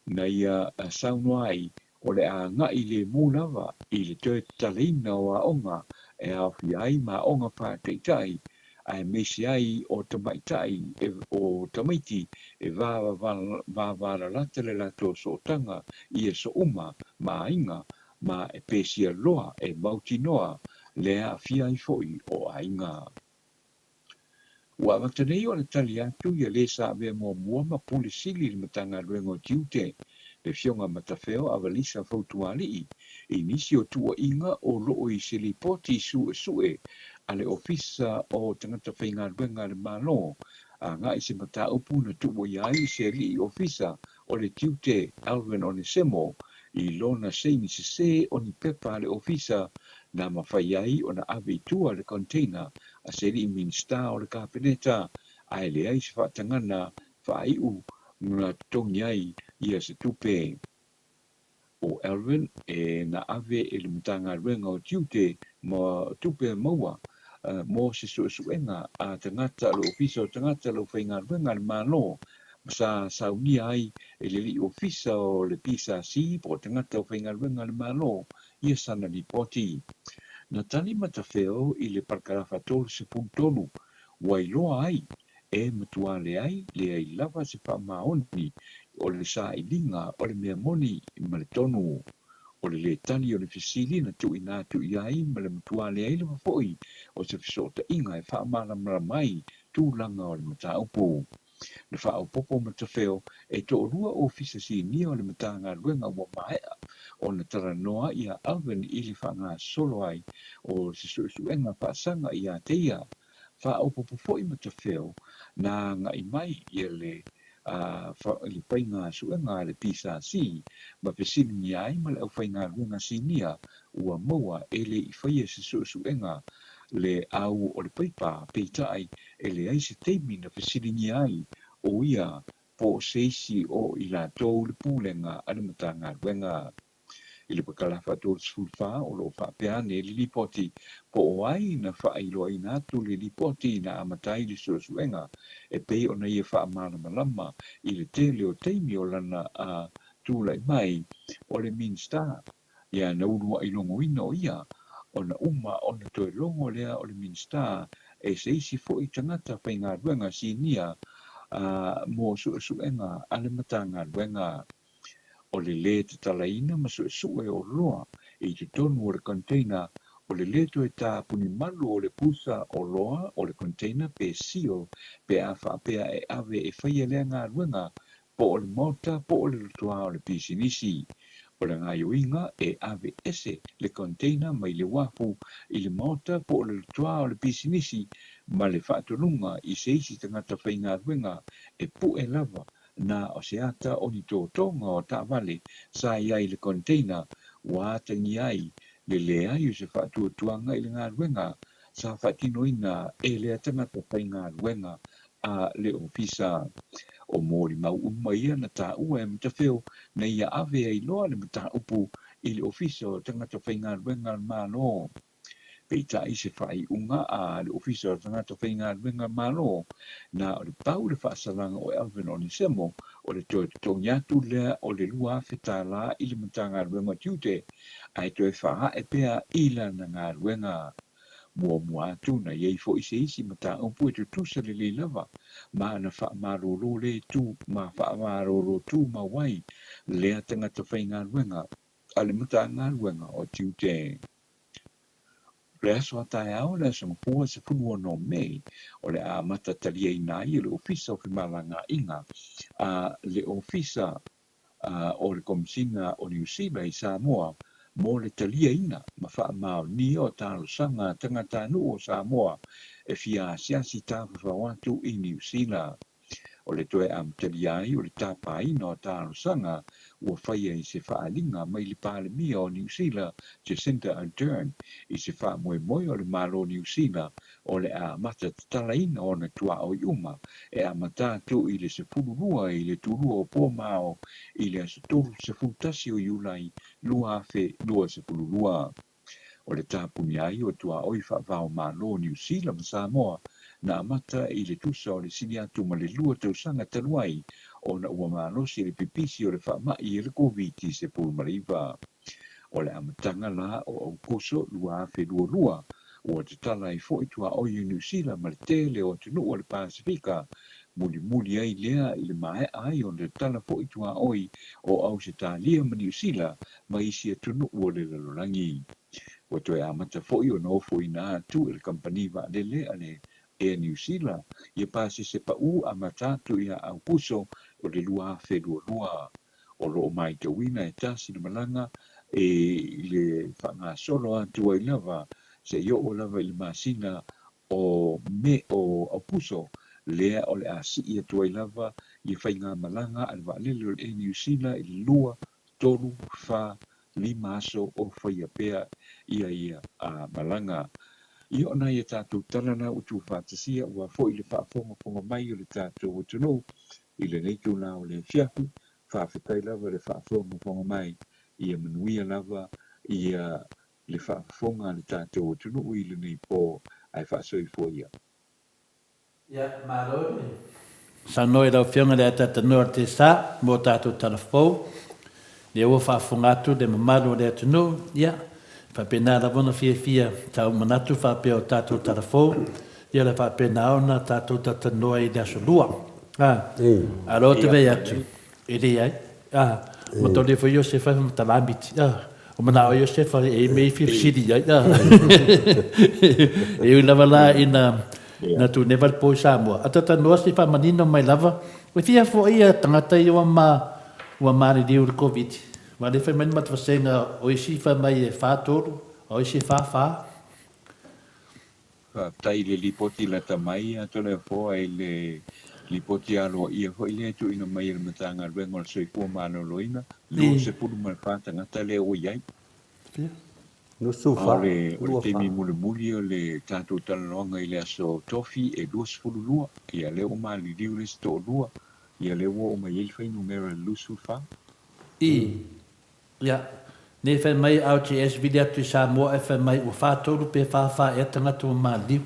Speaker 7: na ia saunoa ai o le a agai lemu lava i le toe tatalaina o aoga e aofia ai ma aoga faataitai aemaise ai o tamaitai o tamaiti e vavalalata le latou sootaga i aso uma ma aiga ma e pesia loa e mautinoa le aafia ai foi o aiga. Ua amata nei ona tali atu ia le sa avea muamua ma Pule Sili i le Matagaluega o Tiute, le Afioga Matafeo Avalisa Fautualii, i nisi o tuuaiga o lo o i se lipoti suesue a le Ofisa o Tagata Faigaluega a le Malo agai i se mataupu na tuuaia ai se alii ofisa o le Tiute Alvin Onesemo i lona saini sese o ni pepa a le ofisa na mafai ai ona ave i tua le container a se alii Minisita o le Kapeneta ae leai se faatagana faaiu na totogi ai ia se tupe. O Alvin e na ave e le Matagaluega o Tiute ma Tupe Maua mo se suesuega a tagata o le Ofisa o Tagata o le Aufaigaluega a le Malo ma sa saunia ai e le alii ofisa o le PSC po o Tagata Aufaigaluega a le Malo ia sana lipoti. Na tali Matafeo i le parakarafa 33 ua iloa ai e matua leai, leai lava se faamaoni o le sailiga o le mea moni ma le tonu. O le lē tali o le fesili na tuuina atu i ai ma le matua leai lava foi o se fesootaiga e faamalamalama ai tulaga o le mataupu. Na faaopoopo Matafeo e toalua ofisa sinia o le Matagaluega ua maea ona talanoa iā Alvin i le faagasolo ai o se suesuega faasaga iā te ia. Faaopoopo foi Matafeo na agai mai ia le le faiga suega a le PSC ma fesiligia ai ma le aufaigaluega sinia ua maua e le i faia se suesuega le au o le paipa, peitai e leai se taimi na fesiligia ai o ia po o se isi o i latou le pulega a le Matagaluega. I le pakalafa 34 o lo o faapea ane le lipoti po o ai na faailoaina atu le lipoti na amata ai le suesuega e pei ona ia faamalamalama i le tele o taimi o lana tulai mai o le Minisita ia na uluai logoina o ia ona uma ona toe logo lea o le Minisita e se isi foi tagata faigaluega sinia mo suesuega a le Matagaluega. O le lē tatalaina ma suesue o oloa i totonu o le container, o le lē toe tapuni malu o le pusa oloa o le container pe seal pe a faapea e ave e faia lea galuega po o le maota po o le lotoa o le pisinisi. O le gaioiga e ave ese le container mai le uafu i le maota po o le lotoa o le pisinisi ma le faatonuga i se isi tagata faigaluega e pue lava na o se ata o ni totoga o taavale sa i ai i le container ua atagia ai le leai o se faatuatuaga i le galuega sa faatinoina e lea tagata faigaluega a le ofisa. O molimau uma ia na taua e Matafeo na ia ave ai loa le mataupu i le Ofisa o Tagata Faigaluega a le Malo. Peitai se faaiuga a le Ofisa o Tagata Faigaluega Malo, na o le pau le faasalaga o Alvin Onesemo o le toe totogi atu lea o le $2,000 i le Matagaluega o Tiute ae toe faaae pea i lana galuega. Muamua atu na i ai foi se isi mataupu e tutusa lelei lava ma na faamalolo le tu ma faamalolo tumau ai lea tagata faigaluega a le Matagaluega o Tiute. O le aso a taeao, le aso Gafua 16 Me, o le a amata taliaina ai e le Ofisa o Femalagaaiga a le Ofisa o le Komesina o Niu Sila i Samoa mo le taliaina ma faamaonia o talosaga a tagatanuu o Samoa e fia asiasi tafafao atu i Niu Sila. O le toe amatalia ai o le tapaina o talosaga ua faia i se faaaliga mai le Palemia o Niu Sila, Jacinda Ardern, i se faamoemoe o le Malo o Niu Sila o le a amata tatalaina ona tuaoi uma e amata atu i le 12 i le tulua o po ma ao i le aso 31 o Iulai 2022. O le tapunia ai o tuaoi faava-o-Malo o Niu Sila ma Samoa na amata i le tusa o le sili atu ma le lua tausaga talu ai ona ua malosi le pipisi o le faamai e le Koviti-19. O le amataga la o Aokuso 2022, ua tatala ai foi tuaoi o Niu Sila ma le tele o atunuu o le Pasefika, mulimuli ai lea i le maea ai ona tatala foi tuaoi o Ausetalia ma Niu Sila ma isi atunuu o le lalolagi. Ua toe amata foi ona ofoina atu e le kamupani vaalele a le Air New Sila ia pasese pau amata atu ia Aokuso o le 2022. O lo o matauina e tasi le malaga e i le faagasolo atu ai lava seia oo lava i le masina o Me o Aokuso lea o le a sii atu ai lava ia faigamalaga a le vaalele o le Air New Sila i le lua tolu, fa, lima aso o faia pea ia ia malaga. Ia o nai a tatou tala la ua tuufaatasia ua foi le faafogafoga mai o le tatou atunuu i lenei itula o le afiafi. Faafetai lava le faafogafoga mai, ia manuia lava ia le faafofoga a le tatou atunuu i lenei po ae faasoifua ia.
Speaker 3: Ia, malo le saunoa i lau Afioga i le Ataatanoa o le TSA mo tatou tala fou. Lea ua faafofoga atu le mamalu o le atunuu, ia, e faapena lava ona fiafia tau manatu faapea o tatou tala fou, ia o le a faapena ona tatou talatalanoa i le aso Lua. A, a o lea ou te vaai atu, E leai. A, mataulia foi Iosefa e matalamiti. A, o manao Iosefa e i mea i filifili ai. A, e ui lava la ina na tuneva le po i Samoa. A tatanoa se faamanino mai lava, e fia foi ia tagata ia ua ma ua maliliu i le Koviti. Aua o lea e fai mai le matou vasega o isi fai mai e 4 3, a o isi e 4 4.
Speaker 7: Faafetai i le lipoti lata mai a Toleafoa i le lipoti aloaia foi lea e tuuina mai e le Matagaluega o le Soifua Maloloina, 24 tagata lea ua i ai. A o le o le taimi mulimuli o le tatou talanoaga i le aso Tofi e 22, ia lea ua maliliu le isi toalua, ia lea ua oo mai ai le fuainumera i le 24.
Speaker 3: I. Ia, nei fai mai RJS vili atu i Samoa ae fai mai ua 43 pe 44 ea tagata ua maliliu.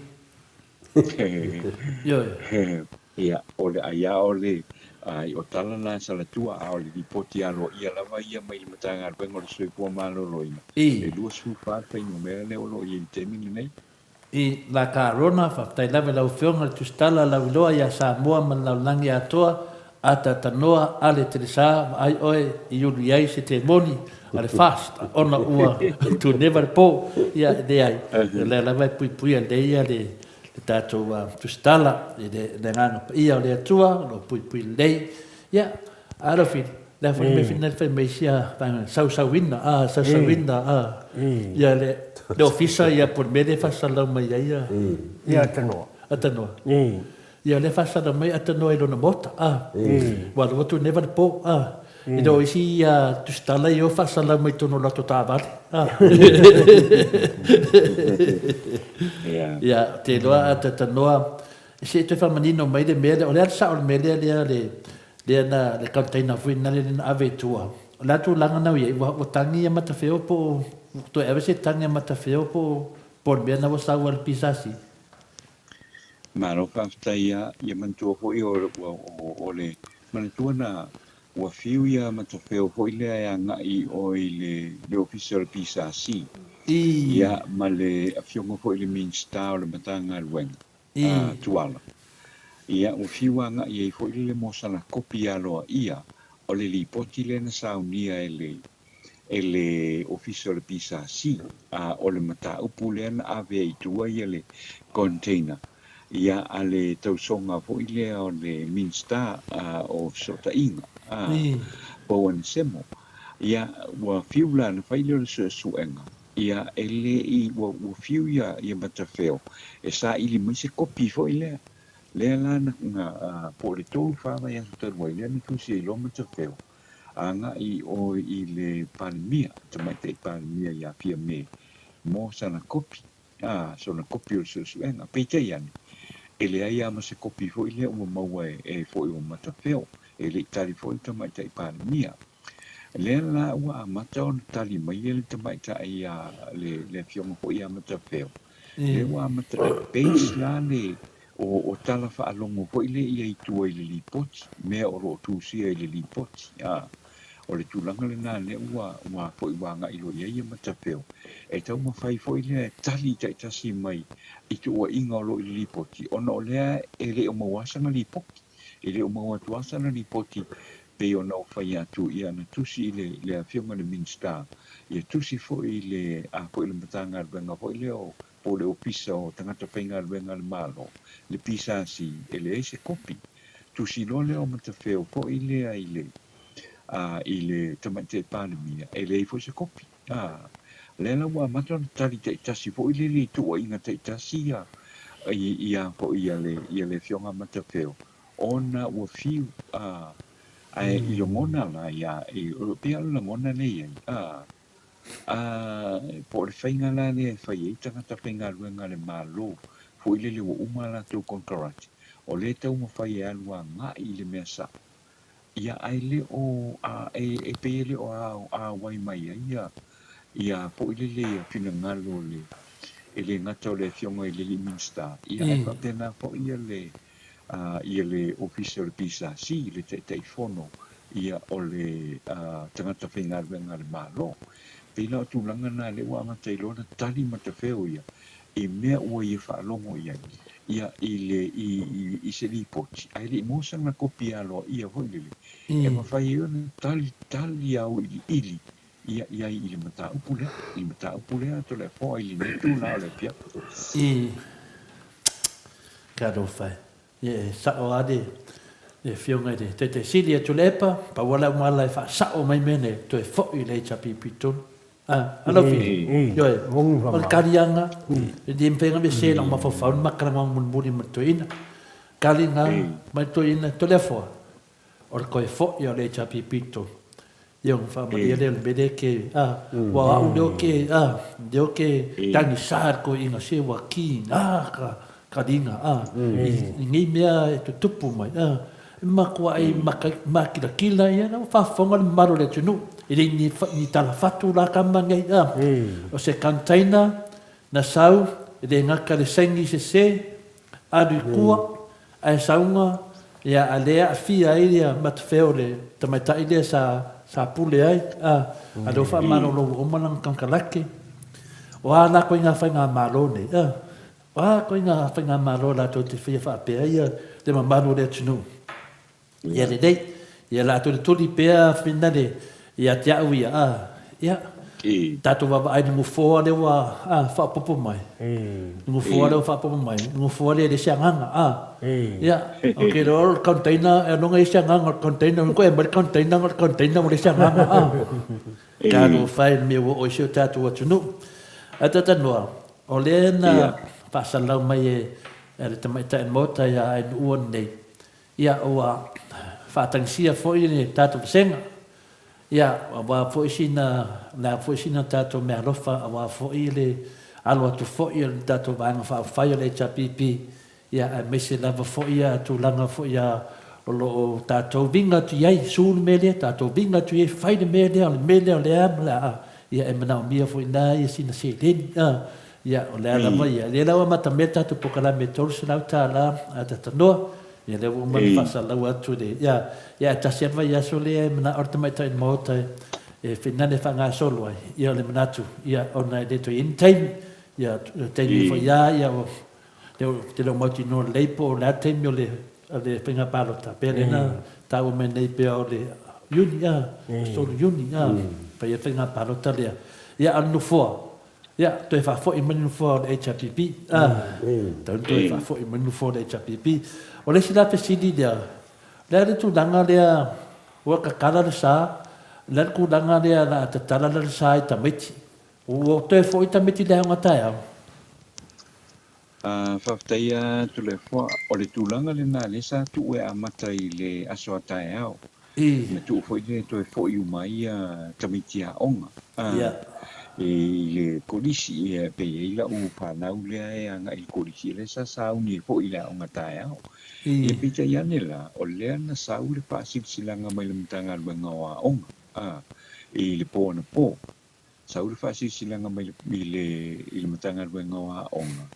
Speaker 3: Ioe.
Speaker 7: Ia, o le ai a o le ai o tala la Salatua a o le lipoti aloaia lava ia mai le Matagaluega o le Soifua Maloloina e 24 le fuainumera lea o lo o i ai i le taimi lenei.
Speaker 3: I la Karona, faafetai lava i lau Afioga i le Tusitala Lauiloa ia Samoa ma le lalolagi atoa, ataatanoa, ale Telesa, vaai oe i ulu i ai se temoni a le fast ona ua tuneva le po, ia leai, o lea lava e puipuia lelei ia le tatou Tusitala i le Agaga Paia o le Atua o lo o puipui lelei, ia, a lau Fili, le a foi le mea finagalo fai mai sia vaega sausauina, a sausauina, a ia le le ofisa ia po o le mea lea e faasalalau mai ai ia.
Speaker 4: Ia Atanoa.
Speaker 3: Atanoa. Ia lea e faasalalau mai Atanoa i lona maota, a. Ua alu atu nei valepo, a. E le o isi ia tusitala ia o faasalalau mai totonu o latou taavale, a. Ia, ou te iloa a Atanoa, se i toe faamanino mai le mea lea, o le a le sao o le mea lea lea le Lea na, le container foi na lea na ave i tua. O le a tulaga na ua i ai, ua, ua tagi ia Matafeo po o, ua toe ave se tagi a Matafeo po o, po o le mea na ua sau a le PSC?
Speaker 7: Malo faafetai ia, ia manatua foi o, o, o le manatua na ua fiu ia Matafeo foi lea e agai i o i le, le ofisa o le PSC. Ia ma le afioga foi i le Minisita o le Matagaluega. A Tuala. Ia, ua fiu agai ai foi le mo sana kopi aloaia o le lipoti lea na saunia e le e le Ofisa o le PSC, a o le mataupu lea na ave ai i tua ia le container, ia, a le tausoga foi lea o le Minisita o Fesootaiga, a Bowen Semo. Ia, ua fiu la na fai lea o le suesuega Ia, e le i, ua, ua fiu ia, ia Matafeo e saili mai se kopi foi lea. Lea la na, na, po o le 3, 4 vaiaso talu ai lea na tusi ai loa Matafeo agai i o i le Palemia, Tamaitai Palemia ia Fiame mo sana kopi, a, sona kopi o le suesuega. Peitai ane, e leai lava ma se kopi foi lea ua maua e, e foi o Matafeo, e le i tali foi le Tamaitai Palemia. Lea la ua amata ona tali mai le Tamaitai a le, le Afioga foi ia Matafeo, lea ua amata e base la le, o, o tala faalogo foi lea ia i tua i le lipoti, mea o lo o tusia i le lipoti, a. O le tulaga lena lea ua, ua foi ua agai loa i ai ia Matafeo, e taumafai foi lea e tali taitasi mai i tuuaiga o lo o i le lipoti, ona o lea e le o maua lava sana lipoti. E le o maua atu lava sana lipoti pei ona ou fai atu, ia na tusi i le, le Afioga i le Minisita, ia tusi foi i le, a foi le Matagaluega foi lea o, po o le Ofisa o Tagata Faigaluega a le Malo, le PSC, e leai se kopi. Tusi loa lea o Matafeo foi lea i le, a, i le Tamaitai Palemia, e leai foi se kopi. A, lea la ua amata ona tali taitasi foi lele i tuuaiga taitasi ia, i, ia foi ia le, ia le Afioga a Matafeo, ona ua fiu, a, ae i lagona la ia, i, pei lava o le lagona lea e i ai, a, a, po o le faiga la lea e fai ai tagata faigaluega a le Malo, foi lele ua uma a latou konekarate, o lea e taumafai e alu agai i le mea sao, Ia, ae le o, a, e, e pei e le o auai mai ai ia, ia foi lele ia finagalo o le, e le gata o le Afioga i le alii Minisita, ia ae faapena foi ia le, a, ia le Ofisa o le PSC, le Taitaifono, ia o le, a, tagata faigaluega a le Malo. Pei la o tulaga na lea ua amata ai loa ona tali matafeo ia i mea ua ia faalogo i ai, ia, i le, i, i, i se lipoti, ae le i maua sana kopi aloaia foi lele, e mafai ai ona tali, tali auiliili ia i ai i le mataupu lea, i le mataupu lea Toleafoa i lenei tula o le afiafi.
Speaker 3: I Talofa e. Ia e sao lava le, le Afioga i le Taitai Sili ia Tuilaepa, pau lava le auala e faasao mai mea nei, toe foi i le HRPP tonu. A, a lau Fili? Ioe. O le kaliaga, e le mafai ona aveesea i lau mafaufau le ma talanoaga mulimuli ma le toeaina. Kaliga ma le toeaina, Toleafoa, o le toe foi o le HRPP tonu. Ia ona faamalie lea o le mea lea ke, a, ua au lea o ke, a, lea o ke tagisa i le toeaina, se ua kina ka, kaliga, a, i, i nei mea e tutupu mai, a. E matuai makilatila ia ua faafofoga le mamalu o le atunuu. E le ni, ni tala fatu la tama nei a. O se container na sau, e le gata le saini sese, alu i tua, ae sauga, ia a lea aafia ai ia Matafeo le tamaitai lea sa, sa pule ai, a, a lea ua faamalolo ua uma lana konekarate. O a la koe ngā faigamalo nei, a. A, koe ngā Faigamalo latou te whaia whaapea ia te mamalu o le atunuu. Ia lelei, ia latou te tuli pea whinale ia te au ia, a, ia, tatou vaavaai i le nofoa lea ua, a, faaopoopo mai. Le nofoa lea ua faaopoopo mai, le nofoa lea e leai se agaga, a. Ia, ou te iloa o le container, e logo i ai se agaga o le container, ua toe aumai le container, o le container ua leai se agaga, a. Talofa e, le mea ua oo i si o tatou atunuu. Ae talanoa, O lea na faasalalau mai e le tamaitai Maota ia Ainuua nei, ia ua faatagisia foi le tatou vasega, ia aua foi sina, o le a foi sina tatou meaalofa aua foi le alo atu foi o le tatou Vaega Faaupufai o le HRPP, Ia, aemaise lava foi ia tulaga foi a o lo o tatou viga atu i ai, su le mea lea, tatou viga atu i ai, fai le mea lea, o le mea lea, o le a ma le a, ia e manaomia foi ina ia sina seleni, a, ia, o le a lava ia, lea la ua amatamea le tatou polokalame e $300 a talanoa, ia lea ua uma ona faasalalau atu i le, ia, ia ae tasi lava le vaiaso lea e manao le tamaitai o le Maota e finagalo e faagasolo ai, ia o le manatu, ia ona e le toe i ai ni taimi, ia, taimi foi lava, ia, Ou te le o mautinoa lelei po o le a le taimi o le o le faiga palota, pea lea na taua mai nei pea o le Iuni, a, 3 Iuni, a, fai ai le faiga palota lea. Ia, a o le nofoa, ia, toe faafoi mai le nofoa o le HRPP, a, tatau ona toe faafoi mai le nofoa o le HRPP. O le isi la fesili lea, o le a le tulaga lea ua tatala le sa, o le a le tulaga lea o le a tatala le sa i tamaiti? Ua toe foi tamaiti i le aoga taeao?
Speaker 7: Faafetai a Toleafoa. O le tulaga lena lea sa tuu e amata i le aso a taeao. Na tuu foi lea e toe foi uma ai tamaiti aoga i le kolisi. Ia pe i ai lau fanau lea e agai i le kolisi, lea sa sauni ai foi i le aoga taeao. Ia peitai ane la, o lea na sau le faasilasilaga mai le Matagaluega o Aoga i le po anapo. Sau le faasilasilaga mai i le i le Matagaluega o Aoga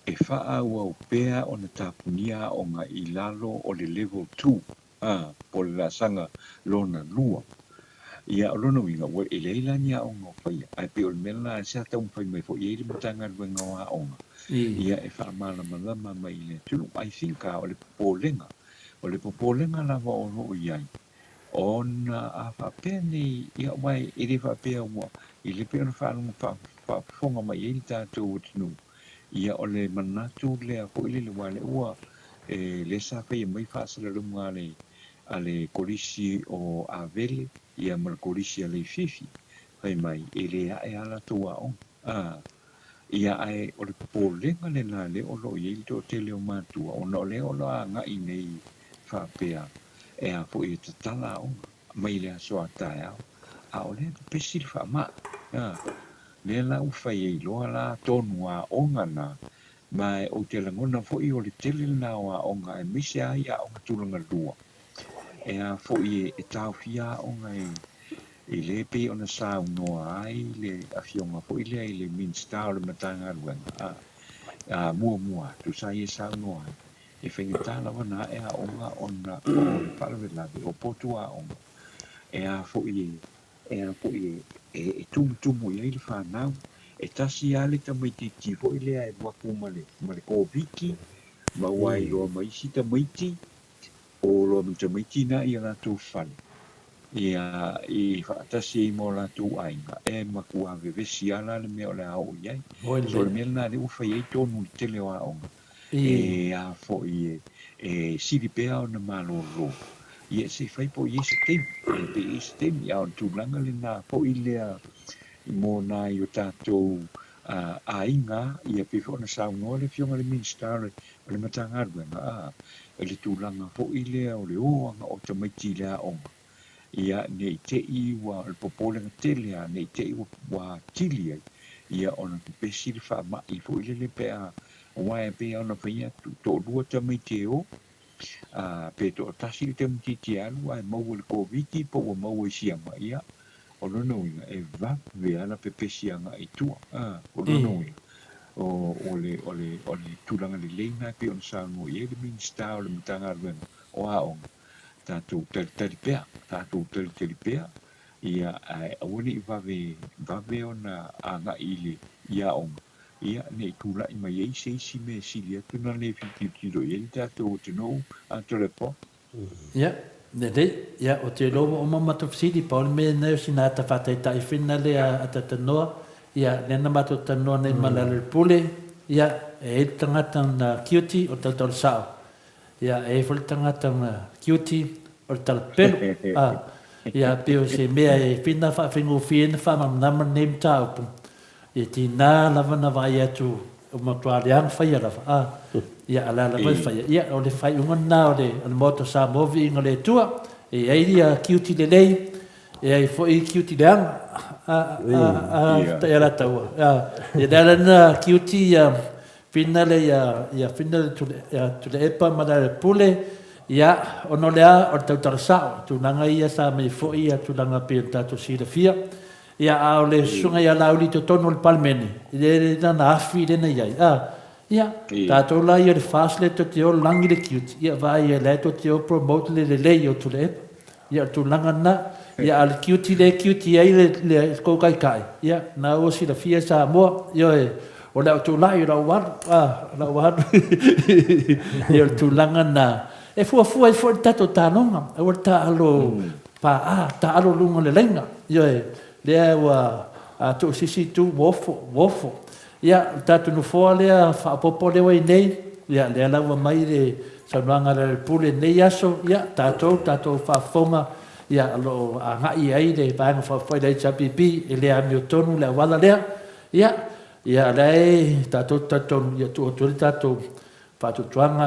Speaker 7: e faaauau pea ona tapunia aoga i lalo o le Level 2, a, po o le laasaga lona lua. Ia, o lona uiga, ua e leai la ni aoga o faia, ae pei o le mea lena sa taumafai mai foi i ai le Matagaluega o Aoga, ia, e faamalamalama mai i le atunuu. I think o le popolega, o le popolega lava o lo o i ai, Ona a faapea nei, ia aua e le faapea ua, e le pei ona faafofoga mai ai le tatou atunuu, ia o le manatu lea foi lele aua o lea ua, lea sa faia mai faasalalauga a le, a le Kolisi o Avele ia ma le Kolisi a Leififi, fai mai e le ae a latou aoga. A, ia ae o le popolega lena lea o lo o i ai le toatele o matua ona o lea o lo o agai nei faapea e a foi e tatala aoga mai le aso a taeao, a o lea e pepesi le faamai. A, lea la ua fai ai loa la tonu aoga na, ma ou te lagona foi o le tele lena o aoga aemaise lava i aoga tulaga lua, e a foi e taofia aoga e e le pei ona saunoa ai le afioga foi lea i le Minisita o le Matagaluega, a, a muamua atu sa ia saunoa ai, E faigata lava ona ae aoga ona o le faalavelave o potu aoga e a foi e a foi e tumutumu i ai le fanau. E tasi lava le tamaitiiti foi lea e alu atu ma le ma le Koviti ma ua iloa ma isi tamaiti o loa ma tamaiti na i a latou fale ia i faatasi ai ma o latou aiga e matua vevesi lava la le mea o le a oo i ai. So o le mea lena lea ua fai ai tonu i le tele o aoga e a foi e sili pea ona malolo, ia se i fai po o i ai se taimi, e pe i ai se taimi, a o le tulaga lena foi lea mo nai o tatou aiga, ia pei foi ona saunoa le Afioga i le Minisita o le Matagaluega, a, i le tulaga foi lea o le o aga o tamaiti i le aoga, Ia, ne i te i ua, o le popolega tele lava, ne i te i ua atili ai, ia ona pepesi le faamai foi lele pe a, aua e pei lava ona fai atu, toalua tamaiti e o, a, pe toatasi le tamaitiiti e alu ae maua i le Koviti po ua maua i siama, ia, o lona uiga, e vave lava ona pepesi agai i tua. A, o lona uiga, o, o le, o le, o le tulaga lelei lena e pei ona saunoa i ai le Minisita o le Matagaluega o Aoga, tatou talitali pea, tatou talitali pea, ia, ae aua ne i vave, vave ona agai i le, i aoga, ia, ne i tulai mai ai se isi mea e sili atu ona le fia tilotilo i ai le tatou atunuu, a Toleafoa.
Speaker 3: Ia, lelei. Ia, ou te iloa ua uma matou fesili, pau le mea lenei o sina ata faataitai foi lena lea a Tatanoa, ia, lea na matou talanoa nei ma Lealailepule, ia, e i ai le tagata na kiuti o le tautaulasao, Ia, e i ai foi le tagata na kiuti, o le talapelo. A, ia, pei o se mea e whina faafaigofie ai ona faamalamalama lenei mataupu, e tiga lava na vaai atu ua matua leaga faia lava, a, ia, a o le a lava e faia. Ia, o le faaiuga lena o le, o le Maota o Samoa, viiga o le Atua. E i ai ia kiuti lelei, e i ai foi kiuti leaga. A, a, a, a, Alataua. A, ia, le ala lena kiuti ia, Finale ia ia finale ia Tuilaepa ma Lealepule, ia ona o le a o le tautala sao, tulaga ia sa mei foi ia tulaga pei ona tatou silafia. Ia a o le susuga ia Laauli i totonu o le Palemene, e le lana afi lea na i ai, a ia tatou la ia o le FAST lea tou te o lagi le tiute, ia vaai ai la tou te o promote le lelei o Tuilaepa. Ia o le tulaga lena. Ia a o le tiuti lea e tiuti ai le, le tou taitai, ia, na ua silafia Samoa, ioe, o le au tulai, o lau alu, a, o lau alu. Ia o le tulaga lena. E fuafua ai foi le tatou taaloga, aua le taaalo pa'a, taaalo luga o le laina, ioe, lea ua tuu se isi itu, ua ofo, ua ofo. Ia, o le tatou nofoa lea faaopoopo lea ua i nei, ia, lea la ua mai le saunoaga a Lealailepule i lenei aso, ia, tatou, tatou faafofoga, ia, o lo o agai i ai le Vaega Faaupufai a le HRPP, e le amiotonu le auala lea. Ia, Ia, o lea e tatou te talitonu, ia tuu atu ai le tatou faatuatuaga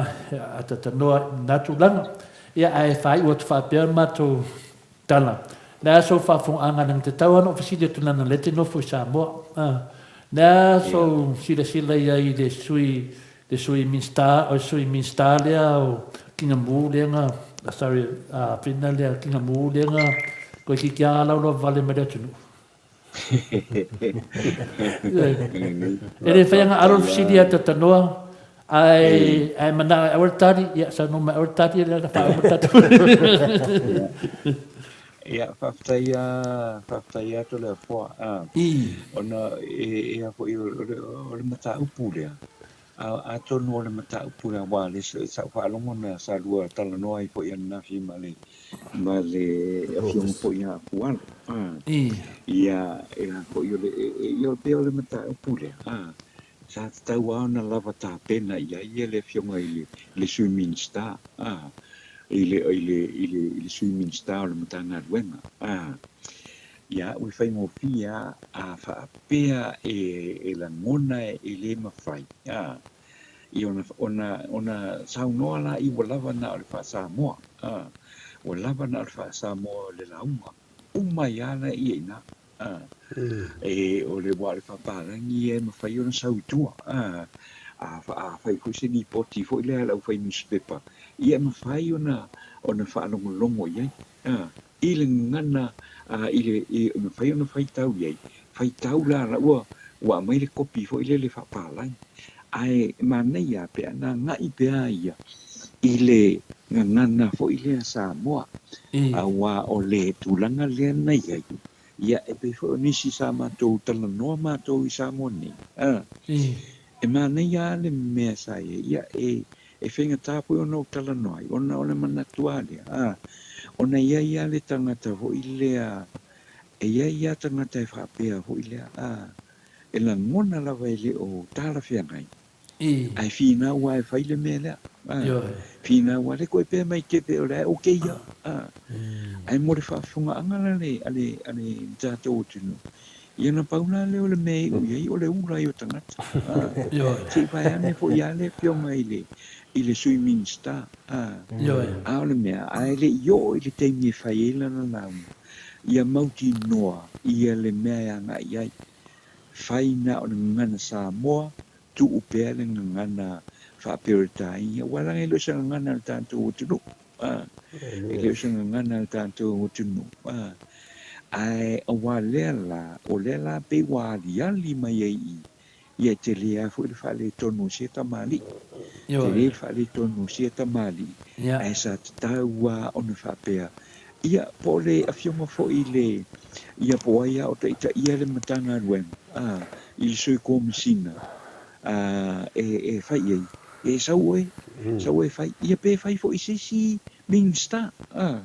Speaker 3: atatanoa i lena tulaga. Ia, ae faaiu atu faapea le matou tala, le a sou faafofogaaga leaga e tatau lava ona ou fesili atu leaga o lea e te nofo i Samoa. Le a sou silasila i ai i le sui le sui Minista, o le sui Minista lea o Tineimu lea na, sorry, Fina lea Tineimu lea na toeitiiti lava lauloa vale mai le atunuu. E le fai ana alo le fesili ia Tatanoa, ae ae manao e aua le tali, ia saunoa mai aua le tali, lea na faauma le tatou.
Speaker 7: Ia, faafetai a, faafetai a Toleafoa, a, ona e, e a foi o le, o le mataupu lea, a, atonu o le mataupu lea, aua le, sa ou faalogo na sa lua talanoa ai foi ananafi ma le, ma le afioga foi ia Fualo, a, ia, e a foi o le, e, e pei o le mataupu lea, a, sa tatau lava ona lava tapena i ai ia le afioga i le, le Sui Minisita, a, i le, i le, i le, i le Sui Minisita o le Matagaluega, a, ia au e faigofie lava a faapea e, e lagona e le mafai, a, ia ona, ona, ona saunoa la ua lava na o le faa-Samoa, a, ua lava na o le faa-Samoa o le lauga, uma ai lava lea i ina, a, e, o le, aua o le faapalagi ia e mafai ona sau i tua, a, a, a fai foi se lipoti foi lea a le aufai nusipepa, ia e mafai ona, ona faalogologo i ai, a, i le gagana, a, i le, e mafai ona faitau i ai, faitau la, la ua, ua aumai le kopi foi lele faapalagi. Ae manaia pe ana agai pea ia i le gagana foi lea Samoa, aua o le tulaga lea na i ai, ia e pei foi o nisi sa matou talanoa matou i Samoa nei, a, e manaia lava le mea sa i ai, ia e, e faigata foi ona ou talanoa ai, ona o le manatu lava lea, a, ona e i ai lava le tagata foi lea, e i ai lava tagata e faapea foi lea, a, E lagona lava e le o talafeagai, ae finau lava e fai le mea lea. Finau lava, le koe pea mai kepe o le ae okay ia. Ae mo le faafofogaaga la le, a le, a le tatou atunuu, ia na pau la lea o le mea e iu i ai o le ula ai o tagata. Se i vae ane foi lava le afioga i le, i le Sui Minisita. A o le mea, ae le i oo i le taimi e fai ai lana lauga, ia mautinoa ia le mea e agai i ai. Fai na o le gagana Samoa, tuu pea le gagana faa-Peretania, aua leaga e le o se gagana a le tatou atunuu, a, e le o se gagana a le tatou atunuu, a. Ae aua lea la, o lea la pei ua aliali mai ai i i, ia e tele lava foi le faaletonu o sia tamalii, tele le faaletonu o sia tamalii, ae sa tatau lava ona faapea, Ia, po o le afioga foi i le, ia po o ai lava o taitaia le Matagaluega, a, i le Sui Komesina, a, e, e fai i ai, e sau oe, sau oe e fai. Ia pe fai foi i se isi Minisita, a,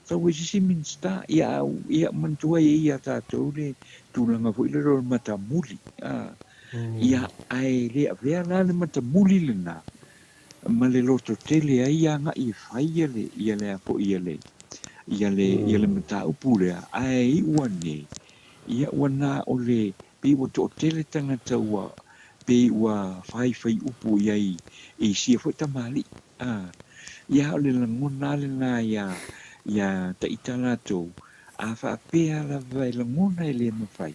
Speaker 7: sau oe i se isi Minisita, ia, a, ia manatua ai ia tatou le tulaga foi lele o le matamuli, a, ia, ae le avea la le matamuli lena ma le loto tele ai agai e fai ia le ia le a foi ia le ia le ia le mataupu lea ae iu ane ia ua na o le pei ua toatele tagata ua pei ua faifai upu i ai i sia foi tamalii a ia o le lagona a lena ia ia taita latou a faapea lava e lagona e le mafai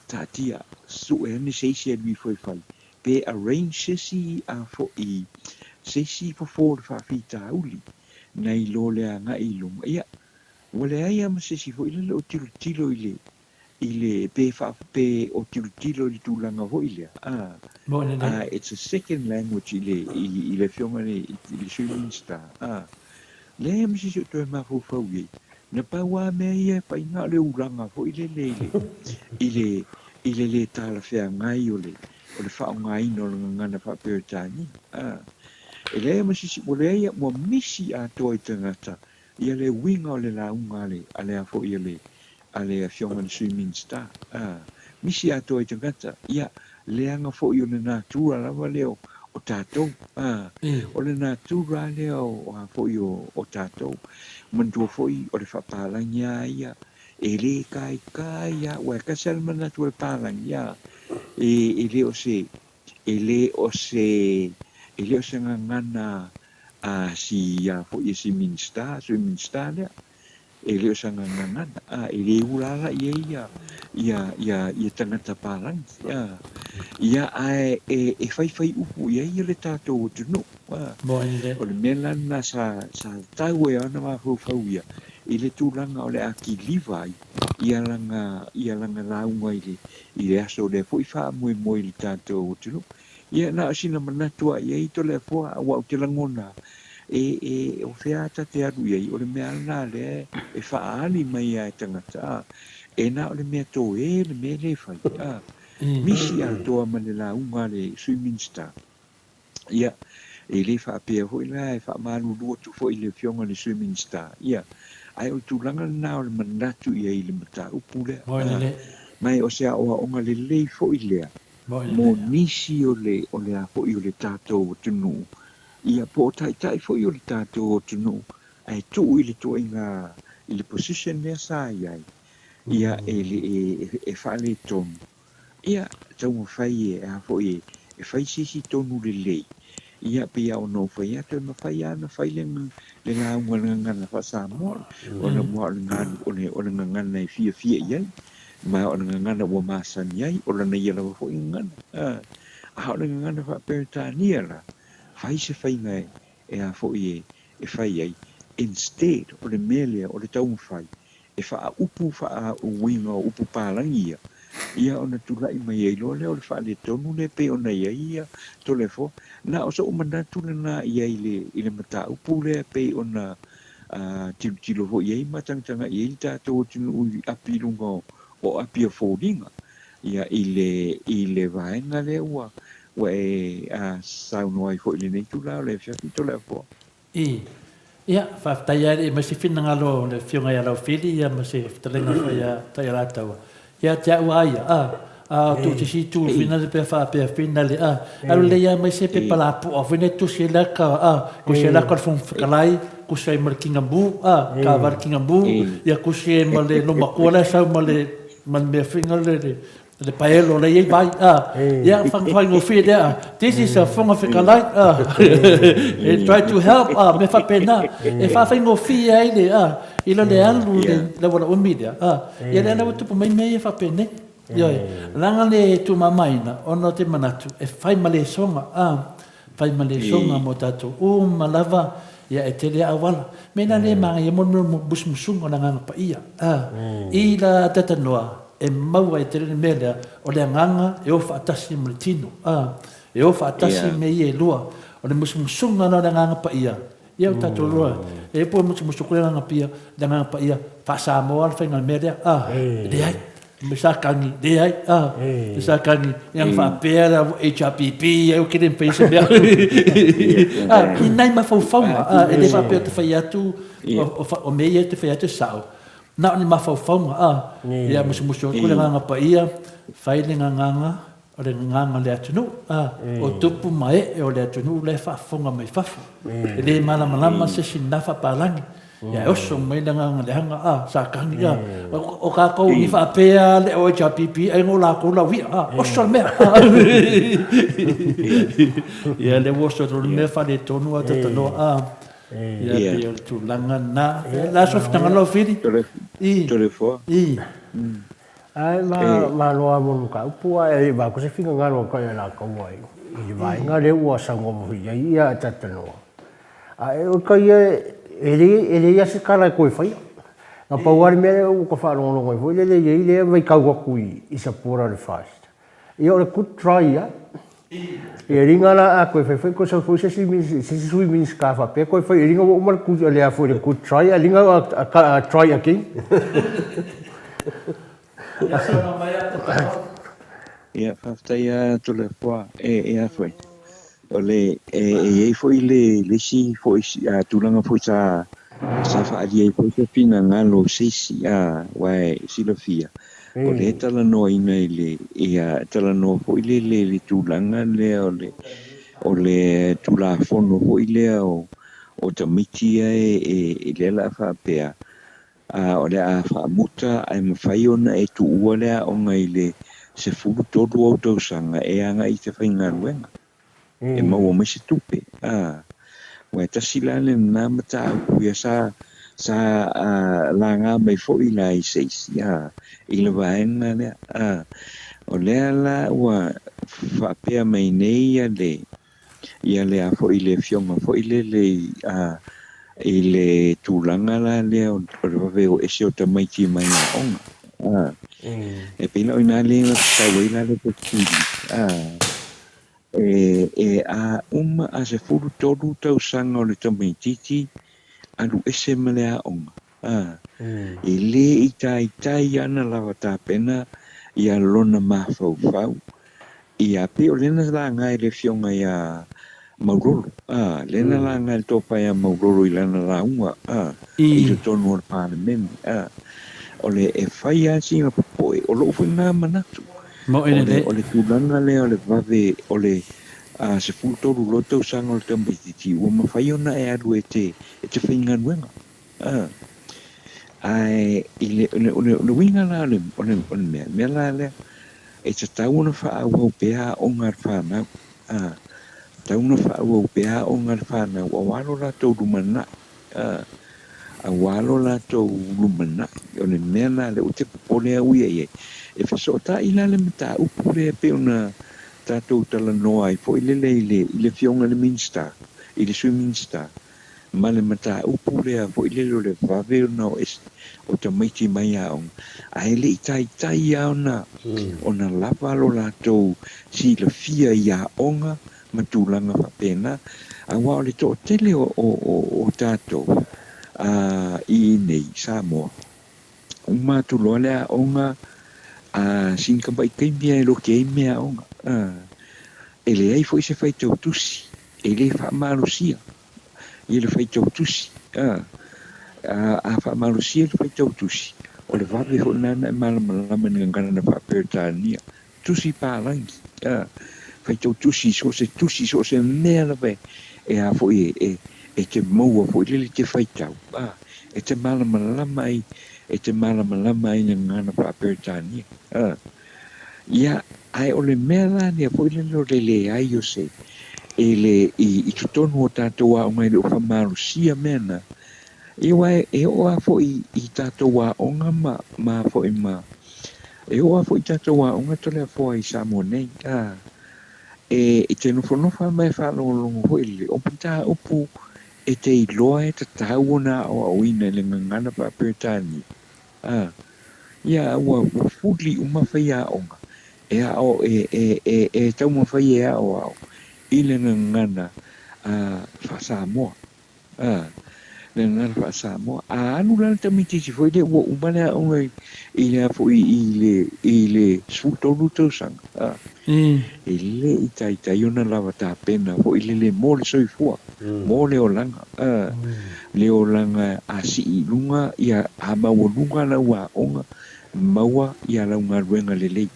Speaker 7: Taatia, sue ane se isi e alu ifo e fai, pe arrange se isi a foi se isi fofo o le faafitauli nai lo le agai i luga. Ia, ua leai lava ma se isi foi lele o tilotilo i le, i le, pe faa, pe o tilotilo i le tulaga foi lea, a, a, it's a second language i le, i, i le afioga i le, i le Sui Minisita, a. Leai lava ma se isi o toe mafaufau i ai. Na pau lava mea ia e fai na o le ulaga foi lele i le, i le, i le lē talafeagai o le, o le faaaogaina o le gagana faa-Peretania. A. E leai ma se isi, ua leai, ua misi atoa i tagata ia le uiga o le lauga a le, a le a foi a le, a le Afioga i le Sui Minisita. A. Misi atoa i tagata, ia, leaga foi o le natura lava lea o, o tatou. A. O le natura lea o, a foi o, o tatou. Manatua foi o le faapalagi lava ia, e le kaikai lava, aua e tasi lava le manatu o le palagi, a. E e le o se e le o se e le o se gagana a si a foi e si Minista, Sui Minista lea. E le o sana gagana, a e le ula ala i ai ia ia ia ia tagata palagi, a ia ae e e faifai upu i ai le tatou atunuu, a. O le mea la lena sa sa tau ai ona mafaufau ia i le tulaga o le a kiliva ai ia lana ia lana lauga i le i le aso lea foi faamoemoe i le tatou atunuu. Ia na o sina manatu a i ai Toleafoa aua ou te lagona e e o fea a ta te alu i ai o le mea a lena lea e faaali mai a e tagata a e na o le mea toe le mea lea e fai a misi atoa ma le lauga a le Sui Minisita. Ia, e le faapea foi la e faamalulu atu foi i le Afioga i le Sui Minisita, ia, ae o le tulaga lena o le manatu i ai i le mataupu lea. Ma o se aoaoga lelei foi lea mo nisi o le, o le a foi o le tatou atunuu, ia, po o taitai foi o le tatou atunuu, ae tuu i le tuaiga, i le position lea sa i ai, ia, e, e, e faaletonu. Ia, taumafai e, a foi, e fai se isi tonu lelei. Ia, pei lava ona ou fai atu, e mafai lava ona fai le, le lauga i le gagana faa-Samoa, ona ua o le galu, o le, o le gagana e fiafia i ai, ma o le gagana ua masani ai, o lana ia lava foi gagana. A, a o le gagana faa-Peretania la, fai se faiga e, e a foi e, e fai ai, instead o le mea lea o le taumafai e faaupu faauiga o upu palagi ia, ia ona tulai mai ai loa lea o le faaletonu lea pei ona i ai ia Toleafoa. Na o so'u manatu lena i ai i le, i le mataupu lea pei ona tilotilo foi i ai ma tagatagai i ai le tatou atunuu i api i luga o, o api a foliga, ia i le, i le vaega lea ua, ua e saunoa ai foi i lenei itula o le afiafi Toleafoa.
Speaker 3: I. Ia, faafetai lava i ma se finagalo o le Afioga ia Laufili ia ma se fetalaiga foi ia Taialataua. Ia te au lava ia, a, a o tuu se isi itu finale pe faapea finale, a, alu lelei lava mai se pepa lapoa foi nei tusi ai laka, a, kusi ai laka o le Fofoga Fetalai, kusi ai ma le Kingamu, a, kava le Kingamu, ia kusi ai ma le Lomakua la e sau ma le, ma le mea foi lea le, Le paelo lea i ai vai, a, ia, whakafaigofie lea, a, this is a Whanga Fetalai, a, e try to help, a, me whapena, e whawhaigofie ai le, a, i lo le alu le, le wala umi lea, a, ia lea lawa tupu mai mea ia whapene, ioi, langa le tūmamaina, ona o te manatu, e whai ma le songa, a, whai ma le songa mo tātou uma lava, ia e tele auala. Mēnā le māngai e mo le mea musumusuga o le Agaga Paia, ā, i la tata noa e maua e te rere mea lea, o le agaga e o faatasi ma le tino, ā, e o faatasi me ia e lua, o le musumusuga la o le Agaga Paia, ia o tātou loa, e po e musumusu koe le Agaga Paia, le Agaga Paia, faa-Samoa le faiga o le mea lea, ā, leai. Me sa kangi, leai, a, me sa kangi, e ang whaapea la HRPP, e o kere mpe se mea. A, i nai mawhauwhaunga, a, e le whaapea te whai atu, o me ia te whai atu sao. Na o ni mawhauwhaunga, a, ia musumusu o kore nganga pa ia, whai le nganganga, o le nganganga le atunuu, a, o tupu ma ee o le atunuu la e whaafonga mai fafo. E le malamalama se si na whapalangi. Ia e oso mai le agaga leaga, a, sa kani, a, o kākou ni faapea le OHRPP ai ngo lākou lau ia, a, oso le mea. Ia le ua oso le mea whare tonu a tata noa, a, ia pei o le tulaga na. La so whitanga lau whiri.
Speaker 7: I. Tore foa.
Speaker 3: I.
Speaker 4: Ae ma malo a mo mataupu ae ma ko se finagalo kai a lakou ai i le vaega lea ua saunoa mai ai ia Tatanoa. Ae o kai ia e le e leai a se kala e koe faia. Na pau lava le mea lea ua ka faalogologo ai foi lele i ai lea vaitau atu i Sapporo le first. Ia o le good try ia. Ia ringa la a koe fai fai koe sau foi se isi se isi sui Minisita faapea koe fai e ringa ua uma le good le a foi le good try a ringa a try again.
Speaker 7: Ia faafetai a Toleafoa e a foi o le e i ai foi le le isi foi tulaga foi sa sa faaalia ai foi se finagalo o se isi a aua e silafia O lea e talanoaina i le, ia, talanoa foi lele i le tulaga lea o le, o le Tulafono foi lea o, o tamaiti ia e, e, e lea o le a faapea, a, o le a faamuta ae mafai ona e tuua le aoga i le 13 ou tausaga e agai i te faigaluega e maua mai se tupe, a. Aua e tasi la lena mataupu ia sa sa laga mai foi la i se isi, a, i le vaega lea, a. O lea la ua faapea mai nei ia le ia le a foi le afioga foi lele i a i le tulaga la lea o le vave o ese o tamaiti mai aoga, a. E pei la o i ina lea e tatau ai la le fesili, a. E, e a uma a 13 tausaga o le tamaitiiti alu ese ma le aoga, a, e le i taitai ana lava tapena ia lona mafaufau, ia pei o lena laga e le afioga ia Maulolo, a, lena laga e le tofa ia Maulolo i lana lauga, a, i totonu o le Palemene, a, o le e fai lava sina popoe, o lou foi lena manatu. O le, o le tulaga lea o le vave o le 13 loa tausaga o le tamaitiiti ua mafai ona e alu e te, e te faigaluega. A, ae i le, o le, o le, o le uiga la o le, o le, o le mea, mea la lea, e tatau ona faaauau pea aoga a le fanau. A, tatau ona faaauau pea aoga a le fanau aua lo latou lumanai. A, aua lo latou lumanai. O le mea lena lea ou te popole au ia i ai. E fesootai la le mataupu lea e pei ona tatou talanoa ai foi lele i le, i le Afioga i le Minisita, i le Sui Minisita, ma le mataupu lea foi lele o le vave ona o ese o tamaiti mai aoga, ae le i taitai lava ona, ona lava lo latou silafia i aoga ma tulaga faapena, aua o le toatele o tatou i inei i Samoa, uma atu loa le aoga a sina tamai taimi lava e lote ai meaaoga, e leai foi se faitau tusi, e le faamalosia ia le faitau tusi, a faamalosia le faitau tusi, o le vave foi lena ona e malamalama i le gagana faa-Peretania. Tusi palagi, a, faitau tusi i so o se tusi, so o se mea lava e a foi e, e te maua foi lele te faitau, a, e te malamalama ai, e te malamalama ai i le gagana faa-Peretania, a. Ia, ae o le mea la lea foi lele o le leai o se, e le, i, i totonu o tatou aoga e le o faamalosia mea na, ia aua e oo lava foi i tatou aoga ma, ma foi ma, E oo lava foi i tatou aoga Toleafoa i Samoa nei, a, e, e te nofonofo lava ma e faalogologo foi lele, o mataupu e te iloa e tatau ona aoaoina i le gagana faa-Peretania, a, ia, ua, ua fuli uma faiaoga e ao, e, e, e, e taumafai e aoao i le gagana, a, faa-Samoa. A, le gagana faa-Samoa. A alu la le tamaitiiti foi lea ua uma le aoga i, i le a foi i le, i le 13 tausaga, a, e le i taitai ona lava tapena foi lele mo le soifua, mo le olaga, a, le olaga a sii i luga, ia, a maualuga lau aoga, maua ia lau galuega lelei.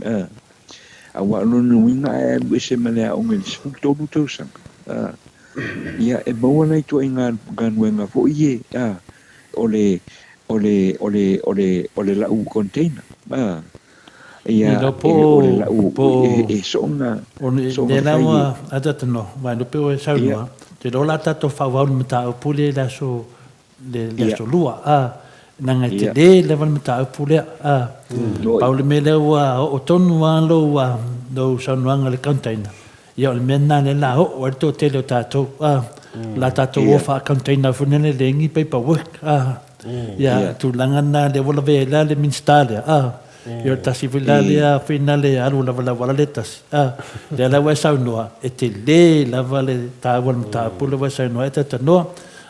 Speaker 7: A, aua o lona uiga a e alu ese ma le aoga i le 13 tausaga, a, Ia, e maua la ituaiga galuega foi e, a, o le, o le, o le, o le, o le lau container, a, ia,
Speaker 3: Ia, po
Speaker 7: e, o le lau,
Speaker 3: po
Speaker 7: e, e soona,
Speaker 3: o le
Speaker 7: soona
Speaker 3: lea la
Speaker 7: fai
Speaker 3: ua
Speaker 7: e.
Speaker 3: ata atu no, vai no pe o e
Speaker 7: Ia.
Speaker 3: saunoa, te loa la tatou faaauau le mataupu lea i le aso le, le
Speaker 7: Ia.
Speaker 3: aso lua, a, leaga e
Speaker 7: Ia.
Speaker 3: tele lava le mataupu lea, a.
Speaker 7: Noi.
Speaker 3: Pau le mea lea ua oo tonu lava lou, a, lou saunoaga i le container, ia o le mea lena lea la oo ai le toatele o tatou, a. La tatou o
Speaker 7: Ia.
Speaker 3: faa-container foi lele e leai ni paper work, a. Ia,
Speaker 7: Ia.
Speaker 3: tulaga lena lea ua lavea ai la le Minisita lea, a. Ia o le tasi foi la lea foi na le alu lava le auala lea tasi. A, lea la ua e saunoa, e tele lava le taua o le mataupu lea ua e saunoa ai e talatalanoa.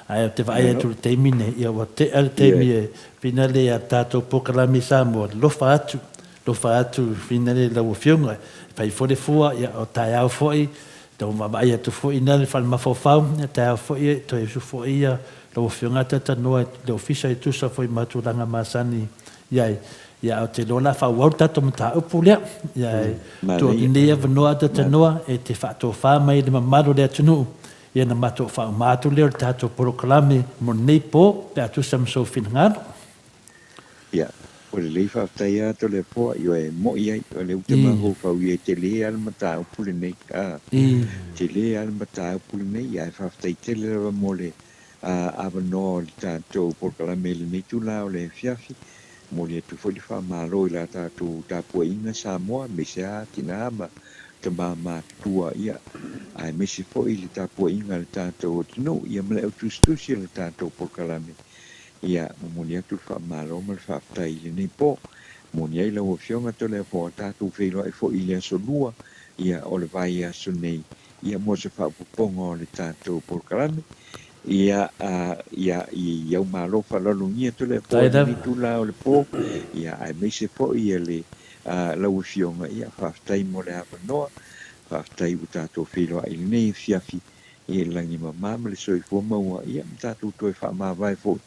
Speaker 3: Ae ou te vaai atu i le taimi nei, ia ua tea le taimi e finale a tatou polokalame i Samoa, lofa atu, lofa atu finale i lau Afioga, e fai foi le fua, ia o taeao foi, tau vaavaai atu foi ina le falemafaufau, ia taeao foi e toe usu foi ia lau Afioga a talatalanoa i le Ofisa e tusa foi ma tulaga masani i ai. Ia, ae ou te iloa o le a faaauau le tatou mataupu lea. Ia, e tuu atu
Speaker 7: Manaia.
Speaker 3: nei avanoa a talatalanoa e te faatofa mai i le mamalu o le atunuu Ia ona matou faauma atu lea o le tatou polokalame mo lenei po pe a tusa ma sou finagalo.
Speaker 7: Ia. Ua lelei faafetai a Toleafoa, ioe, e mo'i ai, o lea ua te mafaufau ia e tele a le mataupu lenei, a, tele a le mataupu lenei, ae faafetai tele lava mo le avanoa o le tatou polokalame i lenei itula o le afiafi. Momoli atu foi le faamalo i la tatou tapuaiga Samoa, aemaise lava tina ma tama matutua, ia, aemaise foi le tapuaiga a le tatou atunuu, ia ma le au tusitusi o le tatou polokalame. Ia, momoli atu le faamalo ma le faafetai i lenei po. Moni ai lau Afioga Toleafoa, tatou feiloai foi i le aso Lua, ia, o le vaiaso nei, ia, mo se faaopoopoga o le tatou polokalame. Ia, a, ia, i au malo faaaloalogia Toleafoa i lenei itula o le po, ia, aemaise foi ia le, a, lau Afioga, ia, faafetai mo le avanoa, faafetai ua tatou feiloai i lenei afiafi, I le lagi mama ma le soifua maua, ia, ma tatou toe faamavae foi,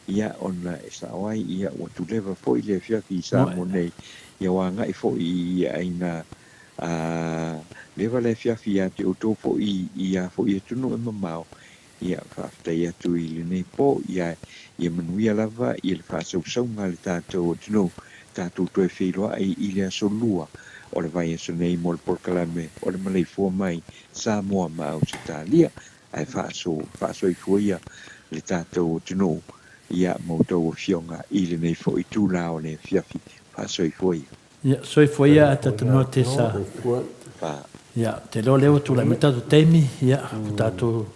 Speaker 7: ia, ona e sao ai, ia, ua tuleva foi le afiafi i Samoa nei, ia, ua agai foi i ia aiga, a, leva le afiafi ia te outou foi i ia foi atunuu e mamao, ia, faafetai atu i lenei po, ia, ia manuia lava ia le faasausauga a le tatou atunuu, tatou toe feiloai i le aso Lua o le vaiaso nei mo le polokalame o le maleifua mai Samoa ma Ausetalia, ae faaso, faasoifua ia le tatou atunuu ia ma outou afioga i lenei foi itula o le afiafi. Faasoifua ia.
Speaker 3: Ia, soifua ia a tatou te sa. Ia, te iloa lea ua tulai mai le tatou taimi, ia, ua tatou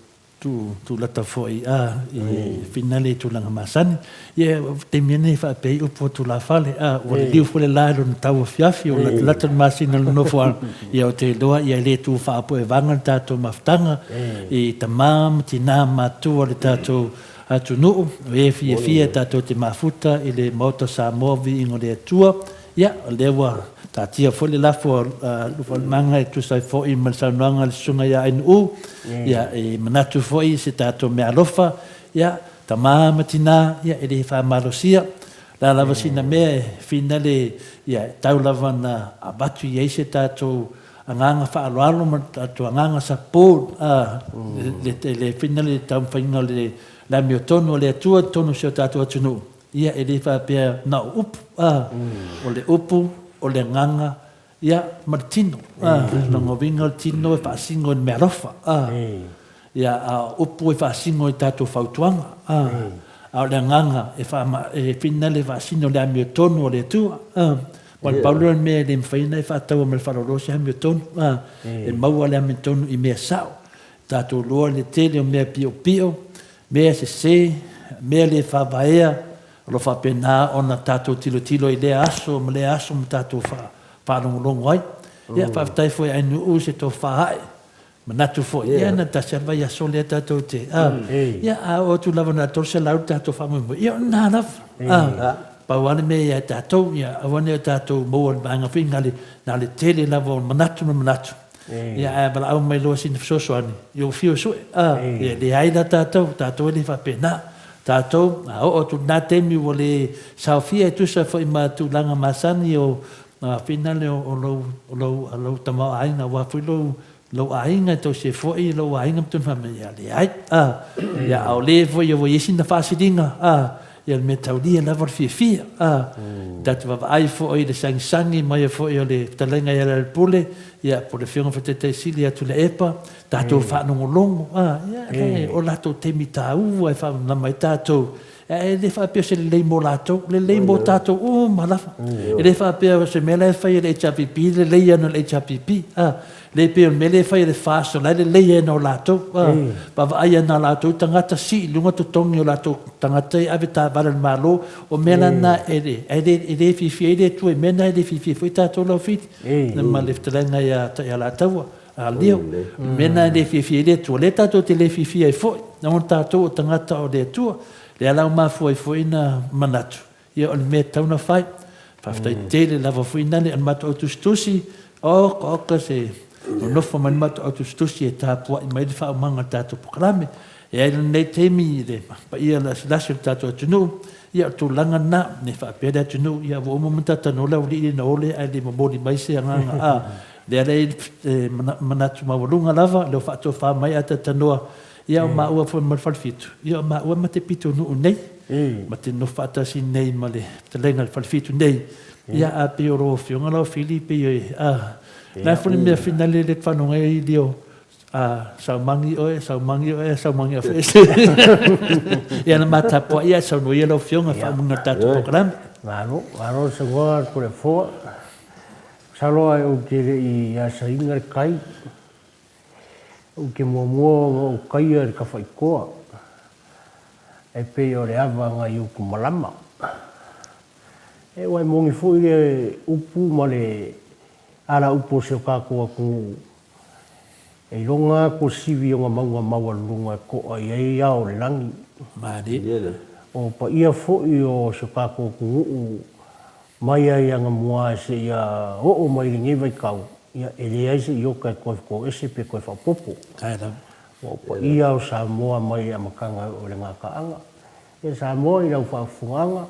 Speaker 3: Tu, tūlata foi a i finale i tulaga masani. Ia, taimi nei faapea ai upu o tulafale, a ua liliu foi le la i lona tauafiafi, ua latalata le masina o le nofoaga, ia ou te iloa ia e le tu faapuevaga le tatou mafutaga i tama ma tina matua o le tatou atunuu, o e fiafia tatou te mafuta i le Maota Samoa Viiga o le Atua. Ia, o lea ua taatia foi le lafo a Lufalimanga e tusa ai foi ma le saunoaga a le Susuga ia Ainuu, ia, e manatu foi i se tatou meaalofa, ia, tama ma tina, ia, e le faamalosia. O le a lava sina mea e finale, ia, e tau lava ona avatu i ai se tatou agaga faaaloalo ma le tatou agaga support, a, le finale i le taumafaiga o le amiotonu a le Atua i totonu o si o tatou atunuu. Ia, e le faapea na o upu, a, o le upu, o le agaga, ia, ma le tino, a, lona uiga o le tino e faasino i le meaalofa, a, ia, a o upu e faasino i tatou fautuaga, a, a o le agaga e faama, e finale e faasino i le amiotonu a le Atua, a, aua na pau lea o le mea e le mafai ona e faataua ma le faaaloalo se amiotonu, a, e maua le amiotonu i mea sao, tatou loa le tele o mea piopio, mea sese, mea le faavaea, o lo o faapena ona tatou tilotilo i lea aso ma lea aso ma tatou faalogologo ai. Ia, faafetai foi Ainuu i se tofa ae, manatu foi, ia na tasi lava le vaiaso lea tatou te, a, ia, a oo atu lava na 300 le tatou faamoemoe, ia o lena lava, a, pau lava le mea ia tatou, ia aua ne i o tatou maua i le vaega foi na le tele lava o manatu ma manatu, Ia, ae valaau mai loa sina fesoasoani, ia ua fiu e sue. A, ia, leai la tatou, tatou e le faapena. Tatou, a oo atu i lena taimi ua le saofia e tusa foi ma tulaga masani o finale o lou, o lou, o lou tamaoaiga aua foi lou, lou aiga e tausi ai foi lou aiga ma tonu faamea, ia leai. A, ia, a o le foi ua i ai sina faasiliga, a, Ia le mea taulia lava o le fiafia. A, tatou vaavaai foi i le sagisagi mai foi o le fetalaiga ia Lealailepule, ia, po o le Afioga foi Taitai Sili ia Tuilaepa, tatou faalogologo, a, ia, e, o latou taimi taua e faamalamalama ai tatou, ae le faapea o se lelei mo latou, lelei mo tatou uma lava. E le faapea o se mea la e fai e le HRPP, lelei ana le HRPP, a. Le pei o le mea lea e fai e le FAST, o la e lelei ai na o latou. Vaavaai ana latou tagata, sii i luga totogi o latou tagata e ave taavale a le Malo. O mea la na e le, e le, e le fiafia ai le Atua i mea na, e le fiafia foi tatou Laufili ma le fetalaiga ia Taialataua, a Leo. O le mea na e le fiafia ai le Atua, lea tatou te le fiafia ai foi, leaga o tatou o tagata o le Atua. Lea la ua mafua ai foi na manatu, Ia o le mea e tatau ona fai. Faafetai tele lava foi Nane o le matou au tusitusi, oka oka se nonofo mai le matou au tusitusi e tapuai mai le faaumaga o le tatou polokalame. E ai lenei taimi i le paia lasilasi o le tatou atunuu, ia o le tulaga lena, ne i faapea le atunuu, ia ua uma matata no le aualii na ole ae le momoli mai se agaga, a, lea la e i ai le manatu maualuga lava, lea ua faatofa mai a talatalanoa, ia o maua foi ma le Falefitu, ia o maua ma te pitonuu nei. Ma te nofo faatasi nei ma le fetalaiga i le Falefitu nei. Ia, a pei o lau Afioga lau Fili, pei e, a, la e foi le mea finale le fanoga ai lio, a, saumangi oe, saumangi oe, saumangi a foi. Ia na ma tapuai ia saunoa ia lau Afioga faamuga le tatou polokalame.
Speaker 4: Malo, malo le saunoaga Toleafoa. Masalo ae ou te le i asaina le kai. Ou te muamua ona ou taia i le tafaitoa e pei o le ava nai utu malama. E ua e moni foi le upu ma le ala upu o si o tatou atunuu, e iloga atu le sivi o na mauga maualuluga e to'a i ai ao o le lagi.
Speaker 3: Malie.
Speaker 4: O paia foi o si o tatou atunuu Mai ai Anamua seia oo mai i lenei vaitau, ia, e leai se iota e toe toese pe toe faaopoopo. Ua ou paia o Samoa mai le amataga e oo i le gataaga. Ia Samoa i lau faafofogaaga,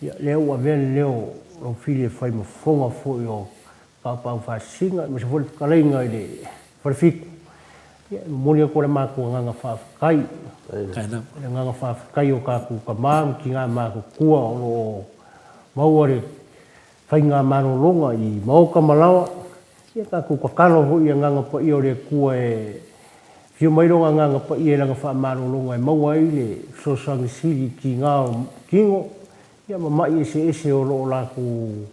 Speaker 4: ia, lea ua avea le leo o lau fili e fai ma fofoga foi o Paopao Faasisina, aemaise foi le fetalaiga i le Falefitu. Ia, e momoli atu le matou agaga faafetai, le agaga faafetai o tatou tama ma tina matutua o lo o maua le faiga malologa i maota ma laoa. Ia tatou tatalo foi i Agaga Paia o le Atua e afio mai Lona Agaga Paia i Lana faamalologa e maua ai le fesoasoani sili i tiga o tino ia ma ma'i eseese o lo o latou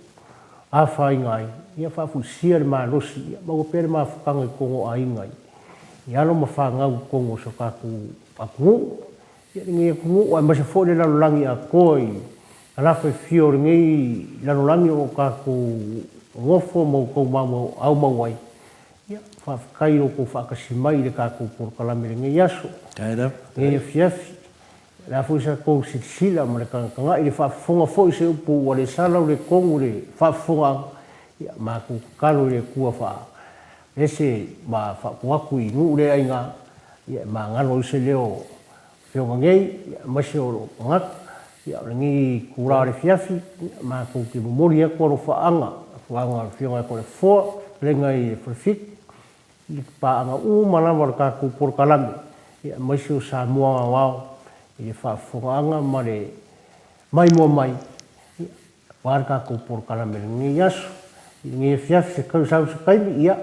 Speaker 4: afaina ai, ia faafuisia le malosi, ia maua pea le mafutaga i totonu o aiga i alo ma fanau i totonu o si o tatou atunuu. Ia lenei atunuu aemaise foi le lalolagi atoa i alafa e fia o lenei lalolagi o lo o tatou nofo ma outou aumau ai. Ia, faafetai i lo outou faatasi mai i le tatou polokalame i lenei aso, lenei afiafi. O le a foi sa tou silasila ma le tagatagai i le faafofoga foi i se upu ua le sala o le tonu i le faafofogaaga, ia matou tatalo i le Atua faa ese ma faaopo atu i nuu le aiga, ia e magalo ai se leo o Afioga nei, ia aemaise o lou tagata. Ia o lenei itula o le afiafi, ia matou te momoli atu alofaaga, alofaaga o le Afioga ia Toleafoa, fetalaiga i le Falefitu, i paaga uma lava o le tatou polokalame, aemaise o Samoa aoao i le faafofogaaga ma le maimoa mai aua le tatou polokalame i lenei aso, i lenei afiafi, se sau se taimi, ia,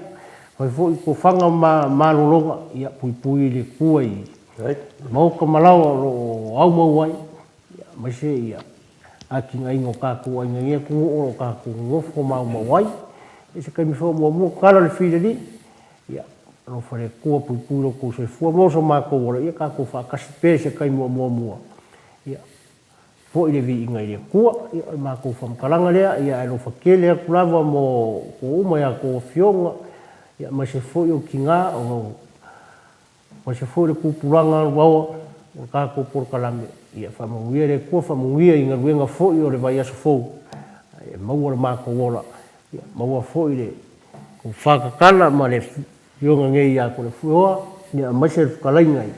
Speaker 4: fai foi tofaga ma malologa, ia, puipui le Atua i maota ma laoa o lo o aumau ai, aemaise ia atinaeina o tatou aiga i lenei atunuu o lo o tatou nonofo ma aumau ai. I se taimi foi o muamua tatala le fileli, ia, alofa le Atua puipui lo outou soifua, maua so matou ola, ia tatou faatasi pea i se taimi o muamua, ia, foi le viiga i le Atua. Ia, o le matou faamatalaga lea, ia ae alofa tele atu lava mo outou uma i a outou afioga, ia aemaise foi o tina o Aemaise foi le tupulaga aluaoa o le tatou polokalame. Ia faamanuia le Atua, faamanuia i galuega foi o le vaiaso fou e maua lo matou ola. Ia maua foi le tofa tatala ma le Afioga nei ia Toleafoa, ia aemaise le fetalaiga i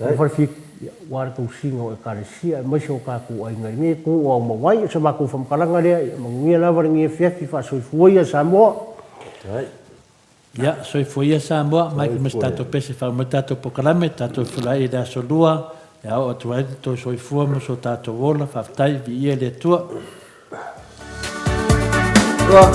Speaker 4: le Falefitu, ia aua le tausiga o Ekalesia aemaise o tatou aiga i lenei atunuu o aumau ai. O se matou faamatalaga lea, ia manuia lava lenei afiafi, faasoifua ia Samoa.
Speaker 3: Ia, soifua ia Samoa, mai ma se tatou pese faauma ai tatou polokalame, tatou feulai i le aso Lua, e ao atu ai le tou soifua ma so tatou ola, faafetai, viia le Atua.
Speaker 8: Ua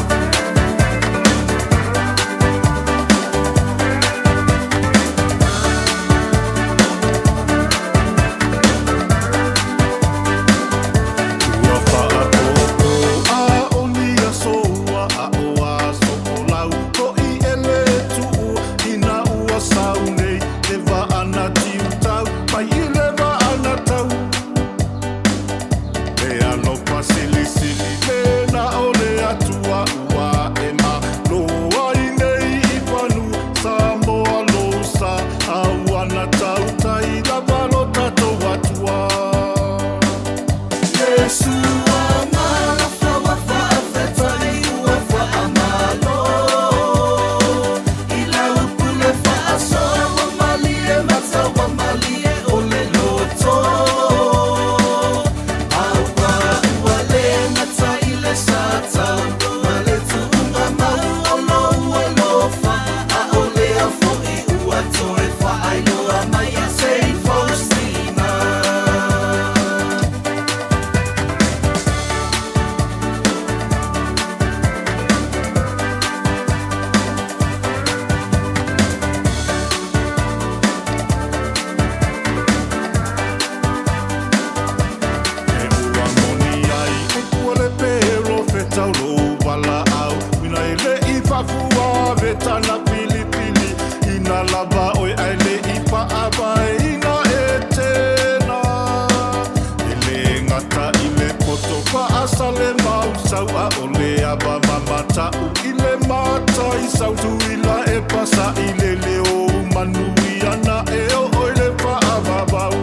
Speaker 8: faapopo a o ni aso ua aʻo aso o lau hoʻi e le tuʻu Ina ua sau nei le waa na tiutau mai i le waa na tau E alofa silisili le na o le Atua ua e malo ai nei i fanua Samoa lou sa a ua na tautai lava lo tatou Atua. tau lou valaau Ina e le i faafua vetana filifili Ina lava oe ae le i faavaeina e tena E le gata i le poto faasale mausau A o le ava mamatau i le mataisau Tuila e pasaʻi le leo manuia na e oo i le faavavau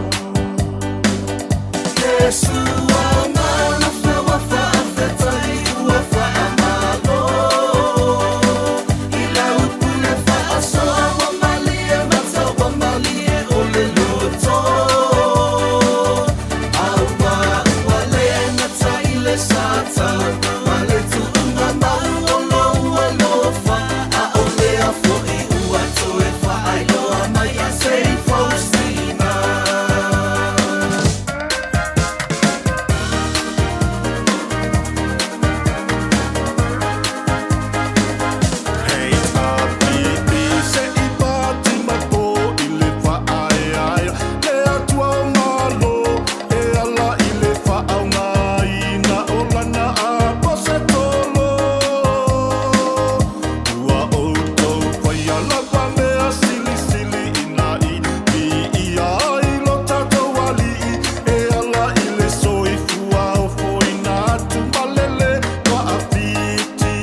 Speaker 8: Hei āpiti se i pati mai po i le faaeaea Le Atua o Malo e ala i le faaaogaina o lana Aposetolo. Ua outou faia lava mea silisili ina i viia ai lo tatou Alii e ala i le soifua ofoina atu ma le lē faafiti.